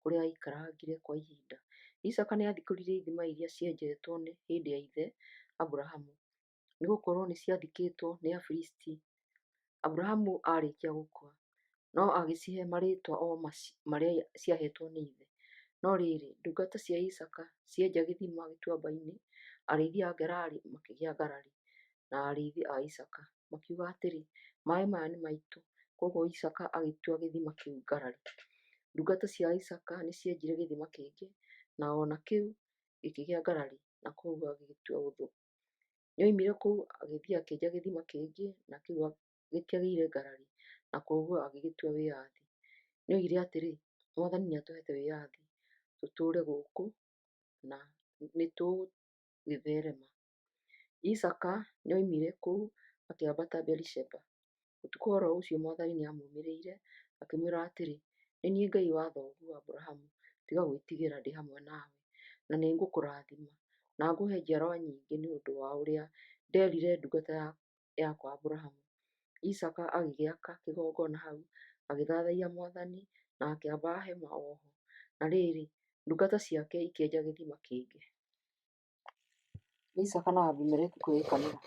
kũrĩa aikarangire kwa ihinda. Isaaka nĩathikũrire ithima iria cienjetwo hĩndĩ ya ithe Aburahamu, nĩgũkorwo nĩciathikĩtwo nĩ Afilisti Aburahamu aarĩkia gũkua, no agĩcihe marĩĩtwa o marĩa ciaheetwo nĩ ithe. No rĩrĩ, ndungata cia Isaaka cienja gĩthima gĩtuamba-inĩ, arĩithi a Gerari makĩgĩa ngarari na arĩithi a Isaaka, makiuga atĩrĩ, Maaĩ maya nĩ maitũ. Kwoguo Isaaka agĩtua gĩthima kĩu Ngarari. Ndungata cia Isaaka nĩcienjire gĩthima kĩngĩ, na o nakĩo gĩkĩgĩa ngarari, na kwoguo agĩgĩtua Ũthũ. Nĩoimire kũu agĩthiĩ akĩenja gĩthima kĩngĩ, na kĩu gĩtiagĩire ngarari, na kwoguo agĩgĩtua Wĩyathi. Nĩoigire atĩrĩ, Mwathani nĩatũheete wĩyathi tũtũũre gũkũ na nĩtũgũgĩtheerema. Isaaka nĩoimire kũu akĩambata Beerisheba. Ũtukũ o ro ũcio Mwathani nĩamumĩrĩire, akĩmwĩra atĩrĩ, Nĩ niĩ Ngai wa thoguo Aburahamu, tiga gwĩtigĩra, ndĩ hamwe nawe, na nĩngũkũrathima, na ngũhe njiarwa nyingĩ nĩ ũndũ wa ũrĩa nderire ndungata yakwa Aburahamu. Isaaka agĩgĩaka kĩgongona hau, agĩthathaiya Mwathani, na akĩamba hema o ho. Na rĩrĩ, Ndungata ciake ikĩenja gĩthima kĩngĩ. Isaaka na Abimeleku kũrĩkanĩra.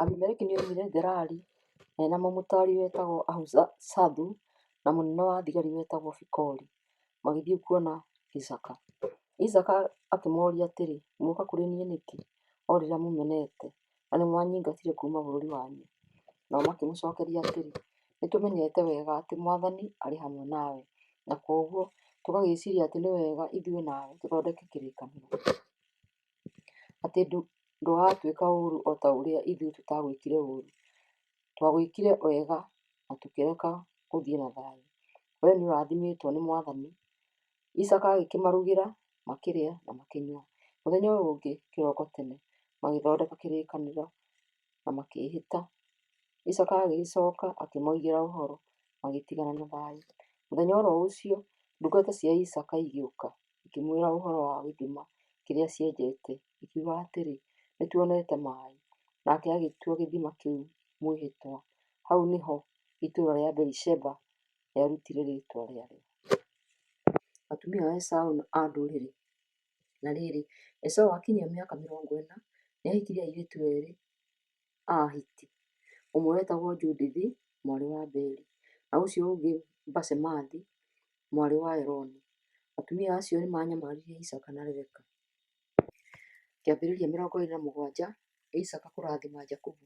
Abimeleku nĩoimire Gerari e na mũmũtaari wetagwo Ahuzathu na mũnene wa thigari wetagwo Fikoli, magĩthiĩ kuona Isaaka. Isaaka akĩmooria atĩrĩ, Muoka kũrĩ niĩ nĩkĩ, o rĩrĩa mũũmenete, na nĩmwanyingatire kuuma bũrũri wanyu? Nao makĩmũcookeria atĩrĩ, Nĩtũmenyete wega atĩ mwathani arĩ hamwe nawe, na kwoguo tũgagĩciiria atĩ nĩ wega ithuĩ nawe tũthondeke kĩrĩkanĩro, atĩ ndũgatwĩka ũũru o ta ũrĩa ithuĩ tũtagwĩkire ũũru. Twagwĩkire wega na tũkĩreka ũthiĩ na thayũ. Wee nĩũrathimĩtwo nĩ mwathani. Isaaka agĩkĩmarugĩra, makĩrĩa na makĩnyua. Mũthenya ũyũ ũngĩ kĩroko tene magĩthondeka kĩrĩkanĩro na makĩĩhĩta. Isaaka agĩgĩcoka akĩmoigĩra ũhoro, magĩtigana na thayũ. Mũthenya o ro ũcio ndungata cia Isaaka igĩũka, ikĩmwĩra ũhoro wa gĩthima kĩrĩa cienjete, ikiuga atĩrĩ, Nĩtuonete maaĩ. Nake agĩtua gĩthima kĩu Mwĩhĩtwa. Hau nĩho itũũra rĩa Berisheba rĩarutire rĩĩtwa rĩarĩo. Atumia a Esaũ a ndũrĩrĩ. Na rĩrĩ, Esaũ aakinyia mĩaka 40, nĩahikirie airĩtu eerĩ a Ahiti; ũmwe eetagwo Judithi mwarĩ wa Beeri, na ũcio ũngĩ Basemathu mwarĩ wa Eloni. Atumia acio nĩmanyamaririe Isaaka na Rebeka. Kĩambĩrĩria 27 Isaaka kũrathima Jakubu.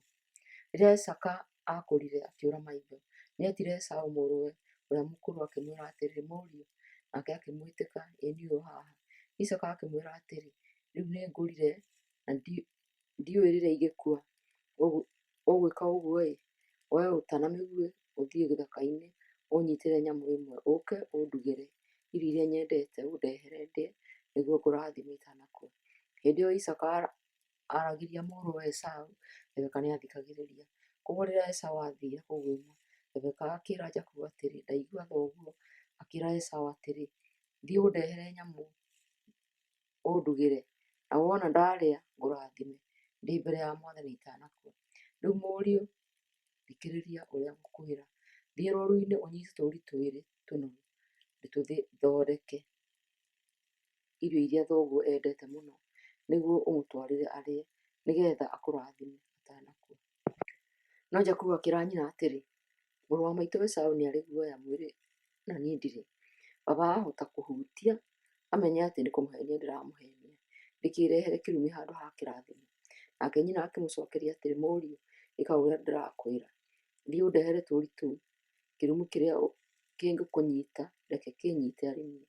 Rĩrĩa Isaaka aakũrire akĩũra maitho, nĩetire Esaũ mũrũwe ũrĩa mũkũrũ akĩmwĩra atĩrĩ, Mũriũ, nake akĩmwĩtĩka, Ĩĩ niĩ ũyũ haha. Isaaka akĩmwĩra atĩrĩ, Rĩu nĩngũrire na ndiũĩ rĩrĩa ingĩkua. Ũgwĩka ũguo-ĩ, woe ũta na mĩguĩ ũthiĩ gĩthaka-inĩ ũnyiitĩre nyamũ ĩmwe, ũũke ũndugĩre irio iria nyendete ũndehere ndĩe, nĩguo ngũrathime itanakua. Hĩndĩ ĩyo Isaaka aaragĩria mũrũwe Esaũ, Rebeka nĩathikagĩrĩria. Kwoguo rĩrĩa Esaũ aathire kũguĩma, Rebeka akĩĩra Jakubu atĩrĩ, Ndaigua thoguo akĩĩra Esaũ atĩrĩ, 'Thiĩ ũndehere nyamũ ũndugĩre, na wona ndarĩa ngũrathime ndĩ mbere ya mwathani itanakua. Rĩu mũriũ, thikĩrĩria ũrĩa ngũkwĩra. Thiĩ rũũru-inĩ ũnyiite tũũri twĩrĩ tũnoru ndĩtũthondeke irio iria thoguo endete mũno, nĩguo ũmũtwarĩre arĩe, nĩgeetha akũrathime atanakua. No Jakubu akĩĩra nyina atĩrĩ, Mũrũ wa maitũ Esaũ nĩ arĩ guoya mwĩrĩ na niĩ ndirĩ. Baba ahota kũũhutia amenye atĩ nĩ kũmũheenia ndĩramũheenia, ndĩkĩĩrehere kĩrumi handũ ha kĩrathimo. Nake nyina akĩmũcookeria atĩrĩ, Mũriũ, ĩka ũrĩa ndĩrakwĩra. Thiĩ ũndehere tũũri tũu. Kĩrumi kĩrĩa kĩngĩkũnyiita, reke kĩnyiite arĩ niĩ.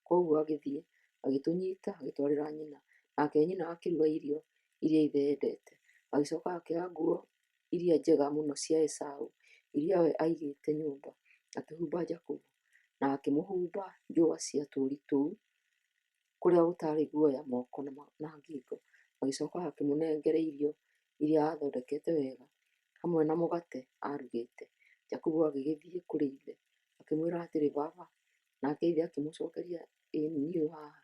Kwoguo agĩthiĩ, agĩtũnyiita, agĩtwarĩra nyina. Nake nyina akĩruga irio iria ithe eendete. Agĩcooka akĩoya nguo iria njega mũno cia Esaũ, iria we aigĩte nyũmba, akĩhumba Jakubu, na akĩmũhumba njũa cia tũũri tũu kũrĩa gũtaarĩ guoya moko na ngingo. Agĩcooka akĩmũnengera irio iria aathondekete wega, hamwe na mũgate aarugĩte. Jakubu agĩgĩthiĩ kũrĩ ithe, akĩmwĩra atĩrĩ, Baba. Nake ithe akĩmũcookeria, Ĩĩ nĩ niĩ ũyũ haha.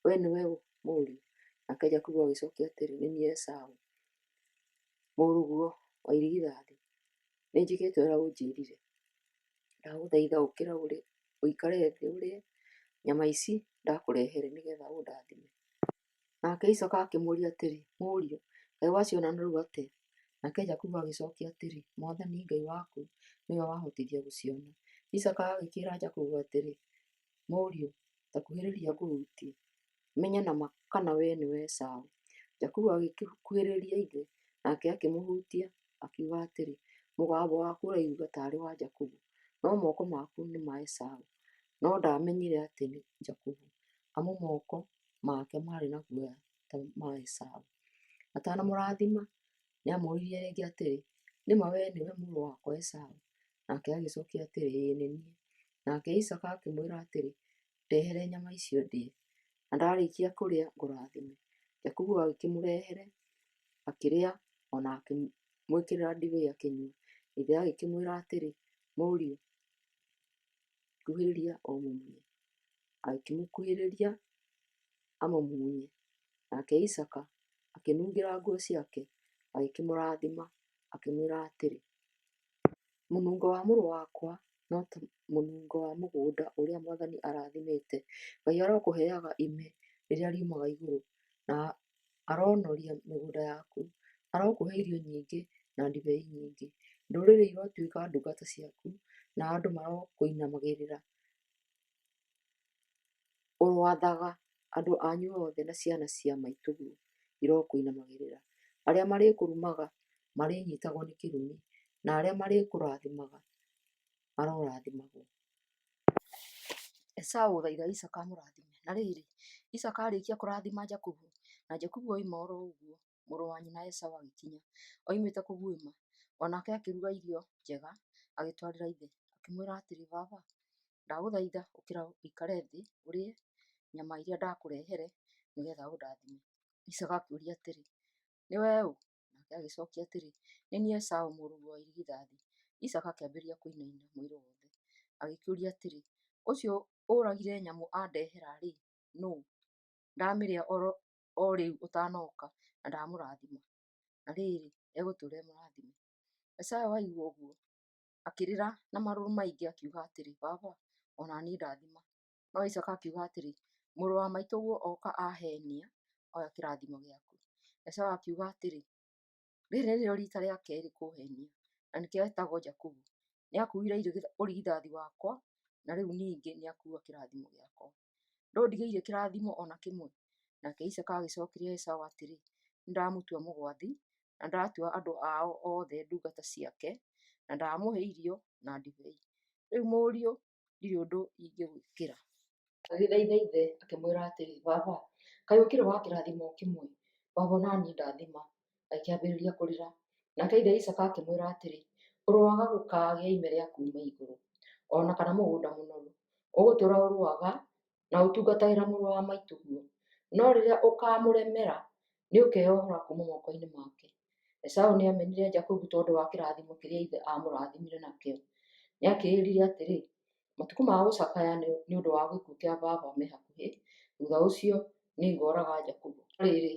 Wee nĩwe ũ, mũriũ? Nake Jakubu agĩcookia atĩrĩ, Nĩ niĩ Esaũ, mũrũguo wa irigithathi. Nĩnjĩkĩte ũrĩa ũnjĩĩrire. Ndagũthaitha ũkĩra ũikare thĩ ũrĩe nyama ici ndakũrehere, nĩgeetha ũndathime. Nake Isaaka akĩmũũria atĩrĩ, Mũriũ, kaĩ waciona narua atĩa? Nake Jakubu agĩcookia atĩrĩ, Mwathani Ngai waku nĩwe wahotithia gũciona. Isaaka agĩkĩĩra Jakubu atĩrĩ, Mũriũ, ta kuhĩrĩria ngũhutie, menye na ma kana wee nĩwe Esaũ. Jakubu agĩkuhĩrĩria ithe, nake akĩmũhutia, akiuga atĩrĩ, Mũgambo waku ũraiguĩka taarĩ wa Jakubu, no moko maku nĩ ma Esaũ. No ndaamenyire atĩ nĩ Jakubu, amu moko make maarĩ na guoya ta ma Esaũ. Atanamũrathima, nĩamũũririe rĩngĩ atĩrĩ, Nĩ ma wee nĩwe mũrũ wakwa Esaũ? Nake agĩcookia atĩrĩ, Ĩĩ nĩ niĩ. Nake Isaaka akĩmwĩra atĩrĩ, Ndehere nyama icio ndĩe, na ndaarĩkia kũrĩa ngũrathime. Jakubu agĩkĩmũrehere, akĩrĩa, o na akĩmwĩkĩrĩra ndibei akĩnyua. Ithe agĩkĩmwĩra atĩrĩ, Mũriũ, kuhĩrĩria ũmumunye. Agĩkĩmũkuhĩrĩria amũmumunye. Nake Isaaka akĩnungĩra nguo ciake, agĩkĩmũrathima, akĩmwĩra atĩrĩ, Mũnungo wa mũrũ wakwa no ta mũnungo wa mũgũnda ũrĩa mwathani arathimĩte. Ngai Ngai arokũheaga ime rĩrĩa riumaga igũrũ, na aronoria mĩgũnda yaku. Arokũhe irio nyingĩ na ndibei nyingĩ. Ndũrĩrĩ irotuĩka ndungata ciaku, na andũ marokũinamagĩrĩra. Ũroathaga andũ anyu othe, na ciana cia maitũguo irokũinamagĩrĩra. Arĩa marĩkũrumaga marĩnyiitagwo nĩ kĩrumi, na arĩa marĩkũrathimaga marorathimagwo. Esaũ gũthaitha Isaaka amũrathime. Na rĩrĩ, Isaaka aarĩkia kũrathima Jakubu, na Jakubu oima o ro ũguo, mũrũ wa nyina Esaũ agĩkinya, oimĩte kũguĩma. O nake akĩruga irio njega, agĩtwarĩra ithe. Akĩmwĩra atĩrĩ, "Baba, ndagũthaitha ũkĩra ũikare thĩ ũrĩe nyama iria ndakũrehere, nĩgeetha ũndathime." Isaaka akĩũria atĩrĩ, "Nĩwe ũ?" Nake agĩcookia atĩrĩ, "Nĩ niĩ Esaũ mũrũguo wa irigithathi." Isaaka akĩambĩrĩria kũinaina mwĩrĩ wothe, agĩkĩũria atĩrĩ, "Ũcio ũragire nyamũ andehera-rĩ, nũũ? Ndamĩrĩa o rĩu ũtanoka, na ndamũrathima, na rĩrĩ, egũtũũra e mũrathime." Esaũ aigua ũguo, akĩrĩra na marũrũ maingĩ, akiuga atĩrĩ, "Baba, o na niĩ ndathima." No Isaaka akiuga atĩrĩ, "Mũrũ wa maitũguo oka aheenia, oya kĩrathimo gĩaku." Esaũ akiuga atĩrĩ, "Rĩrĩ nĩrĩo riita rĩa keerĩ kũũheenia, na nĩkĩo etagwo Jakubu. Nĩakuuire ũrigithathi wakwa, na rĩu ningĩ nĩakuua kĩrathimo gĩakwa. Ndũndigĩirie kĩrathimo o na kĩmwe?" Nake Isaaka agĩcookeria Esaũ atĩrĩ, "Nĩndamũtua mũgwathi, na ndatua andũ ao othe ndungata ciake, na ndamũhe irio na ndibei. Rĩu mũriũ, ndirĩ ũndũ ingĩgwĩkĩra." Agĩthaitha ithe, akĩmwĩra atĩrĩ, "Baba, kaĩ ũkĩrĩ wa kĩrathimo o kĩmwe? Baba o na niĩ ndathima." Agĩkĩambĩrĩria kũrĩra. Nake ithe Isaaka akĩmwĩra atĩrĩ, "Ũroaga gũkaagĩa ime rĩa kuuma igũrũ, o na kana mũgũnda mũnoru. Ũgũtũũra ũrũaga na ũtungatagĩra mũrũ wa maitũguo. No rĩrĩa ũkaamũremera, nĩũkeohora kuuma moko-inĩ make." Esaũ nĩamenire Jakubu tondũ wa kĩrathimo kĩrĩa ithe aamũrathimire nakĩo. Nĩakĩĩrire atĩrĩ, "Matukũ ma gũcakaya nĩ ũndũ wa gĩkuũ kĩa baba me hakuhĩ, thuutha ũcio nĩngooraga Jakubu." Na rĩrĩ,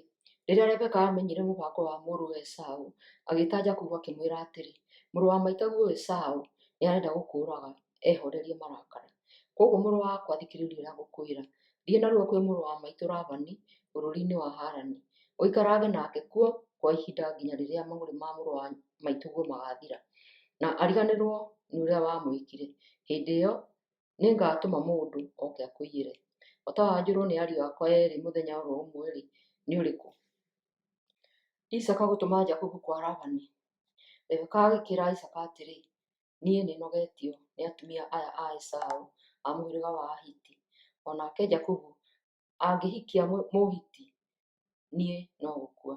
rĩrĩa Rebeka aamenyire mũbango wa mũrũwe Esaũ, agĩĩta Jakubu akĩmwĩra atĩrĩ, "Mũrũ wa maitũguo Esaũ nĩarenda gũkũũraga ehoorerie marakara. Kwoguo mũrũ wakwa, thikĩrĩria ũrĩa ngũkwĩra. Thiĩ narua kwĩ mũrũ wa maitũ Labani bũrũri-inĩ wa Harani, ũikarange nake kuo kwa ihinda nginya rĩrĩa mang'ũrĩ ma mũrũ wa maitũguo magaathira, na ariganĩrwo nĩ ũrĩa wamwĩkire. Hĩndĩ ĩyo nĩngatũma mũndũ oke akũiyĩre. Bata wa njũrwo nĩ ariũ akwa eerĩ mũthenya o ro ũmwe-rĩ, nĩ ũrĩkũ?" Isaaka gũtũma Jakubu kwa Labani. Rebeka agĩkĩĩra Isaaka atĩrĩ, "Niĩ nĩnogetio nĩ atumia aya a Esaũ a mũhĩrĩga wa Ahiti. O nake Jakubu angĩhikia Mũhiti, niĩ no gũkua."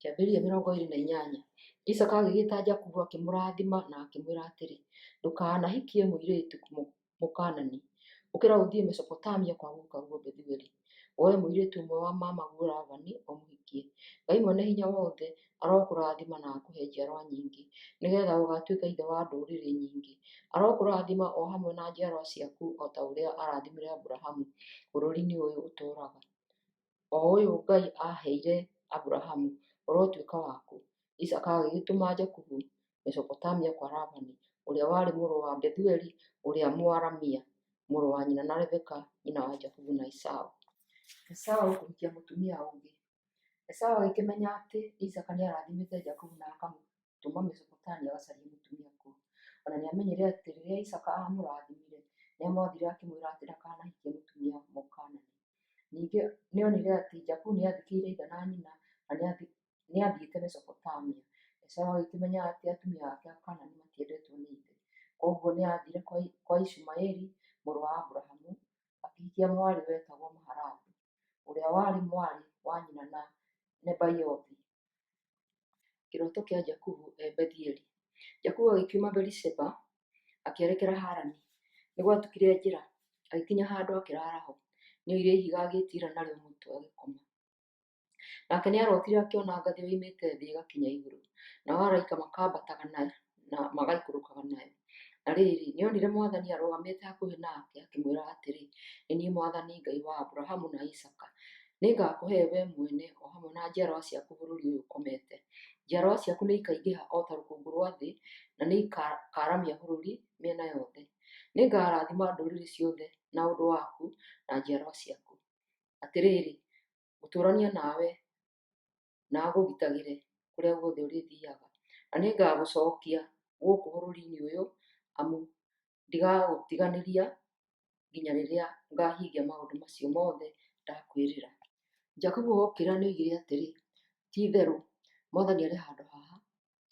Kĩambĩrĩria 28. Isaaka agĩgĩta Jakubu akĩmũrathima na akĩmwĩra atĩrĩ, "Ndũkanahikie mũirĩtu Mũkaanani. Ũkĩra ũthiĩ Mesopotamia kwa gukaguo Bethueli, woe mũirĩtu ũmwe wa mamaguo Labani ũmũhikie. Ngai Mwene-Hinya-Wothe arokũrathima na akũhe njiarwa nyingĩ, nĩgeetha ũgaatuĩka ithe wa ndũrĩrĩ nyingĩ. Arokũrathima o hamwe na njiarwa ciaku o ta ũrĩa aarathimire Aburahamu bũrũri-inĩ ũyũ ũtũũraga, o ũyũ Ngai aaheire Aburahamu, ũrotuĩka waku." Isaaka agĩgĩtũma Jakubu Mesopotamia kwa Labani, ũrĩa warĩ mũrũ wa Bethueli ũrĩa Mũaramia, mũrũ wa nyina na Rebeka, nyina wa Jakubu na Esaũ. Esaũ kũhikia mũtumia ũngĩ. Esaũ agĩkĩmenya atĩ Isaaka nĩarathimĩte Jakubu na akamũtũma Mesopotamia agacarie mũtumia kuo. O na nĩamenyire atĩ rĩrĩa Isaaka aamũrathimire, nĩamwathire akĩmwĩra atĩ ndakanahikie mũtumia Mũkaanani. Ningĩ nĩonire atĩ Jakubu nĩathĩkĩire ithe na nyina na nĩathiĩte Mesopotamia. Esaũ agĩkĩmenya atĩ atumia ake a Kaanani matiendetwo nĩ ithe. Kwoguo nĩathiire kwa Ishumaeli mũrũ wa Aburahamu, akĩhikia mwarĩ wetagwo Mahalathu, ũrĩa warĩ mwarĩ wa nyina na Nebaiothu. Kĩroto kĩa Jakubu e Bethieli. Jakubu agĩkiuma Beerisheba akĩerekera Harani. Nĩgwatukire njĩra, agĩkinya handũ akĩraara ho. Nĩoire ihiga agĩĩtiira narĩo mũtwe agĩkoma. Nake nĩarotire akĩona ngathĩ yoimĩte thĩ ĩgakinya igũrũ, nao araika makambataga na magaikũrũkaga nayo. Na rĩrĩ, nĩonire Mwathani arũgamĩte hakuhĩ nake, akĩmwĩra atĩrĩ, "Nĩ niĩ Mwathani Ngai wa Aburahamu na Isaaka. Nĩngakũhe wee mwene o hamwe na njiarwa ciaku bũrũri ũyũ ũkomete. Njiarwa ciaku nĩikaingĩha o ta rũkũngũ rwa thĩ, na nĩikaaramia bũrũri mĩena yothe. Nĩngarathima ndũrĩrĩ ciothe na ũndũ waku na njiarwa ciaku. Atĩrĩrĩ, ngũtũũrania nawe na ngũgitagĩre kũrĩa guothe ũrĩthiiaga, na nĩngagũcookia gũkũ bũrũri-inĩ ũyũ, amu ndigagũtiganĩria nginya rĩrĩa ngaahingia maũndũ macio mothe ndakwĩrĩra. Jakubu okĩra nĩoigire atĩrĩ, Ti-itherũ Mwathani arĩ handũ haha,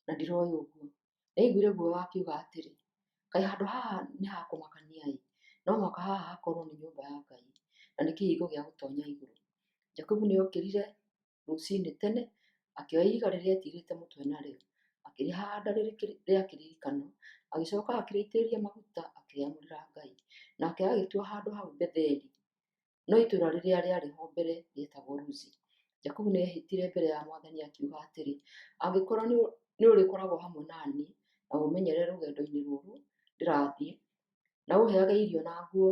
na ndirooĩ ũguo. Nĩaiguire guoya akiuga atĩrĩ, Kaĩ handũ haha nĩ ha kũmakania-ĩ! No mũhaka haha hakorwo nĩ nyũmba ya Ngai, na nĩ kĩhingo gĩa gũtoonya igũrũ. Jakubu nĩokĩrire rũciinĩ tene, akĩoya ihiga rĩrĩa eetiirĩte mũtwe narĩo, akĩrĩhaanda rĩrĩ rĩa kĩririkano, agĩcooka akĩrĩitĩrĩria maguta akĩrĩamũrĩra Ngai. Nake agĩtua handũ hau Betheli, no itũũra rĩrĩa rĩarĩ ho mbere rĩetagwo Luzi. Jakubu nĩehĩtire mbere ya Mwathani akiuga atĩrĩ, Angĩkorwo nĩũrĩkoragwo hamwe na niĩ na ũmenyerere rũgendo-inĩ rũrũ ndĩrathiĩ, na ũũheage irio na nguo,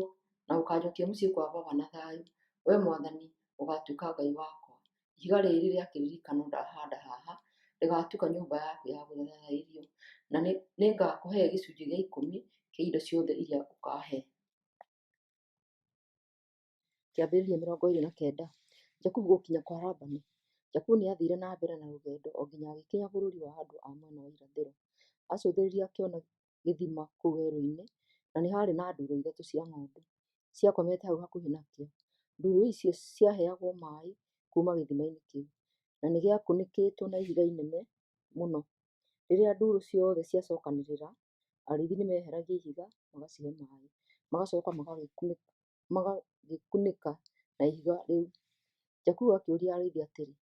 na ũkaanjookia mũciĩ kwa baba na thayũ, wee Mwathani ũgaatuĩka Ngai wakwa. Ihiga rĩrĩ rĩa kĩririkano ndahaanda haha rĩgaatuĩka nyũmba yaku ya gũthathaĩrio, na nĩngakũhe gĩcunjĩ gĩa ikũmi kĩa indo ciothe iria ũkaahe. Kĩambĩrĩria 29. Jakubu Gũkinya kwa Labani. Jakubu nĩathiire na mbere na rũgendo o nginya agĩkinya bũrũri wa andũ a mwena wa irathĩro. Acũthĩrĩria akĩona gĩthima kũu werũ-inĩ, na nĩ haarĩ na ndũũru ithatũ cia ng'ondu ciakomete hau hakuhĩ nakĩo. Ndũũru icio ciaheagwo maaĩ kuuma gĩthima-inĩ kĩu, na nĩgĩakunĩkĩtwo na ihiga inene mũno. Rĩrĩa ndũũru ciothe ciacookanĩrĩra, arĩithi nĩmeheragia ihiga magacihe maaĩ, magacooka magagĩkunĩka na ihiga rĩu. Jakubu akĩũria arĩithi atĩrĩ,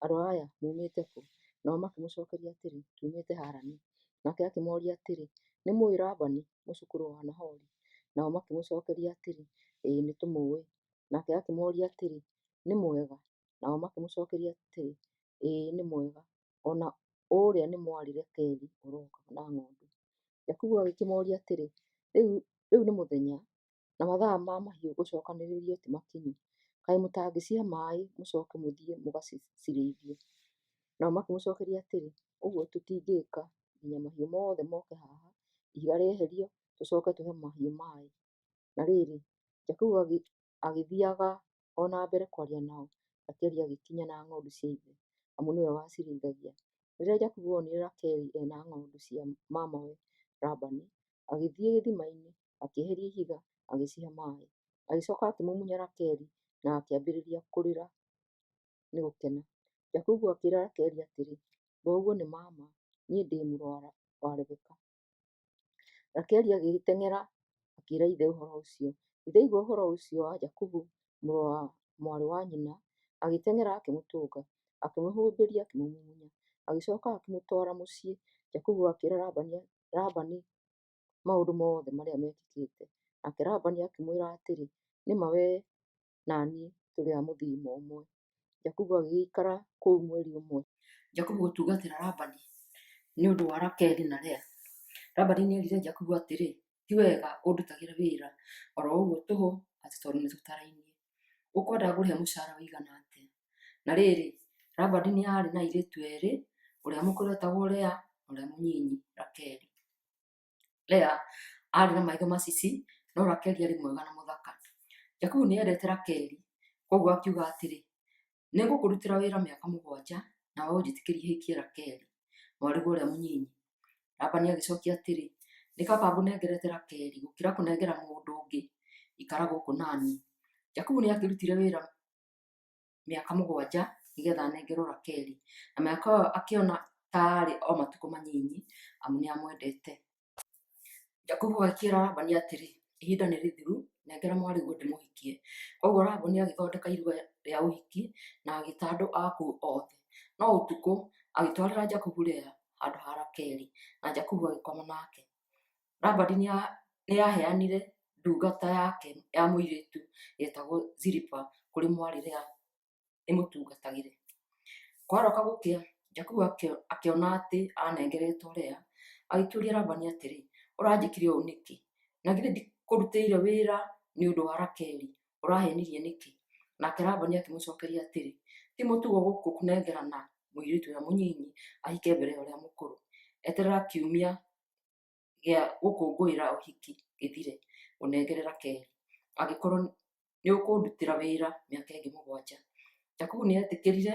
Andũ aya muumĩte kũ? Nao makĩmũcookeria atĩrĩ, Tuumĩte Harani. Nake akĩmooria atĩrĩ, Nĩmũũĩ Labani, mũcũkũrũ wa Nahori? Nao makĩmũcookeria atĩrĩ, Ĩĩ nĩtũmũũĩ. Nake akĩmooria atĩrĩ, Nĩ mwega? Nao makĩmũcookeria atĩrĩ, Ĩĩ nĩ mwega, o na ũũrĩa nĩ mwarĩ Rakeli ũroka na ng'ondu. Jakubu agĩkĩmooria atĩrĩ, Rĩu nĩ mũthenya, na mathaa ma mahiũ gũcookanĩrĩrio ti makinyu. Kaĩ mũtangĩcihe maaĩ mũcooke mũthiĩ mũgacirĩithie? Nao makĩmũcookeria atĩrĩ, Ũguo tũtingĩĩka nginya mahiũ mothe moke haha, ihiga rĩeherio, tũcooke tũhe mahiũ maaĩ. Na rĩrĩ, Jakubu agĩthiiaga o na mbere kwaria nao, Rakeli agĩkinya na ng'ondu cia ithe, amu nĩwe wacirĩithagia. Rĩrĩa Jakubu onire Rakeli e na ng'ondu cia mamawe Labani, agĩthiĩ gĩthima-inĩ, akĩeheria ihiga, agĩcihe maaĩ. Agĩcooka akĩmumunya Rakeli na akĩambĩrĩria kũrĩra nĩ gũkena. Jakubu akĩĩra Rakeli atĩrĩ, “Thoguo nĩ mama, niĩ ndĩ mũrũ wa Rebeka.” Rakeli agĩteng'era akĩĩra ithe ũhoro ũcio. Ithe aigua ũhoro ũcio wa Jakubu mũrũ wa mwarĩ wa nyina, agĩteng'era akĩmũtũnga, akĩmũhũmbĩria akĩmũmumunya. Agĩcooka akĩmũtwara mũciĩ. Jakubu akĩĩra Labani maũndũ mothe marĩa meekĩkĩte. Nake Labani akĩmwĩra atĩrĩ, Nĩ ma wee na niĩ tũrĩ a mũthiimo ũmwe. Jakubu agĩgĩikara kũu mweri ũmwe. Jakubu gũtungatĩra Labani nĩ ũndũ wa Rakeli na Lea. Labani nĩerire Jakubu atĩrĩ, Ti wega ũndutagĩre wĩra o ro ũguo tũhũ atĩ tondũ nĩtũtarainie. Ũkwenda ngũrĩhe mũcara ũigana atĩa? Na rĩrĩ, Labani nĩ aarĩ na airĩtu eerĩ, ũrĩa mũkũrũ eetagwo Lea na ũrĩa mũnyinyi Rakeli. Lea aarĩ na maitho macici, no Rakeli aarĩ mwega na mũthaka. Jakubu nĩ eendete Rakeli, kwoguo akiuga atĩrĩ, Nĩ ngũkũrutĩra wĩra mĩaka 7, nawe ũnjĩtĩkĩrie hikie Rakeli, mwarĩguo ũrĩa mũnyinyi. Labani agĩcokia atĩrĩ, Nĩ kaba ngũnengerete Rakeli gũkĩra kũnengera mũndũ ũngĩ. Ikara gũkũ na niĩ. Jakubu nĩ aakĩrutire wĩra mĩaka 7 nĩgetha anengerwo Rakeli, na mĩaka ĩyo akĩona ta arĩ o matukũ manyinyi, amu nĩamwendete. Jakubu agĩkĩĩra Labani atĩrĩ, Ihinda nĩ rĩthiru, nengera mwarĩguo ndĩmũhikie. Kwoguo Labani agĩthondeka iruga rĩa ũhiki na agĩta andũ a kũu othe. No ũtukũ, agĩtwarĩra Jakubu Lea handũ ha Rakeli, na Jakubu agĩkoma nake. Labani nĩaheanire ndungata yake ya mũirĩtu yetagwo Zilipa kũrĩ mwarĩ Lea ĩmũtungatagĩre. Kwarooka gũkĩa, Jakubu akĩona atĩ aanengeretwo Lea, agĩkĩũria Labani atĩrĩ, Ũranjĩkire ũũ nĩkĩ? Na githĩ ndikũrutĩire wĩra nĩ ũndũ wa Rakeli? Ũraheenirie nĩkĩ? Nake Labani akĩmũcookeria atĩrĩ, Ti mũtugo gũkũ kũnengerana mũirĩtu ũrĩa mũnyinyi ahike mbere ya ũrĩa mũkũrũ. Eterera kiumia. gĩa gũkũngũĩra ũhiki gĩthire, ngũnengere Rakeli, angĩkorũo nĩũkũndutĩra wĩra mĩaka ĩngĩ 7. Jakubu nĩetĩkĩrire,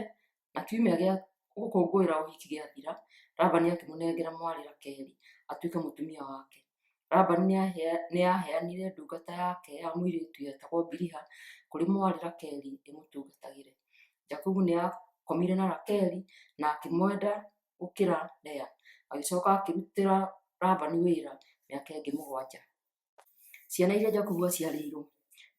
na kiumia gĩa gũkũngũĩra ũhiki gĩathira, Labani akĩmũnengera mwarĩ Rakeli atuĩke mũtumia wake. Labani nĩaheanire ndungata yake ya mũirĩtu yetagwo Biliha kũrĩ mwarĩ Rakeli ĩmũtungatagĩre. Jakubu nĩakomire na Rakeli na akĩmwenda gũkĩra Lea. Agĩcoka akĩrutĩra Labani wĩra mĩaka ĩngĩ 7. Ciana iria Jakubu aaciarĩirwo.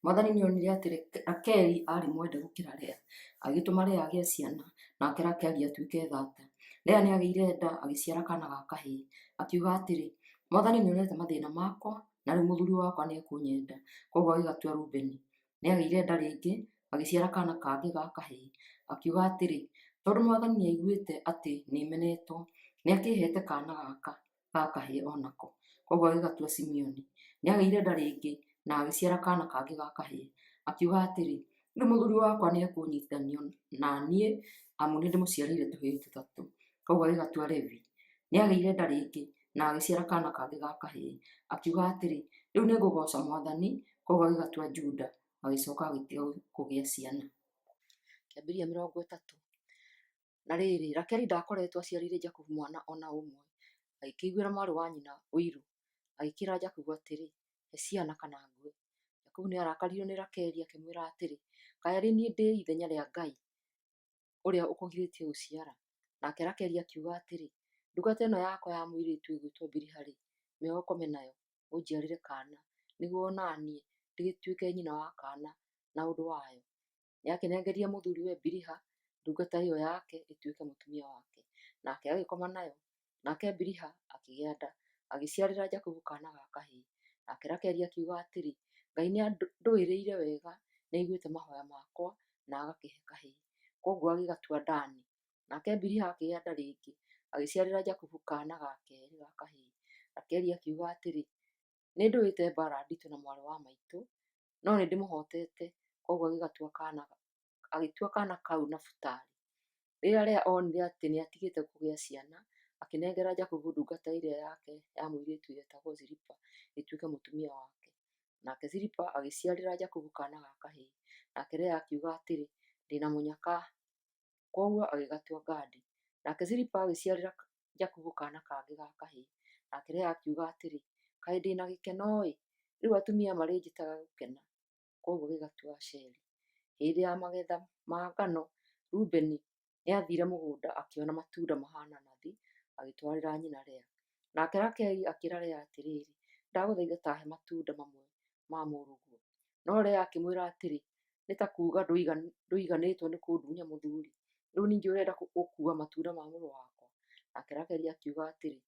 Mwathani nĩonire atĩ Rakeli aarĩ mwende gũkĩra Lea, agĩtũma Lea agĩe ciana, nake Rakeli atuĩke thata. Lea nĩagĩire nda agĩciara kaana ga kahĩĩ, akiuga atĩrĩ, Mwathani nĩonete mathĩna makwa, na rĩu mũthuri wakwa nĩekũnyenda. Kwoguo agĩgatua Rubeni. Nĩagĩire nda rĩngĩ, agĩciara kaana kangĩ ga kahĩĩ, akiuga atĩrĩ, Tondũ Mwathani nĩaiguĩte atĩ nĩmenetwo, nĩakĩĩheete kaana gaka ga kahĩĩ o nako. Kwoguo agĩgatua Simeoni. Nĩagĩire nda rĩngĩ na agĩciara kaana kangĩ ga kahĩĩ, akiuga atĩrĩ, Rĩu mũthuri wakwa nĩekũnyiitithanio na niĩ, amu nĩndĩmũciarĩire tũhĩĩ tũtatũ. Kwoguo agĩgatua Levi. Nĩagĩire nda rĩngĩ na agĩciara kaana kangĩ ga kahĩĩ, akiuga atĩrĩ, Rĩu nĩngũgooca Mwathani. Kwoguo agĩgatua Juda, agĩcooka agĩtiga kũgĩa ciana. Kĩambĩrĩria 30. Na rĩrĩ, Rakeli ndaakoretwo aciarĩire Jakubu mwana o na ũmwe, agĩkĩiguĩra mwarĩ wa nyina ũiru, agĩkĩĩra Jakubu atĩrĩ, He ciana kana ngue. Jakubu nĩarakaririo nĩ Rakeli, akĩmwĩra atĩrĩ, Kaĩ arĩ niĩ ndĩ ithenya rĩa Ngai, ũrĩa ũkũgirĩtie gũciara? Nake Rakeli akiuga atĩrĩ, Ndungata ĩno yakwa ya mũirĩtu ĩgwĩtwo Biliha-rĩ, mĩoe ũkome nayo, ũnjiarĩre kaana, nĩguo o na niĩ ndĩgĩtuĩke nyina wa kaana na ũndũ wayo. Nĩakĩnengerire mũthuriwe Biliha ndungata ĩyo yake ĩtuĩke mũtumia wake, nake agĩkoma nayo. Nake Biliha akĩgĩa nda, agĩciarĩra Jakubu kaana ga kahĩĩ. Nake Rakeli akiuga atĩrĩ, Ngai nĩandũĩrĩire wega, nĩaiguĩte mahooya makwa na agakĩhe kahĩĩ. Kwoguo agĩgatua Dani. Nake Biliha akĩgĩa nda rĩngĩ, agĩciarĩra Jakubu kaana ga keerĩ ga kahĩĩ. Rakeli akiuga atĩrĩ, Nĩndũĩte mbaara nditũ na mwarĩ wa maitũ, no nĩndĩmũhootete. Kwoguo agĩtua kaana kau Nafutali. Rĩrĩa Lea onire atĩ nĩatigĩte kũgĩa ciana, akĩnengera Jakubu ndungata ĩrĩa yake ya mũirĩtu yetagwo Zilipa ĩtuĩke mũtumia wake. Nake Zilipa agĩciarĩra Jakubu kaana ga kahĩĩ. Nake Lea akiuga atĩrĩ, Ndĩ na mũnyaka. Kwoguo agĩgatua Gadi. Nake Zilipa agĩciarĩra Jakubu kaana kangĩ ga kahĩĩ. Nake Lea akiuga atĩrĩ, Kaĩ ndĩ na gĩkeno-ĩ! Rĩu atumia marĩnjĩtaga Gũkena. Kwoguo agĩgatua Asheri. Hĩndĩ ya magetha ma ngano, Rubeni nĩathiire mũgũnda akĩona matunda mahaana nathi, agĩtwarĩra nyina Lea. Nake Rakeli akĩĩra Lea atĩrĩrĩ, Ndagũthaitha ta he matunda mamwe ma mũrũguo. No Lea akĩmwĩra atĩrĩ, Nĩ ta kuuga ndũiganĩtwo nĩ kũndunya mũthuri, rĩu ningĩ ũrenda gũkuua matunda ma mũrũ wakwa? Nake Rakeli akiuga atĩrĩ,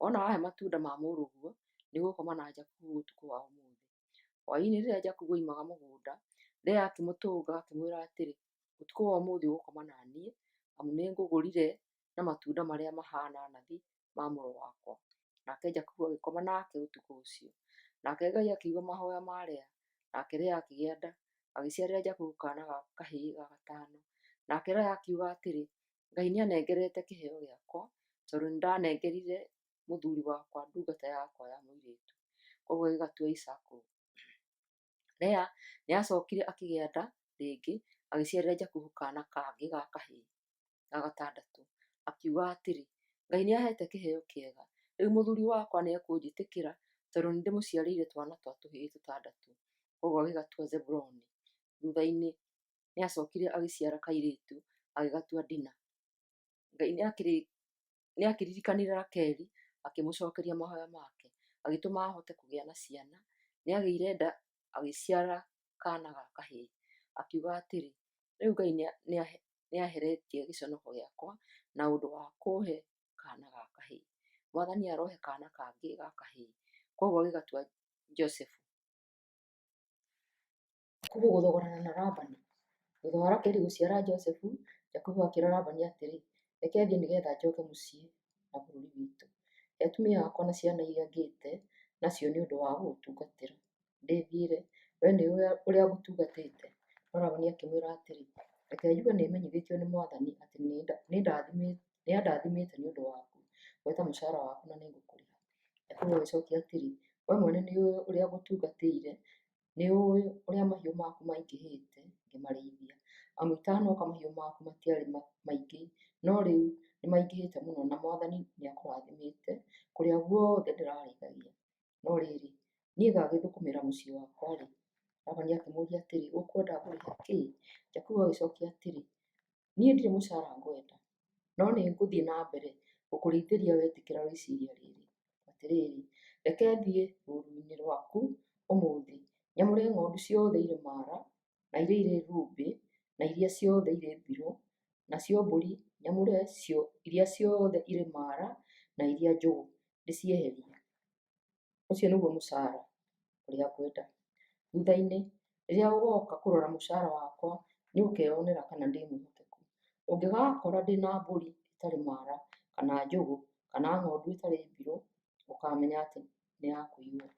Wona wahe matunda ma mũrũguo, nĩũgũkoma na Jakubu ũtukũ wa ũmũthĩ. Hwaĩ-inĩ rĩrĩa Jakubu oimaga mũgũnda, Lea akĩmũtũnga akĩmwĩra atĩrĩ, Ũtukũ wa ũmũthĩ ũgũkoma na niĩ, amu nĩngũgũrire na matunda marĩa mahaana nathi ma mũrũ wakwa. Nake Jakubu agĩkoma nake ũtukũ ũcio. Nake Ngai akĩigua mahooya ma Lea, nake Lea akĩgĩa nda, agĩciarĩra Jakubu kaana ga kahĩĩ ga gatano. Nake Lea akiuga atĩrĩ, Ngai nĩanengerete kĩheo gĩakwa, tondũ nĩndanengerire mũthuri wakwa ndungata yakwa ya mũirĩtu. Kwoguo agĩgatua Isaakaru. Lea nĩacookire akĩgĩa nda rĩngĩ, agĩciarĩra Jakubu kaana kangĩ ga kahĩĩ ga gatandatũ. Akiuga atĩrĩ, Ngai nĩaheete kĩheo kĩega, rĩu mũthuri wakwa nĩekũnjĩtĩkĩra tondũ nĩndĩmũciarĩire twana twa tũhĩĩ tũtandatũ. Kwoguo agĩgatua Zebuluni. Thuutha-inĩ nĩacookire agĩciara kairĩtu, agĩgatua Dina. Ngai nĩakĩririkanire Rakeli, akĩmũcookeria mahooya make, agĩtũma ahote kũgĩa na ciana. Nĩagĩire nda agĩciara kaana ga kahĩĩ. Akiuga atĩrĩ, Rĩu Ngai nĩaheretie gĩconoko gĩakwa na ũndũ wa kũũhe kaana ga kahĩĩ. Mwathani arohe kaana kangĩ ga kahĩĩ. Kwoguo agĩgatua Josefu. Jakubu gũthogorana na Labani. Thutha wa Rakeli gũciara Josefu, Jakubu akĩĩra Labani atĩrĩ, Reke thiĩ nĩgeetha njooke mũciĩ na bũrũri witũ. He atumia akwa na ciana iria ngĩĩte nacio nĩ ũndũ wa gũgũtungatĩra. Ndĩthiĩre, wee nĩũũĩ ũrĩa ngũtungatĩte. No Labani akĩmwĩra atĩrĩ, Reke njuge nĩmenyithĩtio nĩ Mwathani atĩ nĩandathimĩte nĩ ũndũ waku. Gweta mũcaara waku na nĩngũkũrĩha. Jakubu agĩcokia atĩrĩ, "Wee mwene nĩũũĩ ũrĩa ngũtungatĩire, nĩũũĩ ũrĩa mahiũ maku maingĩhĩte ngĩmarĩithia. Amu itanoka mahiũ maku matiarĩ maingĩ, no rĩu nĩmaingĩhĩte mũno, na Mwathani nĩakũrathimĩte kũrĩa guothe ndĩrarĩithagia. No rĩrĩ, niĩ ngagĩthũkũmĩra mũciĩ wakwa rĩ?" Labani akĩmũũria atĩrĩ, "Ũkwenda ngũrĩhe kĩĩ?" Jakubu agĩcokia atĩrĩ, "Niĩ ndirĩ mũcara ngwenda, no nĩngũthiĩ na mbere gũkũrĩithĩria wetĩkĩra rĩciria rĩrĩ. Atĩrĩrĩ, reke thiĩ rũũru-inĩ rwaku ũmũthĩ, nyamũre ng'ondu ciothe irĩ maara na iria irĩ rumbĩ na iria ciothe irĩ mbirũ, nacio mbũri nyamũre iria ciothe irĩ maara na iria njũgũ, ndĩcieherie. Ũcio nĩguo mũcara ũrĩa ngwenda. Thutha-inĩ, rĩrĩa ũgooka kũrora mũcara wakwa, nĩũkeyonera kana ndĩ mwĩhokeku. Ũngĩgaakora ndĩ na mbũri ĩtarĩ maara kana njũgũ, kana ng'ondu ĩtarĩ mbirũ, ũkaamenya atĩ nĩ ya kũiywo."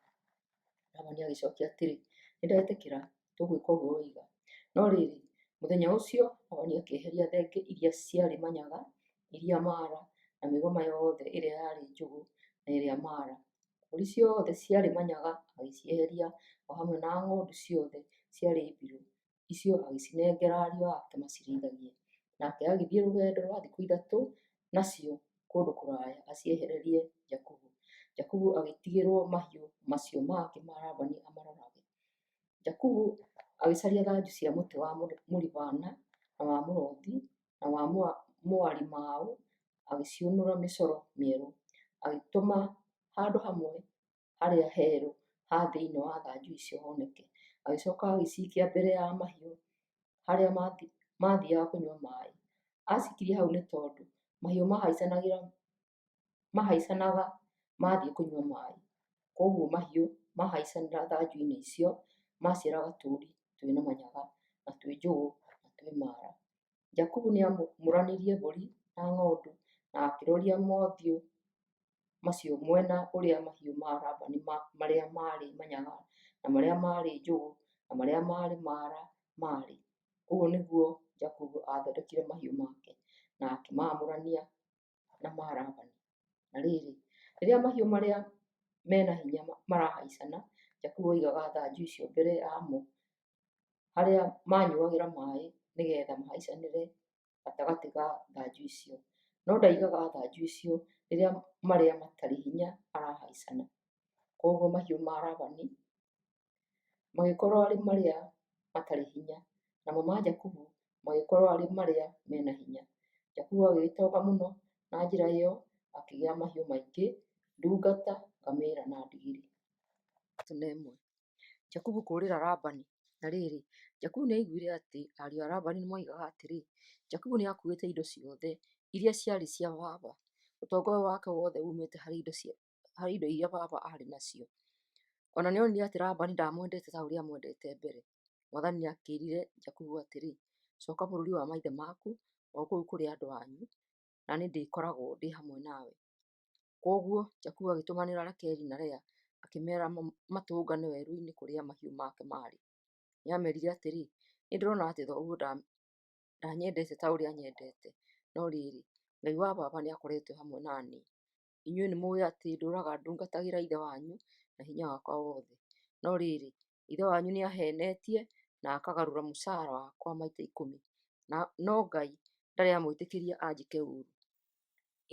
Labani agĩcokia atĩrĩ, "Nĩndetĩkĩra, tũgwĩka ũguo woiga." No rĩrĩ, mũthenya ũcio Labani akĩeheria thenge iria ciarĩ manyaga, iria maara, na mĩgoma yothe ĩrĩa yarĩ njũgũ na ĩrĩa maara. Mbũri ciothe ciarĩ manyaga agĩcieheria, o hamwe na ng'ondu ciothe ciarĩ mbirũ, icio agĩcinengera ariũ ake macirĩithagie. Nake agĩthiĩ rũgendo rwa thikũ ithatũ nacio kũndũ kũraya aciehererie Jakubu. Jakubu agĩtigĩrwo mahiũ macio mangĩ ma Labani amarorage. Jakubu agĩcaria thanju cia mũtĩ wa mũribana na wa mũrothi na wa mũarimaũ, agĩciũnũra mĩcoro mĩerũ, agĩtũma handũ hamwe harĩa herũ ha thĩinĩ wa thanju icio honeke. Agĩcoka agĩcikia mbere ya mahiũ harĩa maathiaga kũnyua maaĩ. Acikirie hau nĩ tondũ mahiũ mahaicanaga mathiĩ kũnyua maaĩ. Kwoguo mahiũ mahaicanĩra thanju-inĩ icio maciaraga tũũri twĩna manyaga na twĩ njũgũ na twĩ maara. Jakubu nĩamũranirie mbũri na ng'ondu na akĩroria mothiũ macio mwena ũrĩa mahiũ ma Labani marĩa maarĩ manyaga na marĩa maarĩ njũgũ na marĩa maarĩ maara maarĩ. Ũguo nĩguo Jakubu aathondekire mahiũ make na akĩmaamũrania na ma Labani. Na rĩrĩ, rĩrĩa mahiũ marĩa me na hinya marahaicana, Jakubu aigaga thanju icio mbere yamo harĩa maanyuagĩra maaĩ nĩgeetha mahaicanĩre gatagatĩ ga thanju icio. No ndaigaga thanju icio rĩrĩa marĩa matarĩ hinya marahaicana. Kwoguo mahiũ ma Labani magĩkorwo arĩ marĩa matarĩ hinya, namo ma Jakubu magĩkorwo arĩ marĩa me na hinya. Jakubu agĩgĩtonga mũno na njĩra ĩyo akĩgĩa mahiũ maingĩ, ndungata, ngamĩĩra na ndigiri. Jakubu kũũrĩra Labani. Na rĩrĩ, Jakubu nĩaiguire atĩ ariũ a Labani nĩmoigaga atĩrĩ, "Jakubu nĩakuuĩte indo ciothe iria ciarĩ cia baba; ũtonga ũyũ wake wothe uumĩte harĩ indo iria baba aarĩ nacio." O na nĩonire atĩ Labani ndaamwendete ta ũrĩa aamwendete mbere. Mwathani nĩakĩĩrire Jakubu atĩrĩ, "Cooka bũrũri wa maithe maku, o kũu kũrĩ andũ anyu, na nĩndĩkoragwo ndĩ hamwe nawe." Kwoguo Jakubu agĩtũmanĩra Rakeli na Lea akĩmeera matũngane werũ-inĩ kũrĩa mahiũ make maarĩ. Nĩameerire atĩrĩ, "Nĩndĩrona atĩ thoguo ndanyendete ta ũrĩa anyendete, no rĩrĩ, Ngai wa baba nĩakoretwo hamwe na niĩ. Inyuĩ nĩmũũĩ atĩ ndũũraga ndungatagĩra ithe wanyu na hinya wakwa wothe. No rĩrĩ, ithe wanyu nĩaheenetie na akagarũra mũcaara wakwa maita 10, no Ngai ndarĩ amwĩtĩkĩria anjĩke ũũru.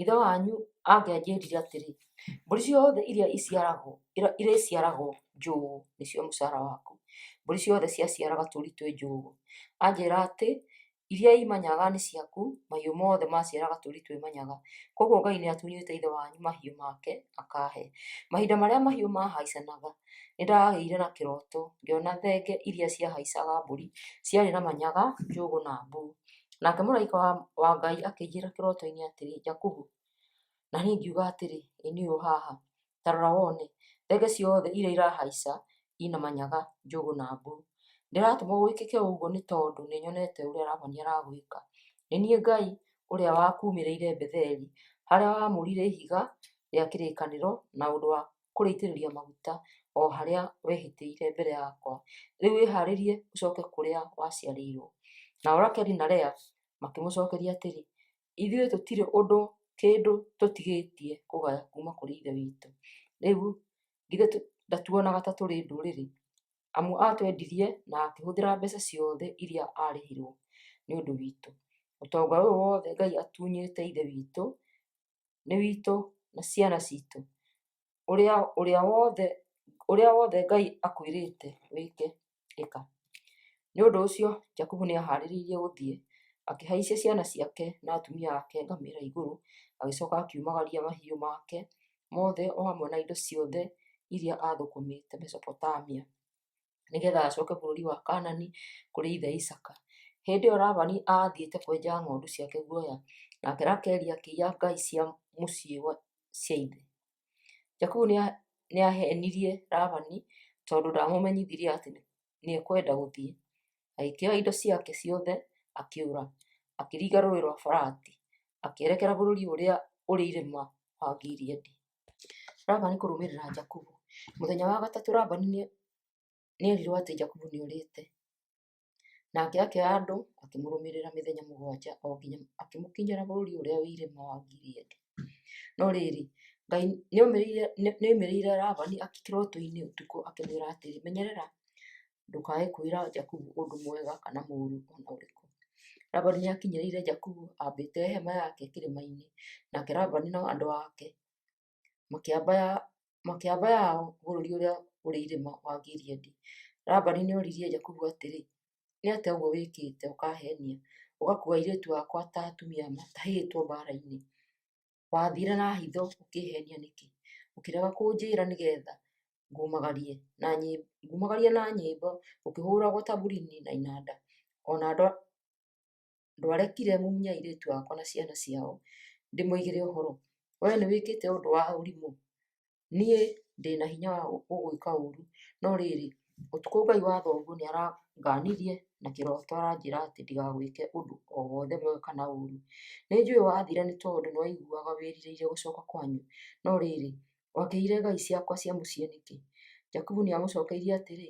Ithe wanyu angĩanjĩrire atĩrĩ, 'Mbũri ciothe iria irĩciaragwo njũũ nĩcio mũcaara waku,' mbũri ciothe ciaciaraga tũũri twĩ njũũ. Anjĩĩra atĩ, 'Iria i manyaga nĩ ciaku,' mahiũ mothe maciaraga tũũri twĩ manyaga. Kwoguo Ngai nĩatunyĩte ithe wanyu mahiũ make akaahe. Mahinda marĩa mahiũ maahaicanaga, nĩndagĩire na kĩroto, ngĩona thenge iria ciahaicaga mbũri ciarĩ na manyaga, njũgũ na mbuu. Nake mũraika wa Ngai akĩnjĩĩra kĩroto-inĩ atĩrĩ, 'Jakubu.' Na niĩ ngiuga atĩrĩ, 'Ĩ niĩ ũyũ haha.' Ta rora wone, thenge ciothe iria irahaica i na manyaga, njũgũ na mbuu. Ndĩratũma gwĩkĩke ũguo nĩ tondũ nĩnyonete ũrĩa Labani aragwĩka. Nĩ niĩ Ngai ũrĩa wakuumĩrĩire Betheli, harĩa waamũrire ihiga rĩa kĩrĩkanĩro na ũndũ wa kũrĩitĩrĩria maguta, o harĩa wehĩtĩire mbere yakwa. Rĩu wĩhaarĩrie ũcooke kũrĩa waciarĩirwo." Nao Rakeli na Lea makĩmũcookeria atĩrĩ, "Ithuĩ tũtirĩ kĩndũ tũtigĩtie kũgaya kuuma kũrĩ ithe witũ. Rĩu githĩ ndatuonaga ta tũrĩ ndũrĩrĩ? Amu aatwendirie na akĩhũthĩra mbeca ciothe iria aarĩhirũo nĩ ũndũ witũ. Ũtonga ũyũ wothe Ngai atunyĩte ithe witũ nĩ witũ na ciana ciitũ. Ũrĩa wothe Ngai akwĩrĩte wĩke, ĩka. Nĩ ũndũ ũcio Jakubu nĩehaarĩirie gũthiĩ. Akĩhaicia ciana ciake na atumia ake ngamĩra igũrũ, agĩcoka akiumagaria mahiũ make mothe o hamwe na indo ciothe iria aathũkũmĩte Mesopotamia, nĩgetha acoke bũrũri wa Kaanani kũrĩ ithe Isaaka. Hĩndĩ ĩyo Labani aathiĩte kwenja ng'ondu ciake guoya, nake Rakeli akĩiya ngai cia mũciĩ cia ithe. Jakubu nĩaheenirie Labani tondũ ndaamũmenyithirie atĩ nĩekwenda gũthiĩ. Agĩkĩoya indo ciake ciothe akĩũra, akĩringa Rũũĩ rwa Farati, akĩerekera bũrũri ũrĩa ũrĩ irĩma wa Gileadi. Labani kũrũmĩrĩra Jakubu. Mũthenya wa gatatũ Labani nĩerirwo atĩ Jakubu nĩorĩte. Nake akĩoya andũ akĩmũrũmĩrĩra mĩthenya 7 o nginya akĩmũkinyĩra bũrũri ũrĩa wĩ irĩma wa Gileadi. No rĩrĩ, Ngai nĩoimĩrĩire Labani kĩroto-inĩ ũtukũ akĩmwĩra atĩrĩ, Menyerera, ndũkae kwĩra Jakubu ũndũ mwega kana mũũru o na ũrĩkũ. Labani nĩakinyĩrĩire Jakubu aambĩte hema yake kĩrĩma-inĩ, nake Labani na andũ ake makĩamba yao bũrũri ũrĩa ũrĩ irĩma wa Gileadi. Labani nĩoririe Jakubu atĩrĩ, Nĩ atĩa ũguo wĩkĩte ũkaheenia, ũgakuua airĩtu akwa ta atumia matahĩtwo mbaara-inĩ? Wathiire na hitho ũkĩĩheenia nĩkĩ, ũkĩrega kũnjĩĩra nĩgeetha ngumagarie na nyĩmbo gũkĩhũũragwo tamburini na inanda? O na ndwarekire mumunye airĩtu akwa na ciana ciao ndĩmoigĩre ũhoro? Wee nĩwĩkĩte ũndũ wa ũrimũ. Niĩ ndĩ na hinya wa gũgwĩka ũũru, no rĩrĩ, ũtukũ Ngai wa thoguo nĩarangaanirie na kĩroto aranjĩĩra atĩ ndigagwĩke ũndũ o wothe mwega kana ũũru. Nĩnjũũĩ wathiire nĩ tondũ nĩwaiguaga wĩrirĩirie gũcooka kwanyu, no rĩrĩ, wakĩiyire ngai ciakwa cia mũciĩ nĩkĩ? Jakubu nĩamũcookeirie atĩrĩ,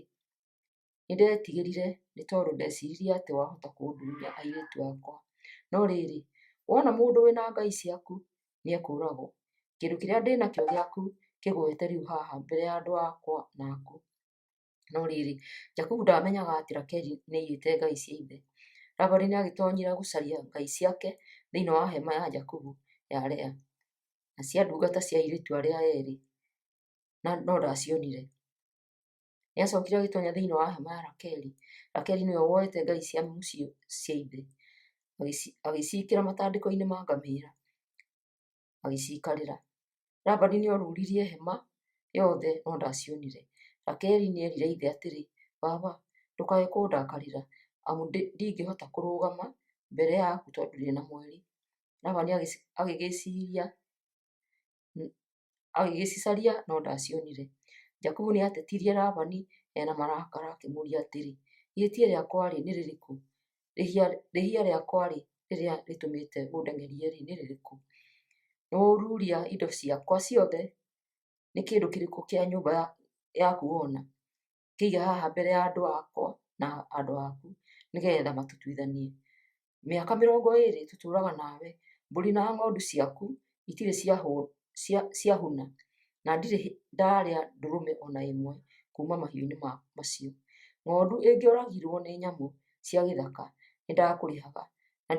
Nĩndetigĩrire, nĩ tondũ ndeciiririe atĩ wahota kũndunya airĩtu akwa. No rĩrĩ, wona mũndũ wĩ na ngai ciaku, nĩekũũragwo. Kĩndũ kĩrĩa ndĩ nakĩo gĩaku kĩgwete rĩu haha mbere ya andũ akwa na aku. No rĩrĩ, Jakubu ndaamenyaga atĩ Rakeli nĩaiyĩte ngai cia ithe. Labani nĩagĩtoonyire gũcaria ngai ciake thĩinĩ wa hema ya Jakubu ya Lea, na cia ndungata cia airĩtu arĩa eerĩ, no ndacionire. Nĩacookire agĩtoonya thĩinĩ wa hema ya Rakeli. Rakeli nĩwe woete ngai cia mũciĩ cia ithe, agĩciĩkĩra matandĩko-inĩ ma ngamĩĩra, agĩciikarĩra. Labani nĩoruuririe hema yothe no ndacionire. Rakeli nĩerire ithe atĩrĩ, “Baba, ndũkae kũndakarĩra, amu ndingĩhota kũrũgama mbere yaku tondũ ndĩ na mweri.” Labani agĩgĩcicaria no ndacionire. Jakubu nĩatetirie Labani e na marakara akĩmũũria atĩrĩ, “Ihĩtia rĩakwa-rĩ, nĩ rĩrĩkũ? Rĩhia rĩakwa-rĩ, rĩrĩa rĩtũmĩte ũndeng'erie-rĩ, nĩ rĩrĩkũ? Nĩwaururia indo ciakwa ciothe. Nĩ kĩndũ kĩrĩkũ kĩa nyũmba yaku wona? Kĩige haha mbere ya andũ akwa na andũ aku, nĩgeetha matũtuithanie. Mĩaka 20 tũtũũraga nawe, mbũri na ng'ondu ciaku itirĩ ciahuna, na ndirĩ ndaarĩa ndũrũme o na ĩmwe kuuma mahiũ-inĩ macio. Ng'ondu ĩngĩoragirwo nĩ nyamũ cia gĩthaka, nĩndakũrĩhaga, na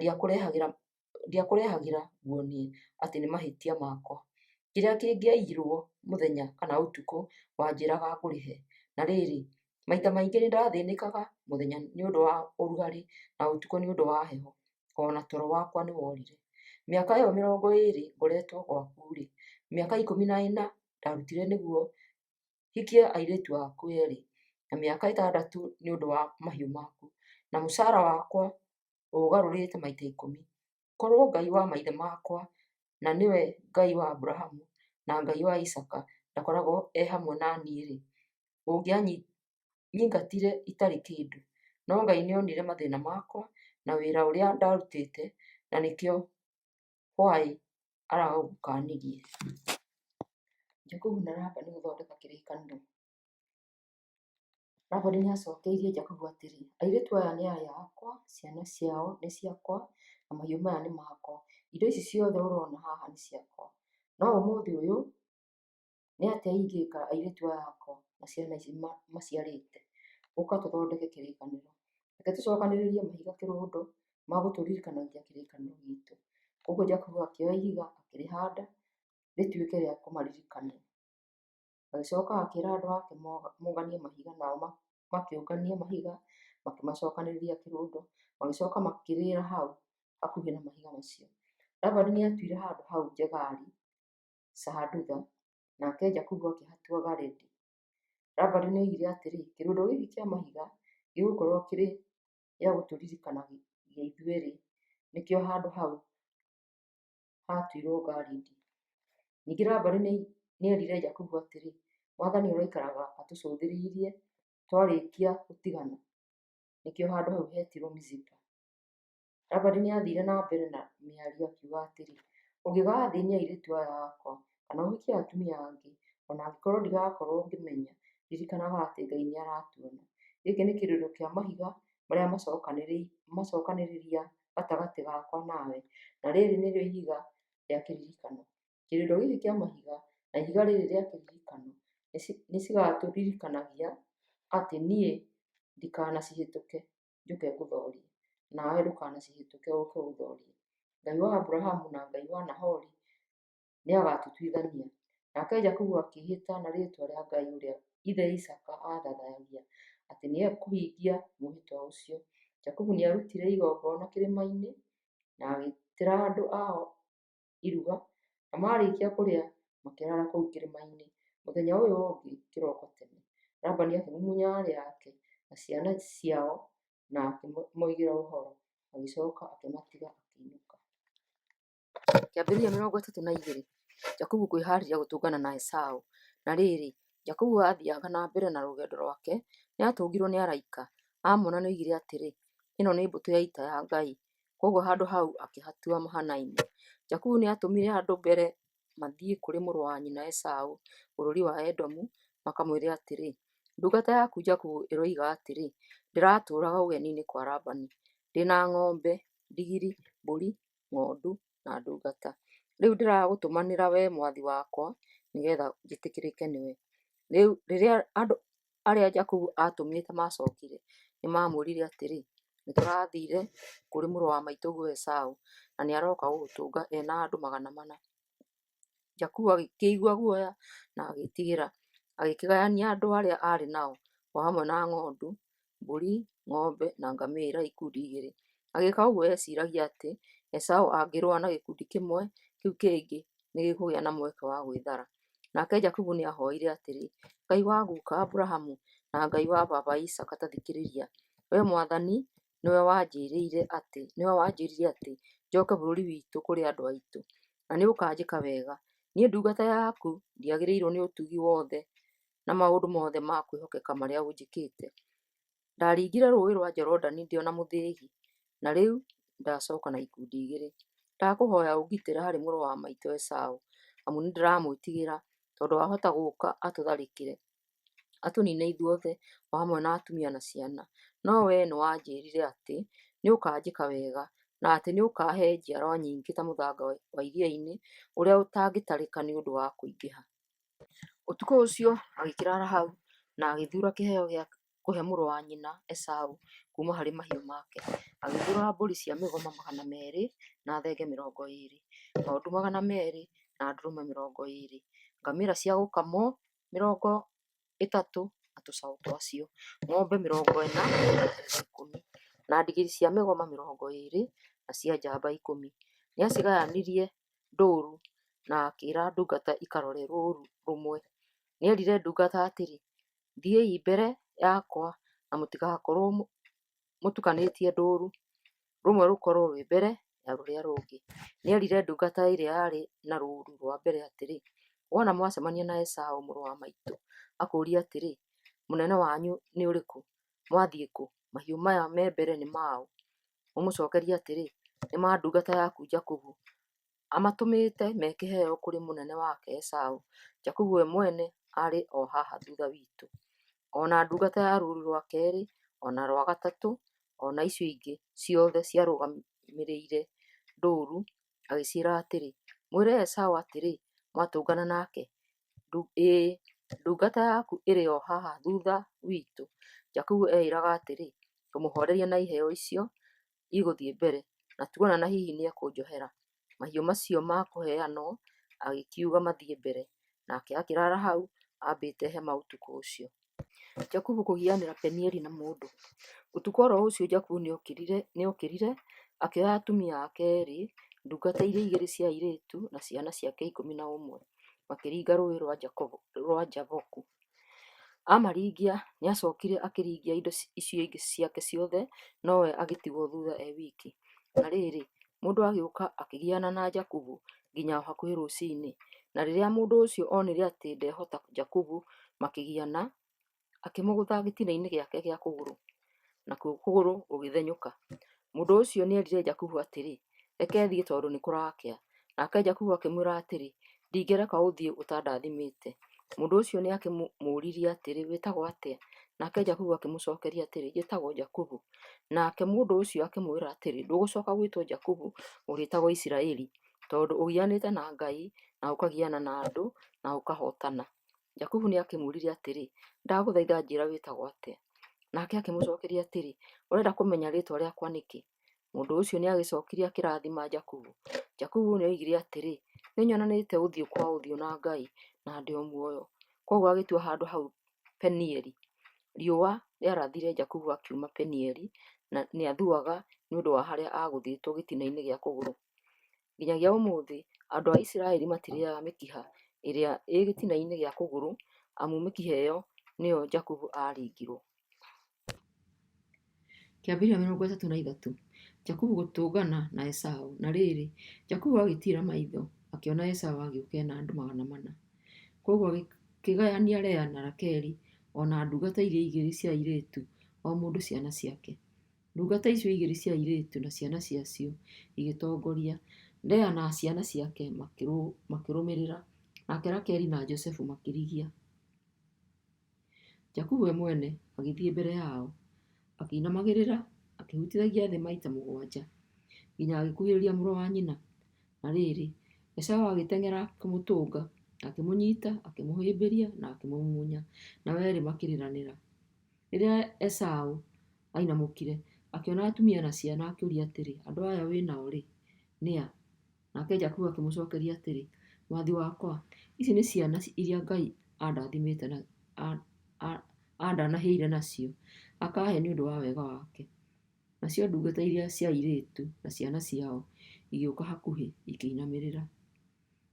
ndiakũrehagĩra nguonie atĩ nĩ mahĩtia makwa. Kĩrĩa kĩngĩaiyirwo mũthenya kana ũtukũ wanjĩĩraga ngũrĩhe. Na rĩrĩ, maita maingĩ nĩndathĩnĩkaga mũthenya nĩ ũndũ wa ũrugarĩ na ũtukũ nĩ ũndũ wa heho, o na toro wakwa nĩworire. Mĩaka ĩyo 20 ngoretwo gwaku-rĩ, mĩaka 14 ndarutire nĩguo hikie airĩtu aku eerĩ, na mĩaka 6 nĩ ũndũ wa mahiũ maku, na mũcaara wakwa ũũgarũrĩte maita 10. Korwo Ngai wa maithe makwa, na nĩwe Ngai wa Aburahau na Ngai wa Isaaka ndakoragwo e hamwe na niĩ-rĩ, ũngĩanyingatire itarĩ kĩndũ. No Ngai nĩonire mathĩĩna makwa na wĩra ũrĩa ndarutĩte, na nĩkĩo hwaĩ aragũkaanirie. Jakubu na Labani gũthondeka kĩrĩkanĩro. Labani nĩacookeirie Jakubu atĩrĩ, “Airĩtu aya nĩ akwa, ciana ciao nĩ ciakwa, na mahiũ maya nĩ makwa. Indo ici ciothe ũroona haha nĩ ciakwa. No ũmũthĩ ũyũ Nĩ atĩa ingĩĩka airĩtu aya akwa na ciana ici maciarĩte? Ũka tũthondeke kĩrĩkanĩro. Reke tũcokanĩrĩrie mahiga kĩrũndo ma gũtũririkanagia kĩrĩkanĩro giitũ. Kwoguo Jakubu akĩoya ihiga akĩrĩhanda rĩtuĩke rĩa kũmaririkania. Agĩcoka akĩra andũ ake monganie mahiga, nao makĩũngania mahiga makĩmacokanĩrĩria kĩrũndo, magĩcoka makĩrĩĩra hau hakuhĩ na mahiga macio. Labani nĩ aatuire handũ hau Jegari-sahadutha, nake Jakubu akĩhatua Galeedi. Labani nĩoigire atĩrĩ, "Kĩrũndo gĩkĩ kĩa mahiga gĩgũkorwo kĩrĩ gĩa gũtũririkanagia ithuerĩ." Nĩkĩo handũ hau haatuirwo Galeedi. Ningĩ Labani nĩerire Jakubu atĩrĩ, "Mwathani aroikaraga atũcũthĩrĩirie twarĩkia gũtigana." Nĩkĩo handũ hau heetirwo Mizipa. Labani nĩathiire na mbere na mĩario, akiuga atĩrĩ, "Ũngĩgaathĩĩnia airĩtu aya akwa, kana ũhikie atumia angĩ, o na angĩkorwo ndigakorwo ngĩmenya, ririkanaga atĩ Ngai nĩaratuona. Gĩkĩ nĩ kĩrũndo kĩa mahiga marĩa macokanĩrĩria gatagatĩ gakwa nawe, na rĩrĩ nĩrĩo ihiga rĩa kĩririkano. Kĩrũndo gĩkĩ kĩa mahiga na ihiga rĩrĩ rĩa kĩririkano nĩcigatũririkanagia atĩ niĩ ndikanacihĩtũke njũke ngũthoorie, nawe ndũkanacihĩtũke ũũke ũthoorie. Ngai wa Aburahamu na Ngai wa Nahori nĩagatũtuithania." Nake Jakubu akĩĩhĩta na rĩĩtwa rĩa Ngai ũrĩa ithe Isaaka aathathayagia, atĩ nĩekũhingia mwĩhĩtwa ũcio. Jakubu nĩarutire igongona kĩrĩma-inĩ na agĩĩtĩra andũ ao iruga, na maarĩkia kũrĩa makĩraara kũu kĩrĩma-inĩ. Mũthenya ũyũ ũngĩ kĩroko tene, Labani akĩmumunya aarĩ ake na ciana ciao na akĩmoigĩra ũhoro, agĩcoka akĩmatiga akĩinũka. Kĩambĩrĩria 32 Jakubu kwĩhaarĩria gũtũngana na Esaũ. Na rĩrĩ, Jakubu aathiiaga na mbere na rũgendo rwake, nĩatũngirwo nĩ araika. Aamona nĩoigire atĩrĩ, Ĩno nĩ mbũtũ ya ita ya Ngai! Kwoguo handũ hau akĩhatua Mahanaimu. Jakubu nĩatũmire andũ mbere mathiĩ kũrĩ mũrũ wa nyina Esaũ bũrũri wa Edomu makamwĩre atĩrĩ, Ndungata yaku Jakubu ĩroiga atĩrĩ, 'Ndĩratũũraga ũgeni-inĩ kwa Labani. Ndĩ na ng'ombe, ndigiri, mbũri, ng'ondu, na ndungata. Rĩu ndĩragũtũmanĩra wee mwathi wakwa nĩgeetha njĩtĩkĩrĩke nĩwe.' Rĩrĩa andũ arĩa Jakubu aatũmĩte maacookire, nĩmamwĩrire atĩrĩ, Nĩtũrathiire kũrĩ mũrũ wa maitũguo Esaũ, na nĩarooka gũgũtũnga e na andũ 400. Jakubu agĩkĩigua guoya na agĩĩtigĩra, agĩkĩgayania andũ arĩa aarĩ nao, o hamwe na ng'ondu, mbũri, ng'ombe, na ngamĩĩra ikundi igĩrĩ. Agĩĩka ũguo eeciiragia atĩ Esaũ angĩrũa na gĩkundi kĩmwe, kĩu kĩngĩ nĩgĩkũgĩa na mweke wa gwĩthara. Nake Jakubu nĩahooire atĩrĩ, Ngai wa guka Aburahamu na Ngai wa baba Isaaka ta thikĩrĩria. Wee Mwathani nĩwe wanjĩĩrire atĩ njooke bũrũri witũ kũrĩ andũ aitũ, na nĩũkanjĩka wega. Niĩ ndungata yaku ndiagĩrĩirwo nĩ ũtugi wothe na maũndũ mothe ma kwĩhokeka marĩa ũnjĩkĩte. Ndaringire Rũũĩ rwa Jorodani ndĩ o na mũthĩgi, na rĩu ndacooka na ikundi igĩrĩ. Ndakũhooya ũngitĩre harĩ mũrũ wa maitũ Esaũ, amu nĩndĩramwĩtigĩra, tondũ ahota gũũka atũtharĩkĩre, atũniine ithuothe, o hamwe na atumia na ciana. No wee nĩwanjĩĩrire atĩ nĩũkanjĩka wega, na atĩ nĩũkaahe njiarwa nyingĩ ta mũthanga wa iria-inĩ, ũrĩa ũtangĩtarĩka nĩ ũndũ wa kũingĩha. Ũtukũ ũcio agĩkĩraara hau, na agĩthuura kĩheo gĩa kũhe mũrũ wa nyina Esaũ kuuma harĩ mahiũ make. Agĩthuura mbũri cia mĩgoma 200 na thenge 20, ng'ondu 200 na ndũrũme 20, ngamĩĩra cia gũkamwo 30 na tũcaũ twacio, ng'ombe 40 na ndegwa 10, na ndigiri cia mĩgoma 20 na cia njamba 10. Nĩacigayanirie ndũũru na akĩĩra ndungata ikarore rũũru rũmwe. Nĩerire ndungata atĩrĩ, Thiĩi mbere yakwa na mũtigakorwo mũtukanĩtie ndũũru, rũmwe rũkorwo rwĩ mbere ya rũrĩa rũngĩ. Nĩerire ndungata ĩrĩa yarĩ na rũũru rwa mbere atĩrĩ, Wona mwacemania na Esaũ mũrũ wa maitũ, akũũrie atĩrĩ, 'Mũnene wanyu nĩ ũrĩkũ? Mwathiĩ kũ? Mahiũ maya me mbere nĩ ma ũ?' Ũmũcookerie atĩrĩ, 'Nĩ ma ndungata yaku Jakubu. Amatũmĩte me kĩheo kũrĩ mũnene wake Esaũ. Jakubu we mwene arĩ o haha thutha witũ.' O na ndungata ya rũũru rwa keerĩ, o na rwa gatatũ, o na icio ingĩ ciothe ciarũgamĩrĩire ndũũru, agĩciĩra atĩrĩ, Mwĩre Esaũ atĩrĩ, mwatũngana nake, Ĩĩ, ndungata yaku ĩrĩ o haha thutha witũ. Jakubu eĩĩraga atĩrĩ, Ngũmũhooreria na iheo icio igũthiĩ mbere, na tuonana hihi nĩekũnjohera. Mahiũ macio ma kũheanwo agĩkiuga mathiĩ mbere, nake akĩraara hau aambĩte hema ũtukũ ũcio. Jakubu kũgianĩra Penieli na mũndũ. Ũtukũ o ro ũcio Jakubu nĩokĩrire, akĩoya atumia ake eerĩ, ndungata iria igĩrĩ cia airĩtu, na ciana ciake 11, makĩringa rũũĩ rwa Jaboku. Aamaringia nĩacookire akĩringia indo icio ingĩ ciake ciothe, nowe agĩtigwo thuutha e wiki. Na rĩrĩ, mũndũ agĩũka akĩgiana na Jakubu nginya o hakuhĩ rũcinĩ. Na rĩrĩa mũndũ ũcio onire atĩ ndehoota Jakubu makĩgiana, akĩmũgũtha gĩtina-inĩ gĩake kĩa kũgũrũ, nakuo kũgũrũ gũgĩthenyũka. Mũndũ ũcio nĩerire Jakubu atĩrĩ, Reke thiĩ tondũ nĩkũrakĩa. Nake Jakubu akĩmwĩra atĩrĩ, Ndingĩreka ũthiĩ ũtandathimĩte. Mũndũ ũcio nĩakĩmũũririe atĩrĩ, Wĩtagwo atĩa? Nake Jakubu akĩmũcookeria atĩrĩ, Njĩtagwo Jakubu. Nake mũndũ ũcio akĩmwĩra atĩrĩ, Ndũgũcooka gwĩtwo Jakubu, ũrĩĩtagwo Isiraeli, tondũ ũgianĩte na Ngai na ũkagiana na andũ, na ũkahootana. Jakubu nĩakĩmũũririe atĩrĩ, Ndagũthaitha njĩĩra wĩtagwo atĩa? Nake akĩmũcookeria atĩrĩ, Ũrenda kũmenya rĩĩtwa rĩakwa nĩkĩ? Mũndũ ũcio nĩagĩcookire akĩrathima Jakubu. Jakubu nĩoigire atĩrĩ, Nĩnyonanĩte ũthiũ kwa ũthiũ na Ngai, na ndĩ o muoyo. Kwoguo agĩtua handũ hau Penieli. Riũa rĩarathire Jakubu akiuma Penieli, na nĩathuaga nĩ ũndũ wa harĩa aagũthĩtwo gĩtina-inĩ gĩa kũgũrũ. Nginyagia ũmũthĩ, andũ a Isiraeli matirĩaga mĩkiha ĩrĩa ĩ gĩtina-inĩ gĩa kũgũrũ, amu mĩkiha ĩyo nĩyo Jakubu aaringirwo. Kĩambĩrĩria 33. Jakubu gũtũngana na Esaũ. Na rĩrĩ, Jakubu agĩtiira maitho, akĩona Esaũ agĩũka e na andũ 400. Kwoguo agĩkĩgayania Lea na Rakeli o na ndungata iria igĩrĩ cia airĩtu, o mũndũ ciana ciake. Ndungata icio igĩrĩ cia airĩtu na ciana ciacio igĩtongoria, Lea na ciana ciake makĩrũmĩrĩra, nake Rakeli na Josefu makĩrigia. Jakubu we mwene agĩthiĩ mbere yao, akĩinamagĩrĩra akĩhutithagia thĩ maita mũgwanja, nginya agĩkuhĩrĩria mũrũ wa nyina. Na rĩrĩ, Esaũ agĩteng'era kũmũtũnga, akĩmũnyiita, akĩmũhĩmbĩria na akĩmũmumunya, nao eerĩ makĩrĩranĩra. Rĩrĩa Esaũ ainamũkire, akĩona atumia na ciana, akĩũria atĩrĩ, Andũ aya wĩ nao-rĩ, nĩ a? Nake Jakubu akĩmũcookeria atĩrĩ, Mwathi wakwa, ici nĩ ciana iria Ngai andanahĩire nacio, akaahe nĩ ũndũ wa wega wake. Nacio ndungata iria cia airĩtu na ciana ciao igĩũka hakuhĩ, ikĩinamĩrĩra.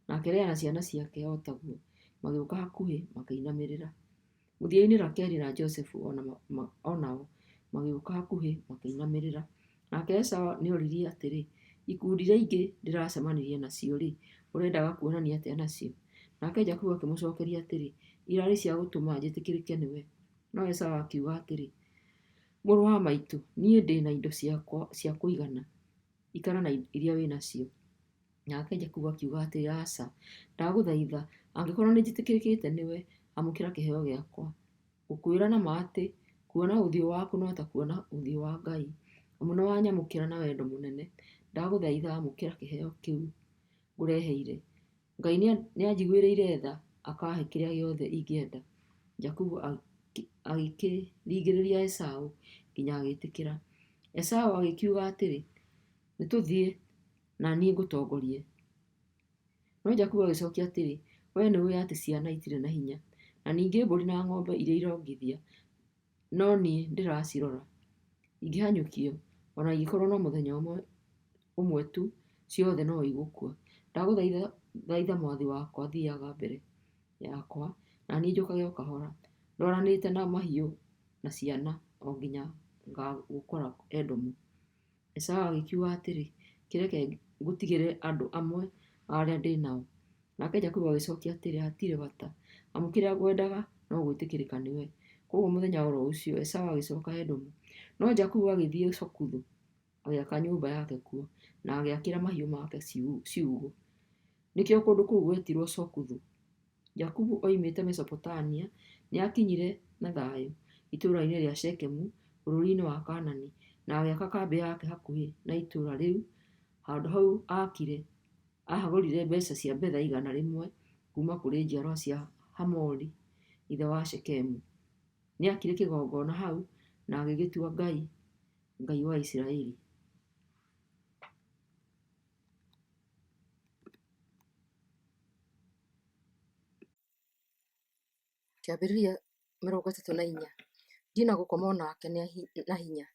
Nake Lea na ciana ciake o taguo, magĩũka hakuhĩ, makĩinamĩrĩra. Mũthia-inĩ Rakeli na Josefu o nao magĩũka hakuhĩ, makĩinamĩrĩra. Nake Esaũ nĩoririe atĩrĩ, Ikundi iria ingĩ ndĩracemanirie nacio-rĩ, ũrendaga kuonania atĩa nacio? Nake Jakubu akĩmũcookeria atĩrĩ, Irarĩ cia gũtũma njĩtĩkĩrĩke nĩwe. No Esaũ akiuga atĩrĩ, Mũrũ wa maitũ, niĩ ndĩ na indo cia kũigana, ikara na iria wĩ nacio. Nake Jakubu akiuga atĩrĩ, Aca, ndagũthaitha, angĩkorwo nĩnjĩtĩkĩrĩkĩte nĩwe, amũkĩra kĩheo gĩakwa. Ngũkwĩra na ma atĩ, kuona ũthiũ waku no ta kuona ũthiũ wa Ngai, amu nĩwanyamũkĩra na wendo mũnene. Ndagũthaitha amũkĩra kĩheo kĩu ngũreheire. Ngai nĩanjiguĩrĩire tha akaahe kĩrĩa gĩothe ingĩenda. Jakubu agĩkĩringĩrĩria Esaũ nginya agĩtĩkĩra. Esaũ agĩkiuga atĩrĩ, Nĩtũthiĩ, na niĩ ngũtongorie. No Jakubu agĩcokia atĩrĩ, Wee nĩũũĩ atĩ ciana itirĩ na hinya, na ningĩ mbũri na ng'ombe iria irongithia no niĩ ndĩracirora. Ingĩhanyũkio, o na ingĩkorũo no mũthenya ũmwe tu, ciothe no igũkua. Ndagũthaitha mwathi wakwa thiaga mbere yakwa, na niĩ njũkage o kahora, ndwaranĩte na mahiũ na ciana o nginya ngagũkora Edomu. Esaũ agĩkiuga atĩrĩ, Kĩreke ngũtigĩre andũ amwe a arĩa ndĩ nao. Nake Jakubu agĩcokia atĩrĩ, Hatirĩ bata, amu kĩrĩa ngwendaga no gwĩtĩkĩrĩka nĩwe. Kwoguo mũthenya o ro ũcio Esaũ agĩcoka Edomu. No Jakubu agĩthiĩ Sukothu, agĩaka nyũmba yake kuo, na agĩakĩra mahiũ make ciugũ. Nĩkĩo kũndũ kũu gwetirwo Sukothu. Jakubu oimĩte Mesopotamia nĩakinyire na thayũ itũũra-inĩ rĩa Shekemu bũrũri-inĩ wa Kaanani, na agĩaka kambĩ yake hakuhĩ na itũũra rĩu. Handũ hau aakire, ahagũrire mbeeca cia betha 100 kuuma kũrĩ njiarwa cia Hamori ithe wa Shekemu. Nĩaakire kĩgongona hau na agĩgĩtua Ngai, Ngai wa Isiraeli. Kĩambĩrĩria 34. Dina gũkomwo nake na hinya.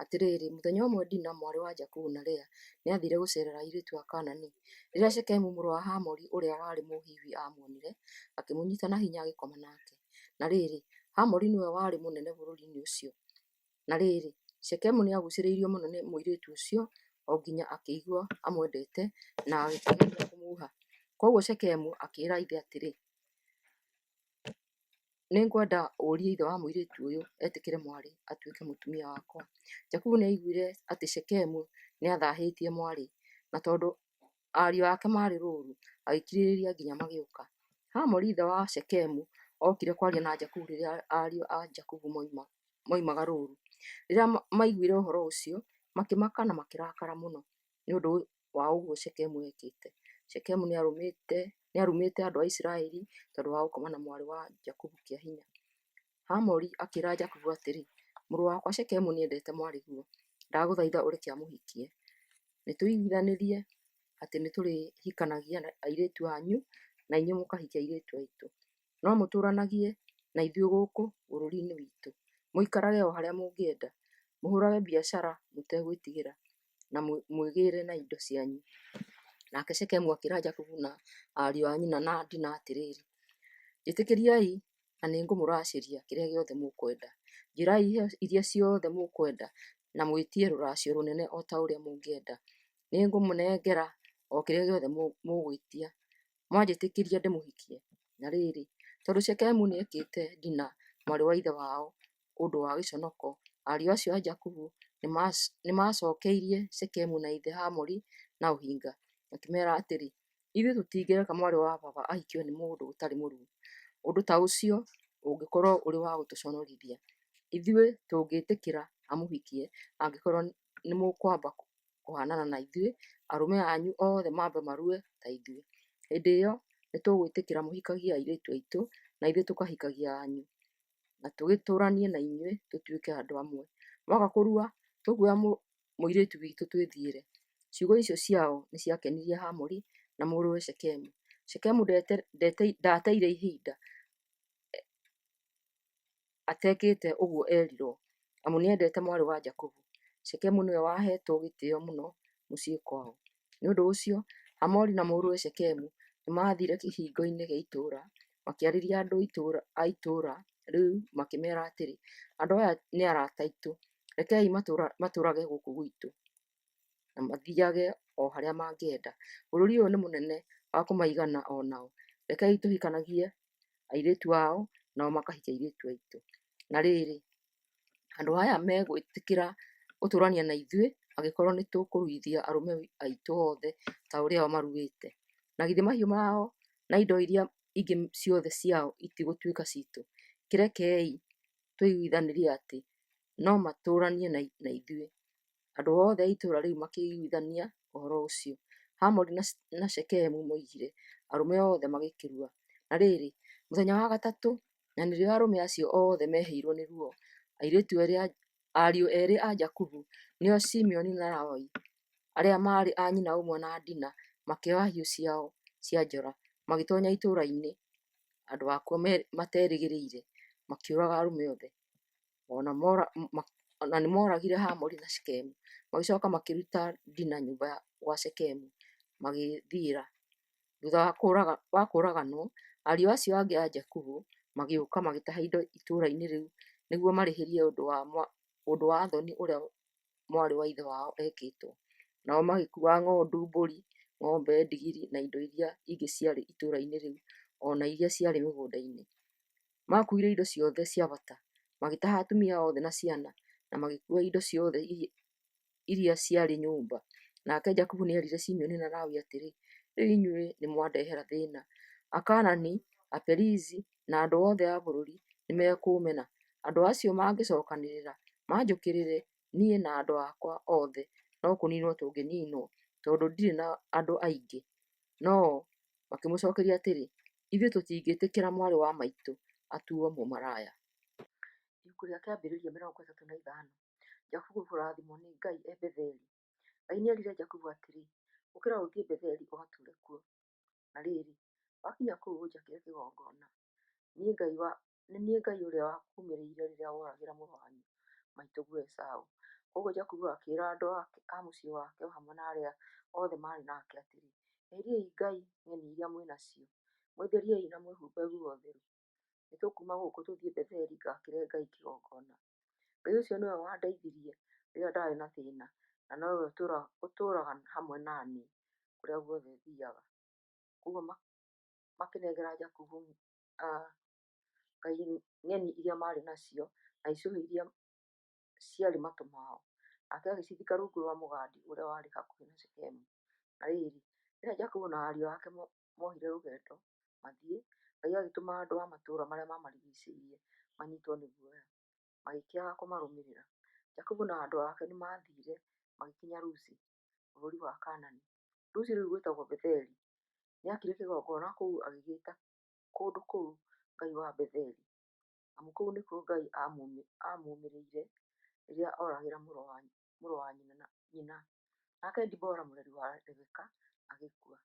Atĩrĩrĩ, mũthenya ũmwe Dina, mwarĩ wa Jakubu na Lea, nĩathiire gũceerera airĩtu a Kaanani. Rĩrĩa Shekemu mũrũ wa Hamori ũrĩa warĩ Mũhivi aamuonire, akĩmũnyiita na hinya agĩkoma nake. Na rĩrĩ, Hamori nĩwe warĩ mũnene bũrũri-inĩ ũcio. Na rĩrĩ, Shekemu nĩaguucũrũrĩirio mũno nĩ mũirĩtu ũcio o nginya akĩigua amwendete na agĩkĩgeria kũmuuha. Kwoguo Shekemu akĩĩra ithe atĩrĩ, "Nĩngwenda ũrie ithe wa mũirĩtu ũyũ etĩkĩre mwarĩ atuĩke mũtumia wakwa." Jakubu nĩaiguire atĩ Shekemu nĩathaahĩtie mwarĩ, na tondũ ariũ ake maarĩ rũũru, agĩkirĩrĩria nginya magĩũka. Hamori ithe wa Shekemu ookire kwaria na Jakubu rĩrĩa ariũ a Jakubu moimaga rũũru. Rĩrĩa maiguire ũhoro ũcio, makĩmaka na makĩrakara mũno nĩ ũndũ wa ũguo Shekemu eekĩte. Shekemu nĩarumĩte andũ a Isiraeli tondũ wa gũkoma na mwarĩ wa Jakubu kĩa hinya. Hamori akĩĩra Jakubu atĩrĩ, “Mũrũ wakwa Shekemu nĩendete mwarĩguo. Ndagũthaitha ũreke amũhikie. Nĩtũiguithanĩrie atĩ nĩtũrĩhikanagia airĩtu anyu na inyuĩ mũkahikia airĩtu aitũ. No mũtũũranagie na ithuĩ gũkũ bũrũri-inĩ witũ, mũikarage o harĩa mũngĩenda, mũhũũrage biacara mũtegwĩtigĩra, na mwĩgĩĩre na indo cianyu.” Nake Shekemu akĩĩra Jakubu na ariũ a nyina na Dina atĩrĩ, “Njĩtĩkĩriai na nĩngũmũracarĩria kĩrĩa gĩothe mũkwenda. Njĩĩrai iheo iria ciothe mũkwenda na mwĩtie rũracio rũnene o ta ũrĩa mũngĩenda. Nĩngũmũnengera o kĩrĩa gĩothe mũgwĩtia, mwanjĩtĩkĩria ndĩmũhikie.” Na rĩrĩ, tondũ Shekemu nĩekĩte Dina mwarĩ wa ithe wao ũndũ wa gĩconoko, ariũ acio a Jakubu nĩmacookeirie Shekemu na ithe Hamori na ũhinga, makĩmeera atĩrĩ, “Ithuĩ tũtingĩreka mwarĩ wa baba ahikio nĩ mũndũ ũtarĩ mũruu. Ũndũ ta ũcio ũngĩkorwo ũrĩ wa gũtũconorithia. Ithuĩ tũngĩtĩkĩra amũhikie angĩkorwo nĩmũkwamba kũhaanana na ithuĩ, arũme anyu othe mambe marue ta ithuĩ. Hĩndĩ ĩyo nĩtũgwĩtĩkĩra mũhikagie airĩtu aitũ na ithuĩ tũkahikagia anyu, na tũgĩtũũranie na inyuĩ tũtuĩke andũ amwe. Mwaga kũrua, tũkuoya mũirĩtu witũ twĩthiĩre.” Ciugo icio ciao nĩciakenirie Hamori na mũrũwe Shekemu. Shekemu ndaateire ihinda atekĩte ũguo eerirwo, amu nĩendete mwarĩ wa Jakubu. Shekemu nĩwe waheetwo gĩtĩĩo mũno mũciĩ kwao. Nĩ ũndũ ũcio Hamori na mũrũwe Shekemu nĩmathiire kĩhingo-inĩ gĩa itũũra, makĩarĩria andũ a itũũra rĩu makĩmeera atĩrĩ, “Andũ aya nĩ arata aitũ. Rekei matũũrage gũkũ gwitũ, na mathiiage o harĩa mangĩenda. Bũrũri ũyũ nĩ mũnene wa kũmaigana o nao. Rekei tũhikanagie airĩtu ao, nao makahikia airĩtu aitũ. Na rĩrĩ, andũ aya megwĩtĩkĩra gũtũũrania na ithuĩ angĩkorwo nĩtũkũruithia arũme aitũ othe ta ũrĩa o maruĩte. Na githĩ mahiũ mao na indo iria ingĩ ciothe ciao itigũtuĩka ciitũ? Kĩrekei tũiguithanĩrie atĩ no matũũranie na ithuĩ.” Andũ othe a itũũra rĩu makĩiguithania ũhoro ũcio. Hamori na Shekemu moigire, arũme othe magĩkĩrua. Na rĩrĩ, mũthenya wa gatatũ, na nĩrĩo arũme acio othe meehĩirwo nĩ ruo, ariũ eerĩ a Jakubu, nĩo Simeoni na Lawi, arĩa maarĩ a nyina ũmwe na Dina, makĩoya hiũ ciao cia njora, magĩtoonya itũũra-inĩ andũ akuo materĩgĩrĩire, makĩũraga arũme othe. O na nĩmooragire Hamori na Shekemu. Magĩcooka makĩruta Dina nyũmba gwa Shekemu, magĩĩthiĩra. Thuutha wa kũũraganwo, ariũ acio angĩ a Jakubu magĩũka magĩtaha indo itũũra-inĩ rĩu nĩguo marĩhĩrie ũndũ wa thoni ũrĩa mwarĩ wa ithe wao eekĩtwo. Nao magĩkuua ng'ondu, mbũri, ng'ombe, ndigiri, na indo iria ingĩ ciarĩ itũũra-inĩ rĩu o na iria ciarĩ mĩgũnda-inĩ. Maakuuire indo ciothe cia bata, magĩtaha atumia othe na ciana, na magĩkuua indo ciothe iria ciarĩ nyũmba. Nake Jakubu nĩerire Simeoni na Lawi atĩrĩ, “Rĩu inyuĩ nĩmwandehera thĩĩna. Akaanani, Aperizi, na andũ othe a bũrũri nĩmekũũmena. Andũ acio mangĩcookanĩrĩra manjũkĩrĩre, niĩ na andũ akwa othe no kũniinwo tũngĩniinwo, tondũ ndirĩ na andũ aingĩ.” No-o makĩmũcookeria atĩrĩ, Ithuĩ tũtingĩtĩkĩra mwarĩ wa maitũ atuuo mũmaraya. Ibuku rĩa Kĩambĩrĩria 35 Jakubu kũrathimwo nĩ Ngai e Betheli. Ngai nĩerire Jakubu atĩrĩ, Ũkĩra ũthiĩ Betheli ũgatũũre kuo. Na rĩrĩ, wakinya kũu ũnjakĩre kĩgongona. Nĩ niĩ Ngai ũrĩa wakuumĩrĩire rĩrĩa woragĩra mũrũ wa maitũguo Esaũ. Kwoguo Jakubu akĩĩra andũ a mũciĩ wake o hamwe na arĩa othe maarĩ nake atĩrĩ, Eheriai ngai ng'eni iria mwĩ nacio, mwĩtheriei na mwĩhumbe nguo theru. Nĩtũkuuma gũkũ tũthiĩ Betheli ngaakĩre Ngai kĩgongona. Ngai ũcio nĩwe wandeithirie rĩrĩa ndaarĩ na thĩĩna, na nowe ũtũũraga hamwe na niĩ kũrĩa guothe thiiaga. Kwoguo makĩnengera Jakubu ngai ng'eni iria maarĩ nacio na icũhĩ iria ciarĩ matũ mao. Nake agĩcithika rungu rwa mũgandi ũrĩa warĩ hakuhĩ na Shekemu. Na rĩrĩ, rĩrĩa Jakubu na ariũ ake moohire rũgendo mathiĩ, Ngai agĩtũma andũ a matũũra marĩa maamarigiicĩirie manyiitwo nĩ guoya, magĩkĩaga kũmarũmĩrĩra. Jakubu na andũ ake nĩmathiire magĩkinya Luzi, bũrũri wa Kaanani. Luzi rĩu gwĩtagwo Betheli. Nĩaakire kĩgongona kũu agĩgĩĩta kũndũ kũu Ngai wa Betheli, amu kũu nĩkuo Ngai aamuumĩrĩire rĩrĩa ooragĩra mũrũ wa nyina. Nake Dibora, mũreri wa Rebeka, agĩkua,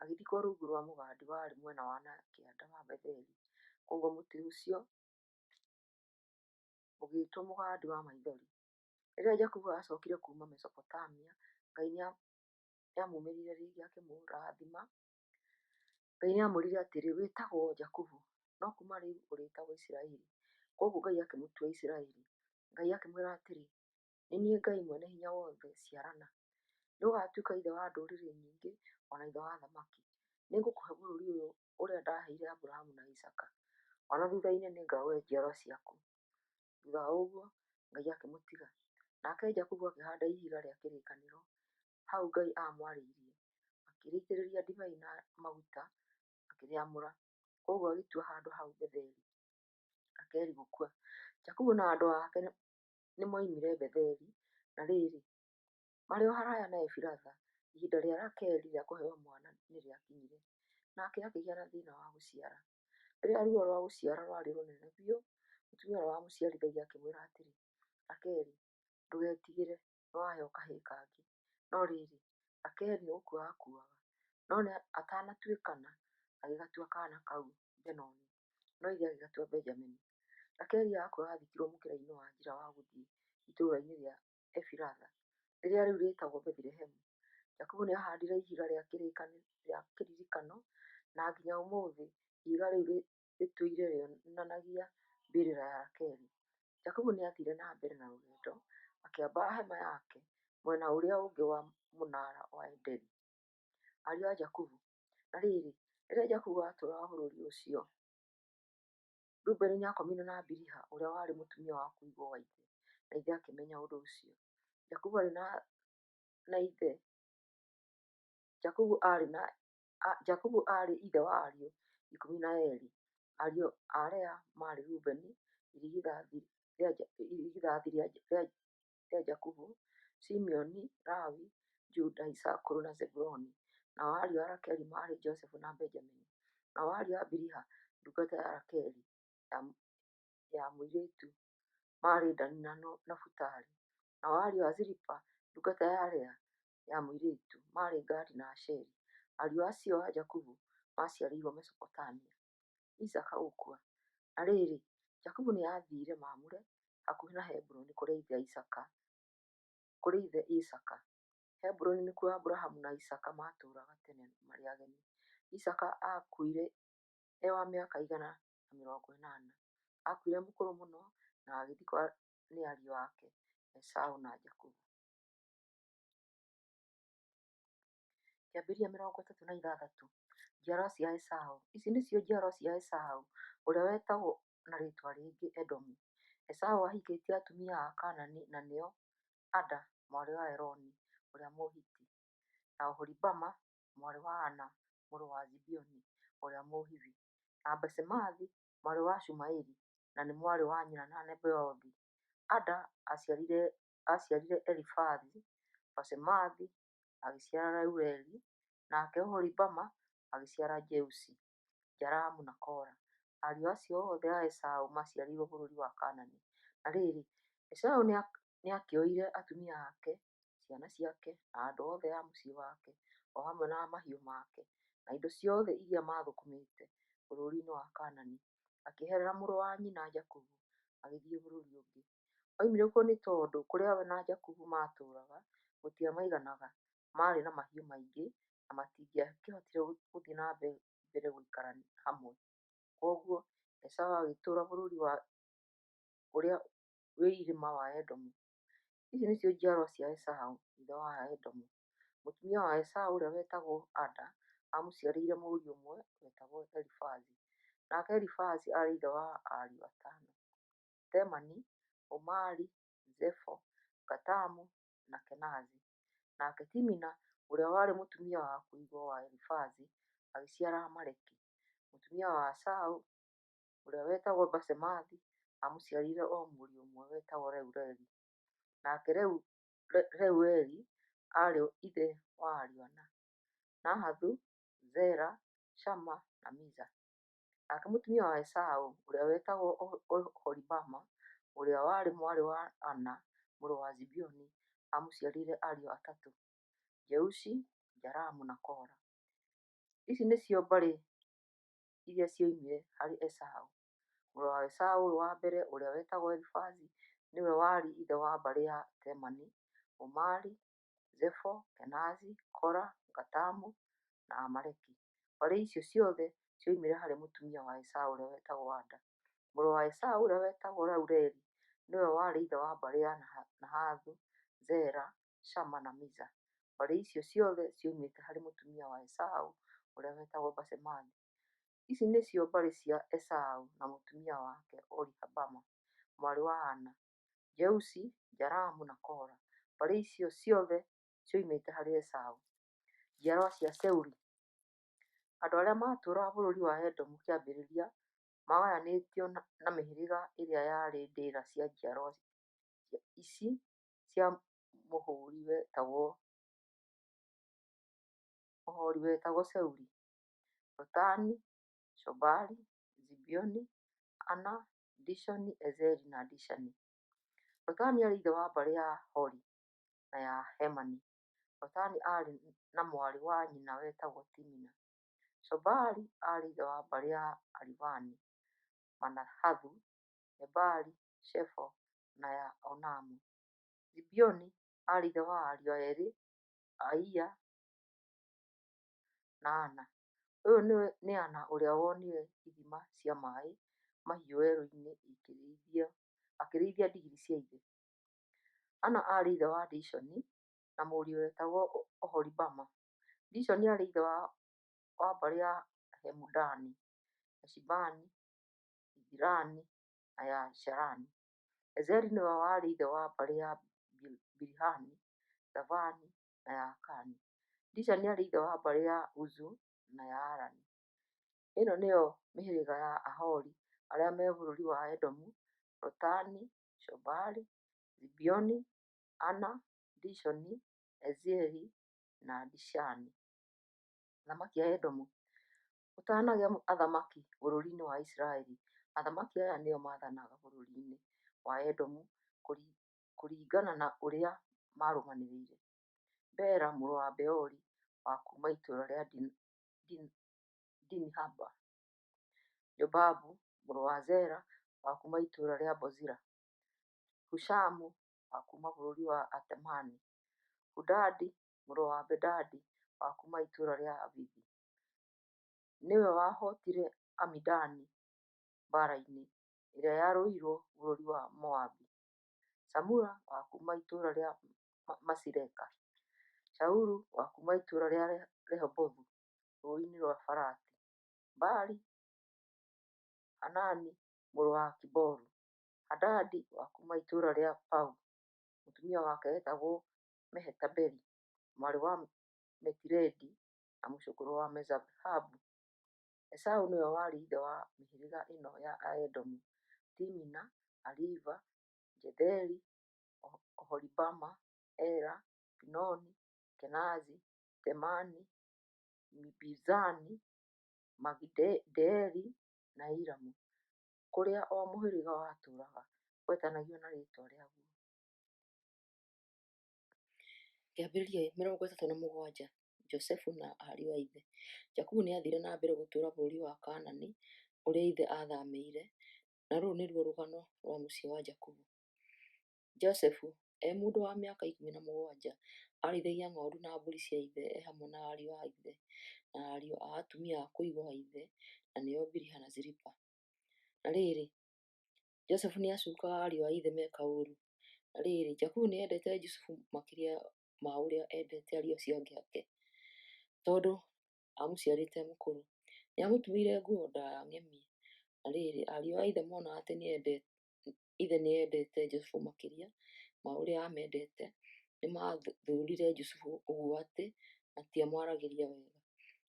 agĩthikwo rungu rwa mũgandi warĩ mwena wa na kĩanda wa Betheli. Kwoguo mũtĩ ũcio ũgĩĩtwo Mũgandi wa Maithori. Rĩrĩa Jakubu aacookire kuuma Mesopotamia, Ngai nĩamumĩrĩire rĩngĩ akĩmũrathima. Ngai nĩamwĩrire atĩrĩ, “Wĩtagwo Jakubu, no kuuma rĩu ũrĩĩtagwo Isiraeli.” Kwoguo Ngai akĩmũtua Isiraeli. Ngai akĩmwĩra atĩrĩ, “Nĩ niĩ Ngai Mwene-Hinya-Wothe; ciarana. Nĩũgatuĩka ithe wa ndũrĩrĩ nyingĩ, o na ithe wa athamaki. Nĩngũkũhe bũrũri ũyũ ũrĩa ndaheire Aburahamu na Isaaka, o na thuutha-inĩ nĩngaũhe njiarwa ciaku.” Thuutha wa ũguo, Ngai akĩmũtiga. Nake Jakubu akĩhaanda ihiga rĩa kĩrĩkanĩro hau Ngai aamwarĩirie, akĩrĩitĩrĩria ndibei na maguta, akĩrĩamũra. Kwoguo agĩtua handũ hau Betheli. Rakeli gũkua. Jakubu na andũ ake nĩmoimire Betheli, na rĩrĩ, marĩ o haraaya na Efiratha, ihinda rĩa Rakeli rĩa kũheo mwana nĩrĩakinyire, nake akĩgĩa na thĩĩna wa gũciara. Rĩrĩa ruo rwa gũciara rwarĩ rũnene biũ, mũtumia ũrĩa wamũciarithagia akĩmwĩra atĩrĩ, “Rakeli, ndũgetigĩre, nĩwaheo kahĩĩ kangĩ.” No rĩrĩ, Rakeli nĩ gũkua aakuaga, no atanatuĩkana, agĩgatua kaana kau Benoni, no ithe agĩgatua Benjamini. Rakeli aakua aathikirwo mũkĩra-inĩ wa njĩra wa gũthiĩ itũũra-inĩ rĩa Efiratha, rĩrĩa rĩu rĩĩtagwo Bethilehemu. Jakubu nĩahaandire ihiga rĩa kĩririkano, na nginya ũmũthĩ ihiga rĩu rĩtũire rĩonanagia mbĩrĩra ya Rakeli. Jakubu nĩathiire na mbere na rũgendo, akĩamba hema yake mwena ũrĩa ũngĩ wa mũnara wa Ederi. Ariũ a Jakubu. Na rĩrĩ, rĩrĩa Jakubu aatũũraga bũrũri ũcio, Rubeni nĩakomire na Biliha, ũrĩa warĩ mũtumia wa kũigwo wa ithe, na ithe akĩmenya ũndũ ũcio. Jakubu aarĩ na ithe Jakubu aarĩ na Jakubu aarĩ ithe wa ariũ 12. Ariũ a Lea maarĩ Rubeni irigithathi rĩa Jakubu, Simeoni, Lawi, Juda, Isaakaru na Zebuluni. Nao ariũ a Rakeli maarĩ Josefu na Benjamini. Nao ariũ a Biliha ndungata ya Rakeli ya mũirĩtu maarĩ Dani na Nafutali. Nao ariũ a Zilipa ndungata ya Lea ya mũirĩtu maarĩ Gadi na Asheri. Ariũ acio a Jakubu maaciarĩirwo Mesopotamia. Isaaka gũkua. Na rĩrĩ, Jakubu nĩathiire Mamure, hakuhĩ na Hebironi, kũrĩ ithe Isaaka. Hebironi nĩkuo Aburahamu na Isaaka maatũũraga tene marĩ ageni. Isaaka aakuire e wa mĩaka 180. Aakuire mũkũrũ mũno na agĩthikwo nĩ ariũ ake, Esaũ na Jakubu. Kĩambĩrĩria 36. Njiarwa cia Esaũ. Ici nĩcio njiarwa cia Esaũ, ũrĩa wetagwo na rĩĩtwa rĩngĩ Edomu. Esaũ aahikĩtie atumia a Kaanani na nĩo Ada mwarĩ wa Eloni ũrĩa Mũhiti, na Oholibama mwarĩ wa Ana mũrũ wa Zibeoni ũrĩa Mũhivi, na Basemathu mwarĩ wa Ishumaeli na nĩ mwarĩ wa nyina na Nebaiothu. Ada aaciarire Elifazu, Basemathu agĩciara Reueli, nake Oholibama agĩciara Jeushi. Jalamu, na Kora. Ariũ acio othe a Esaũ maaciarĩirwo bũrũri wa Kaanani. Na rĩrĩ, Esaũ nĩakĩoire atumia ake, ciana ciake, na andũ othe a mũciĩ wake, o hamwe na mahiũ make, na indo ciothe iria maathũkũmĩte bũrũri-inĩ wa Kaanani, akĩeherera mũrũ wa nyina Jakubu, agĩthiĩ bũrũri ũngĩ. Oimire kuo nĩ tondũ kũrĩa we na Jakubu maatũũraga gũtiamaiganaga, maarĩ na mahiũ maingĩ, na matingĩahotire gũthiĩ na mbere gũikara hamwe. Kwoguo Esaũ agĩtũũra bũrũri ũrĩa wĩ irĩma wa Edomu. Ici nĩcio njiarũa cia Esaũ, ithe wa Aedomu. Mũtumia wa Esaũ ũrĩa wetagwo Ada aamũciarĩire mũriũ ũmwe wetagwo Elifazu. Nake Elifazu aarĩ ithe wa ariũ atano: Temani, Omari, Zefo, Gatamu, na Kenazi. Nake Timina, ũrĩa warĩ mũtumia wa kũigwo wa Elifazu, agĩciara Amaleki. Mũtumia wa Esaũ ũrĩa wetagwo Basemathu aamũciarĩire o mũriũ ũmwe wetagwo Reueli. Nake Reueli aarĩ ithe wa ariũ ana: Nahathu, Zera, Shama, na Miza. Nake mũtumia wa Esaũ ũrĩa wetagwo Oholibama, ũrĩa warĩ mwarĩ wa Ana mũrũ wa Zibeoni, aamũciarĩire ariũ atatũ: Jeushi, Jalamu, na Kora. Ici nĩcio mbarĩ iria cioimire harĩ Esaũ. Mũrũ wa Esaũ wa mbere ũrĩa wetagwo Elifazu nĩwe warĩ ithe wa mbarĩ ya Temani, Omari, Zefo, Kenazi, Kora, Gatamu, na Amaleki. Mbarĩ icio ciothe cioimire harĩ mũtumia wa Esaũ ũrĩa wetagwo Ada. Mũrũ wa Esaũ ũrĩa wetagwo Reueli nĩwe warĩ ithe wa mbarĩ ya Nahathu, Zera, Shama, na Miza. Mbarĩ icio ciothe cioimĩte harĩ mũtumia wa Esaũ ũrĩa wetagwo Basemathu. Ici nĩcio mbarĩ cia Esaũ na mũtumia wake Oholibama, mwarĩ wa Ana: Jeushi, Jalamu, na Kora. Mbarĩ icio ciothe cioimĩte harĩ Esaũ. Njiarũa cia Seiri. Andũ arĩa maatũũraga bũrũri wa Edomu kĩambĩrĩria maagayanĩtio na mĩhĩrĩga ĩrĩa yarĩ ndĩra cia njiarũa ici cia Mũhori wetagwo Seiri: Lotani, Shobali, Zibeoni, Ana, Dishoni, Ezeri na Dishani. Lotani aarĩ ithe wa mbarĩ ya Hori na ya Hemani. Lotani aarĩ na mwarĩ wa nyina wetagwo Timina. Shobali aarĩ ithe wa mbarĩ ya Alivani, Manahathu, Ebali, Shefo, na ya Onamu. Zibeoni aarĩ ithe wa ariũ erĩ, Aia na Ana. Ũyũ nĩ Ana ũrĩa woonire ithima cia maĩ mahiũ werũ-inĩ akĩrĩithia ndigiri cia ithe. Ana aarĩ ithe wa Dishoni na mũriũ wetagwo Oholibama. Dishoni aarĩ ithe wa mbarĩ ya Hemudani, Eshibani, Ithirani, na ya Sharani. Ezeri nĩwe warĩ ithe wa mbarĩ ya Bilihani, Zaavani, na ya Akani. Dishani aarĩ ithe wa mbarĩ ya Uzu na ya Arani. Ĩno nĩyo mĩhĩrĩga ya Ahori arĩa me bũrũri wa Edomu: Lotani, Shobali, Zibeoni, Ana, Dishoni, Ezeri, na Dishani. Athamaki a Edomu. Gũtanagĩa athamaki bũrũri-inĩ wa Isiraeli, athamaki aya nĩo maathanaga bũrũri-inĩ wa Edomu kũringana na ũrĩa maarũmanĩrĩire: Bela mũrũ wa Beori wa kuuma itũũra rĩa Dinihaba. Jobabu mũrũ wa Zera wa kuuma itũũra rĩa Bozira. Hushamu wa kuuma bũrũri wa Atemani. Hadadi mũrũ wa Bedadi wa kuuma itũũra rĩa Avithi. Nĩwe wahootire Amidiani mbaara-inĩ ĩrĩa yarũĩirũo bũrũri wa Moabi. Samula wa kuuma itũũra rĩa Masireka. Shaulu wa kuuma itũũra rĩa Rehobothu rũũĩ-inĩ rwa Farati. Baali-Hanani mũrũ wa Akiboru. Hadadi wa kuuma itũũra rĩa Pau. Mũtumia wake eetagwo Mehetabeli mwarĩ wa Metiredi na mũcũkũrũ wa Mezahabu. Esaũ nĩwe warĩ ithe wa mĩhĩrĩga ĩno ya Aedomu: Timina, Aliva, Jetheri, Oholibama, Ela, Pinoni, Kenazi, Temani, Mibizani. Magidieli, na Iramu. Kũrĩa o mũhĩrĩga watũũraga gwetanagio na rĩĩtwa rĩaguo. Kĩambĩrĩria 37 Josefu na ariũ a ithe. Jakubu nĩathiire na mbere gũtũũra bũrũri wa Kaanani, ũrĩa ithe aathaamĩire. Na rũrũ nĩruo rũgano rwa mũciĩ wa Jakubu. Josefu, e mũndũ wa mĩaka 17, aarĩithagia ng'ondu na mbũri cia ithe e hamwe na ariũ a ithe na ariũ a atumia a kũigwo a ithe, na nĩo Biliha na Zilipa. Na rĩrĩ, Josefu nĩacuukaga ariũ a ithe meka ũũru. Na rĩrĩ, Jakubu nĩendete Jusufu makĩria ma ũrĩa eendete ariũ acio angĩ ake, tondũ aamũciarĩte e mũkũrũ. Nĩamũtumĩire nguo ndaaya ng'emie. Na rĩrĩ, ariũ a ithe mona atĩ ithe nĩendete Jusufu makĩria ma ũrĩa aamendete, nĩmathũũrire Jusufu ũguo atĩ matiamwaragĩria wega.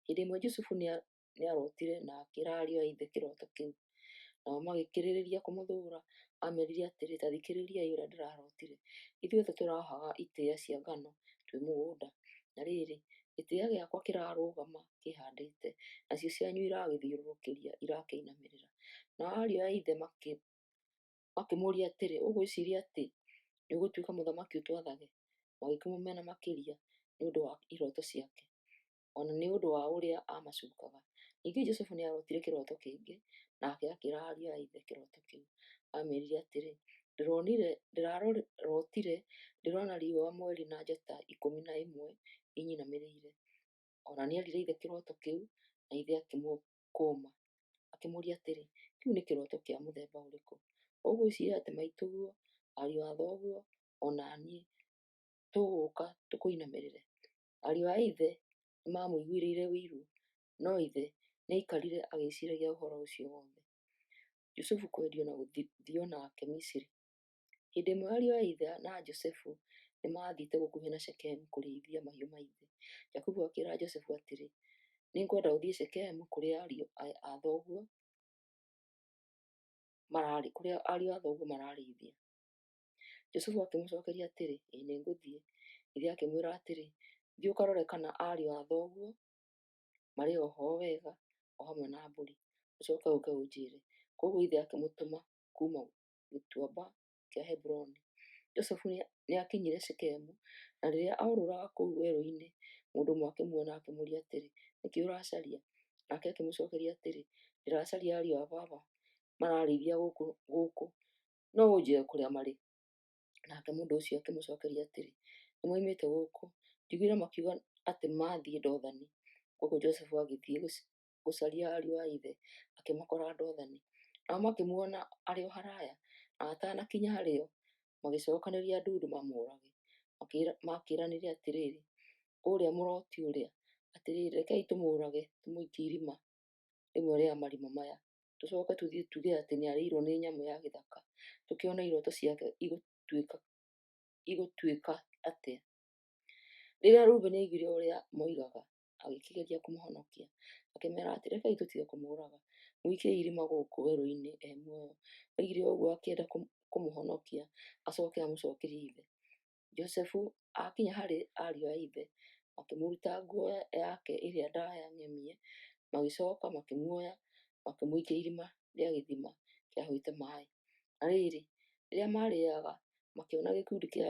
Hĩndĩ ĩmwe Jusufu nĩarootire na akĩĩra ariũ a ithe kĩroto kĩu. Nao magĩkĩrĩrĩria kũmũthũũra. Aamerire atĩrĩ, Ta thikĩrĩriai ũrĩa ndĩrarotire: Ithuothe tũrohaga itĩĩa cia ngano twĩ mũgũnda. Na rĩrĩ, gĩtĩĩa gĩakwa kĩrarũgama kĩĩhandĩte, nacio cianyu iragĩthiũrũrũkĩria irakĩinamĩrĩra. Nao ariũ a ithe makĩmũũria atĩrĩ, Ũgwĩciiria atĩ nĩũgũtuĩka mũthamaki ũtwathage? Magĩkĩmũmena makĩria nĩ ũndũ wa iroto ciake, o na nĩ ũndũ wa ũrĩa aamacuukaga. Ningĩ Jusufu nĩarootire kĩroto kĩngĩ, nake akĩĩra ariũ a ithe kĩroto kĩu. Aamerire atĩrĩ, Ndĩrarotire ndĩrona riũa, mweri, na njata 11 inyinamĩrĩire. O na nĩerire ithe kĩroto kĩu, na ithe akĩmũkũma. Akĩmũũria atĩrĩ, Kĩu nĩ kĩroto kĩa mũthemba ũrĩkũ? Ũgwĩciiria atĩ maitũguo, ariũ a thoguo, o na niĩ tũgũũka tũkũinamĩrĩre?” Ariũ a ithe nĩmamũiguĩrĩire ũiru, no ithe nĩaikarire agĩĩciiragia ũhoro ũcio wothe. Jusufu kwendio na gũthiio nake Misiri. Hĩndĩ ĩmwe ariũ a ithe na Jusufu nĩmathiĩte gũkuhĩ na Shekemu kũrĩithia mahiũ ma ithe. Jakubu akĩĩra Jusufu atĩrĩ, Nĩngwenda ũthiĩ Shekemu kũrĩa ariũ a thoguo mararĩithia. Jusufu akĩmũcookeria atĩrĩ, Ĩĩ nĩngũthiĩ. Ithe akĩmwĩra atĩrĩ, Thiĩ ũkarore kana ariũ a thoguo marĩ o ho wega o hamwe na mbũri, ũcooke ũũke ũnjĩĩre. Kwoguo ithe akĩmũtũma kuuma Gĩtuamba kĩa Hebironi. Jusufu nĩakinyire Shekemu, na rĩrĩa oorũraga kũu werũ-inĩ, mũndũ ũmwe akĩmuona akĩmũũria atĩrĩ, Nĩ kĩĩ ũracaria? Nake akĩmũcookeria atĩrĩ, Ndĩracaria ariũ a baba. Mararĩithia gũkũ. No ũnjĩĩre kũrĩa marĩ? Nake mũndũ ũcio akĩmũcookeria atĩrĩ, Nĩmoimĩte gũkũ. Njiguire makiuga atĩ maathiĩ Dothani. Kwoguo Jusufu agĩthiĩ gũcaria ariũ a ithe, akĩmakora Dothani. Nao makĩmuona arĩ o haraaya, na atanakinya harĩ o, magĩcookanĩrĩria ndundu mamũũrage. Makĩĩranire atĩrĩ, Ũũrĩa mũroti ũrĩa! Atĩrĩrĩ, rekei tũmũũrage tũmũikie irima rĩmwe rĩa marima maya. Tũcooke tũthiĩ tuuge atĩ nĩarĩirwo nĩ nyamũ ya gĩthaka, tũkĩone irooto ciake igũtuĩka atĩa. Rĩrĩa Rubeni aiguire ũrĩa moigaga, agĩkĩgeria kũmahonokia. Akĩmeera atĩrĩ, Rekei tũtige kũmũũraga. Mũikiei irima gũkũ werũ-inĩ e muoyo. Oigire ũguo akĩenda kũmũhonokia acooke amũcookerie ithe. Jusufu aakinya harĩ ariũ a ithe, makĩmũruta nguo yake ĩrĩa ndaaya ng'emie, magĩcooka makĩmuoya makĩmũikia irima rĩa gĩthima kĩahũĩte maaĩ. Na rĩrĩ, rĩrĩa maarĩĩaga, makĩona gĩkundi kĩa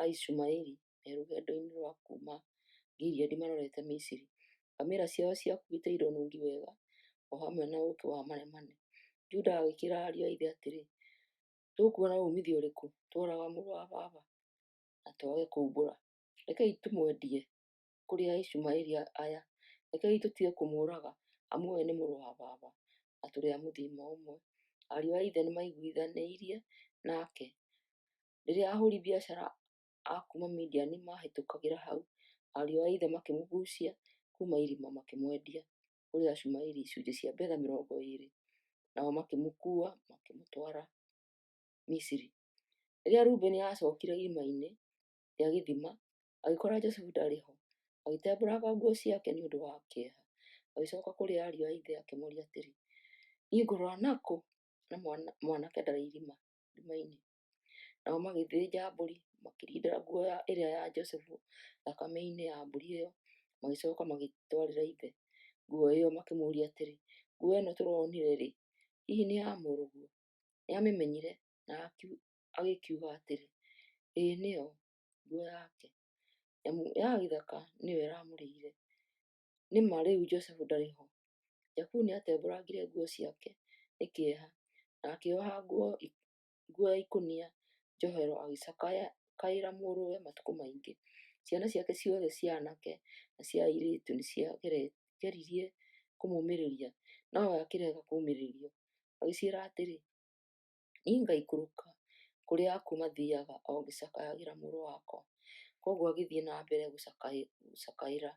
Aishumaeli me rũgendo-inĩ rwa kuuma Gileadi marorete Misiri. Ngamĩĩra ciao ciakuuĩte indo nungi wega, o hamwe na ũũkĩ wa manemane. Juda agĩkĩĩra ariũ a ithe atĩrĩ, Tũkuona uumithio ũrĩkũ tworaga mũrũ wa baba na twage kuumbũra? Rekei tũmwendie kũrĩ Aishumaeli aya. Rekei tũtige kũmũũraga, amu we nĩ mũrũ wa baba, na tũrĩ a mũthiimo ũmwe. Ariũ a ithe nĩmaiguithanĩirie nake. Rĩrĩa ahũũri biacara a kuuma Midiani maahĩtũkagĩra hau, ariũ a ithe makĩmũguucia kuuma irima makĩmwendia kũrĩ Aishumaeli icunjĩ cia betha 20, nao makĩmũkuua makĩmũtwara Misiri. Rĩrĩa Rubeni aacookire irima-inĩ rĩa gĩthima, agĩkora Jusufu ndarĩ ho, agĩtembũranga nguo ciake nĩ ũndũ wa kĩeha. Agĩcooka kũrĩ ariũ a ithe akĩmooria atĩrĩ, Niĩ ngũrora na kũ na mwanake ndarĩ irima-inĩ? Nao magĩthĩnja mbũri, makĩrindĩra nguo ĩrĩa ya Jusufu thakame-inĩ ya mbũri ĩyo, magĩcooka magĩtwarĩra ithe. nguo ĩyo makĩmũũria atĩrĩ, "Nguo ĩno tũronire-rĩ, hihi nĩ ya mũrũguo?" Nĩamĩmenyire na agĩkiuga atĩrĩ, "Ĩĩ nĩyo nguo yake. Nyamũ ya gĩthaka nĩyo ĩramũrĩire. Nĩ ma rĩu Jusufu ndarĩ ho." Jakubu nĩatembũrangire nguo ciake nĩ kĩeha na akĩĩoha nguo ya ikũnia njohero agĩcakaĩra mũrũwe matukũ maingĩ. Ciana ciake ciothe cia aanake na cia airĩtu nĩciageririe kũmũũmĩrĩria, nowe akĩrega kũũmĩrĩrio. Agĩciĩra atĩrĩ, "Niĩ ngaikũrũka kũrĩa akuũ mathiiaga o ngĩcakayagĩra mũrũ wakwa." Kwoguo agĩthiĩ na mbere gũcakaĩra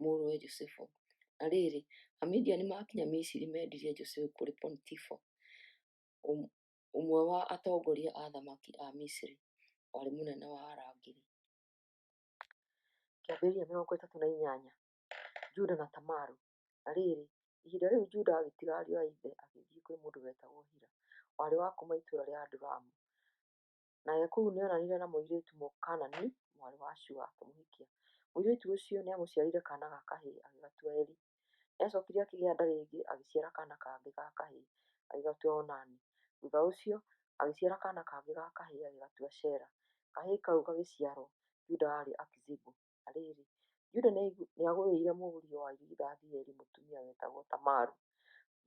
mũrũwe Jusufu. Na rĩrĩ, Amidiani makinya Misiri, meendirie Jusufu kũrĩ Potifa, ũmwe wa atongoria a athamaki a Misiri, warĩ mũnene wa arangĩri. Kĩambĩrĩria 38 Juda na Tamaru. Na rĩrĩ, ihinda rĩu Juda agĩtiga ariũ a ithe agĩthiĩ kwĩ mũndũ wetagwo Hira, warĩ wa kuuma itũũra rĩa Adulamu. Na e kũu nĩonanire na mũirĩtu Mũkaanani, mwarĩ wa Shua, akĩmũhikia. Mũirĩtu ũcio nĩamũciarĩire kaana ga kahĩĩ, agĩgatua Eri. Nĩacookire akĩgĩa nda rĩngĩ, agĩciara kaana kangĩ ga kahĩĩ, agĩgatua Onani. Thuutha ũcio agĩciara kaana kangĩ ga kahĩĩ, agĩgatua Shela. Kahĩĩ kau gagĩciarwo, Juda aarĩ Akizibu. Na rĩrĩ, Juda nĩagũrĩire mũriũ wa irigithathi Eri mũtumia wetagwo Tamaru.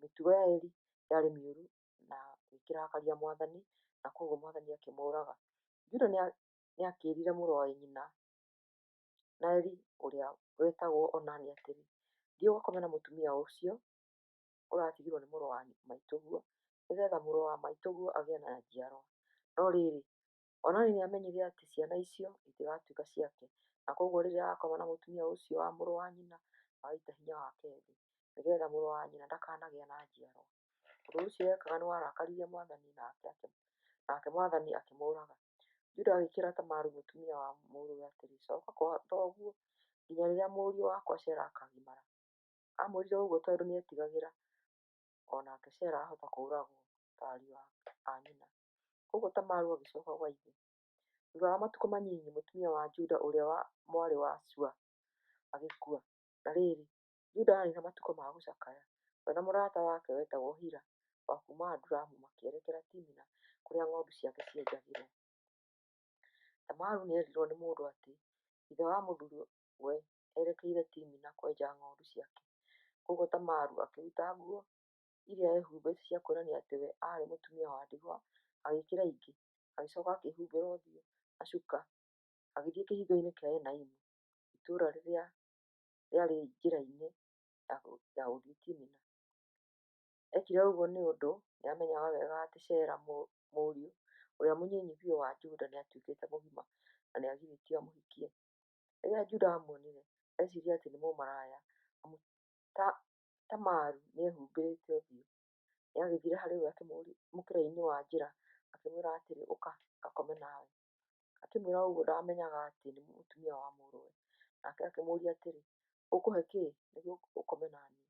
Mĩtugo ya Eri yarĩ mĩũru na ĩkĩrakaria mwathani, na kwoguo mwathani akĩmũũraga. Juda nĩakĩĩrire mũrũ wa nyina na Eri ũrĩa wetagwo Onani atĩrĩ, Thiĩ ũgakome na mũtumia ũcio ũratigirwo nĩ mũrũ wa maitũguo, nĩgeetha mũrũ wa maitũguo agĩe na njiarwa. No rĩrĩ, Onani nĩamenyire atĩ ciana icio itigatuĩka ciake, na kwoguo rĩrĩa akoma na mũtumia ũcio wa mũrũ wa nyina, agaita hinya wake thĩ, nĩgeetha mũrũ wa nyina ndakanagĩe na njiarwa. Ũndũ ũcio eekaga nĩwarakaririe mwathani, nake mwathani akĩmũũraga. Juda agĩkĩĩra Tamaru mũtumia wa mũrũwe atĩrĩ, Cooka kwa thoguo nginya rĩrĩa mũriũ wakwa Shela akaagimara. Aamwĩrire ũguo tondũ nĩetigagĩra o nake Shela ahota kũũragwo ta ariũ a nyina. Kwoguo Tamaru agĩcooka gwa ithe. Thuutha wa matukũ manyinyi, mũtumia wa Juda ũrĩa mwarĩ wa Shua agĩkua. Na rĩrĩ, Juda aarĩ na matukũ ma gũcakaya. We na mũrata wake wetagwo Hira wa kuuma Adulamu makĩerekera Timina kũrĩa ng'ondu ciake cienjagĩrwo. Tamaru nĩerirwo nĩ mũndũ atĩ ithe wa mũthuuriwe erekeire Timina kwenja ng'ondu ciake. Kwoguo Tamaru akĩruta nguo iria eehumbĩte cia kuonania atĩ we aarĩ mũtumia wa ndigwa, agĩĩkĩra ingĩ, agĩcooka akĩĩhumbĩra ũthiũ na cuka, agĩthiĩ kĩhingo-inĩ kĩa Enaimu, itũũra rĩrĩa rĩarĩ njĩra-inĩ ya gũthiĩ Timina. Eekire ũguo nĩ ũndũ nĩamenyaga wega atĩ Shela, mũriũ ũrĩa mũnyinyi biũ wa Juda, nĩatuĩkĩte mũgima na nĩagirĩtio amũhikie. Rĩrĩa Juda aamuonire, eeciiririe atĩ nĩ mũmaraya, amu Tamaru nĩehumbĩrĩte ũthiũ. Nĩagĩthiire harĩ we mũkĩra-inĩ wa njĩra, akĩmwĩra atĩrĩ, “Ũka ngakome nawe.” Akĩmwĩra ũguo ndaamenyaga atĩ nĩ mũtumia wa mũrũwe. Nake akĩmũũria atĩrĩ, “Ũkũhe kĩĩ nĩguo ũkome na niĩ?”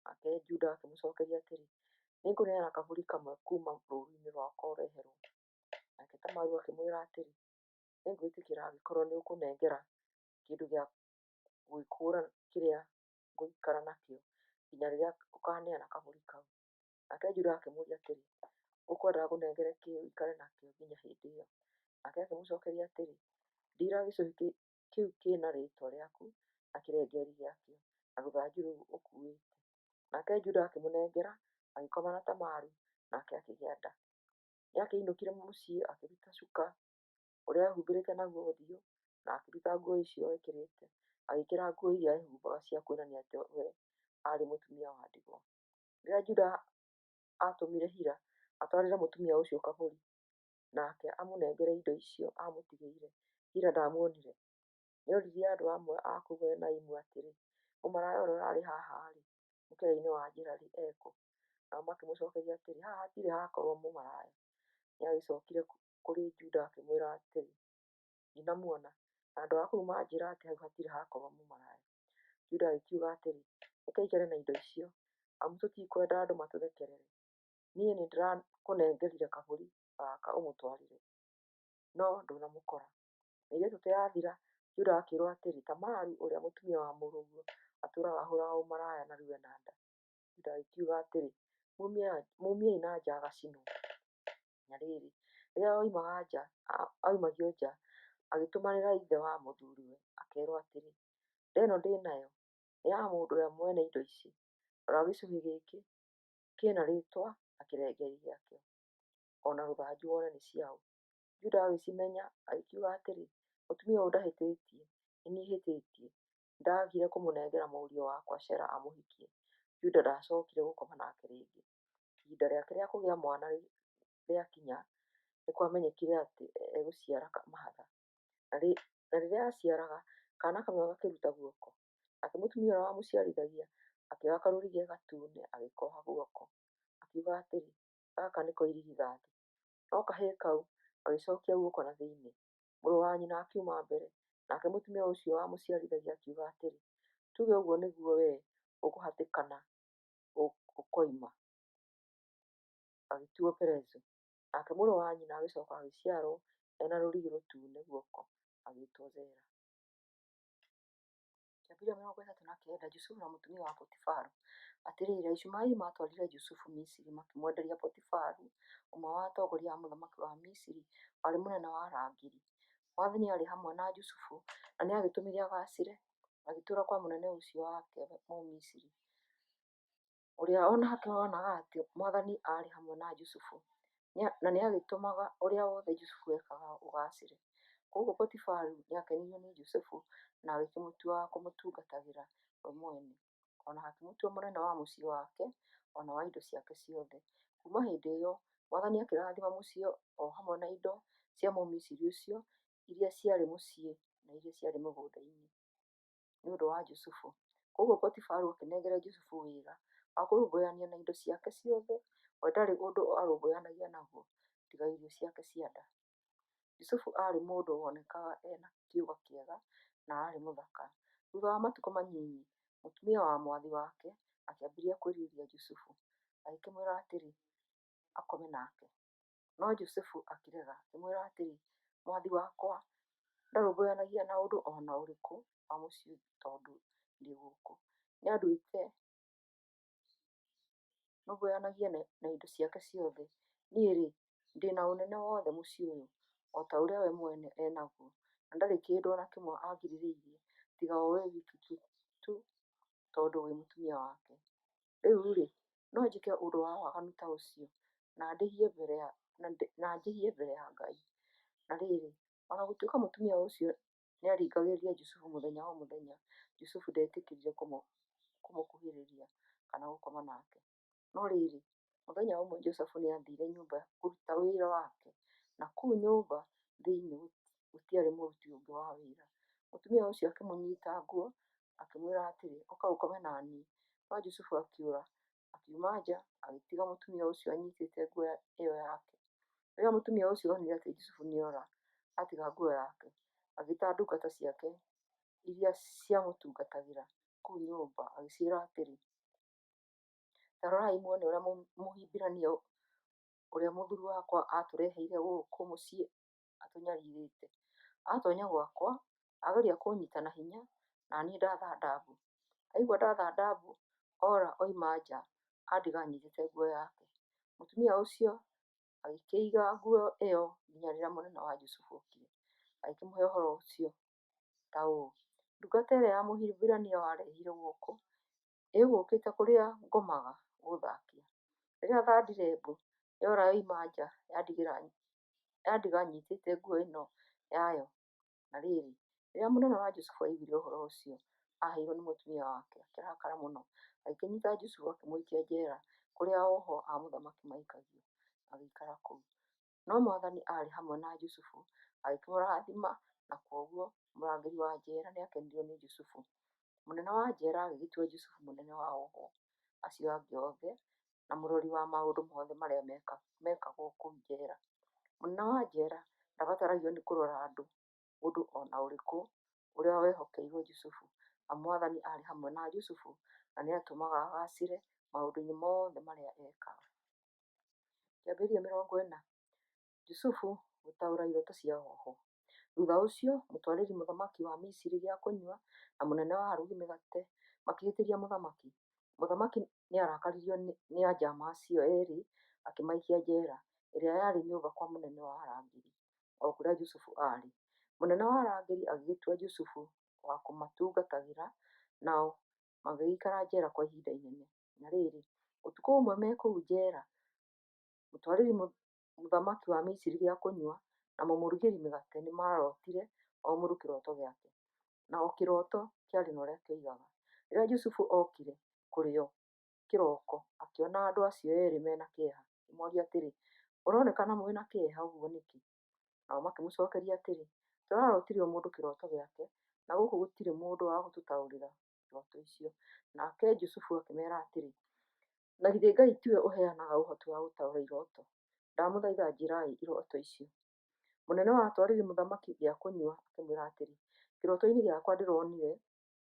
Nake Juda akĩmũcookeria atĩrĩ, “Nĩngũneana kabũri kamwe kuuma rũũru-inĩ rwakwa ũreherwo.” Nake Tamaru akĩmwĩra atĩrĩ, “Nĩngwĩtĩkĩra angĩkorwo nĩũkũnengera kĩndũ gĩa gwĩkũũra kĩrĩa ngũikara nakĩo nginya rĩrĩa ũkaaneana kabũri kau.” Nake Juda akĩmũũria atĩrĩ, “Ũkwenda ngũnengere kĩĩ ũikare nakĩo nginya hĩndĩ ĩyo?” Nake akĩmũcookeria atĩrĩ, “Ndiira gĩcũhĩ kĩu kĩ na rĩĩtwa rĩaku na kĩrengeeri gĩakĩo, na rũthanju rũu ũkuuĩte.” Nake Juda akĩmũnengera, agĩkoma na Tamaru, nake akĩgĩa nda. Nĩakĩinũkire mũciĩ akĩruta cuka ũrĩa ehumbĩte naguo ũthiũ, na akĩruta nguo icio eekĩrĩte, agĩĩkĩra nguo iria eehumbaga cia kuonania atĩ we aarĩ mũtumia wa ndigwa. Rĩrĩa Juda aatũmire Hira atwarĩre mũtumia ũcio kabũri nake amũnengere indo icio aamũtigĩire, Hira ndaamuonire. Nĩoririe andũ amwe a kũu Enaimu atĩrĩ, “Mũmaraya ũrĩa ũraarĩ haha-rĩ, mũkĩra-inĩ wa njĩra-rĩ, e kũ?” Nao makĩmũcookeria atĩrĩ, “Haha hatirĩ hakorwo mũmaraya.” Nĩagĩcookire kũrĩ Juda akĩmwĩra atĩrĩ, “Ndinamuona, na andũ a kũu manjĩĩra atĩ hau hatirĩ hakorwo mũmaraya.” Juda agĩkiuga atĩrĩ, “Reke aikare na indo icio, amu tũtikwenda andũ matũthekerere. Niĩ nĩndĩrakũnengerire kabũri gaka ũmũtwarĩre, no ndũnamũkora.” Mĩeri ĩtatũ yathira, Juda akĩĩrwo atĩrĩ, “Tamaru, ũrĩa mũtumia wa mũrũguo, Atũũraga ahũraga ũmaraya na rĩu ena nda. Juda agĩkiuga atĩrĩ, Muumiei na nja agacinwo. Na rĩrĩ, rĩrĩa oimagio nja, agĩtũmanĩra ithe wa mũthuriwe, akerũo atĩrĩ, Nda ĩno ndĩ nayo nĩ ya mũndũ ũrĩa mwene indo ici; rora gĩcũhĩ gĩkĩ kĩĩ na rĩĩtwa na kĩrengeri gĩakĩo, o na rũthanju wone nĩ cia ũ. Juda agĩcimenya, agĩkiuga atĩrĩ, Mũtumia ũyũ ndahĩtĩtie, nĩ niĩ hĩtĩtie, nĩndagire kũmũnengera mũriũ wakwa Shela amũhikie. Juda ndaacokire gũkoma nake rĩngĩ. Ihinda rĩake rĩa kũgĩa mwana rĩakinya, nĩ kwamenyekire atĩ egũciara mahatha. Na rĩrĩa aaciaraga, kaana kamwe gakĩruta guoko. Nake mũtumia ũrĩa wamũciarithagia akĩoya karũrigi gatune agĩkoha guoko, akiuga atĩrĩ, "Gaka nĩko irigithathi!" No kahĩĩ kau gagĩcokia guoko na thĩinĩ. Mũrũ wa nyina akiuma mbere, nake mũtumia ũcio wamũciarithagia akiuga atĩrĩ, "Tuge ũguo nĩguo wee ũkũhatĩkana ũkoima." Gagĩtuwo Perezu. Nake mũrũ wa nyina agĩcoka agĩciarũo e na rũrigi rũtune guoko, agĩĩtwo Zera. Kĩambĩrĩria 39 Jusufu na Mũtumia wa Potifaru. Atĩrĩrĩ, Aishumaeli maatwarire Jusufu Misiri makĩmwenderia Potifaru, ũmwe wa atongoria a mũthamaki wa Misiri, warĩ mũnene wa arangĩri. Mwathani aarĩ hamwe na Jusufu, na nĩagĩtũmire agaacĩre, agĩtũũra kwa mũnene ũcio wake Mũmisiri, ũrĩa o nake onaga atĩ Mwathani aarĩ hamwe na Jusufu, na nĩagĩtũmaga ũrĩa wothe Jusufu ekaga ũgaacĩre. Kwoguo Potifaru nĩakenirio nĩ Jusufu na agĩkĩmũtua wa kũmũtungatagĩra we mwene, o na akĩmũtua mũnene wa mũciĩ wake, o na wa indo ciake ciothe. Kuuma hĩndĩ ĩyo Mwathani akĩrathima mũciĩ o hamwe na indo cia Mũmisiri ũcio iria ciarĩ mũciĩ na iria ciarĩ mĩgũnda-inĩ, nĩ ũndũ wa Jusufu. Kwoguo Potifaru akĩnengera Jusufu wĩra wa kũrũmbũyania na indo ciake ciothe; we ndarĩ ũndũ aarũmbũyanagia naguo tiga irio ciake cia nda. Jusufu aarĩ mũndũ wonekaga e na kĩũga kĩega na aarĩ mũthaka. Thutha wa matukũ manyinyi, mũtumia wa mwathi wake akĩambĩrĩria kwĩrirĩria Jusufu, agĩkĩmwĩra atĩrĩ, akome nake. No Jusufu akĩrega, akĩmwĩra atĩrĩ, "Mwathi wakwa ndarũmbũyanagia na ũndũ o na ũrĩkũ wa mũciĩ tondũ ndĩ gũkũ. Nĩanduĩte nũmbũyanagie na indo ciake ciothe. Niĩ-rĩ, ndĩ na ũnene wothe mũciĩ ũyũ, o ta ũrĩa we mwene e naguo, na ndarĩ kĩndũ o na kĩmwe angirĩrĩirie tiga o wee wiki tu tondũ wĩ mũtumia wake. Rĩu-rĩ, no njĩke ũndũ wa waganu ta ũcio na njĩhie mbere ya Ngai?" Na rĩrĩ, o na gũtuĩka mũtumia ũcio nĩaringagĩrĩria Jusufu mũthenya o mũthenya, Jusufu ndetĩkĩrire kũmũkuhĩrĩria kana gũkoma nake. No rĩrĩ, mũthenya ũmwe Jusufu nĩathiire nyũmba kũruta wĩra wake, na kũu nyũmba thĩinĩ gũtiarĩ mũruti ũngĩ wa wĩra. Mũtumia ũcio akĩmũnyiita nguo, akĩmwĩra atĩrĩ, “Ũka ũkome na niĩ!” No Jusufu akĩũra, akiuma nja, agĩtiga mũtumia ũcio anyiitĩte nguo ĩyo yake. Rĩrĩa mũtumia ũcio onire atĩ Jusufu nĩora atiga nguo yake, agĩĩta ndungata ciake iria ciamũtungatagĩra kũu nyũmba, agĩciĩra atĩrĩ, “Ta rorai muone ũrĩa Mũhibirania ũrĩa mũthuuri wakwa aatũreheire gũkũ mũciĩ atũnyariirĩte. Aatoonya gwakwa, ageria kũnyiita na hinya, na niĩ ndathanda mbu. Aigua ndathanda mbu, oora oima nja andiga nyiitĩte nguo yake.” Mũtumia ũcio agĩkĩiga nguo ĩyo nginya rĩrĩa mũnene wa Jusufu okire, agĩkĩmũhe ũhoro ũcio ta ũũ: “Ndungata ĩrĩa ya Mũhibirania warehire gũkũ ĩgũũkĩte kũrĩa ngomaga gũũthakia. Rĩrĩa thandire mbu, yora yoima nja yandiga nyiitĩte nguo ĩno yayo.” Na rĩrĩ, rĩrĩa mũnene wa Jusufu aiguire ũhoro ũcio aaheirwo nĩ mũtumia wake, akĩrakara mũno. Agĩkĩnyiita Jusufu akĩmũikia njeera kũrĩa oohwo a mũthamaki maikagio, agĩikara kũu. No Mwathani aarĩ hamwe na Jusufu, agĩkĩmũrathima, na kwoguo mũrangĩri wa njeera nĩakenirio nĩ Jusufu. Mũnene wa njeera agĩgĩtua Jusufu mũnene wa oohwo acio angĩ othe na mũrori wa maũndũ mothe marĩa meekagwo kũu njeera. Mũnene wa njeera ndaabataragio nĩ kũrora ũndũ o na ũrĩkũ ũrĩa wehokeirwo Jusufu, amu Mwathani aarĩ hamwe na Jusufu na nĩatũmaga agaacĩre maũndũ-inĩ mothe marĩa eekaga. Kĩambĩrĩria 40 Jusufu gũtaũra iroto cia ohwo. Thutha ũcio, mũtwarĩri mũthamaki wa Misiri gĩa kũnyua na mũnene wa arugi mĩgate makĩhĩtĩria mũthamaki. Mũthamaki nĩarakaririo nĩ anjama acio eerĩ, akĩmaikia njeera, ĩrĩa yarĩ nyũmba kwa mũnene wa arangĩri, o kũrĩa Jusufu aarĩ. Mũnene wa arangĩri agĩgĩtua Jusufu wa kũmatungatagĩra, nao magĩgĩikara njeera kwa ihinda inene. Na rĩrĩ, ũtukũ ũmwe me kũu njeera, mũtwarĩri mũthamaki wa Misiri gĩa kũnyua na mũmũrugĩri mĩgate nĩmarootire o mũndũ kĩroto gĩake, na o kĩroto kĩarĩ na ũrĩa kĩoigaga. Rĩrĩa Jusufu okire kũrĩ o kĩroko, akĩona andũ acio eerĩ me na kĩeha, akĩmoria atĩrĩ, "Mũronekana mwĩ na kĩeha ũguo nĩkĩ?" Nao makĩmũcookeria atĩrĩ, "Tũrarotire o mũndũ kĩroto gĩake, na gũkũ gũtirĩ mũndũ wa gũtũtaũrĩra iroto icio." Nake Jusufu akĩmeera atĩrĩ, "Na githĩ Ngai tiwe ũheanaga ũhoti wa gũtaũra iroto? Ndamũthaitha njĩrai iroto icio." Mũnene wa atwarĩri mũthamaki gĩa kũnyua akĩmwĩra atĩrĩ, "Kĩroto-inĩ gĩakwa ndĩronire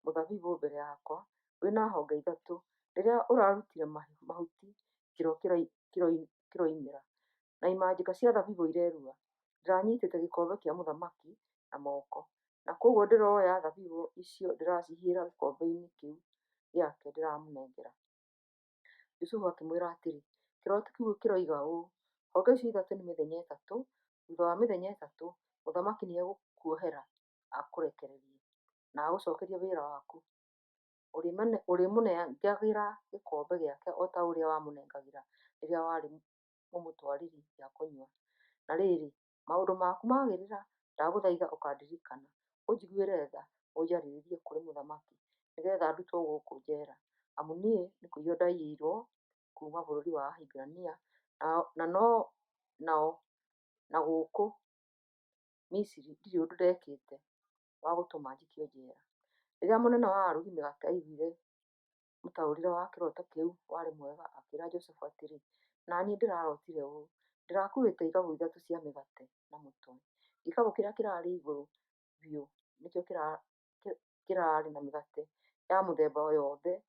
mũthabibũ mbere yakwa, wĩ na honge ithatũ. Rĩrĩa ũrarutire mahuti, kĩro kĩroimĩra, na imanjĩka cia thabibũ irerua. Ndĩranyitĩte gĩkombe kĩa mũthamaki na moko, na kwoguo ndĩroya thabibũ icio ndĩracihihĩra gĩkombe-inĩ kĩu gĩake ndĩramũnengera." Jusufu akĩmwĩra atĩrĩ, "Kĩroto kĩu kĩroiga ũũ: Honge icio ithatũ nĩ mĩthenya ĩtatũ. Thutha wa mĩthenya ĩtatũ, mũthamaki nĩegũkuohera akũrekererie, na agũcokerie wĩra waku. Ũrĩmũnengagĩra gĩkombe gĩake o ta ũrĩa wamũnengagĩra rĩrĩa warĩ mũmũtwarĩri gĩa kũnyua. Na rĩrĩ, maũndũ maku maagĩrĩra, ndagũthaitha ũkandirikana, ũnjiguĩre tha, ũnjarĩrie kũrĩ mũthamaki, nĩgeetha ndutwo gũkũ njeera. Amu niĩ nĩ kũiywo ndaiyirwo kuuma bũrũri wa Ahibirania, na gũkũ Misiri ndirĩ ũndũ ndekĩte wa gũtũma njikio njeera." Rĩrĩa mũnene wa arugi mĩgate aiguire mũtaũrĩre wa kĩroto kĩu warĩ mwega, akĩĩra Jusufu atĩrĩ, "Na niĩ ndĩrarotire ũũ: Ndĩrakuuĩte ikabũ ithatũ cia mĩgate na mũtwe. Gĩkabũ kĩrĩa kĩrarĩ igũrũ biũ nĩkĩo kĩraarĩ na mĩgate ya mĩthemba yothe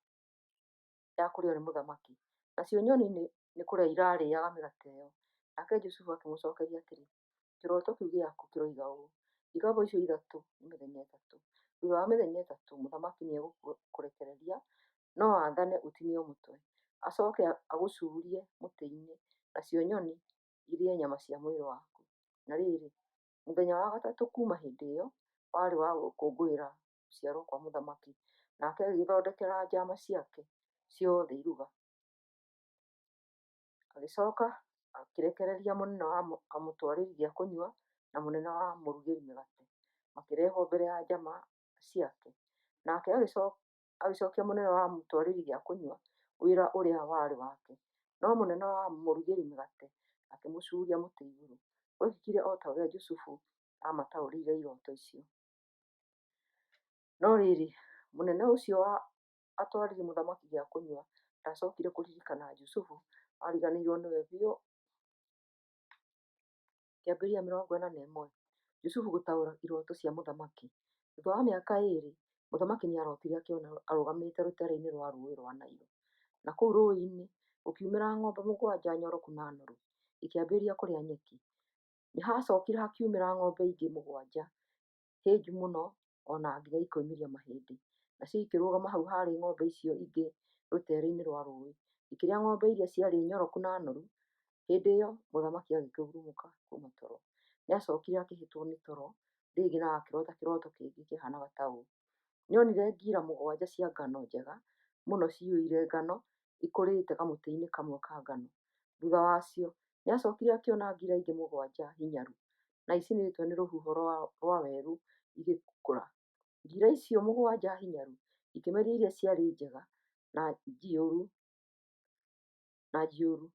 ya kũrĩĩo nĩ mũthamaki, nacio nyoni nĩ kũrĩa irarĩĩaga mĩgate ĩyo." Nake Jusufu akĩmũcookeria atĩrĩ, "Kĩroto kĩu gĩaku kĩroiga ũũ: Ikabũ icio ithatũ nĩ mĩthenya ĩtatũ. Thuutha wa mĩthenya ĩtatũ, mũthamaki nĩegũkũrekereria, no aathane ũtinio mũtwe. Acooke agũcuurie mũtĩ-inĩ, nacio nyoni irĩe nyama cia mwĩrĩ waku." Na rĩrĩ, mũthenya wa gatatũ kuuma hĩndĩ ĩyo, warĩ wa gũkũngũĩra gũciarwo kwa mũthamaki, nake agĩgĩthondekera njaama ciake ciothe iruga. Agĩcooka akĩrekereria mũnene wa amũtwarĩri gĩa kũnyua na mũnene wa amũrugĩri mĩgate, makĩrehwo mbere ya njaama ciake. Nake agĩcookia mũnene wa amũtwarĩri gĩa kũnyua wĩra ũrĩa warĩ wake, no mũnene wa amũrugĩri mĩgate akĩmũcuuria mũtĩ igũrũ. Gwekĩkire o ta ũrĩa Jusufu aamataũrĩire irooto icio. No rĩrĩ, mũnene ũcio wa atwarĩri mũthamaki gĩa kũnyua ndacookire kũririkana Jusufu, aariganĩirwo nĩwe biũ. Kĩambĩrĩria 41. Jusufu gũtaũra iroto cia mũthamaki. Thutha wa mĩaka ĩĩrĩ, mũthamaki nĩarootire akĩona arũgamĩte rũteere-inĩ rwa Rũũĩ rwa Nailo. Na kũu rũũĩ-inĩ gũkiumĩra ng'ombe mũgwanja nyoroku na noru, ikĩambĩrĩria kũrĩa nyeki. Nĩhacookire hakiumĩra ng'ombe ingĩ mũgwanja hĩnju mũno o na nginya ikoimĩria mahĩndĩ. Nacio ikĩrũgama hau harĩ ng'ombe icio ingĩ rũteere-inĩ rwa rũũĩ, ikĩrĩa ng'ombe iria ciarĩ nyoroku na noru. Hĩndĩ ĩyo mũthamaki agĩkĩhurũka kuuma toro. Nĩacookire akĩhĩtwo nĩ toro rĩngĩ na akĩroota kĩroto kĩngĩ kĩahaanaga ta ũũ: Nĩonire ngira mũgwanja cia ngano njega mũno ciyũire ngano ikũrĩte kamũtĩ-inĩ kamwe ka ngano. Thuutha wacio, nĩacookire akĩona ngira ingĩ mũgwanja hinyaru na icinĩtwo nĩ rũhuho rwa werũ igĩkũra. Ngira icio mũgwanja hinyaru ikĩmeria iria ciarĩ njega na njiyũru.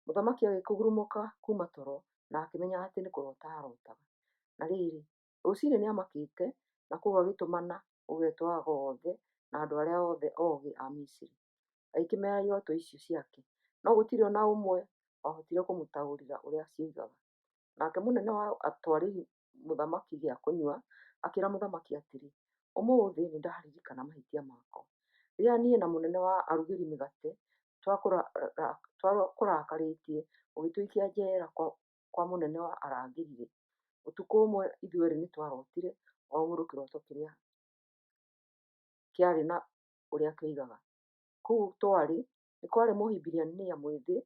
Mũthamaki agĩkũgurumũka kuuma toro na akĩmenya atĩ nĩ kũroota aarotaga. Na rĩrĩ, rũciinĩ nĩamakĩte, na kwoguo agĩtũmana gũgeetwo ago othe na andũ arĩa othe oogĩ a Misiri. Agĩkĩmeera irooto icio ciake, no gũtirĩ o na ũmwe wahotire kũmũtaũrĩra ũrĩa cioigaga. Nake mũnene wa atwarĩri mũthamaki gĩa kũnyua akĩĩra mũthamaki atĩrĩ, "Ũmũthĩ nĩndaririkana mahĩtia makwa. Rĩrĩa niĩ na mũnene wa arugĩri mĩgate twakũrakarĩtie ũgĩtũikia njeera kwa mũnene wa arangĩri-rĩ, ũtukũ ũmwe ithuerĩ nĩtwarootire, o mũndũ kĩroto kĩrĩa kĩarĩ na ũrĩa kĩoigaga. Kũu twarĩ nĩ kwarĩ Mũhibirania mwĩthĩ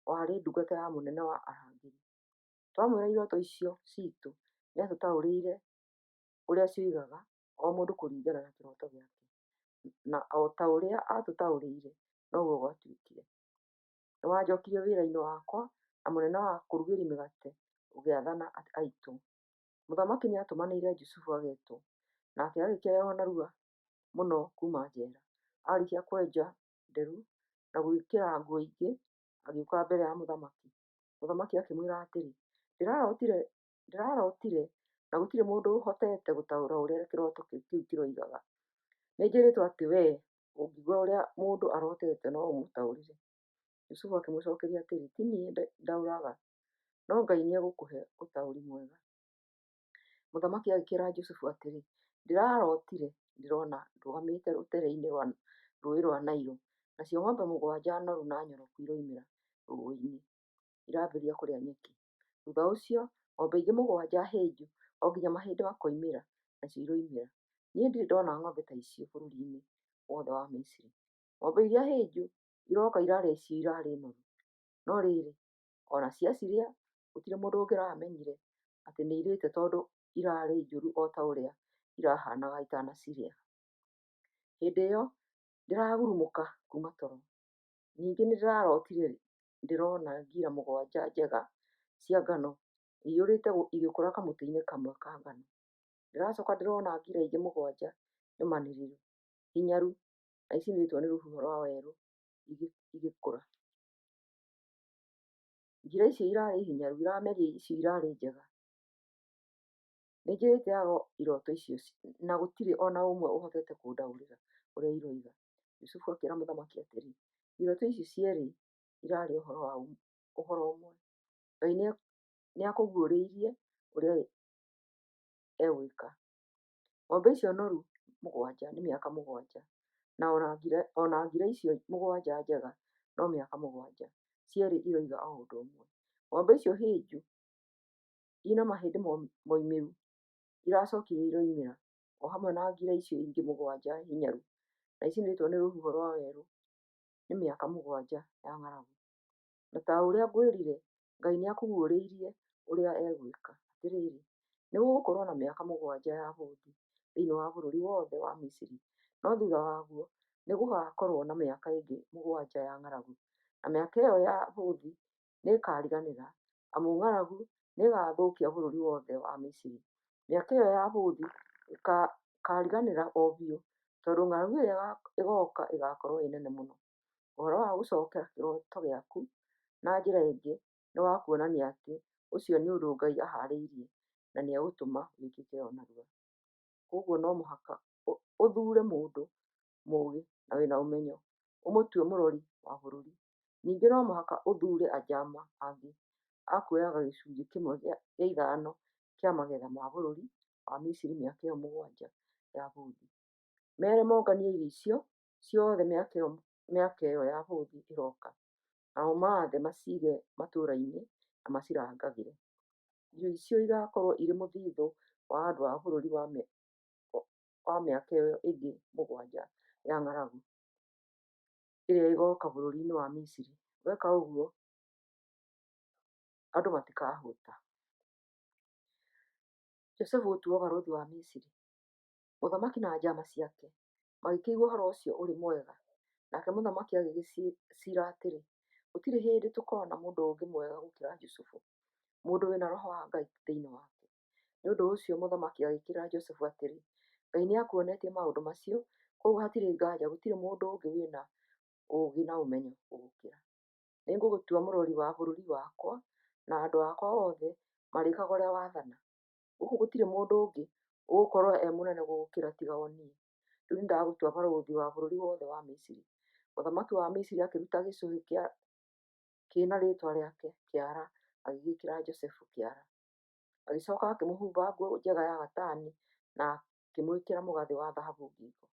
warĩ ndungata ya mũnene wa arangĩri. Twamwĩra iroto icio ciitũ, nĩatũtaũrĩire ũrĩa cioigaga, o mũndũ kũringana na kĩroto gĩake. Na o ta ũrĩa aatũtaũrĩire, noguo gwatuĩkire. Nĩwanjokirie wĩra-inĩ wakwa, na mũnene wa akũrugĩri mĩgate ũgĩathana aitwo. Mũthamaki nĩatũmanire Jusufu ageetwo, nake agĩkĩrehwo narua mũno kuuma njeera. Aarĩkia kwenja nderu na gwĩkĩra nguo ingĩ, agĩũka mbere ya mũthamaki. Mũthamaki akĩmwĩra atĩrĩ, Ndĩrarotire, ndĩrarotire, na gũtirĩ mũndũ ũhotete gũtaũra ũrĩa kĩroto kĩu kĩroigaga. Nĩnjĩrĩtwo atĩ wee ũngĩigua ũrĩa mũndũ arotete no ũmũtaũrĩre. Jusufu akĩmũcookeria atĩrĩ, Ti niĩ ndaũraga, no Ngai nĩegũkũhe ũtaũri mwega. Mũthamaki agĩkĩĩra Jusufu atĩrĩ, Ndĩrarotire ndĩrona ndũgamĩte rũteere-inĩ rwa rũũĩ rwa Nailo, nacio ng'ombe mũgwanja noru na nyoroku iroimĩra rũũĩ-inĩ, irambĩrĩria kũrĩa nyeki. Thutha ũcio, ng'ombe ingĩ mũgwanja hĩnju o nginya mahĩndĩ makoimĩra nacio iroimĩra. Niĩ ndirĩ ndona ng'ombe ta icio bũrũri-inĩ wothe wa Misiri. Ng'ombe iria hĩnju iroka irarĩa icio irarĩ noru. No rĩrĩ, o na ciacirĩa, gũtirĩ mũndũ ũngĩramenyire atĩ nĩ irĩte tondũ irarĩ njũru o ta ũrĩa irahaanaga itanacirĩa. Hĩndĩ ĩyo ndĩragurumũka kuuma toro. Ningĩ nĩndĩrarotire ndĩrona ngira mũgwanja njega cia ngano iyũrĩte igĩkũra kamũtĩ-inĩ kamwe ka ngano. Ndĩracoka ndĩrona ngira ingĩ mũgwanja nũmanĩrĩru, hinyaru, na icinĩtwo nĩ rũhuho rwa werũ igĩkũra. Ngira icio irarĩ hinyaru irameria icio irarĩ njega. Nĩnjĩrĩte ago iroto icio na gũtirĩ o na ũmwe ũhotete kũndaũrĩra ũrĩa iroiga. Jusufu akĩĩra mũthamaki atĩrĩ, Iroto icio cierĩ iraria ũhoro ũmwe. Ngai nĩakũguũrĩirie ũrĩa egwĩka. Ng'ombe icio noru mũgwanja nĩ mĩaka mũgwanja, na o na ngira icio mũgwanja njega no mĩaka mũgwanja, cierĩ iroiga o ũndũ ũmwe. Ng'ombe icio hĩnju ina mahĩndĩ moimĩru iracokire iroimĩra, o hamwe na ngira icio ingĩ mũgwanja hinyaru na icinĩtwo nĩ rũhuho rwa werũ nĩ mĩaka mũgwanja ya ng'aragu. Na ta ũrĩa ngwĩrire, Ngai nĩakũguũrĩirie ũrĩa egwĩka. Atĩrĩrĩ, nĩgũgũkorwo na mĩaka mũgwanja ya bũthi thĩinĩ wa bũrũri wothe wa Misiri, no thuutha waguo nĩgũgakorwo na mĩaka ĩngĩ mũgwanja ya ng'aragu, na mĩaka ĩyo ya bũthi nĩĩkariganĩra, amu ng'aragu nĩĩgathũkia bũrũri wothe wa Misiri. Mĩaka ĩyo ya bũthi ĩkaariganĩra o biũ, tondũ ng'aragu ĩrĩa ĩgooka ĩgaakorwo ĩ nene mũno. Ũhoro wa gũcokera kĩroto gĩaku na njĩra ĩngĩ nĩ wa kuonania atĩ ũcio nĩ ũndũ Ngai ahaarĩirie na nĩegũtũma wĩkĩke o narua. Kwoguo no mũhaka ũthuure mũndũ mũũgĩ na wĩ na ũmenyo, ũmũtue mũrori wa bũrũri. Ningĩ no mũhaka ũthuure anjama angĩ a kuoyaga gĩcunjĩ kĩmwe gĩa ithano kĩa magetha ma bũrũri wa Misiri mĩaka ĩyo mũgwanja ya bũthi. Meere monganie irio icio ciothe mĩaka ĩyo ya bũthi ĩroka, na ũmaathe maciige matũũra-inĩ na macirangagĩre. Irio icio igaakorũo irĩ mũthithũ wa andũ a bũrũri wa mĩaka ĩyo ĩngĩ mũgwanja ya ng'aragu ĩrĩa ĩgooka bũrũri-inĩ wa Misiri. Weka ũguo, andũ matikahũta. Jusufu Gũtuuo Barũthi wa Misiri. Mũthamaki na njaama ciake magĩkĩigua ũhoro ũcio ũrĩ mwega. Nake mũthamaki agĩgĩciira atĩrĩ, Gũtirĩ hĩndĩ tũkoona mũndũ ũngĩ mwega gũkĩra Jusufu, mũndũ wĩ na roho wa Ngai thĩinĩ wake. Nĩ ũndũ ũcio mũthamaki agĩkĩĩra Jusufu atĩrĩ, Ngai nĩakuonetie maũndũ macio, kwoguo hatirĩ nganja gũtirĩ mũndũ ũngĩ wĩ na ũũgĩ na ũmenyo gũgũkĩra. Nĩngũgũtua mũrori wa bũrũri wakwa, na andũ akwa othe marĩĩkaga ũrĩa wathana. Gũkũ gũtirĩ mũndũ ũngĩ ũgũkorwo e mũnene gũgũkĩra tiga o niĩ. Rĩu nĩndagũtua barũthi wa bũrũri wothe wa Misiri. Mũthamaki wa Misiri akĩruta gĩcũhĩ kĩ na rĩĩtwa rĩake kĩara agĩgĩĩkĩra Josefu kĩara. Agĩcooka akĩmũhumba nguo njega ya gatani na akĩmwĩkĩra mũgathĩ wa thahabu ngingo.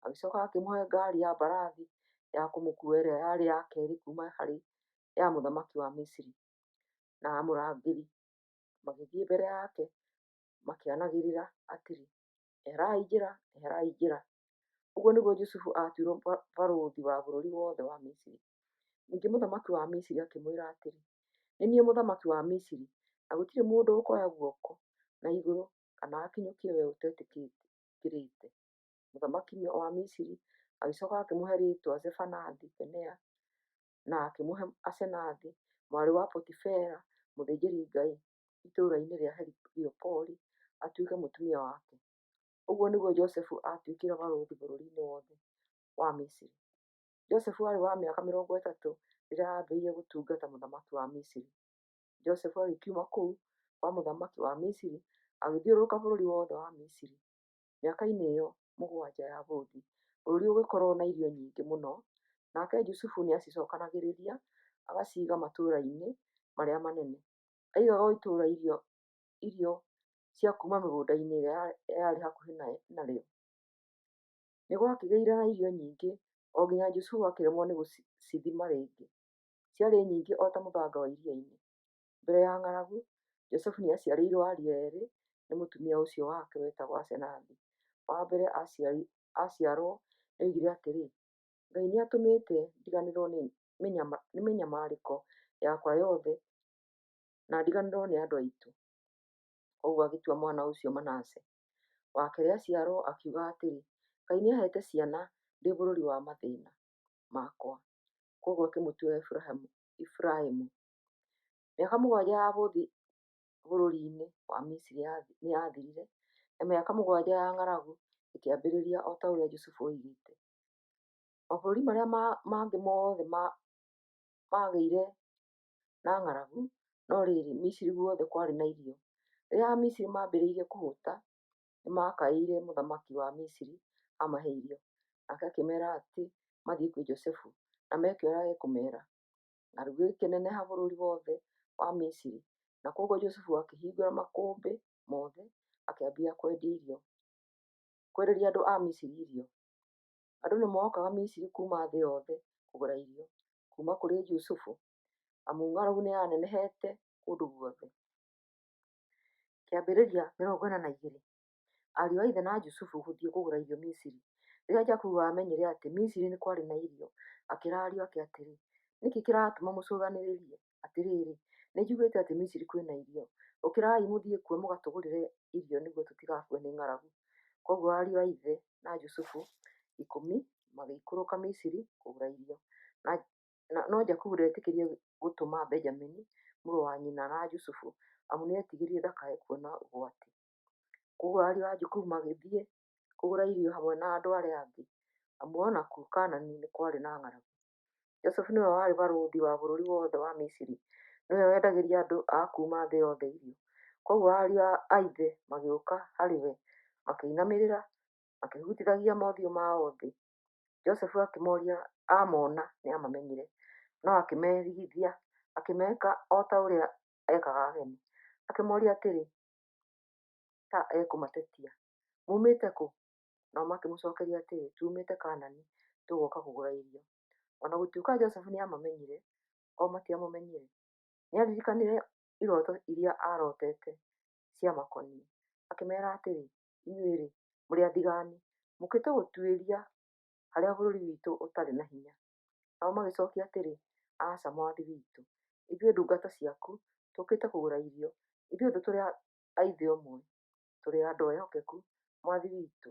Agĩcooka akĩmũhe ngaari ya mbarathi ya kũmũkuua ĩrĩa yarĩ ya keerĩ kuuma harĩ ya mũthamaki wa Misiri, na amũrangĩri magĩthiĩ mbere yake makĩanagĩrĩra atĩrĩ, Eherai njĩra! Eherai njĩra! Ũguo nĩguo Jusufu aatuirwo barũthi wa bũrũri wothe wa Misiri. Ningĩ mũthamaki wa Misiri akĩmwĩra atĩrĩ, Nĩ niĩ mũthamaki wa Misiri, na gũtirĩ mũndũ ũkoya guoko na igũrũ kana akinyũkie wee ũtetĩkĩrĩte. Mũthamaki wa Misiri agĩcoka akĩmũhe rĩĩtwa Zefanathi-penea na akĩmũhe Asenathi, mwarĩ wa Potifera mũthĩnjĩri-ngai itũũra-inĩ rĩa Heliopoli, atuĩke mũtumia wake. Ũguo nĩguo Jusufu aatuĩkire barũthi bũrũri-inĩ wothe wa Misiri. Jusufu aarĩ wa mĩaka 30 rĩrĩa aambĩrĩirie gũtungata mũthamaki wa Misiri. Jusufu agĩkiuma kũu kwa mũthamaki wa Misiri agĩthiũrũrũka bũrũri wothe wa Misiri. Mĩaka-inĩ ĩyo 7 ya bũthi, bũrũri ũgĩkorũo na irio nyingĩ mũno, nake Jusufu nĩacicokanagĩrĩria agaciiga matũũra-inĩ marĩa manene. Aigaga o itũũra irio cia kuuma mĩgũnda-inĩ ĩrĩa yarĩ hakuhĩ narĩo. Nĩ gwakĩgĩire na irio nyingĩ o nginya Jusufu akĩremwo nĩ gũcithima rĩngĩ; ciarĩ nyingĩ o ta mũthanga wa iria-inĩ. Mbere ya ng'aragu, Jusufu nĩaciarĩirwo ariũ eerĩ nĩ mũtumia ũcio wake wetagwo Asenathi. Wa mbere aaciarwo nĩoigire atĩrĩ, “Ngai nĩatũmĩte ndiganĩrwo nĩ mĩnyamarĩko yakwa yothe na ndiganĩrwo nĩ andũ aitũ.” Kwoguo agĩtua mwana ũcio Manase. Wa keerĩ aaciarwo, akiuga atĩrĩ, “Ngai nĩaheete ciana ndĩ bũrũri wa mathĩĩna makwa.” Kwoguo akĩmũtua Efiraimu. Mĩaka 7 ya bũthi bũrũri-inĩ wa Misiri nĩyathirire, na mĩaka 7 ya ng'aragu ĩkĩambĩrĩria o ta ũrĩa Jusufu oigĩte. Mabũrũri marĩa mangĩ mothe maagĩire na ng'aragu, no rĩrĩ, Misiri guothe kwarĩ na irio. Rĩrĩa Amisiri maambĩrĩirie kũhũta, nĩmakaĩire mũthamaki wa Misiri amahe irio. Nake akĩmeera atĩ mathiĩ kwĩ Jusufu na meke ũrĩa ekũmeera. Ng'aragu ĩkĩneneha bũrũri wothe wa Misiri, na kwoguo Jusufu akĩhingũra makũmbĩ mothe, akĩambia kwenderia andũ a Misiri irio. Andũ nĩmookaga Misiri kuuma thĩ yothe kũgũra irio kuuma kũrĩ Jusufu, amu ng'aragu nĩyanenehete kũndũ guothe. Kĩambĩrĩria 42. Ariũ a ithe na Jusufu Gũthiĩ Kũgũra Irio Misiri. Rĩrĩa Jakubu aamenyire atĩ Misiri nĩ kwarĩ na irio, akĩĩra ariũ ake atĩrĩ, Nĩ kĩĩ kĩratũma mũcũthanĩrĩrie? Atĩrĩrĩ, nĩnjiguĩte atĩ Misiri kwĩ na irio. Ũkĩrai mũthiĩ kuo mũgatũgũrĩre irio nĩguo tũtigakue nĩ ng'aragu. Kwoguo ariũ a ithe na Jusufu 10 magĩikũrũka Misiri kũgũra irio. No Jakubu ndetĩkĩrire gũtũma Benjamini, mũrũ wa nyina na Jusufu, amu nĩetigĩrire ndakae kuona ũgwati. Kwoguo ariũ a Jakubu magĩthiĩ kũgũra irio hamwe na andũ arĩa angĩ, amu o nakuo Kaanani nĩ kwarĩ na ng'aragu. Jusufu nĩwe warĩ barũthi wa bũrũri wothe wa Misiri; nĩwe wendagĩria andũ a kuuma thĩ yothe irio. Kwoguo ariũ a ithe magĩũka harĩ we makĩinamĩrĩra, makĩhutithagia mothiũ mao thĩ. Jusufu aamona nĩamamenyire, no akĩmerigithia, akĩmeka o ta ũrĩa ekaga ageni. Akĩmooria atĩrĩ ta ekũmatetia, “Muumĩte kũ?” Nao makĩmũcookeria atĩrĩ, “Tuumĩte Kaanani, tũgooka kũgũra irio.” O na gũtuĩka Jusufu nĩamamenyire, o matiamũmenyire. Nĩaririkanire irooto iria aarotete ciamakoniĩ, akĩmeera atĩrĩ, Inyuĩ-rĩ, mũrĩ athigaani! Mũũkĩte gũtuĩria harĩa bũrũri witũ ũtarĩ na hinya. Nao magĩcookia atĩrĩ, Aca, mwathi witũ, ithuĩ ndungata ciaku tũũkĩte kũgũra irio. Ithuothe tũrĩ a ithe ũmwe. Tũrĩ andũ ehokeku, mwathi witũ;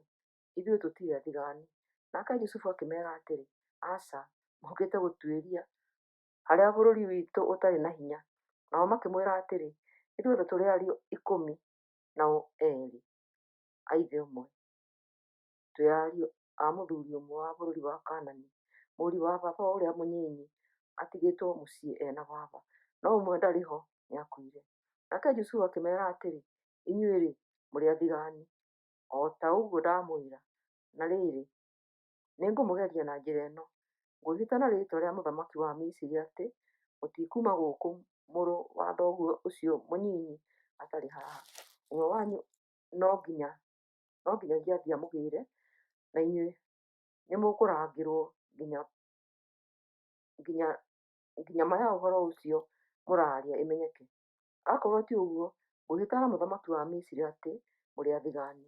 ithuĩ tũtirĩ athigaani. Nake Jusufu akĩmeera atĩrĩ, Aca, mũũkĩte gũtuĩria harĩa bũrũri witũ ũtarĩ na hinya. Nao makĩmwĩra atĩrĩ, Ithuothe tũrĩ ariũ 12 a ithe ũmwe. Twĩ ariũ a mũthuuri ũmwe wa bũrũri wa Kaanani. Mũriũ wa baba ũrĩa mũnyinyi atigĩtwo mũciĩ e na baba, no ũmwe ndarĩ ho, nĩakuire. Nake Jusufu akĩmeera atĩrĩ, Inyuĩ-rĩ, mũrĩ athigaani, o ta ũguo ndamwĩra. Na rĩrĩ, nĩngũmũgeria na njĩra ĩno: Ngwĩhĩta na rĩĩtwa rĩa mũthamaki wa Misiri atĩ mũtikuuma gũkũ mũrũ wa thoguo ũcio mũnyinyi atarĩ haha. Ũmwe wanyu no nginyagia athiĩ amũgĩĩre, na inyuĩ nĩmũkũrangĩrwo nginya ma ya ũhoro ũcio mũraaria ĩmenyeke. Akorwo ti ũguo, ngwĩhĩta na mũthamaki wa Misiri atĩ mũrĩ athigaani.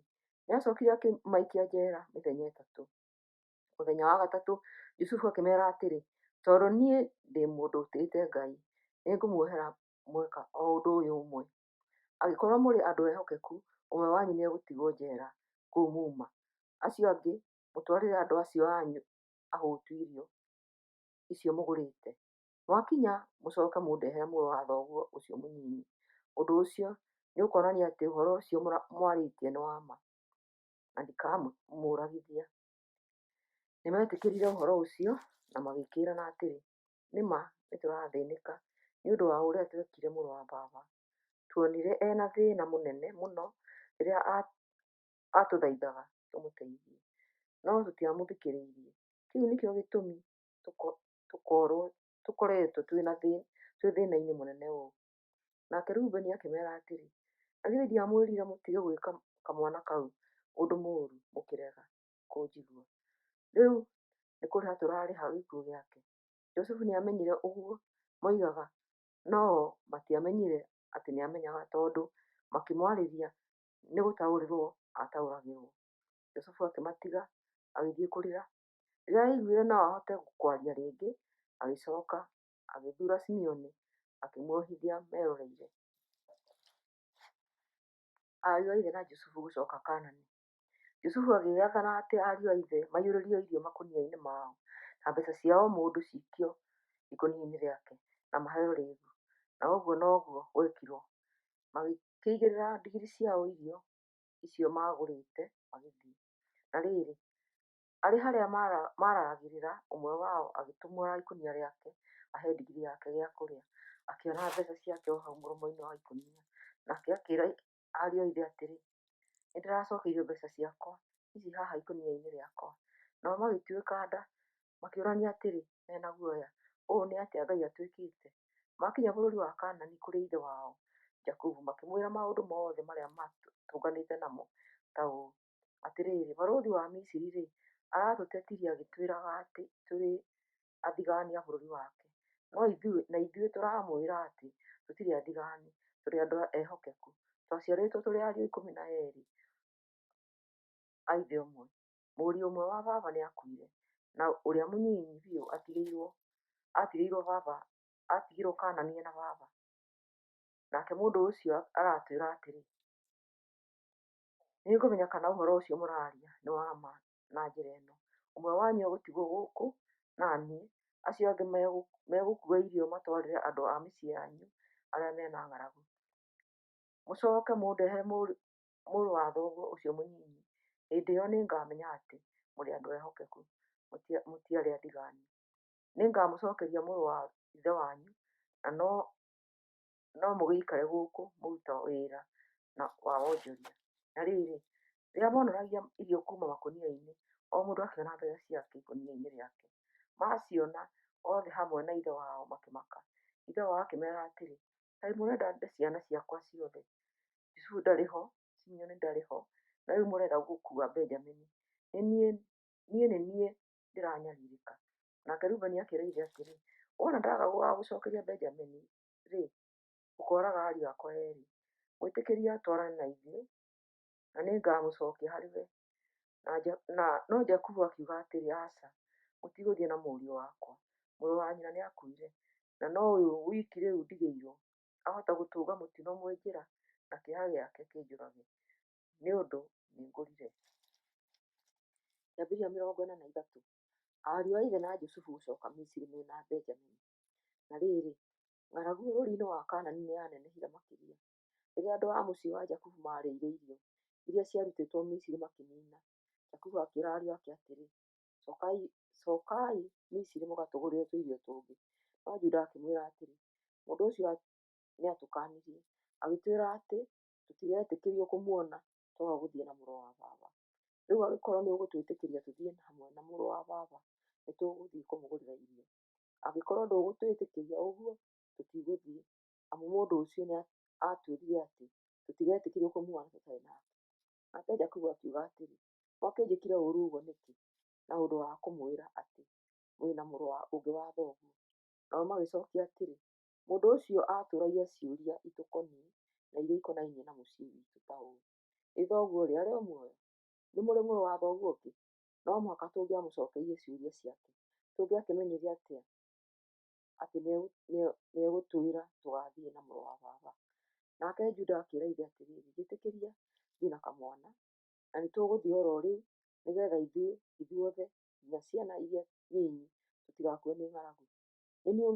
Nĩacookire akĩmaikia njeera mĩthenya 3. Mũthenya wa gatatũ Jusufu akĩmeera atĩrĩ, "Tondũ niĩ ndĩ mũndũ ũtĩĩte Ngai, nĩngũmuohera mweka o ũndũ ũyũ ũmwe: Angĩkorũo mũrĩ andũ ehokeku, ũmwe wanyu nĩegũtigwo njeera kũu muuma, acio angĩ mũtwarĩre andũ acio anyu ahũtu irio icio mũgũrĩte. Mwakinya, mũcoke mũndehere mũrũ wa thoguo ũcio mũnyinyi. Ũndũ ũcio nĩũkonania atĩ ũhoro ũcio mwarĩtie nĩ wa ma, na ndikamũũragithia." Nĩmetĩkĩrire ũhoro ũcio na magĩkĩĩrana atĩrĩ, "Nĩ ma nĩtũrathĩĩnĩka nĩ ũndũ wa ũrĩa twekire mũrũ wa baba. Tuonire e na thĩĩna mũnene mũno rĩrĩa aatũthaithaga tũmũteithie, no tũtiamũthikĩrĩirie. Kĩu nĩkĩo gĩtũmi tũkoretwo twĩ thĩĩna-inĩ mũnene ũũ." Nake Rubeni akĩmeera atĩrĩ, "Na githĩ ndiamwĩrire mũtige gwĩka kamwana kau ũndũ mũũru mũkĩrega kũnjigua? Rĩu nĩ kũrĩha tũrarĩha gĩkuũ gĩake." Jusufu nĩamenyire ũguo moigaga, no-o matiamenyire atĩ nĩamenyaga tondũ makĩmwarĩria nĩ gũtaũrĩrũo aataũragĩrũo. Jusufu akĩmatiga, agĩthiĩ kũrĩra. Rĩrĩa aiguire no ahote kwaria rĩngĩ, agĩcoka agĩthuura Simeoni akĩmuohithia meroreire. Ariũ a ithe na Jusufu gũcoka Kaanani. Jusufu agĩathana atĩ ariũ a ithe maiyũrĩrio irio makũnia-inĩ mao, na mbeeca cia o mũndũ ciikio ikũnia-inĩ rĩake, na maheo rĩĩgu. Na ũguo noguo gwekirwo. Magĩkĩigĩrĩra ndigiri ciao irio icio maagũrĩte, magĩthiĩ. Na rĩrĩ, arĩ harĩa maararagĩrĩra, ũmwe wao agĩtumũra ikũnia rĩake ahe ndigiri yake gĩa kũrĩa, akĩona mbeeca ciake o hau mũromo-inĩ wa ikũnia. Nake akĩĩra ariũ a ithe atĩrĩ, "Nĩndĩracookeirio mbeeca ciakwa. Ici haha ikũnia-inĩ rĩakwa." Nao magĩtuĩka nda, makĩũrania atĩrĩ me na guoya, "Ũũ nĩ atĩa Ngai atwĩkĩte?" Maakinya bũrũri wa Kaanani kũrĩ ithe wao Jakubu, makĩmwĩra maũndũ mothe marĩa maatũnganĩte namo ta ũũ: "Atĩrĩrĩ, barũthi wa Misiri-rĩ, aratũtetirie agĩtwĩraga atĩ tũrĩ athigaani a bũrũri wake. Na ithuĩ tũramwĩra atĩ tũtirĩ athigaani, tũrĩ andũ ehokeku. Twaciarĩtwo tũrĩ ariũ 12 a ithe ũmwe. Mũriũ ũmwe wa baba nĩakuire, na ũrĩa mũnyinyi biũ aatigirũo Kaanani e na baba. Nake mũndũ ũcio aratwĩra atĩrĩ, 'Nĩngũmenya kana ũhoro ũcio mũraaria nĩ wa ma na njĩra ĩno: Ũmwe wanyu egũtigwo gũkũ na niĩ, acio angĩ megũkuua irio matwarĩre andũ a mĩciĩ yanyu arĩa me na ng'aragu. Mũcoke mũndehere mũrũ wa thoguo ũcio mũnyinyi. Hĩndĩ ĩyo nĩngamenya atĩ mũrĩ andũ ehokeku, mũtiarĩ athigaani. Nĩngamũcookeria mũrũ wa ithe wanyu, na no mũgĩikare gũkũ mũrute wĩra wa wonjoria." Na rĩrĩ, rĩrĩa monoragia irio kuuma makũnia-inĩ, o mũndũ akĩona mbeeca ciake ikũnia-inĩ rĩake. Maaciona, othe hamwe na ithe wao makĩmaka. Ithe wao akĩmeera atĩrĩ, "Kaĩ mũrenda nde ciana ciakwa ciothe? Jusufu ndarĩ ho, Simeoni ndarĩ ho, na rĩu mũrenda gũkuua Benjamini! Niĩ nĩ niĩ ndĩranyariirĩka." Nake Rubeni akĩĩra ithe atĩrĩ, "Wona ndaaga gũgaacookeria Benjamini-rĩ, ũkooraga ariũ akwa eerĩ. Mwĩtĩkĩrie atwarane na ithuĩ, na nĩngamũcookia harĩwe." No Jakubu akiuga atĩrĩ, “Aca, mũtigũthiĩ na mũriũ wakwa. Mũrũ wa nyina nĩakuire, na no ũyũ wiki rĩu ndigĩirwo. Ahota gũtũnga mũtino mwĩ njĩra, na kĩeha gĩake kĩnjũrage, nĩ ũndũ nĩngũrire.” Kĩambĩrĩria 43. Ariũ a ithe na Jusufu gũcoka Misiri me na Benjamini. Na rĩrĩ, ng'aragu bũrũri-inĩ wa Kaanani nĩ yanenehire makĩria. Rĩrĩa andũ a mũciĩ wa Jakubu maarĩire irio iria ciarutĩtwo Misiri makĩniina, Jakubu akĩĩra ariũ ake atĩrĩ, Cokai Misiri mũgatũgũrĩre tũirio tũngĩ. No Juda akĩmwĩra atĩrĩ, Mũndũ ũcio nĩatũkaanirie, agĩtwĩra atĩ tũtigetĩkĩrio kũmuona twaga gũthiĩ na mũrũ wa baba. Rĩu angĩkorũo nĩ ũgũtwĩtĩkĩria tũthiĩ hamwe na mũrũ wa baba, nĩ tũgũthiĩ kũmũgũrĩra irio. Angĩkorũo ndũgũtwĩtĩkĩria ũguo, tũtigũthiĩ, amu mũndũ ũcio nĩaatwĩrire atĩ tũtigetĩkĩrio kũmuona tũtarĩ nake. Nake Jakubu akiuga atĩrĩ, Mwakĩnjĩkire ũũru ũguo nĩkĩ, na ũndũ wa kũmwĩra atĩ mwĩ na mũrũ ũngĩ wa thoguo? Nao magĩcokia atĩrĩ, Mũndũ ũcio aatũũragia ciũria itũkoniĩ na iria ikonainie na mũciĩ witũ ta ũũ: Ĩ thoguo-rĩ, arĩ o muoyo? Nĩmũrĩ mũrũ wa thoguo ũngĩ? No mũhaka tũngĩamũcokeirie ciũria ciake. Tũngĩakĩmenyire atĩa atĩ nĩegũtwĩra tũgathiĩ na mũrũ wa baba? Nake Juda akĩĩra ithe atĩrĩ, Njĩtĩkĩria thiĩ na kamwana, na nĩtũgũthiĩ o rĩu, nĩ getha ithuĩ ithuothe, nginya ciana iria nyinyi, tũtigakue nĩ ng'aragu. Nĩ niĩ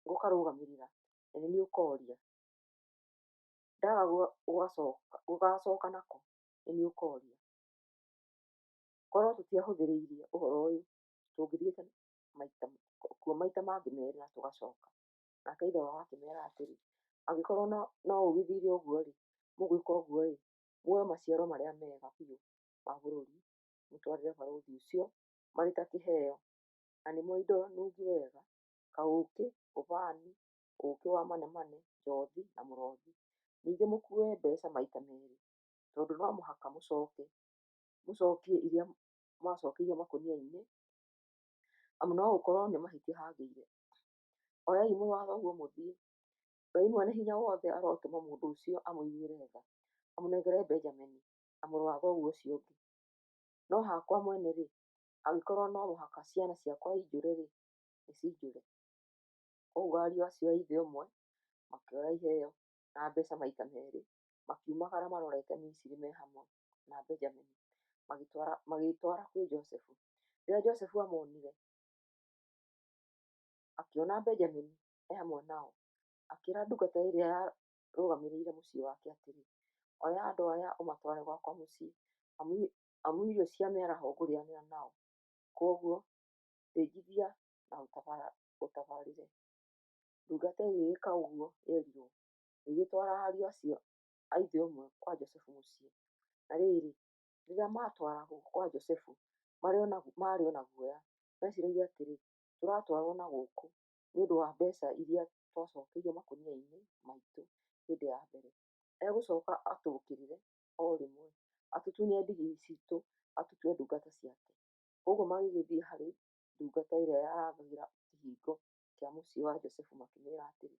ngũkarũgamĩrĩra, na nĩ niĩ ũkoria; ndaaga gũgacoka nako, nĩ niĩ ũkoria. Korũo tũtiahũthĩrĩirie ũhoro ũyũ, tũngĩthiĩte kuo maita mangĩ merĩ na tũgacoka. Nake ithe wao akĩmeera atĩrĩ, Angĩkorũo no gũgĩthiĩ ũguo-rĩ, mũgwĩka ũguo-ĩ, Muoe maciaro marĩa mega biũ ma bũrũri mũtwarĩre barũthi ũcio marĩ ta kĩheo, na nĩmo indo nungi wega, kaũũkĩ, ũbani, ũũkĩ wa manemane, njothi, na mũrothi. Ningĩ mũkuue mbeca maita merĩ, tondũ no mũhaka mũcoke mũcokie iria mwacokeirio makũnia-inĩ, amu no gũkorũo nĩ mahĩtia hagĩire. Oyai mũrũ wa thoguo mũthiĩ. Ngai Mwene-Hinya-Wothe arotũma mũndũ ũcio amũiguĩre tha, amũnengere Benjamini na mũrũ wa thoguo ũcio ũngĩ. No hakwa mwene-rĩ, angĩkorũo no mũhaka ciana ciakwa injũre-rĩ, nĩ cinjũre. Kwoguo ariũ acio a ithe ũmwe makĩoya iheo na mbeca maita merĩ, makiumagara marorete Misiri me hamwe na Benjamini, magĩĩtwara kwĩ Jusufu. Rĩrĩa Jusufu aamonire, akĩona Benjamini e hamwe nao, akĩĩra ndungata ĩrĩa yarũgamĩrĩire mũciĩ wake atĩrĩ, "Oya andũ aya ũmatware gwakwa mũciĩ, amu irio cia mĩaraho ngũrĩanĩra nao, kwoguo thĩnjithia na ũtabarĩre." Ndungata ĩgĩgĩka ũguo yerirwo, ĩgĩtwara ariũ acio a ithe ũmwe kwa Jusufu mũciĩ. Na rĩrĩ, rĩrĩa maatwaragwo kwa Jusufu marĩ o na guoya, meciragia atĩrĩ, "Tũratwarũo na gũkũ nĩ ũndũ wa mbeca iria twacokeirio makũnia-inĩ maitũ hĩndĩ ya mbere. Egũcoka atũũkĩrĩre o rĩmwe, atũtunye ndigiri ciitũ atũtue ndungata ciake." Kwoguo magĩgĩthiĩ harĩ ndungata ĩrĩa yarangagĩra kĩhingo kĩa mũciĩ wa Jusufu makĩmĩĩra atĩrĩ,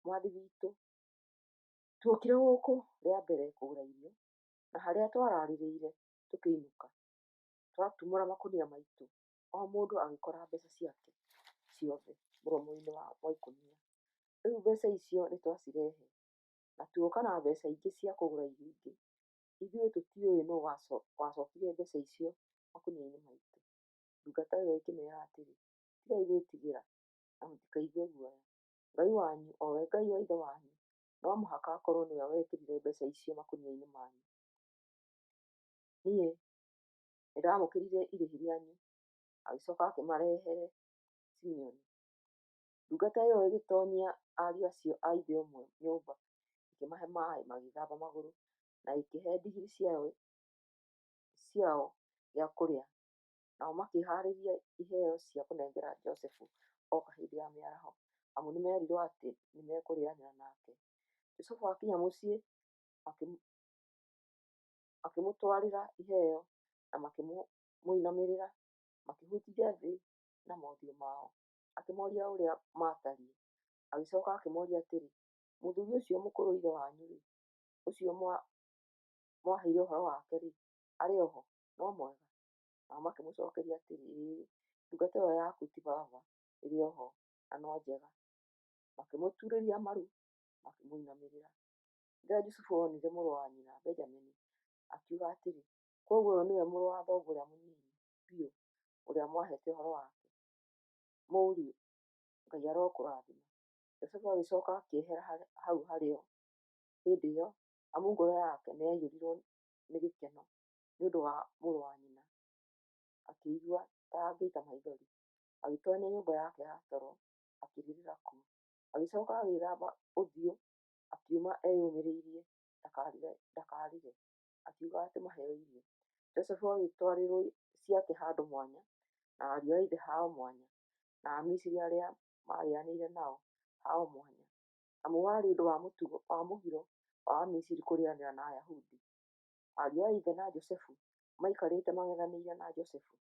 "Mwathi witũ, tuokire gũkũ rĩa mbere kũgũra irio, na harĩa twararĩrĩire tũkĩinũka, twatumũra makũnia maitũ, o mũndũ agĩkora mbeca ciake ciothe mũromo-inĩ wa ikũnia. Rĩu mbeca icio nĩtwacirehe, na tuoka na mbeca ingĩ cia kũgũra irio ingĩ. Ithuĩ tũtiũĩ nũ wacokirie mbeca icio makũnia-inĩ maitũ." Ndungata ĩyo ĩkĩmeera atĩrĩ, "Tigai gwĩtigĩra, na mũtikaigue guoya. Ngai wanyu, o we Ngai wa ithe wanyu, no mũhaka akorũo nĩwe wekĩrire mbeca icio makũnia-inĩ manyu. Niĩ nĩndamũkĩrire irĩhi rĩanyu." Agĩcoka akĩmarehere Simeoni. Ndungata ĩyo ĩgĩtoonyia ariũ acio a ithe ũmwe nyũmba, ĩkĩmahe maaĩ magĩĩthamba magũrũ, na ĩkĩhe ndigiri ciao gĩa kũrĩa. Nao makĩhaarĩria iheo cia kũnengera Jusufu oka hĩndĩ ya mĩaraho, amu nĩmerirwo atĩ nĩmekũrĩanĩra nake. Jusufu aakinya mũciĩ, makĩmũtwarĩra iheo na makĩmũinamĩrĩra, makĩhutithia thĩ na mothiũ mao. Akĩmooria ũrĩa maatariĩ. Agĩcoka akĩmooria atĩrĩ, "Mũthuri ũcio mũkũrũ ithe wanyu-rĩ, ũcio mwaheire ũhoro wake-rĩ, arĩ o ho? No mwega?" Nao makĩmũcookeria atĩrĩ, "Ĩĩ, ndungata ĩyo yaku ti baba ĩrĩ o ho, na no njega." Makĩmũturĩria maru makĩmũinamĩrĩra. Rĩrĩa Jusufu onire mũrũ wa nyina Benjamini, akiuga atĩrĩ, "Kwoguo ũyũ nĩwe mũrũ wa thoguo ũrĩa mũnini biũ ũrĩa mwahete ũhoro wake? Mũriũ, Ngai arokũrathima." Jusufu agĩcoka akĩehera hau harĩ o hĩndĩ ĩyo, amu ngoro yake nĩyaiyũrirũo nĩ gĩkeno nĩ ũndũ wa mũrũ wa nyina, akĩigua ta angĩita maithori. Agĩtoonya nyũmba yake ya toro, akĩrĩrĩra kuo. Agĩcoka agĩĩthamba ũthiũ akiuma eyũmĩrĩirie ndakarĩre, akiuga atĩ maheo irio. Jusufu agĩtwarĩrwo ciake handũ mwanya, na ariũ a ithe hao mwanya, na Amisiri arĩa maarĩanĩire nao hao mwanya, amu warĩ ũndũ wa mũgiro wa Amisiri kũrĩanĩra na Ayahudi. Ariũ a ithe na Jusufu maikarĩte mang'ethanĩire na Jusufu,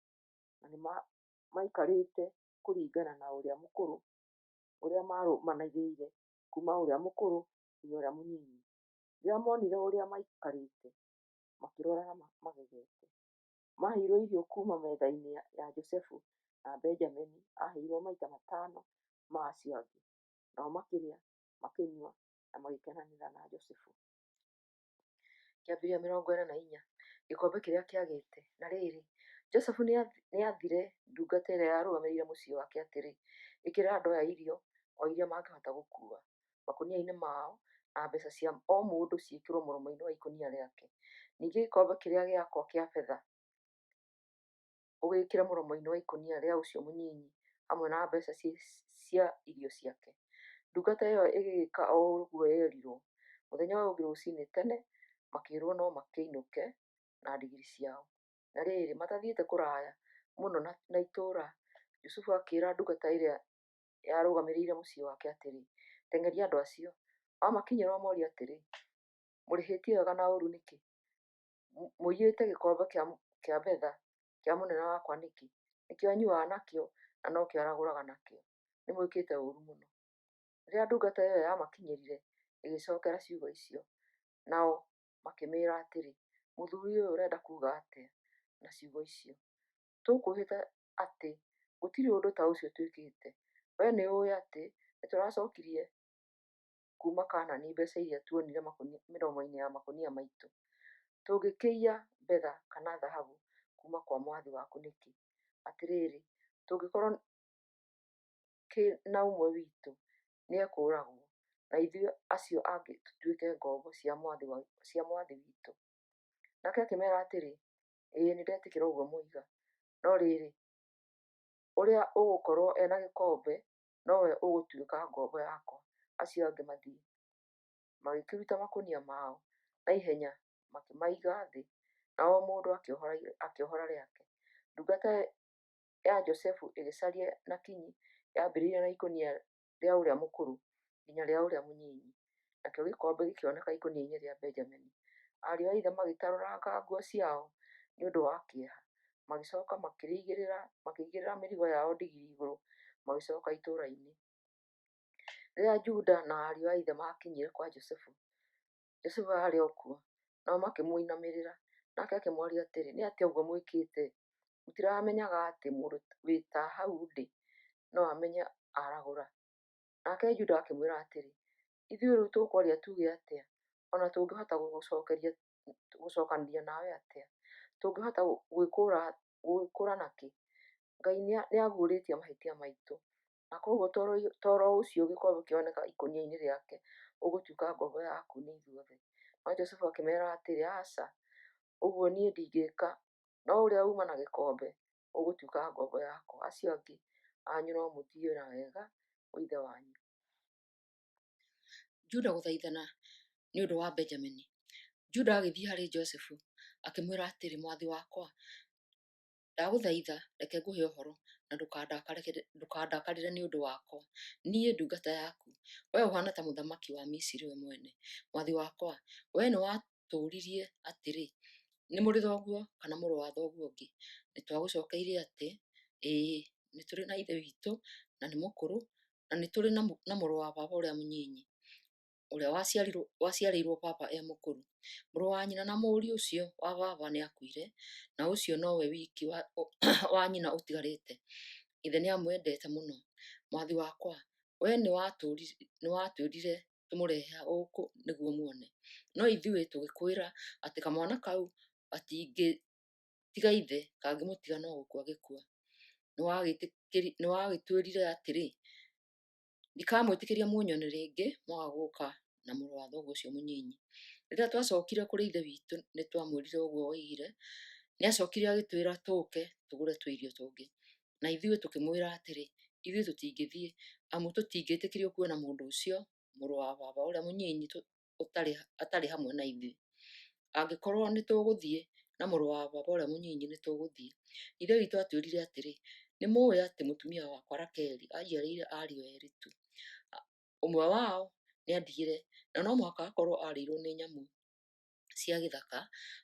na nĩmaikarĩte kũringana na ũrĩa marũmanĩrĩire, kuuma ũrĩa mũkũrũ nginya ũrĩa mũnyinyi. Rĩrĩa moonire ũrĩa maikarĩte, makĩrorana magegete. Maaheirwo irio kuuma metha-inĩ ya Jusufu, na Benjamini aaheirwo maita matano ma acio angĩ. Nao makĩrĩa, makĩnyua, na magĩkenanĩra na Jusufu. Kĩambĩrĩria 44. Gĩkombe Kĩrĩa Kĩagĩte Na rĩrĩ, Jusufu nĩathire ndungata ĩrĩa yarũgamĩrĩire mũciĩ wake atĩrĩ, Ĩkĩrĩra andũ aya irio, o iria mangĩhota gũkuua, makũnia-inĩ mao, na mbeeca cia o mũndũ ciĩkĩrwo mũromo-inĩ wa ikũnia rĩake. Ningĩ gĩkombe kĩrĩa gĩakwa kĩa betha ũgĩĩkĩre mũromo-inĩ wa ikũnia rĩa ũcio mũnyinyi, hamwe na mbeeca cia irio ciake. Ndungata ĩyo ĩgĩgĩka o ũguo yerirwo. Mũthenya ũyũ ũngĩ rũcinĩ tene, makĩĩrwo no makĩinũke na ndigiri ciao. Na rĩrĩ, matathiĩte kũraya mũno na itũũra, Jusufu akĩĩra ndungata ĩrĩa yarũgamĩrĩire mũciĩ wake atĩrĩ, Teng'eria andũ acio. Wamakinyĩra ũmoorie atĩrĩ, 'Mũrĩhĩtie wega na ũũru nĩkĩ? Mũiyĩte gĩkombe kĩa betha kĩa mũnene wakwa nĩkĩ? Nĩkĩo anyuuaga nakĩo na nokĩo aragũraga nakĩo. Nĩ mwĩkĩte ũũru mũno. Rĩrĩa ndungata ĩyo yamakinyĩrire, ĩgĩcookera ciugo icio. Nao makĩmĩĩra atĩrĩ, Mũthuuri ũyũ, ũrenda kuuga atĩa na ciugo icio? Tũkwĩhĩta atĩ gũtirĩ ũndũ ta ũcio twĩkĩte. Wee nĩũũĩ atĩ nĩtũracookirie kuuma Kaanani mbeeca iria tuonire mĩromo-inĩ ya makũnia maitũ. Tũngĩkĩiya betha kana thahabu kuuma kwa mwathi waku nĩkĩ? Atĩrĩrĩ, tũngĩkorwo kĩ na ũmwe witũ nĩekũũragwo, na ithuĩ acio angĩ tũtuĩke ngombo cia mwathi witũ. Nake akĩmeera atĩrĩ, Ĩĩ nĩndetĩkĩra ũguo mwoiga, no rĩrĩ, ũrĩa ũgũkorwo e na gĩkombe nowe ũgũtuĩka ngombo yakwa, acio angĩ mathiĩ. Magĩkĩruta makũnia mao na ihenya makĩmaiga thĩ, na o mũndũ akĩohora rĩake. Ndungata ya Jusufu ĩgĩcaria na kinyi, yambĩrĩirie na ikũnia rĩa ũrĩa mũkũrũ nginya rĩa ũrĩa mũnyinyi, nakĩo gĩkombe gĩkĩoneka ikũnia-inĩ rĩa Benjamini. Ariũ a ithe magĩtarũranga nguo ciao nĩ ũndũ wa kĩeha, magĩcoka makĩigĩrĩra mĩrigo yao ndigiri igũrũ, magĩcoka itũũra-inĩ. Rĩrĩa Juda na ariũ a ithe maakinyire kwa Jusufu, Jusufu aarĩ o kuo, nao makĩmũinamĩrĩra. Nake akĩmooria atĩrĩ, Nĩ atĩa ũguo mwĩkĩte? Mũtiramenyaga atĩ mũndũ wĩ ta hau ndĩ no amenye aragũra? Nake Juda akĩmwĩra atĩrĩ, Ithuĩ rĩu tũkwaria tuuge atĩa, o na tũngĩhota gũcookanĩria nawe atĩa? Tũngĩhota gwĩkũũra na kĩ? Ngai nĩaguũrĩtie mahĩtia maitũ, na kwoguo to ro ũcio gĩkombe kĩoneka ikũnia-inĩ rĩake ũgũtuĩka ngombo yaku nĩ ithuothe. No Jusufu akĩmeera atĩrĩ, Aca, ũguo niĩ ndingĩĩka, no ũrĩa uuma na gĩkombe ũgũtuĩka ngombo yakwa, acio angĩ anyu no mũthiĩ na wega wa ithe wanyu. Juda gũthaithana nĩ ũndũ wa Benjamini. Juda agĩthiĩ harĩ Jusufu, akĩmwĩra atĩrĩ, Mwathi wakwa, ndagũthaitha reke ngũhe ũhoro, na ndũkandakarĩre nĩ ũndũ wakwa, niĩ ndungata yaku. Wee ũhaana ta mũthamaki wa Misiri we mwene. Mwathi wakwa, wee nĩwatũũririe atĩrĩ, 'Nĩ mũrĩ thoguo kana mũrũ wa thoguo ũngĩ?' Nĩtwagũcookeirie atĩ, 'Ĩĩ, nĩ tũrĩ na ithe witũ, na nĩ mũkũrũ, na nĩ tũrĩ na mũrũ wa baba ũrĩa mũnyinyi, ũrĩa waciarĩirwo baba e mũkũrũ. Mũrũ wa nyina na mũriũ ũcio wa baba nĩakuire, na ũcio nowe wiki wa nyina ũtigarĩte. Ithe nĩamwendete mũno. Mwathi wakwa, wee nĩwatwĩrire tũmũrehe gũkũ nĩguo muone, no ithuĩ tũgĩkwĩra atĩ kamwana kau gatingĩtiga ithe, kangĩmũtiga no gũkua angĩkua. Nĩwagĩtwĩrire atĩrĩ, 'Ndikamwĩtĩkĩria mũnyone rĩngĩ mwaga gũũka na mũrũ wa thoguo ũcio mũnyinyi.' Rĩrĩa twacookire kũrĩ ithe witũ nĩtwamwĩrire ũguo woigire. Nĩacookire agĩtwĩra tũũke tũgũre tũirio tũngĩ. Na ithuĩ tũkĩmwĩra atĩrĩ, 'Ithuĩ tũtingĩthiĩ, amu tũtingĩĩtĩkĩrio kuona mũndũ ũcio, mũrũ wa baba ũrĩa mũnyinyi atarĩ hamwe na ithuĩ. Angĩkorwo nĩtũgũthiĩ na mũrũ wa baba ũrĩa mũnyinyi, nĩtũgũthiĩ. Ithe witũ aatwĩrire atĩrĩ, 'Nĩmũũĩ atĩ mũtumia wakwa Rakeli aanjiarĩire ariũ eerĩ tu. Ũmwe wao nĩandigire, na no mũhaka akorwo aarĩirwo nĩ nyamũ cia gĩthaka,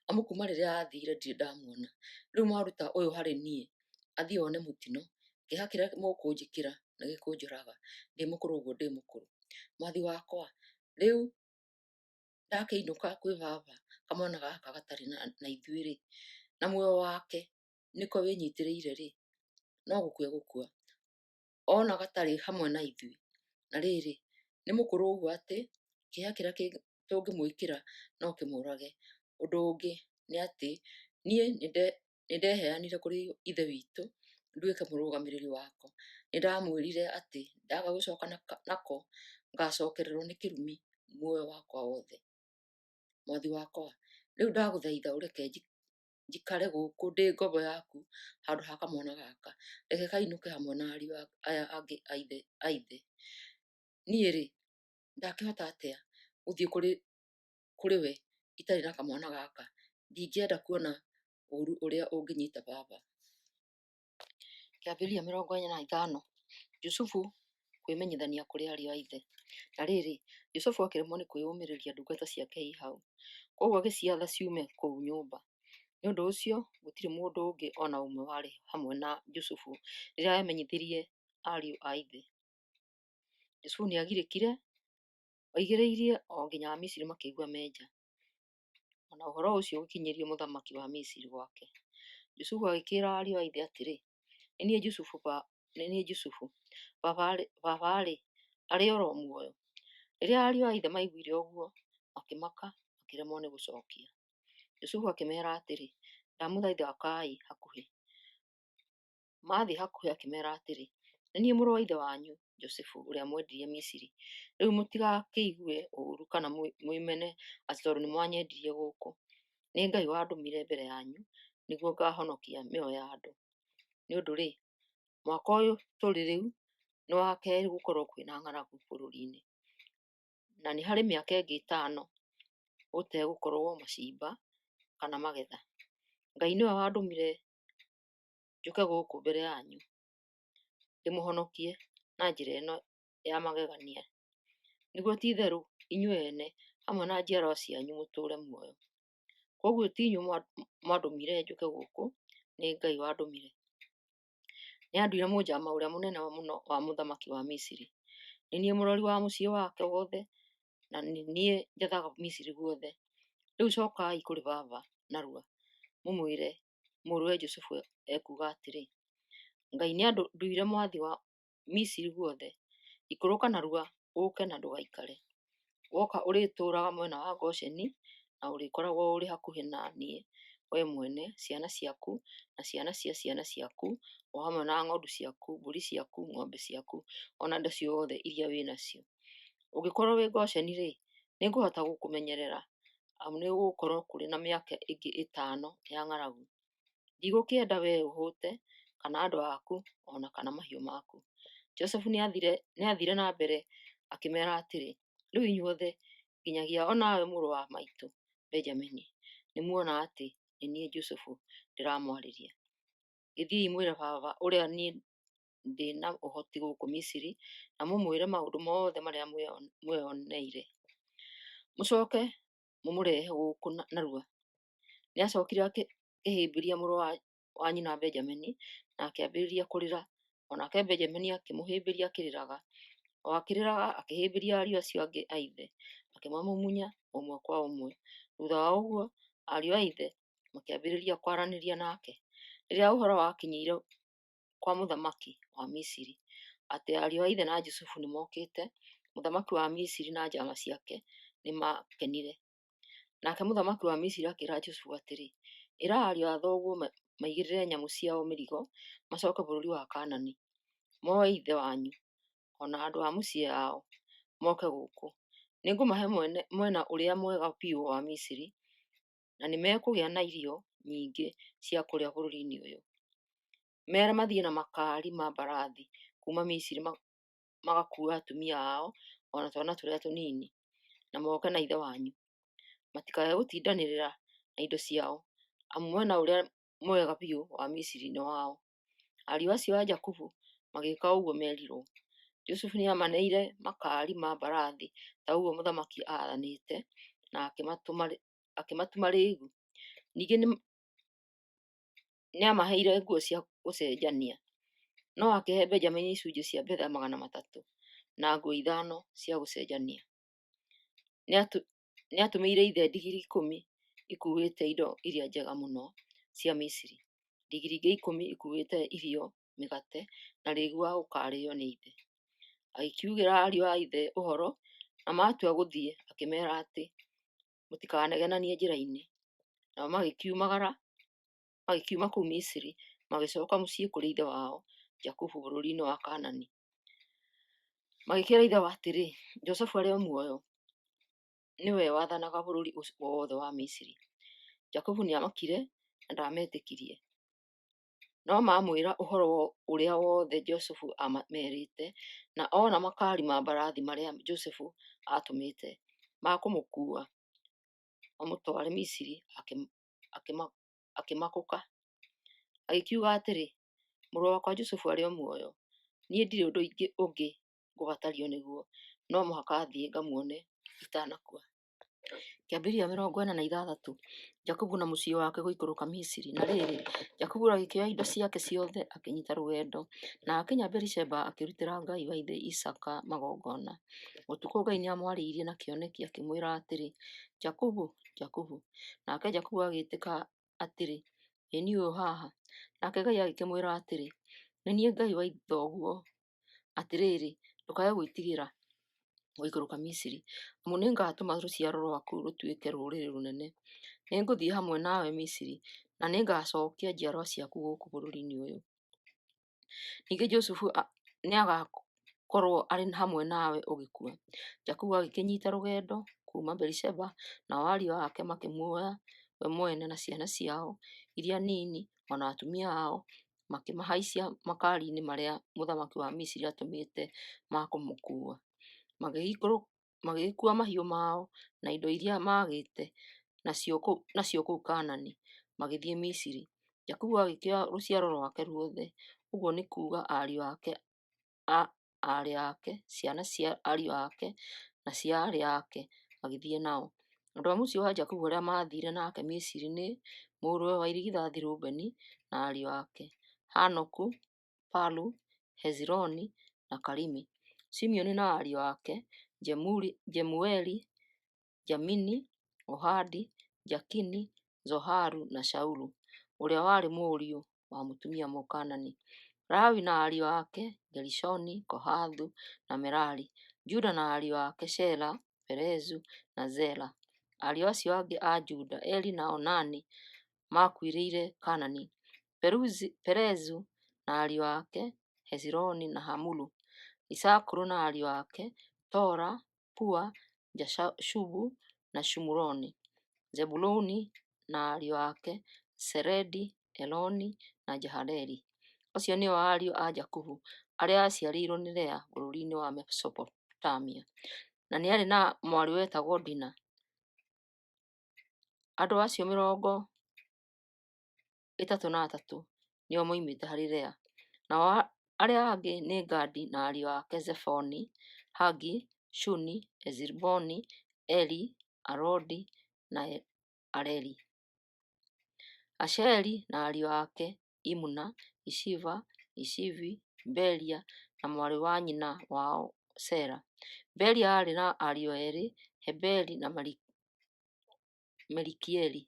amu kuuma rĩrĩa aathiire ndirĩ ndamuona. Rĩu mwaruta ũyũ harĩ niĩ athiĩ one mũtino, kĩeha kĩrĩa mũkũnjĩkĩra nĩgĩkũnjũraga, ndĩ mũkũrũ ũguo ndĩ mũkũrũ. Mwathi wakwa, rĩu ndakĩinũka kwĩ baba kamwana gaka gatarĩ na ithuĩ-rĩ, Na muoyo wake nĩko wĩnyitĩrĩire-rĩ, no gũkua egũkua, ona gatarĩ hamwe na ithuĩ. Na rĩrĩ, nĩ mũkũrũ ũguo atĩ kĩeha kĩrĩa tũngĩmwĩkĩra no kĩmũũrage. Ũndũ ũngĩ nĩ atĩ, niĩ nĩndeheanire kũrĩ Ithe witũ nduĩke mũrũgamĩrĩri wako. Nĩndamwĩrire atĩ ndaaga gũcooka nako, ngaacookererwo nĩ kĩrumi muoyo wakwa wothe. Mwathi wakwa, rĩu ndagũthaitha ũreke njikare gũkũ ndĩ ngombo yaku handũ ha kamwana gaka. Reke kainũke hamwe na ariũ aya angĩ a ithe. Niĩ-rĩ, ndakĩhota atĩa gũthiĩ kũrĩ we itarĩ na kamwana gaka? Ndingĩenda kuona ũũru ũrĩa ũngĩnyiita baba. Kĩambĩrĩria 45 Jusufu kwĩmenyithania kũrĩ ariũ a ithe. Na rĩrĩ, Jusufu akĩremwo nĩ kwĩyũmĩrĩria ndungata ciake i hau, kwoguo agĩciatha ciume kũu nyũmba. Nĩ ũndũ ũcio gũtirĩ mũndũ ũngĩ o na ũmwe warĩ hamwe na Jusufu rĩrĩa eemenyithirie ariũ a ithe. Jusufu nĩagirĩkire oigĩrĩirie o nginya Amisiri makĩigua me nja. O na ũhoro ũcio ũgĩkinyĩrio mũthamaki wa Misiri gwake. Jusufu agĩkĩĩra ariũ a ithe atĩrĩ, Nĩ niĩ Jusufu, nĩ niĩ Jusufu. Baba-rĩ, arĩ o ro muoyo? Rĩrĩa ariũ a ithe maaiguire ũguo, makĩmaka, makĩremwo nĩ gũcokia. Jusufu akĩmeera atĩrĩ, Ndamũthaitha ũkai hakuhĩ. Maathiĩ hakuhĩ, akĩmeera atĩrĩ, Nĩ niĩ mũrũ wa ithe wanyu Jusufu, ũrĩa mwendirie Misiri. Rĩu mũtigakĩigue ũũru kana mwĩmene atĩ tondũ nĩmwanyendirie gũkũ. Nĩ Ngai wandũmire mbere yanyu nĩguo ngahonokia mĩoyo ya andũ. Nĩ ũndũ-rĩ, mwaka ũyũ tũrĩ rĩu nĩ wa kerĩ gũkorũo kwĩ na ng'aragu bũrũri-inĩ, na nĩ harĩ mĩaka ĩngĩ ĩtano gũtegũkorũo macimba kana magetha. Ngai nĩwe wandũmire njũke gũkũ mbere yanyu ndĩmũhonokie na njĩra ĩno ya magegania, nĩguo ti-itherũ inyuĩ ene hamwe na njiarũa cianyu mũtũũre muoyo. Kwoguo ti inyuĩ mwandũmire njũke gũkũ, nĩ Ngai wandũmire. Nĩanduire mũnjama ũrĩa mũnene mũno wa mũthamaki wa Misiri. Nĩ niĩ mũrori wa mũciĩ wake wothe, na nĩ niĩ njathaga Misiri guothe. Rĩu cokai kũrĩ baba narua, mũmwĩre mũrũwe Jusufu ekuuga atĩrĩ, Ngai nĩanduire mwathi wa Misiri guothe. Ikũrũka narua ũũke na ndũgaikare. Woka ũrĩtũũraga mwena wa Gosheni, na ũrĩkoragwo ũrĩ hakuhĩ na niĩ wee mwene, ciana ciaku, na ciana cia ciana ciaku, o hamwe na ng'ondu ciaku, mbũri ciaku, ng'ombe ciaku, o na indo ciothe iria wĩ nacio. Ũngĩkorũo wĩ Gosheni-rĩ, nĩngũhota gũkũmenyerera, amu nĩgũgũkorũo kũrĩ na mĩaka ĩngĩ ĩtano ya ng'aragu. Ndigũkĩenda wee ũhũte, kana andũ aku, o na kana mahiũ maku. Jusufu nĩathiire na mbere akĩmeera atĩrĩ, Rĩu inyuothe, nginyagia o nawe mũrũ wa maitũ Benjamini, nĩmuona atĩ nĩ niĩ Jusufu ndĩramwarĩria. Gĩthiĩi mwĩre baba ũrĩa niĩ ndĩ na ũhoti gũkũ Misiri, na mũmwĩre maũndũ mothe marĩa mwĩoneire. Mũcoke mũmũrehe gũkũ narua. Nĩacookire akĩhĩmbĩria mũrũ wa nyina Benjamini na akĩambĩrĩria kũrĩra, o nake Benjamini akĩmũhĩmbĩria akĩrĩraga. O akĩrĩraga, akĩhĩmbĩria ariũ acio angĩ a ithe, akĩmamumunya ũmwe kwa ũmwe. Thutha wa ũguo, ariũ a ithe makĩambĩrĩria kwaranĩria nake. Rĩrĩa ũhoro wakinyire kwa mũthamaki wa Misiri atĩ ariũ a ithe na Jusufu nĩmookĩte, mũthamaki wa Misiri na njaama ciake nĩmakenire. Nake mũthamaki wa Misiri akĩĩra Jusufu atĩrĩ, Ĩra ariũ a thoguo maigĩrĩre nyamũ ciao mĩrigo, macooke bũrũri wa Kaanani. Moe ithe wanyu, o na andũ a mĩciĩ yao, moke gũkũ. Nĩngũmahe mwena ũrĩa mwega biũ wa Misiri, na nĩmekũgĩa na irio nyingĩ cia kũrĩa bũrũri-inĩ ũyũ. Meere mathiĩ na makaari ma mbarathi kuuma Misiri magakuue atumia ao o na twana tũrĩa tũnini, na moke na ithe wanyu. Matikae gũtindanĩrĩra na indo ciao, amu mwena ũrĩa mwega biũ wa Misiri nĩ wao. Ariũ acio a Jakubu magĩĩka o ũguo meerirwo. Jusufu nĩamaneire makaari ma mbarathi ta ũguo mũthamaki aathanĩte, na akĩmatũma rĩĩgu. Ningĩ nĩamaheire nguo cia gũcenjania, no akĩhe Benjamini icunjĩ cia betha 300 na nguo ithano cia gũcenjania. Nĩatũmĩire ithe ndigiri 10 ikuuĩte indo iria njega mũno. cia Misiri, ndigiri ingĩ 10 ikuuĩte irio, mĩgate, na rĩĩgu wa gũkaarĩo nĩ ithe. Agĩkiugĩra ariũ a ithe ũhoro, na maatua gũthiĩ akĩmeera atĩrĩ, Mũtikanegenanie njĩra-inĩ. Nao magĩkiumagara magĩkiuma kũu Misiri, magĩcoka mũciĩ kũrĩ ithe wao Jakubu bũrũri-inĩ wa Kaanani. Magĩkĩĩra ithe atĩrĩ, Jusufu arĩ o muoyo, nĩwe wathanaga bũrũri wothe wa Misiri. Jakubu nĩamakire na ndaametĩkirie. No maamwĩra ũhoro ũrĩa wothe Jusufu aamerĩte, na ona makaari ma mbarathi marĩa Jusufu aatũmĩte ma kũmũkuua mamũtware Misiri, akĩmakũka. Agĩkiuga atĩrĩ, Mũrũ wakwa Jusufu arĩ o muoyo; niĩ ndirĩ ũndũ ũngĩ ngũbatario nĩguo. No mũhaka thiĩ ngamuone itanakua. Kĩambĩrĩria 46 Jakubu na mũciĩ wake gũikũrũka Misiri. Na rĩrĩ, Jakubu agĩkĩoya indo ciake ciothe, akĩnyiita rũgendo, na aakinya Biri-sheba akĩrutĩra Ngai wa ithe Isaaka magongona. Ũtukũ Ngai nĩamwarĩirie na kĩoneki, akĩmwĩra atĩrĩ, Jakubu, Jakubu! Nake Jakubu agĩĩtĩka atĩrĩ, Ĩ niĩ ũyũ haha. Nake Ngai agĩkĩmwĩra atĩrĩ, Nĩ niĩ Ngai wa thoguo. Atĩrĩrĩ, ndũkae gwĩtigĩra gũikũrũka Misiri, amu nĩngatũma rũciaro rwaku rũtuĩke rũrĩrĩ rũnene. Nĩngũthiĩ hamwe nawe Misiri, na nĩngacookia njiarwa ciaku gũkũ bũrũri-inĩ ũyũ. Ningĩ Jusufu nĩagakorũo arĩ hamwe nawe ũgĩkua. Jakubu agĩkĩnyiita rũgendo kuuma Biri-sheba, nao ariũ ake makĩmuoya we mwene na ciana ciao iria nini, o na atumia ao, makĩmahaicia makaari-inĩ marĩa mũthamaki wa Misiri aatũmĩte ma kũmakuua. Magĩgĩkuua mahiũ mao na indo iria maagĩĩte nacio kũu Kaanani, magĩthiĩ Misiri. Jakubu agĩkĩoya rũciaro rwake ruothe, ũguo nĩ kuuga ariũ ake na aarĩ ake, ciana cia ariũ ake na cia aarĩ ake, agĩthiĩ nao. Andũ a mũciĩ wa Jakubu arĩa maathiire nake Misiri nĩ: mũrũwe wa irigithathi Rubeni na ariũ ake: Hanoku, Palu, Hezironi na Karimi; Simeoni na ariũ ake: Jemueli, Jamini, Ohadi, Jakini, Zoharu na Shaulu ũrĩa warĩ mũriũ wa mũtumia Mũkaanani; Lawi na ariũ ake: Gerishoni, Kohathu na Merari; Juda na ariũ ake: Shela, Perezu na Zera. Ariũ acio angĩ a Juda, Eri na Onani, maakuĩrĩire Kaanani; Perezu na ariũ ake: Hezironi na Hamulu; Isakaru na ariũ ake: Tola, Pua, Jashubu na Shimuroni; Zebuluni na ariũ ake: Seredi, Eloni na Jahaleeli. Acio nĩo ariũ a Jakubu arĩa aaciarĩirũo nĩ Lea bũrũri wa Mesopotamia. Na nĩ aarĩ na mwarĩ wetagwo Dina. Andũ acio 33 nĩo moimĩte harĩ Lea. Nao arĩa angĩ nĩ Gadi na ariũ ake Zefoni, Hagi, Shuni, Eziboni, Eri, Arodi na Areli. Asheri na ariũ ake Imuna, Ishiva, Ishivi, Beria na mwarĩ wa nyina wao Sera. Beria aarĩ na ariũ eerĩ, Heberi na Malikieli.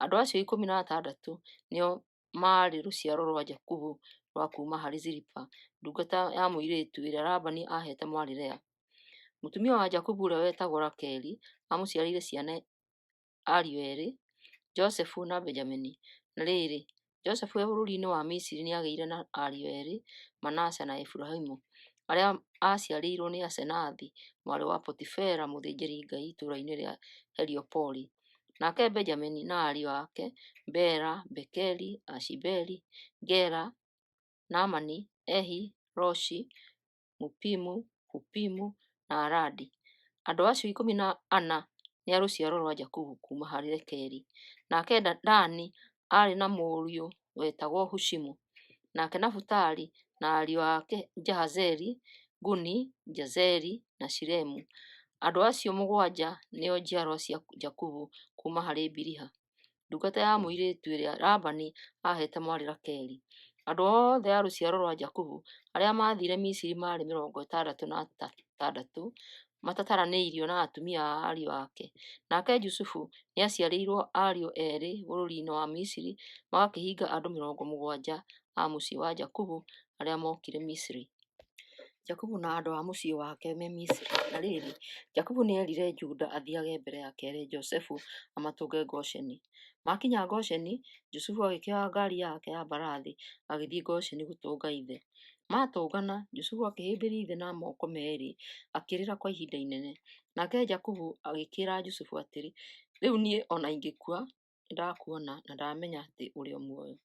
Andũ acio 16 nĩo maarĩ rũciaro rwa Jakubu rwa kuuma harĩ Zilipa ndungata ya mũirĩtu ĩrĩa Labani aaheete mwarĩ Lea. Mũtumia wa Jakubu ũrĩa wetagwo Rakeli aamũciarĩire ciana ariũ eerĩ, Josefu na Benjamini. Na rĩrĩ, Josefu e bũrũriinĩ wa Misiri nĩagĩire na ariũ eerĩ, Manase na Efiraimu, arĩa aaciarĩirwo nĩ Asenathi, mwarĩ wa Potifera mũthĩnjĩri ngai itũũrainĩ rĩa Heliopoli. Nake Benjamini na ariũ ake, Bela, Bekeri, Ashibeli, Gera, Naamani, Ehi, Roshi, Mupimu, Hupimu na Aradi. Andũ acio 14 nĩ a rũciaro rwa Jakubu kuuma harĩ Rakeli. Nake Dani aarĩ na mũriũ wetagwo Hushimu. Nake Nafutali na ariũ ake Jahazeeli, Guni, Jezeri na Shilemu. Andũ acio mũgwanja nĩo njiarwa cia Jakubu kuuma harĩ Biliha, ndungata ya mũirĩtu ĩrĩa Labani aaheete mwarĩ Rakeli. Andũ othe a rũciaro rwa Jakubu arĩa maathiire Misiri maarĩ 63. 6 matataranĩirio na atumia a ariũ ake. Nake Jusufu nĩaaciarĩirũo ariũ erĩ bũrũri-inĩ wa Misiri, magakĩhinga andũ 70 a mũciĩ wa Jakubu arĩa mokire Misiri. Jakubu na andũ a mũciĩ wake me Misiri. Na rĩrĩ, Jakubu nĩerire Juda athiage mbere yake ere Jusufu amatũnge Gosheni. Maakinya Gosheni, Jusufu agĩkĩoya ngari yake ya mbarathi, agĩthiĩ Gosheni gũtũnga ithe. Maatũngana, Jusufu akĩhĩmbĩria ithe na moko merĩ, akĩrĩra kwa ihinda inene. Nake Jakubu agĩkĩĩra Jusufu atĩrĩ, Rĩu niĩ o na ingĩkua, nĩndakuona, na ndamenya atĩ ũrĩ o muoyo.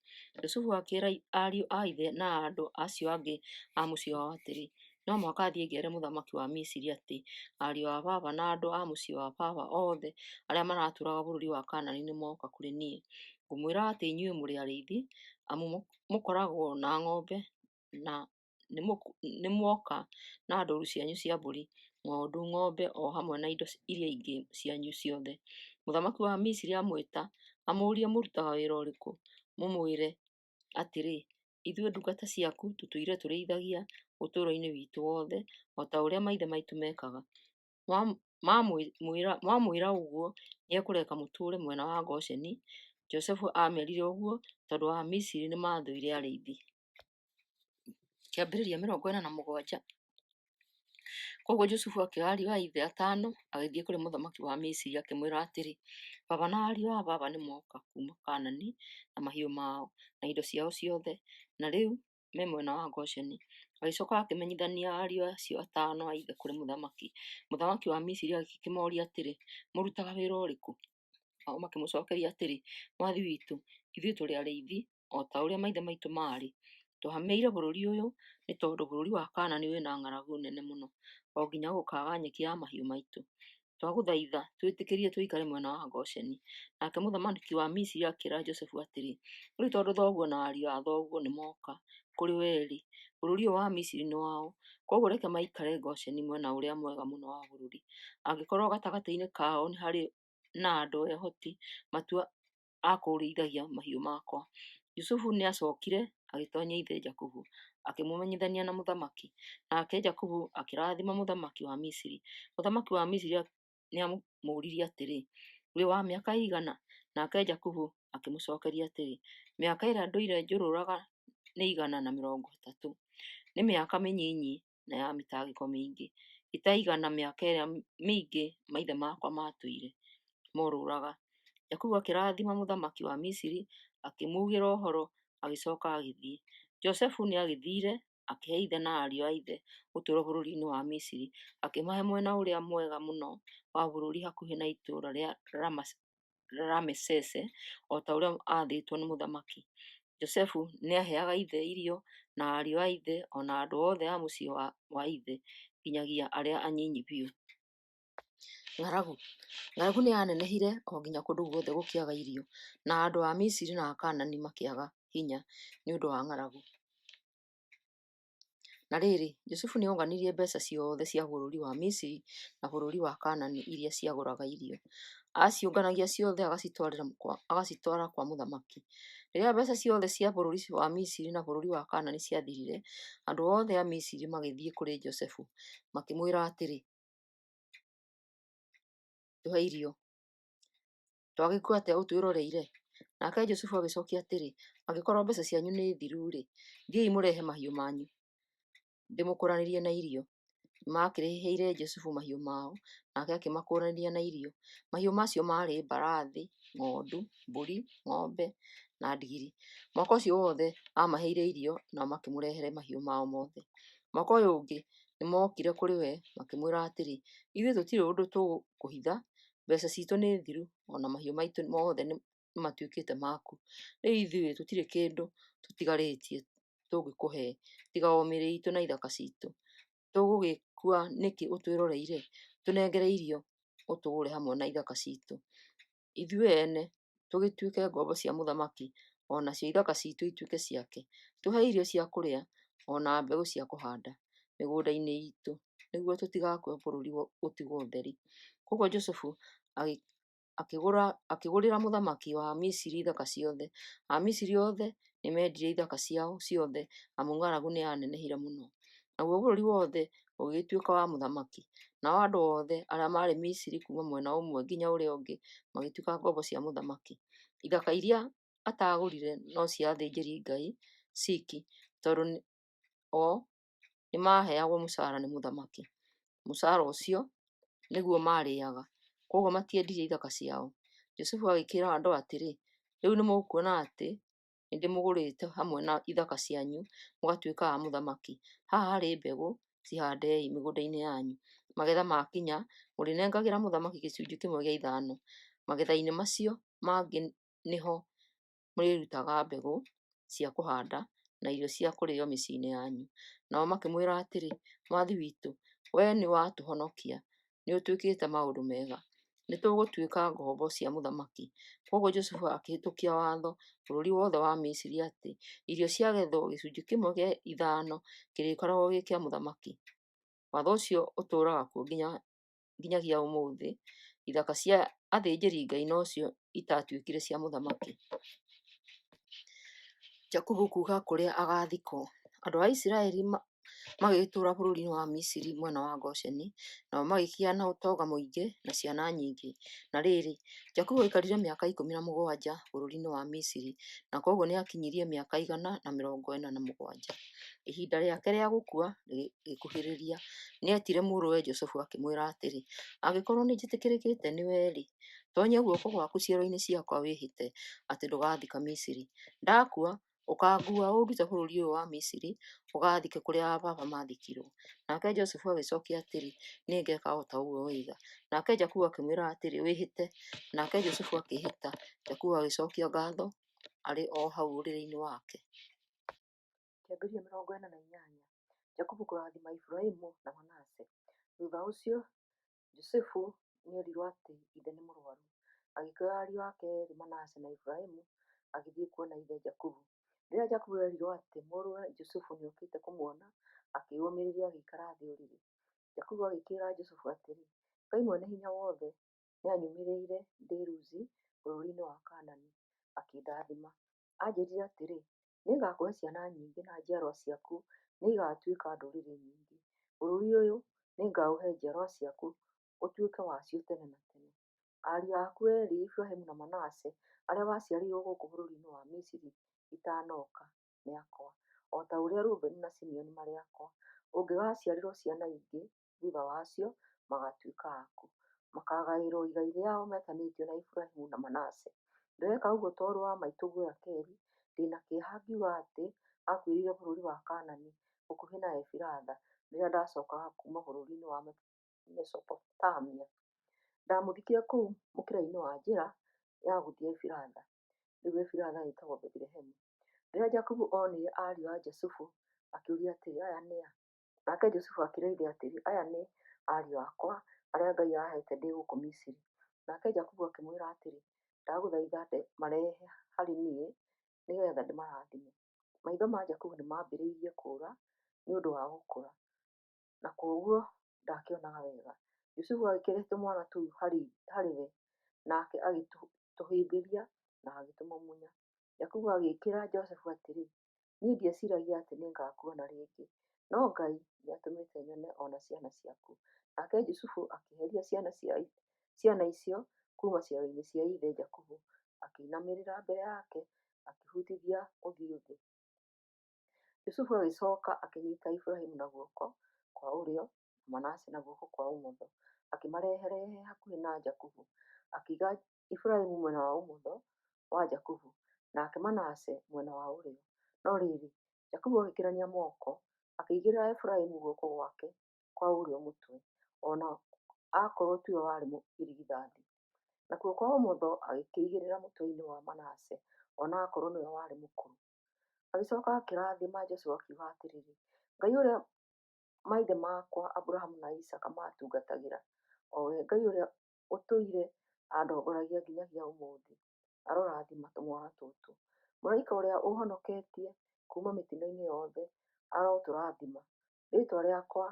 Jusufu akĩĩra ariũ a ithe na andũ acio angĩ a mũciĩ wao atĩrĩ, No mũhaka thiĩ ngere mũthamaki wa Misiri atĩ ariũ a baba na andũ a mũciĩ wa baba othe arĩa maratũũraga bũrũri wa Kaanani nĩmoka kũrĩ niĩ. Ngũmwĩra atĩ inyuĩ mũrĩ arĩithi, amu mũkoragwo na ng'ombe, na nĩmũoka na ndũũru cianyu cia mbũri, ng'ondu, ng'ombe, o hamwe na indo iria ingĩ cianyu ciothe. Mũthamaki wa Misiri amwĩta amũũrie mũrutaga wĩra ũrĩkũ, mũmwĩre atĩrĩ, 'Ithuĩ ndungata ciaku tũtũire tũrĩithagia ũtũũro-inĩ witũ wothe o ta ũrĩa maithe maitũ meekaga. Mwamwĩra ũguo, nĩekũreka mũtũũre mwena wa Gosheni. Jusufu aamerire ũguo tondũ Amisiri nĩ maathũire arĩithi. Kĩambĩrĩria 47. Kwoguo Jusufu akĩoya ariũ a ithe atano, agĩthiĩ kũrĩ mũthamaki wa Misiri, akĩmwĩra atĩrĩ, Baba na ariũ a baba nĩmoka kuuma Kaanani na mahiũ mao na indo ciao ciothe, na rĩu me mwena wa Gosheni. Agĩcoka akĩmenyithania ariũ acio atano a ithe kũrĩ mũthamaki. Mũthamaki wa Misiri agĩkĩmoria atĩrĩ, Mũrutaga wĩra ũrĩkũ? Nao makĩmũcokeria atĩrĩ, Mwathi witũ, ithuĩ tũrĩ arĩithi, o ta ũrĩa maithe maitũ maarĩ. Tũhamĩire bũrũri ũyũ nĩ tondũ bũrũri wa Kaanani wĩ na ng'aragu nene mũno, o nginya gũkaaga nyeki ya mahiũ maitũ. Twagũthaitha twĩtĩkĩrie tũikare mwena wa Gosheni. Nake mũthamaki wa Misiri akĩĩra Jusufu atĩrĩ, Rĩu tondũ thoguo na ariũ a thoguo nĩmoka kũrĩ wee-rĩ, bũrũri ũyũ wa Misiri nĩ wao. Kwoguo reke maikare Gosheni mwena ũrĩa mwega mũno wa bũrũri. Angĩkorũo gatagatĩ-inĩ kao nĩ harĩ na andũ ehoti, matue a kũrĩithagia mahiũ makwa. Jusufu nĩacookire agĩtoonyia ithe Jakubu, akĩmũmenyithania na mũthamaki. Nake Jakubu akĩrathima mũthamaki wa Misiri. Mũthamaki wa Misiri nĩamũũririe atĩrĩ, Wĩ wa mĩaka ĩigana? Nake Jakubu akĩmũcookeria atĩrĩ, Mĩaka ĩrĩa ndũire njũrũraga nĩ 130. Nĩ mĩaka mĩnyinyi na ya mĩtangĩko mĩingĩ, ĩtaigana mĩaka ĩrĩa mĩingĩ maithe makwa maatũire morũũraga. Jakubu akĩrathima mũthamaki wa Misiri, akĩmuugĩra ũhoro, agĩcooka agĩthiĩ. Jusufu nĩagĩthiire, akĩhe ithe na ariũ a ithe ũtũũro bũrũri-inĩ wa Misiri, akĩmahe mwena ũrĩa mwega mũno wa bũrũri hakuhĩ na itũũra rĩa Ramesese, o ta ũrĩa aathĩtwo nĩ mũthamaki. Jusufu nĩaheaga ithe irio, na ariũ a ithe, o na andũ othe a mũciĩ wa ithe, nginyagia arĩa anyinyi biũ. Ng'aragu. Ng'aragu nĩyanenehire o nginya kũndũ guothe gũkĩaga irio, na andũ a Misiri na a Kaanani makĩaga hinya nĩ ũndũ wa ng'aragu. Na rĩrĩ, Jusufu nĩonganirie mbeeca ciothe cia bũrũri wa Misiri na bũrũri wa Kaanani iria ciagũraga irio. Aaciũnganagia ciothe agacitwara kwa mũthamaki. Rĩrĩa mbeeca ciothe cia bũrũri wa Misiri na bũrũri wa Kaanani ciathirire, andũ othe a Misiri magĩthiĩ kũrĩ Jusufu, makĩmwĩra atĩrĩ, Tũhe irio. Twagĩkua atĩa ũtwĩroreire? Nake Jusufu agĩcookia atĩrĩ, Angĩkorwo mbeeca cianyu nĩ thiru-rĩ, thiĩi mũrehe mahiũ manyu, ndĩmũkũũranĩrie na irio. Nĩmakĩrĩhĩire Jusufu mahiũ mao, nake akĩmakũũranĩria na irio. Mahiũ macio maarĩ mbarathi, ng'ondu, mbũri, ng'ombe na ndigiri. Mwaka ũcio wothe aamaheire irio, nao makĩmũrehere mahiũ mao mothe. Mwaka ũyũ ũngĩ nĩmookire kũrĩ we makĩmwĩra atĩrĩ, Ithuĩ tũtirĩ ũndũ tũgũkũhitha, mbeeca ciitũ nĩ thiru, o na mahiũ maitũ mothe nĩmatuĩkĩte maku. Rĩu ithuĩ tũtirĩ kĩndũ tũtigarĩtie tũngĩkũhe tiga o mĩĩrĩ iitũ na ithaka ciitũ. Tũgũgĩkua nĩkĩ ũtwĩroreire? Tũnengere irio ũtũgũre hamwe na ithaka ciitũ. Ithuĩ ene tũgĩtuĩke ngombo cia mũthamaki, o nacio ithaka ciitũ ituĩke ciake. Tũhe irio cia kũrĩa, o na mbegũ cia kũhanda mĩgũnda-inĩ iitũ, nĩguo tũtigakue bũrũri ũtigwo ũtheri. Kwoguo Jusufu akĩgũrĩra mũthamaki wa Misiri ithaka ciothe. Amisiri othe nĩmendirie ithaka ciao ciothe, amu ng'aragu nĩyanenehire mũno. Naguo bũrũri wothe ũgĩgĩtuĩka wa mũthamaki. Nao andũ othe arĩa maarĩ Misiri kuuma mwena ũmwe nginya ũrĩa ũngĩ magĩtuĩka ngombo cia mũthamaki. Ithaka iria ataagũrire no cia athĩnjĩri-Ngai ciiki, tondũ o nĩmaheagwo mũcaara nĩ mũthamaki. Mũcaara ũcio nĩguo maarĩĩaga, kwoguo matiendirie ithaka ciao. Jusufu agĩkĩĩra andũ atĩrĩ, Rĩu nĩmũkuona atĩ nĩndĩmũgũrĩte hamwe na ithaka cianyu mũgatuĩka a mũthamaki. Haha harĩ mbegũ, cihaandei mĩgũnda-inĩ yanyu. Magetha maakinya, mũrĩnengagĩra mũthamaki gĩcunjĩ kĩmwe gĩa ithano. Magetha-inĩ macio mangĩ nĩho mũrĩrutaga mbegũ cia kũhaanda na irio cia kũrĩĩo mĩciĩ-inĩ yanyu. Nao makĩmwĩra atĩrĩ, Mwathi witũ, wee nĩwatũhonokia; nĩũtwĩkĩte maũndũ mega. Nĩtũgũtuĩka ngombo cia mũthamaki. Kwoguo Jusufu akĩhĩtũkia watho bũrũri wothe wa Misiri atĩ irio ciagethwo, gĩcunjĩ kĩmwe gĩa ithano kĩrĩkoragwo kĩrĩ kĩa mũthamaki. Watho ũcio ũtũũraga kuo nginyagia ũmũthĩ. Ithaka cia athĩnjĩri-Ngai nocio itaatuĩkire cia mũthamaki. Jakubu kuuga kũrĩa agaathikwo. Andũ a Isiraeli magĩgĩtũũra bũrũriinĩ wa Misiri mwena wa Gosheni, nao makĩgĩa na ũtonga mũingĩ na ciana nyingĩ. Na rĩĩrĩ, Jakubu aikarire mĩaka 17 bũrũriinĩ wa Misiri, na kwoguo nĩakinyirie mĩaka 147. Ihinda rĩake rĩa gũkua rĩgĩkuhĩrĩria, nĩetire mũrũwe Jusufu akĩmwĩra atĩrĩ, Angĩkorwo nĩnjĩtĩkĩrĩkĩte nĩwe-rĩ, toonyia guoko gwaku cieroinĩ ciakwa wĩhĩte atĩ ndũgaathika Misiri. Ndakua, ũkaanguua ũndute bũrũri ũyũ wa Misiri ũgaathike kũrĩa aabaaba maathikirwo. Nake Jusufu agĩcookia atĩrĩ, Nĩngeeka o ta ũguo woiga. Nake Jakubu akĩmwĩra atĩrĩ, Wĩhĩte. Nake Jusufu akĩĩhĩta. Jakubu agĩcookia ngaatho arĩ o hau ũrĩrĩ-inĩ wake. Kĩambĩrĩria 48 Jakubu kũrathima Efiraimu na Manase. Thutha ũcio, Jusufu nĩ eerirũo atĩ ithe nĩ mũrwaru. Agĩkĩoya ariũ ake erĩ Manase na Efiraimu, agĩthiĩ kuona ithe Jakubu. Rĩrĩa Jakubu eerirũo atĩ mũrũwe Jusufu nĩ okĩte kũmuona, akĩĩyũmĩrĩria agĩikara thĩ ũrĩrĩ. Jakubu agĩkĩĩra Jusufu atĩrĩ, Ngai Mwene-Hinya-Wothe nĩanyumĩrĩire ndĩ Luzi bũrũri-inĩ wa Kaanani, akĩndathima. Anjĩĩrire atĩrĩ, 'Nĩngakũhe ciana nyingĩ na njiarwa ciaku nĩigatuĩka ndũrĩrĩ nyingĩ. Bũrũri ũyũ nĩngaũhe njiarwa ciaku ũtuĩke wacio tene na tene. Ariũ aku eerĩ Efiraimu na Manase, arĩa waciarĩirwo gũkũ bũrũri-inĩ wa Misiri itanoka, nĩ akwa, o ta ũrĩa Rubeni na Simeoni marĩ akwa. Ũngĩgaaciarĩrwo ciana ingĩ thuutha wa acio, magaatuĩka aku. Makaagaĩrwo igai rĩao metanĩtio na Efiraimu na Manase. Ndĩreka ũguo tondũ wa maitũguo Rakeli, ndĩ na kĩeha ngiuga atĩ aakuĩrĩire bũrũri wa Kaanani, gũkuhĩ na Efiratha, rĩrĩa ndacookaga kuuma bũrũri wa Mesopotamia. Ndaamũthikire kũu mũkĩra-inĩ wa njĩra ya gũthiĩ Efiratha.” (Rĩu Efiratha ĩtagwo Bethilehemu.) Rĩrĩa Jakubu onire ariũ a Jusufu, akĩũria atĩrĩ, Aya nĩ a? Nake Jusufu akĩĩra ithe atĩrĩ, Aya nĩ ariũ akwa, arĩa Ngai aheete ndĩ gũkũ Misiri. Nake Jakubu akĩmwĩra atĩrĩ, Ndagũthaitha marehe harĩ niĩ nĩgeetha ndĩmarathime. Maitho ma Jakubu nĩmambĩrĩirie kũũra nĩ ũndũ wa gũkũra, na kwoguo ndaakĩonaga wega. Jusufu agĩkĩrehe tũmwana tũu harĩ we, nake agĩtũhĩmbĩria na agĩtũmumunya. Jakubu agĩkĩĩra Jusufu atĩrĩ, Niĩ ndieciragia atĩ nĩngakuona rĩngĩ, no Ngai nĩatũmĩte nyone o na ciana ciaku. Nake Jusufu akĩeheria ciana icio kuuma ciero-inĩ cia ithe Jakubu, akĩinamĩrĩra mbere yake, akĩhutithia ũthiũ thĩ. Jusufu agĩcoka akĩnyiita Efiraimu na guoko kwa ũrĩo na Manase na guoko kwa ũmotho, akĩmarehe hakuhĩ na Jakubu. Akĩiga Efiraimu mwena wa ũmotho wa Jakubu, nake Manase mwena wa ũrĩo. No rĩrĩ, Jakubu agĩkĩrania moko, akĩigĩrĩra Efiraimu guoko gwake kwa ũrĩo mũtwe, o na akorũo tiwe warĩ irigithathi, nakuo kwa ũmotho agĩkĩigĩrĩra mũtwe-inĩ wa Manase, o na akorũo nĩwe warĩ mũkũrũ. Agĩcoka akĩrathima Joshua akiuga atĩrĩ, Ngai ũrĩa maithe makwa Aburahamu na Isaaka maatungatagĩra, o we Ngai ũrĩa ũtũire andongoragia nginyagia ũmũthĩ, arorathima tũmwana tũtũ. Mũraika ũrĩa ũũhonoketie kuuma mĩtino-inĩ yothe arotũrathima. Rĩĩtwa rĩakwa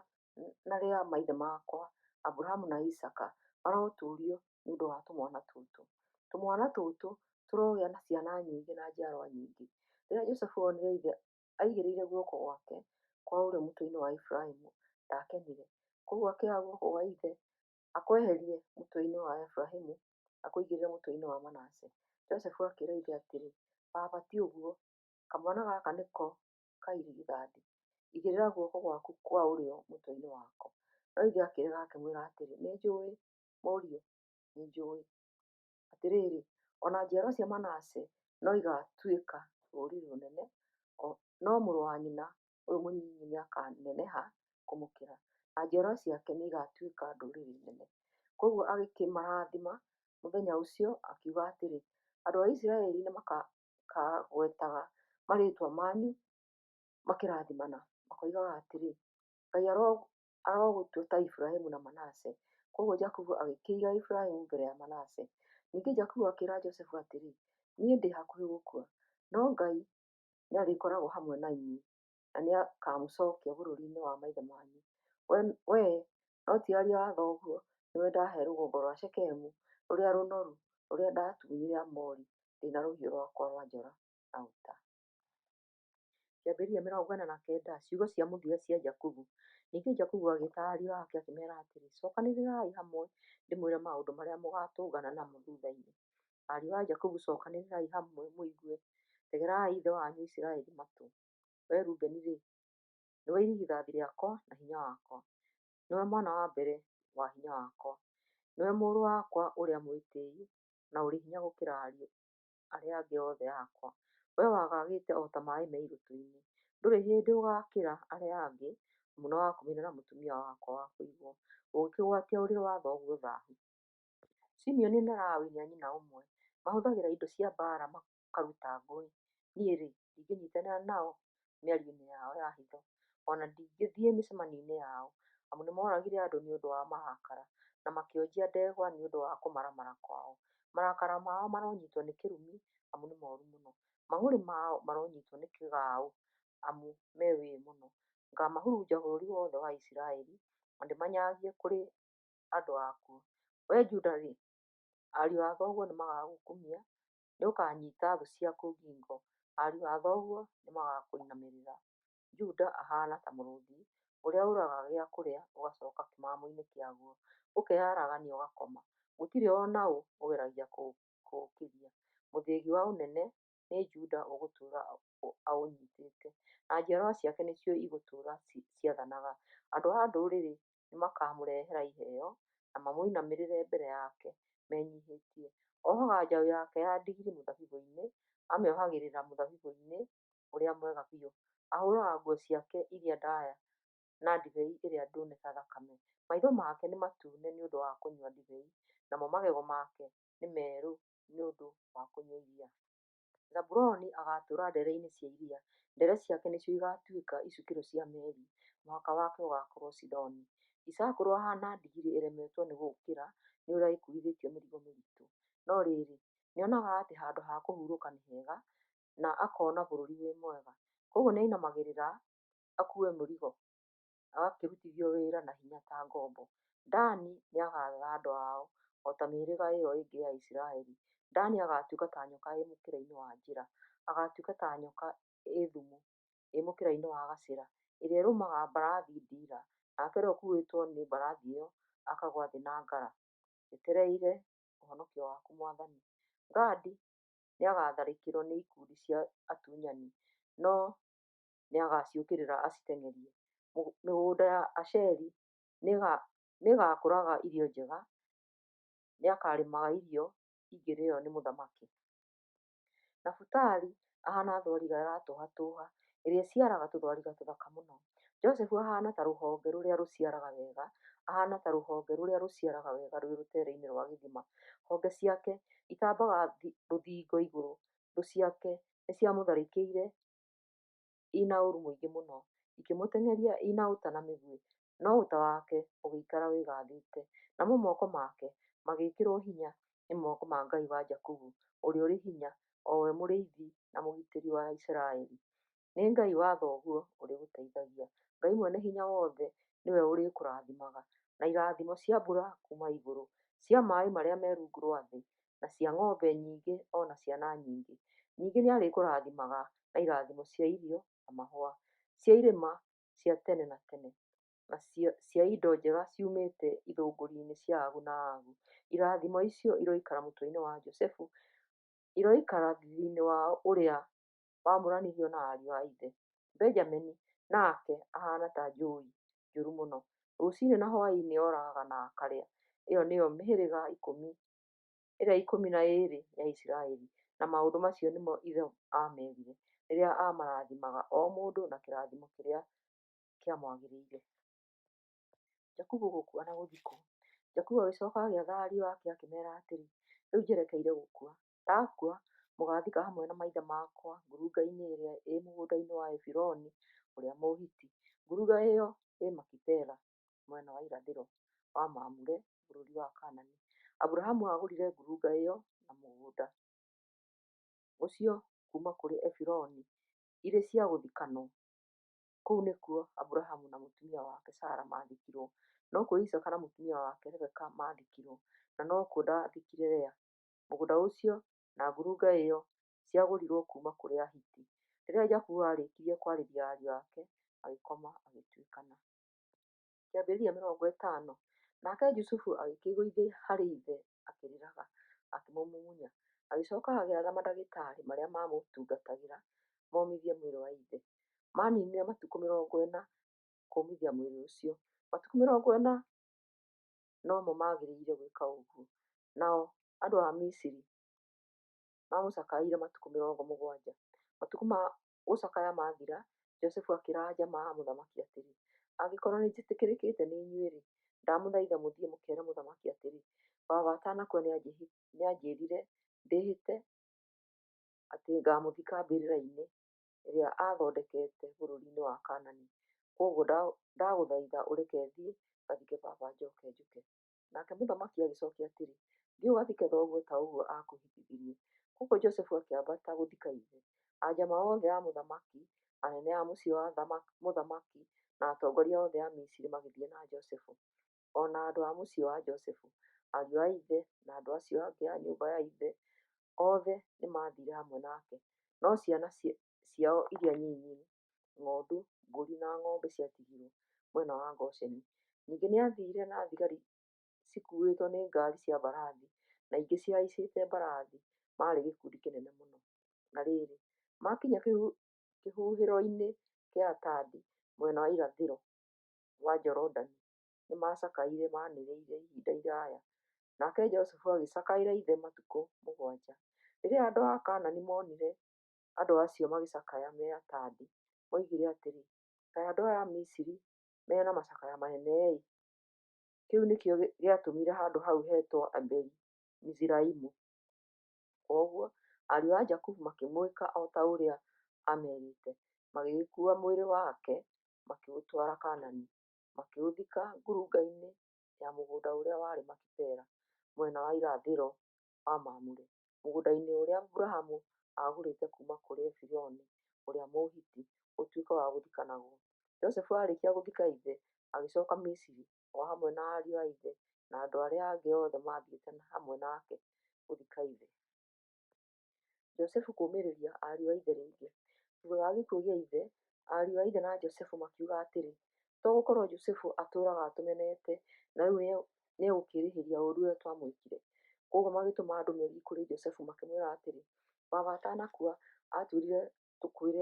na rĩa maithe makwa Aburahamu na Isaaka marotũũrio nĩ ũndũ wa tũmwana tũtũ. Tũmwana tũtũ tũrogĩa na ciana nyingĩ na njiarũa nyingĩ. Rĩrĩa Jusufu onire ithe aigĩrĩire guoko gwake kwa ũrĩo mũtwe-inĩ wa Efiraimu Ndaakenire. Kwoguo akĩoya guoko kwa ithe akweherie mũtwe-inĩ wa Efiraimu akũigĩrĩre mũtwe-inĩ wa Manase. Jusufu akĩra ithe atĩrĩ, Baba, ti ũguo! Kamwana gaka nĩko ka irigithathi. Igĩrĩra guoko gwaku kwa ũrĩo mũtwe-inĩ wako. No ithe akĩrega, akĩmwĩra atĩrĩ, Nĩ njũĩ, mũriũ, nĩ njũĩ. Atĩrĩrĩ, o na njiarũa cia Manase no igaatuĩka rũrĩrĩ rũnene, no mũrũ wa nyina ũyũ mũnyinyi nĩ akaaneneha kũmũkĩra, na njiarũa ciake nĩ igaatuĩka ndũrĩrĩ nene. Kwoguo agĩkĩmarathima mũthenya ũcio, akiuga atĩrĩ, Andũ a Isiraeli nĩ makaagwetaga marĩĩtwa manyu makĩrathimana, makoigaga atĩrĩ, 'Ngai arogũtua ta Efiraimu na Manase. Kwoguo Jakubu agĩkĩiga Efiraimu mbere ya Manase. Ningĩ Jakubu akĩra Jusufu atĩrĩ, Niĩ ndĩ hakuhĩ gũkua, no Ngai nĩ arĩkoragwo hamwe na inyuĩ na nĩ akaamũcokia bũrũri-inĩ wa maithe manyu. Wee, no ti ariũ a thoguo, nĩwe ndahe rũgongo rwa Shekemu rũrĩa rũnoru, rũrĩa ndaatunyire Aamori ndĩ na rũhiũ rwakwa rwa njora na ũta. Kĩambĩrĩria 49 Ciugo cia Mũthia cia Jakubu. Ningĩ Jakubu agĩĩta ariũ ake akĩmeera atĩrĩ, Cokanĩrĩrai hamwe ndĩmwĩre maũndũ marĩa mũgaatũngana namo thutha-inĩ. Ariũ a Jakubu, cokanĩrĩrai hamwe mũigue, Tegerai ithe wanyu Isiraeli matũ. Wee Rubeni-rĩ, nĩwe irigithathi rĩakwa na hinya wakwa, Nĩwe mwana wa mbere wa hinya wakwa, Nĩwe mũrũ wakwa ũrĩa mwĩtĩi na ũrĩ hinya gũkĩra ariũ arĩa angĩ othe akwa. Wee wagagĩte o ta maĩ me irũtũ-inĩ, Ndũrĩ hĩndĩ ũgaakĩra arĩa angĩ, Amu nĩwakomire na mũtumia wakwa wa kũigwo, Ũgĩkĩgwatia ũrĩrĩ wa thoguo thahu. Simeoni na Lawi nĩ a nyina ũmwe, Mahũthagĩra indo cia mbaara makaruta ngũĩ. Niĩ-rĩ, ndingĩnyitanĩra nao mĩario-inĩ yao ya hitho, O na ndingĩthiĩ mĩcemanio-inĩ yao, Amu nĩmooragire andũ nĩ ũndũ wa marakara, Na makĩonjia ndegwa nĩ ũndũ wa kũmaramara kwao. Marakara mao maronyiitwo nĩ kĩrumi, amu nĩ moru mũno! Mang'ũrĩ mao maronyiitwo nĩ kĩgaaũ, amu me wĩĩ mũno! Ngaamahurunja bũrũri wothe wa Isiraeli, na ndĩmanyaagie kũrĩ andũ akuo. Wee Juda-rĩ, ariũ a thoguo nĩmagagũkumia, nĩũkanyiita thũ ciaku ngingo; ariũ a thoguo nĩmagakũinamĩrĩra. Juda ahaana ta mũrũũthi ũrĩa ũũragaga gĩa kũrĩa ũgacooka kĩmamo-inĩ kĩaguo, ũkeyaragania ũgakoma, gũtirĩ o na ũ ũgeragia kũũkĩria. Mũthĩgi wa ũnene nĩ Juda ũgũtũũra aũnyiitĩte, na njiarwa ciake nĩcio igũtũũra ciathanaga. Andũ a ndũrĩrĩ nĩmakamũrehera iheo, na mamũinamĩrĩre mbere yake menyiihĩtie. Ohaga njaũ yake ya ndigiri mũthabibũ-inĩ, amĩohagĩrĩra mũthabibũ-inĩ ũrĩa mwega biũ. Ahũũraga nguo ciake iria ndaaya na ndibei ĩrĩa ndune ta thakame. Maitho make nĩ matune nĩ ũndũ wa kũnyua ndibei, namo magego make nĩ merũ nĩ ũndũ wa kũnyua iria. Zebuluni agaatũũra ndeere-inĩ cia iria, Ndeere ciake nĩcio igaatuĩka icukĩro cia meri, Mũhaka wake ũgaakorũo Sidoni. Isakaru ahaana ndigiri ĩremetwo nĩ gũũkĩra nĩ ũrĩa ĩkuuithĩtio mĩrigo mĩritũ, no rĩrĩ, nĩonaga atĩ handũ ha kũhurũka nĩ hega, na akona bũrũri wĩ mwega. Kwoguo nĩainamagĩrĩra akuue mũrigo, agakĩrutithio wĩra na hinya ta ngombo. Dani nĩagaatha andũ ao, o ta mĩhĩrĩga ĩyo ĩngĩ ya Isiraeli. Dani agaatuĩka ta nyoka ĩ mũkĩra-inĩ wa njĩra, agaatuĩka ta nyoka ĩ thumu ĩ mũkĩra-inĩ wa gacĩra, ĩrĩa ĩrũmaga mbarathi ndiira, nake ũrĩa ũkuuĩtwo nĩ mbarathi ĩyo akagũa thĩ na ngara. Njetereire ũhonokio waku, Mwathani. Gadi nĩagatharĩkĩrwo nĩ ikundi cia atunyani, no nĩagaciũkĩrĩra aciteng'erie. Mĩgũnda ya Asheri nĩĩgakũraga irio njega, nĩakarĩmaga irio ingĩrĩĩo nĩ mũthamaki. Nafutali ahaana thwariga ĩratũũhatũũha, Ĩrĩa ĩciaraga tũthwariga tũthaka mũno. Josefu ahaana ta rũhonge rũrĩa rũciaraga wega, Ahaana ta rũhonge rũrĩa rũciaraga wega rwĩ rũteereinĩ rwa gĩthima. Honge ciake itambaga rũthingo igũrũ, Thũ ciake nĩciamũtharĩkĩire i na ũũru mũingĩ mũno, Ikĩmũteng'eria i na ũta na mĩguĩ, No ũta wake ũgĩikara wĩgaathĩte, Namo moko make magĩĩkĩrũo hinya nĩ moko ma Ngai wa Jakubu ũrĩa ũrĩ hinya, O we mũrĩithi na mũgitĩri wa Isiraeli. Nĩ Ngai wa thoguo ũrĩgũteithagia, Ngai Mwene-Hinya-Wothe nĩwe ũrĩkũrathimaga na irathimo cia mbura kuuma igũrũ, cia maaĩ marĩa me rungu rwa thĩ, na cia ng'ombe nyingĩ o na ciana nyingĩ. Ningĩ nĩarĩkũrathimaga na irathimo cia irio na mahũa, cia irĩma cia tene na tene. na cia indo njega ciumĩte ithũngũri-inĩ cia agu na agu. Irathimo icio iroikara mũtwe-inĩ wa Jusufu, Iroikara thiithi-inĩ wa ũrĩa waamũranirio na ariũ a ithe. Benjamini nake ahaana ta njũi njũru mũno, Rũcinĩ na hwaĩ-inĩ oragaga na akarĩa. Ĩyo nĩyo mĩhĩrĩga ĩrĩa ikũmi na ĩĩrĩ ya Isiraeli, na maũndũ macio nĩmo ithe aamerire rĩrĩa aamarathimaga, o mũndũ na kĩrathimo kĩrĩa kĩamwagĩrĩire. Jakubu Gũkua na Gũthikwo Jakubu agĩcooka agĩatha ariũ ake akĩmeera atĩrĩ, Rĩu njerekeire gũkua. Ndakua, mũgaathika hamwe na maithe makwa ngurunga-inĩ ĩrĩa ĩ mũgũnda-inĩ wa Efironi ũrĩa Mũhiti. Ngurunga ĩyo ĩ Makipela, mwena wa irathĩro wa Mamure bũrũri wa Kaanani. Aburahamu aagũrire ngurunga ĩyo na mũgũnda ũcio kuuma kũrĩ Efironi irĩ cia gũthikanwo. Kũu nĩkuo Aburahamu na mũtumia wake Sara maathikirwo, nokuo Isaaka na mũtumia wake Rebeka maathikirwo, na nokuo ndaathikire Lea. Mũgũnda ũcio na ngurunga ĩyo ciagũrirũo kuuma kũrĩ Ahiti. Rĩrĩa Jakubu aarĩkirie kwarĩria ariũ ake, agĩkoma agĩtuĩkana. Kĩambĩrĩria 50 Nake Jusufu agĩkĩĩgũithia harĩ ithe akĩrĩraga, akĩmũmumunya. Agĩcoka agĩatha mandagĩtarĩ arĩa maamũtungatagĩra momithie mwĩrĩ wa ithe. Maaninire matukũ 40 kũũmithia mwĩrĩ ũcio, matukũ 40 nomo maagĩrĩire gwĩka ũguo, nao andũ a Misiri maamũcakaĩire matukũ 70. Matukũ ma gũcakaya maathira, Jusufu akĩĩra anjaama a mũthamaki atĩrĩ, "Angĩkorwo nĩnjĩtĩkĩrĩkĩte nĩ inyuĩ-rĩ, ndamũthaitha mũthiĩ mũkeere mũthamaki atĩrĩ, 'Baba atanakua nĩanjĩĩrire ndĩhĩte atĩ nĩngamũthika mbĩrĩra-inĩ ĩrĩa aathondekete bũrũri-inĩ wa Kaanani. Kwoguo ndagũthaitha ũreke thiĩ ngathike baba njooke njũke.' Nake mũthamaki agĩcookia atĩrĩ, "Thiĩ ũgathike thoguo ta ũguo aakwĩhĩtithirie." Kwoguo Jusufu akĩambata gũthika ithe. Anjaama othe a mũthamaki, anene a mũciĩ wa mũthamaki, na atongoria othe a Misiri magĩthiĩ na Jusufu. O na andũ a mũciĩ wa Jusufu, ariũ a ithe, na andũ acio angĩ a nyũmba ya ithe, othe nĩmathiire hamwe nake. No ciana ciao iria nyinyi, ng'ondu, mbũri, na ng'ombe ciatigirũo mwena wa Gosheni. Ningĩ nĩathiire na thigari cikuuĩtwo nĩ ngaari cia mbarathi na ingĩ cihaicĩte mbarathi, maarĩ gĩkundi kĩnene mũno. Na rĩrĩ, maakinya kĩhuhĩro-inĩ kĩa Atadi mwena wa irathĩro wa Jorodani, nĩmacakaire maanĩrĩire ihinda iraaya, nake Jusufu agĩcakaĩra ithe matukũ 7. Rĩrĩa andũ a Kaanani moonire andũ acio magĩcakaya me Atadi, moigire atĩrĩ, Kaĩ andũ aya a Misiri me na macakaya manene-ĩ! Kĩu nĩkĩo gĩatũmire handũ hau hetwo Abeli-Miziraimu. Kwoguo ariũ a Jakubu makĩmwĩka o ta ũrĩa aamerĩte. Magĩgĩkuua mwĩrĩ wake makĩũtwara Kaanani, makĩũthika ngurunga-inĩ ya mũgũnda ũrĩa warĩ Makipela, mwena wa irathĩro wa Mamure, mũgũnda-inĩ ũrĩa Aburahamu aagũrĩte kuuma kũrĩ Efironi ũrĩa Mũhiti ũtuĩke wa gũthikanagwo. Jusufu aarĩkia gũthika ithe, agĩcoka Misiri, o hamwe na ariũ a ithe na andũ arĩa angĩ othe maathiĩte hamwe nake gũthika ithe. Jusufu Kũũmĩrĩria Ariũ a Ithe Rĩngĩ Thuutha wa gĩkuũ kĩa ithe, ariũ a ithe na Jusufu makiuga atĩrĩ, “To gũkorwo Jusufu atũũraga atũmenete, na rĩu nĩegũkĩĩrĩhĩria ũũru ũrĩa twamwĩkire!” Kwoguo magĩtũma ndũmĩrĩri kũrĩ Jusufu makĩmwĩra atĩrĩ, “Baba atanakua aatwĩrire tũkwĩre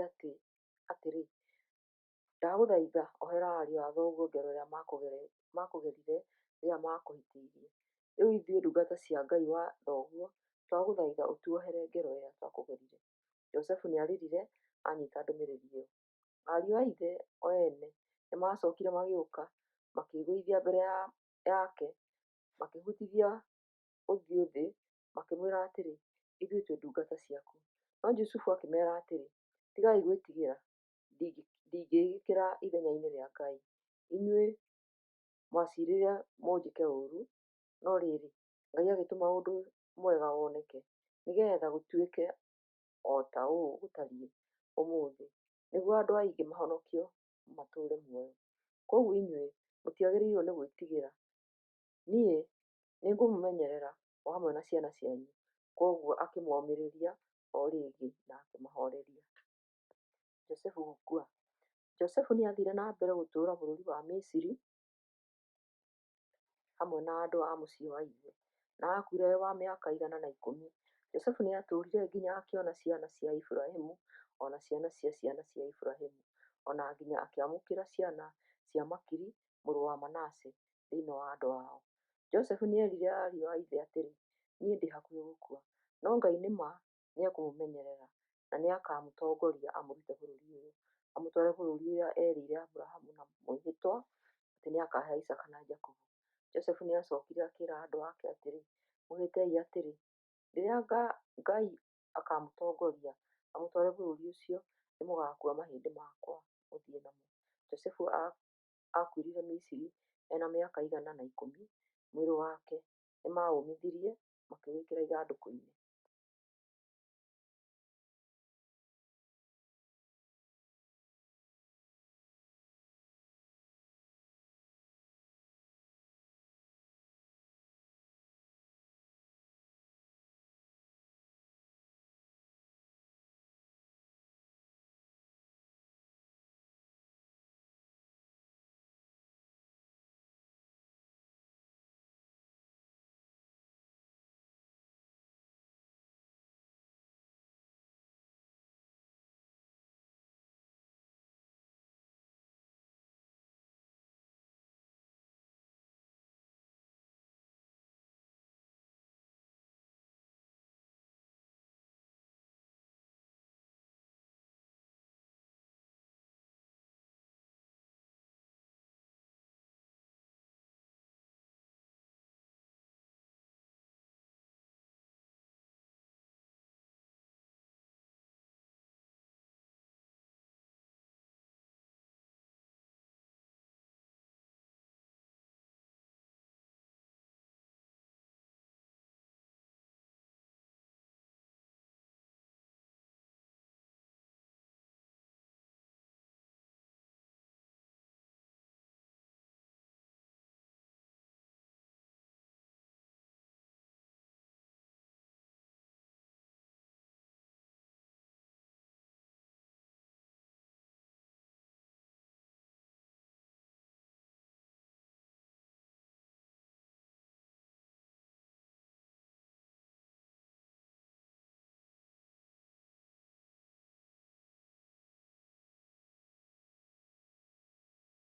atĩrĩ, 'Ndagũthaitha ohera ariũ a thoguo ngero ĩrĩa maakũgerire rĩrĩa maakũhĩtĩirie.' Rĩu ithuĩ ndungata cia Ngai wa thoguo twagũthaitha ũtuohere ngero ĩrĩa twakũgerire.” Jusufu nĩarĩrire aanyiita ndũmĩrĩri ĩyo. Ariũ a ithe o ene nĩmacookire magĩũka, makĩĩgũithia mbere yake makĩhutithia ũthiũ thĩ, makĩmwĩra atĩrĩ, Ithuĩ twĩ ndungata ciaku. No Jusufu akĩmeera atĩrĩ, Tigai gwĩtigĩra, ndingĩĩkĩra ithenya-inĩ rĩa Ngai. Inyuĩ mwaciirire mũnjĩke ũũru, no rĩrĩ, Ngai agĩtũma ũndũ mwega woneke, nĩgeetha gũtuĩke o ta ũũ gũtariĩ ũmũthĩ, nĩguo andũ aingĩ mahonokio matũũre muoyo. Kwoguo inyuĩ mũtiagĩrĩirwo nĩ gwĩtigĩra. Niĩ nĩngũmũmenyerera o hamwe na ciana cianyu. Kwoguo akĩmoomĩrĩria o rĩngĩ na akĩmahooreria. Jusufu Gũkua. Josefu nĩathiire na mbere gũtũũra bũrũri wa Misiri hamwe na andũ a mũciĩ wa ithe, na aakuire e wa mĩaka 110. Josefu nĩatũũrire nginya akĩona ciana cia Iburahĩmu o na ciana cia ciana cia Iburahĩmu, o na nginya akĩamũkĩra ciana cia Makiri mũrũ wa Manase thĩinĩ wa andũ ao. Josefu nĩerire ariũ a ithe atĩrĩ, Niĩ ndĩ hakuhĩ gũkua, no Ngai nĩ ma nĩekũmũmenyerera, na nĩakamũtongoria amũrute bũrũri ũyũ, amũtware bũrũri ũrĩa eerĩire Aburahĩmu na mwĩhĩtwa atĩ nĩakahe Isaaka na Jakubu. Josefu nĩacookire akĩĩra andũ ake atĩrĩ, Mwĩhĩtei atĩrĩ, 'Rĩrĩa Ngai akaamũtongoria amũtware bũrũri ũcio, nĩmũgakuua mahĩndĩ makwa mũthiĩ namo. Josefu aakuĩrĩire Misiri e na mĩaka 110. Mwĩrĩ wake nĩmaũmithirie makĩwĩkĩra ithandũkũ-inĩ.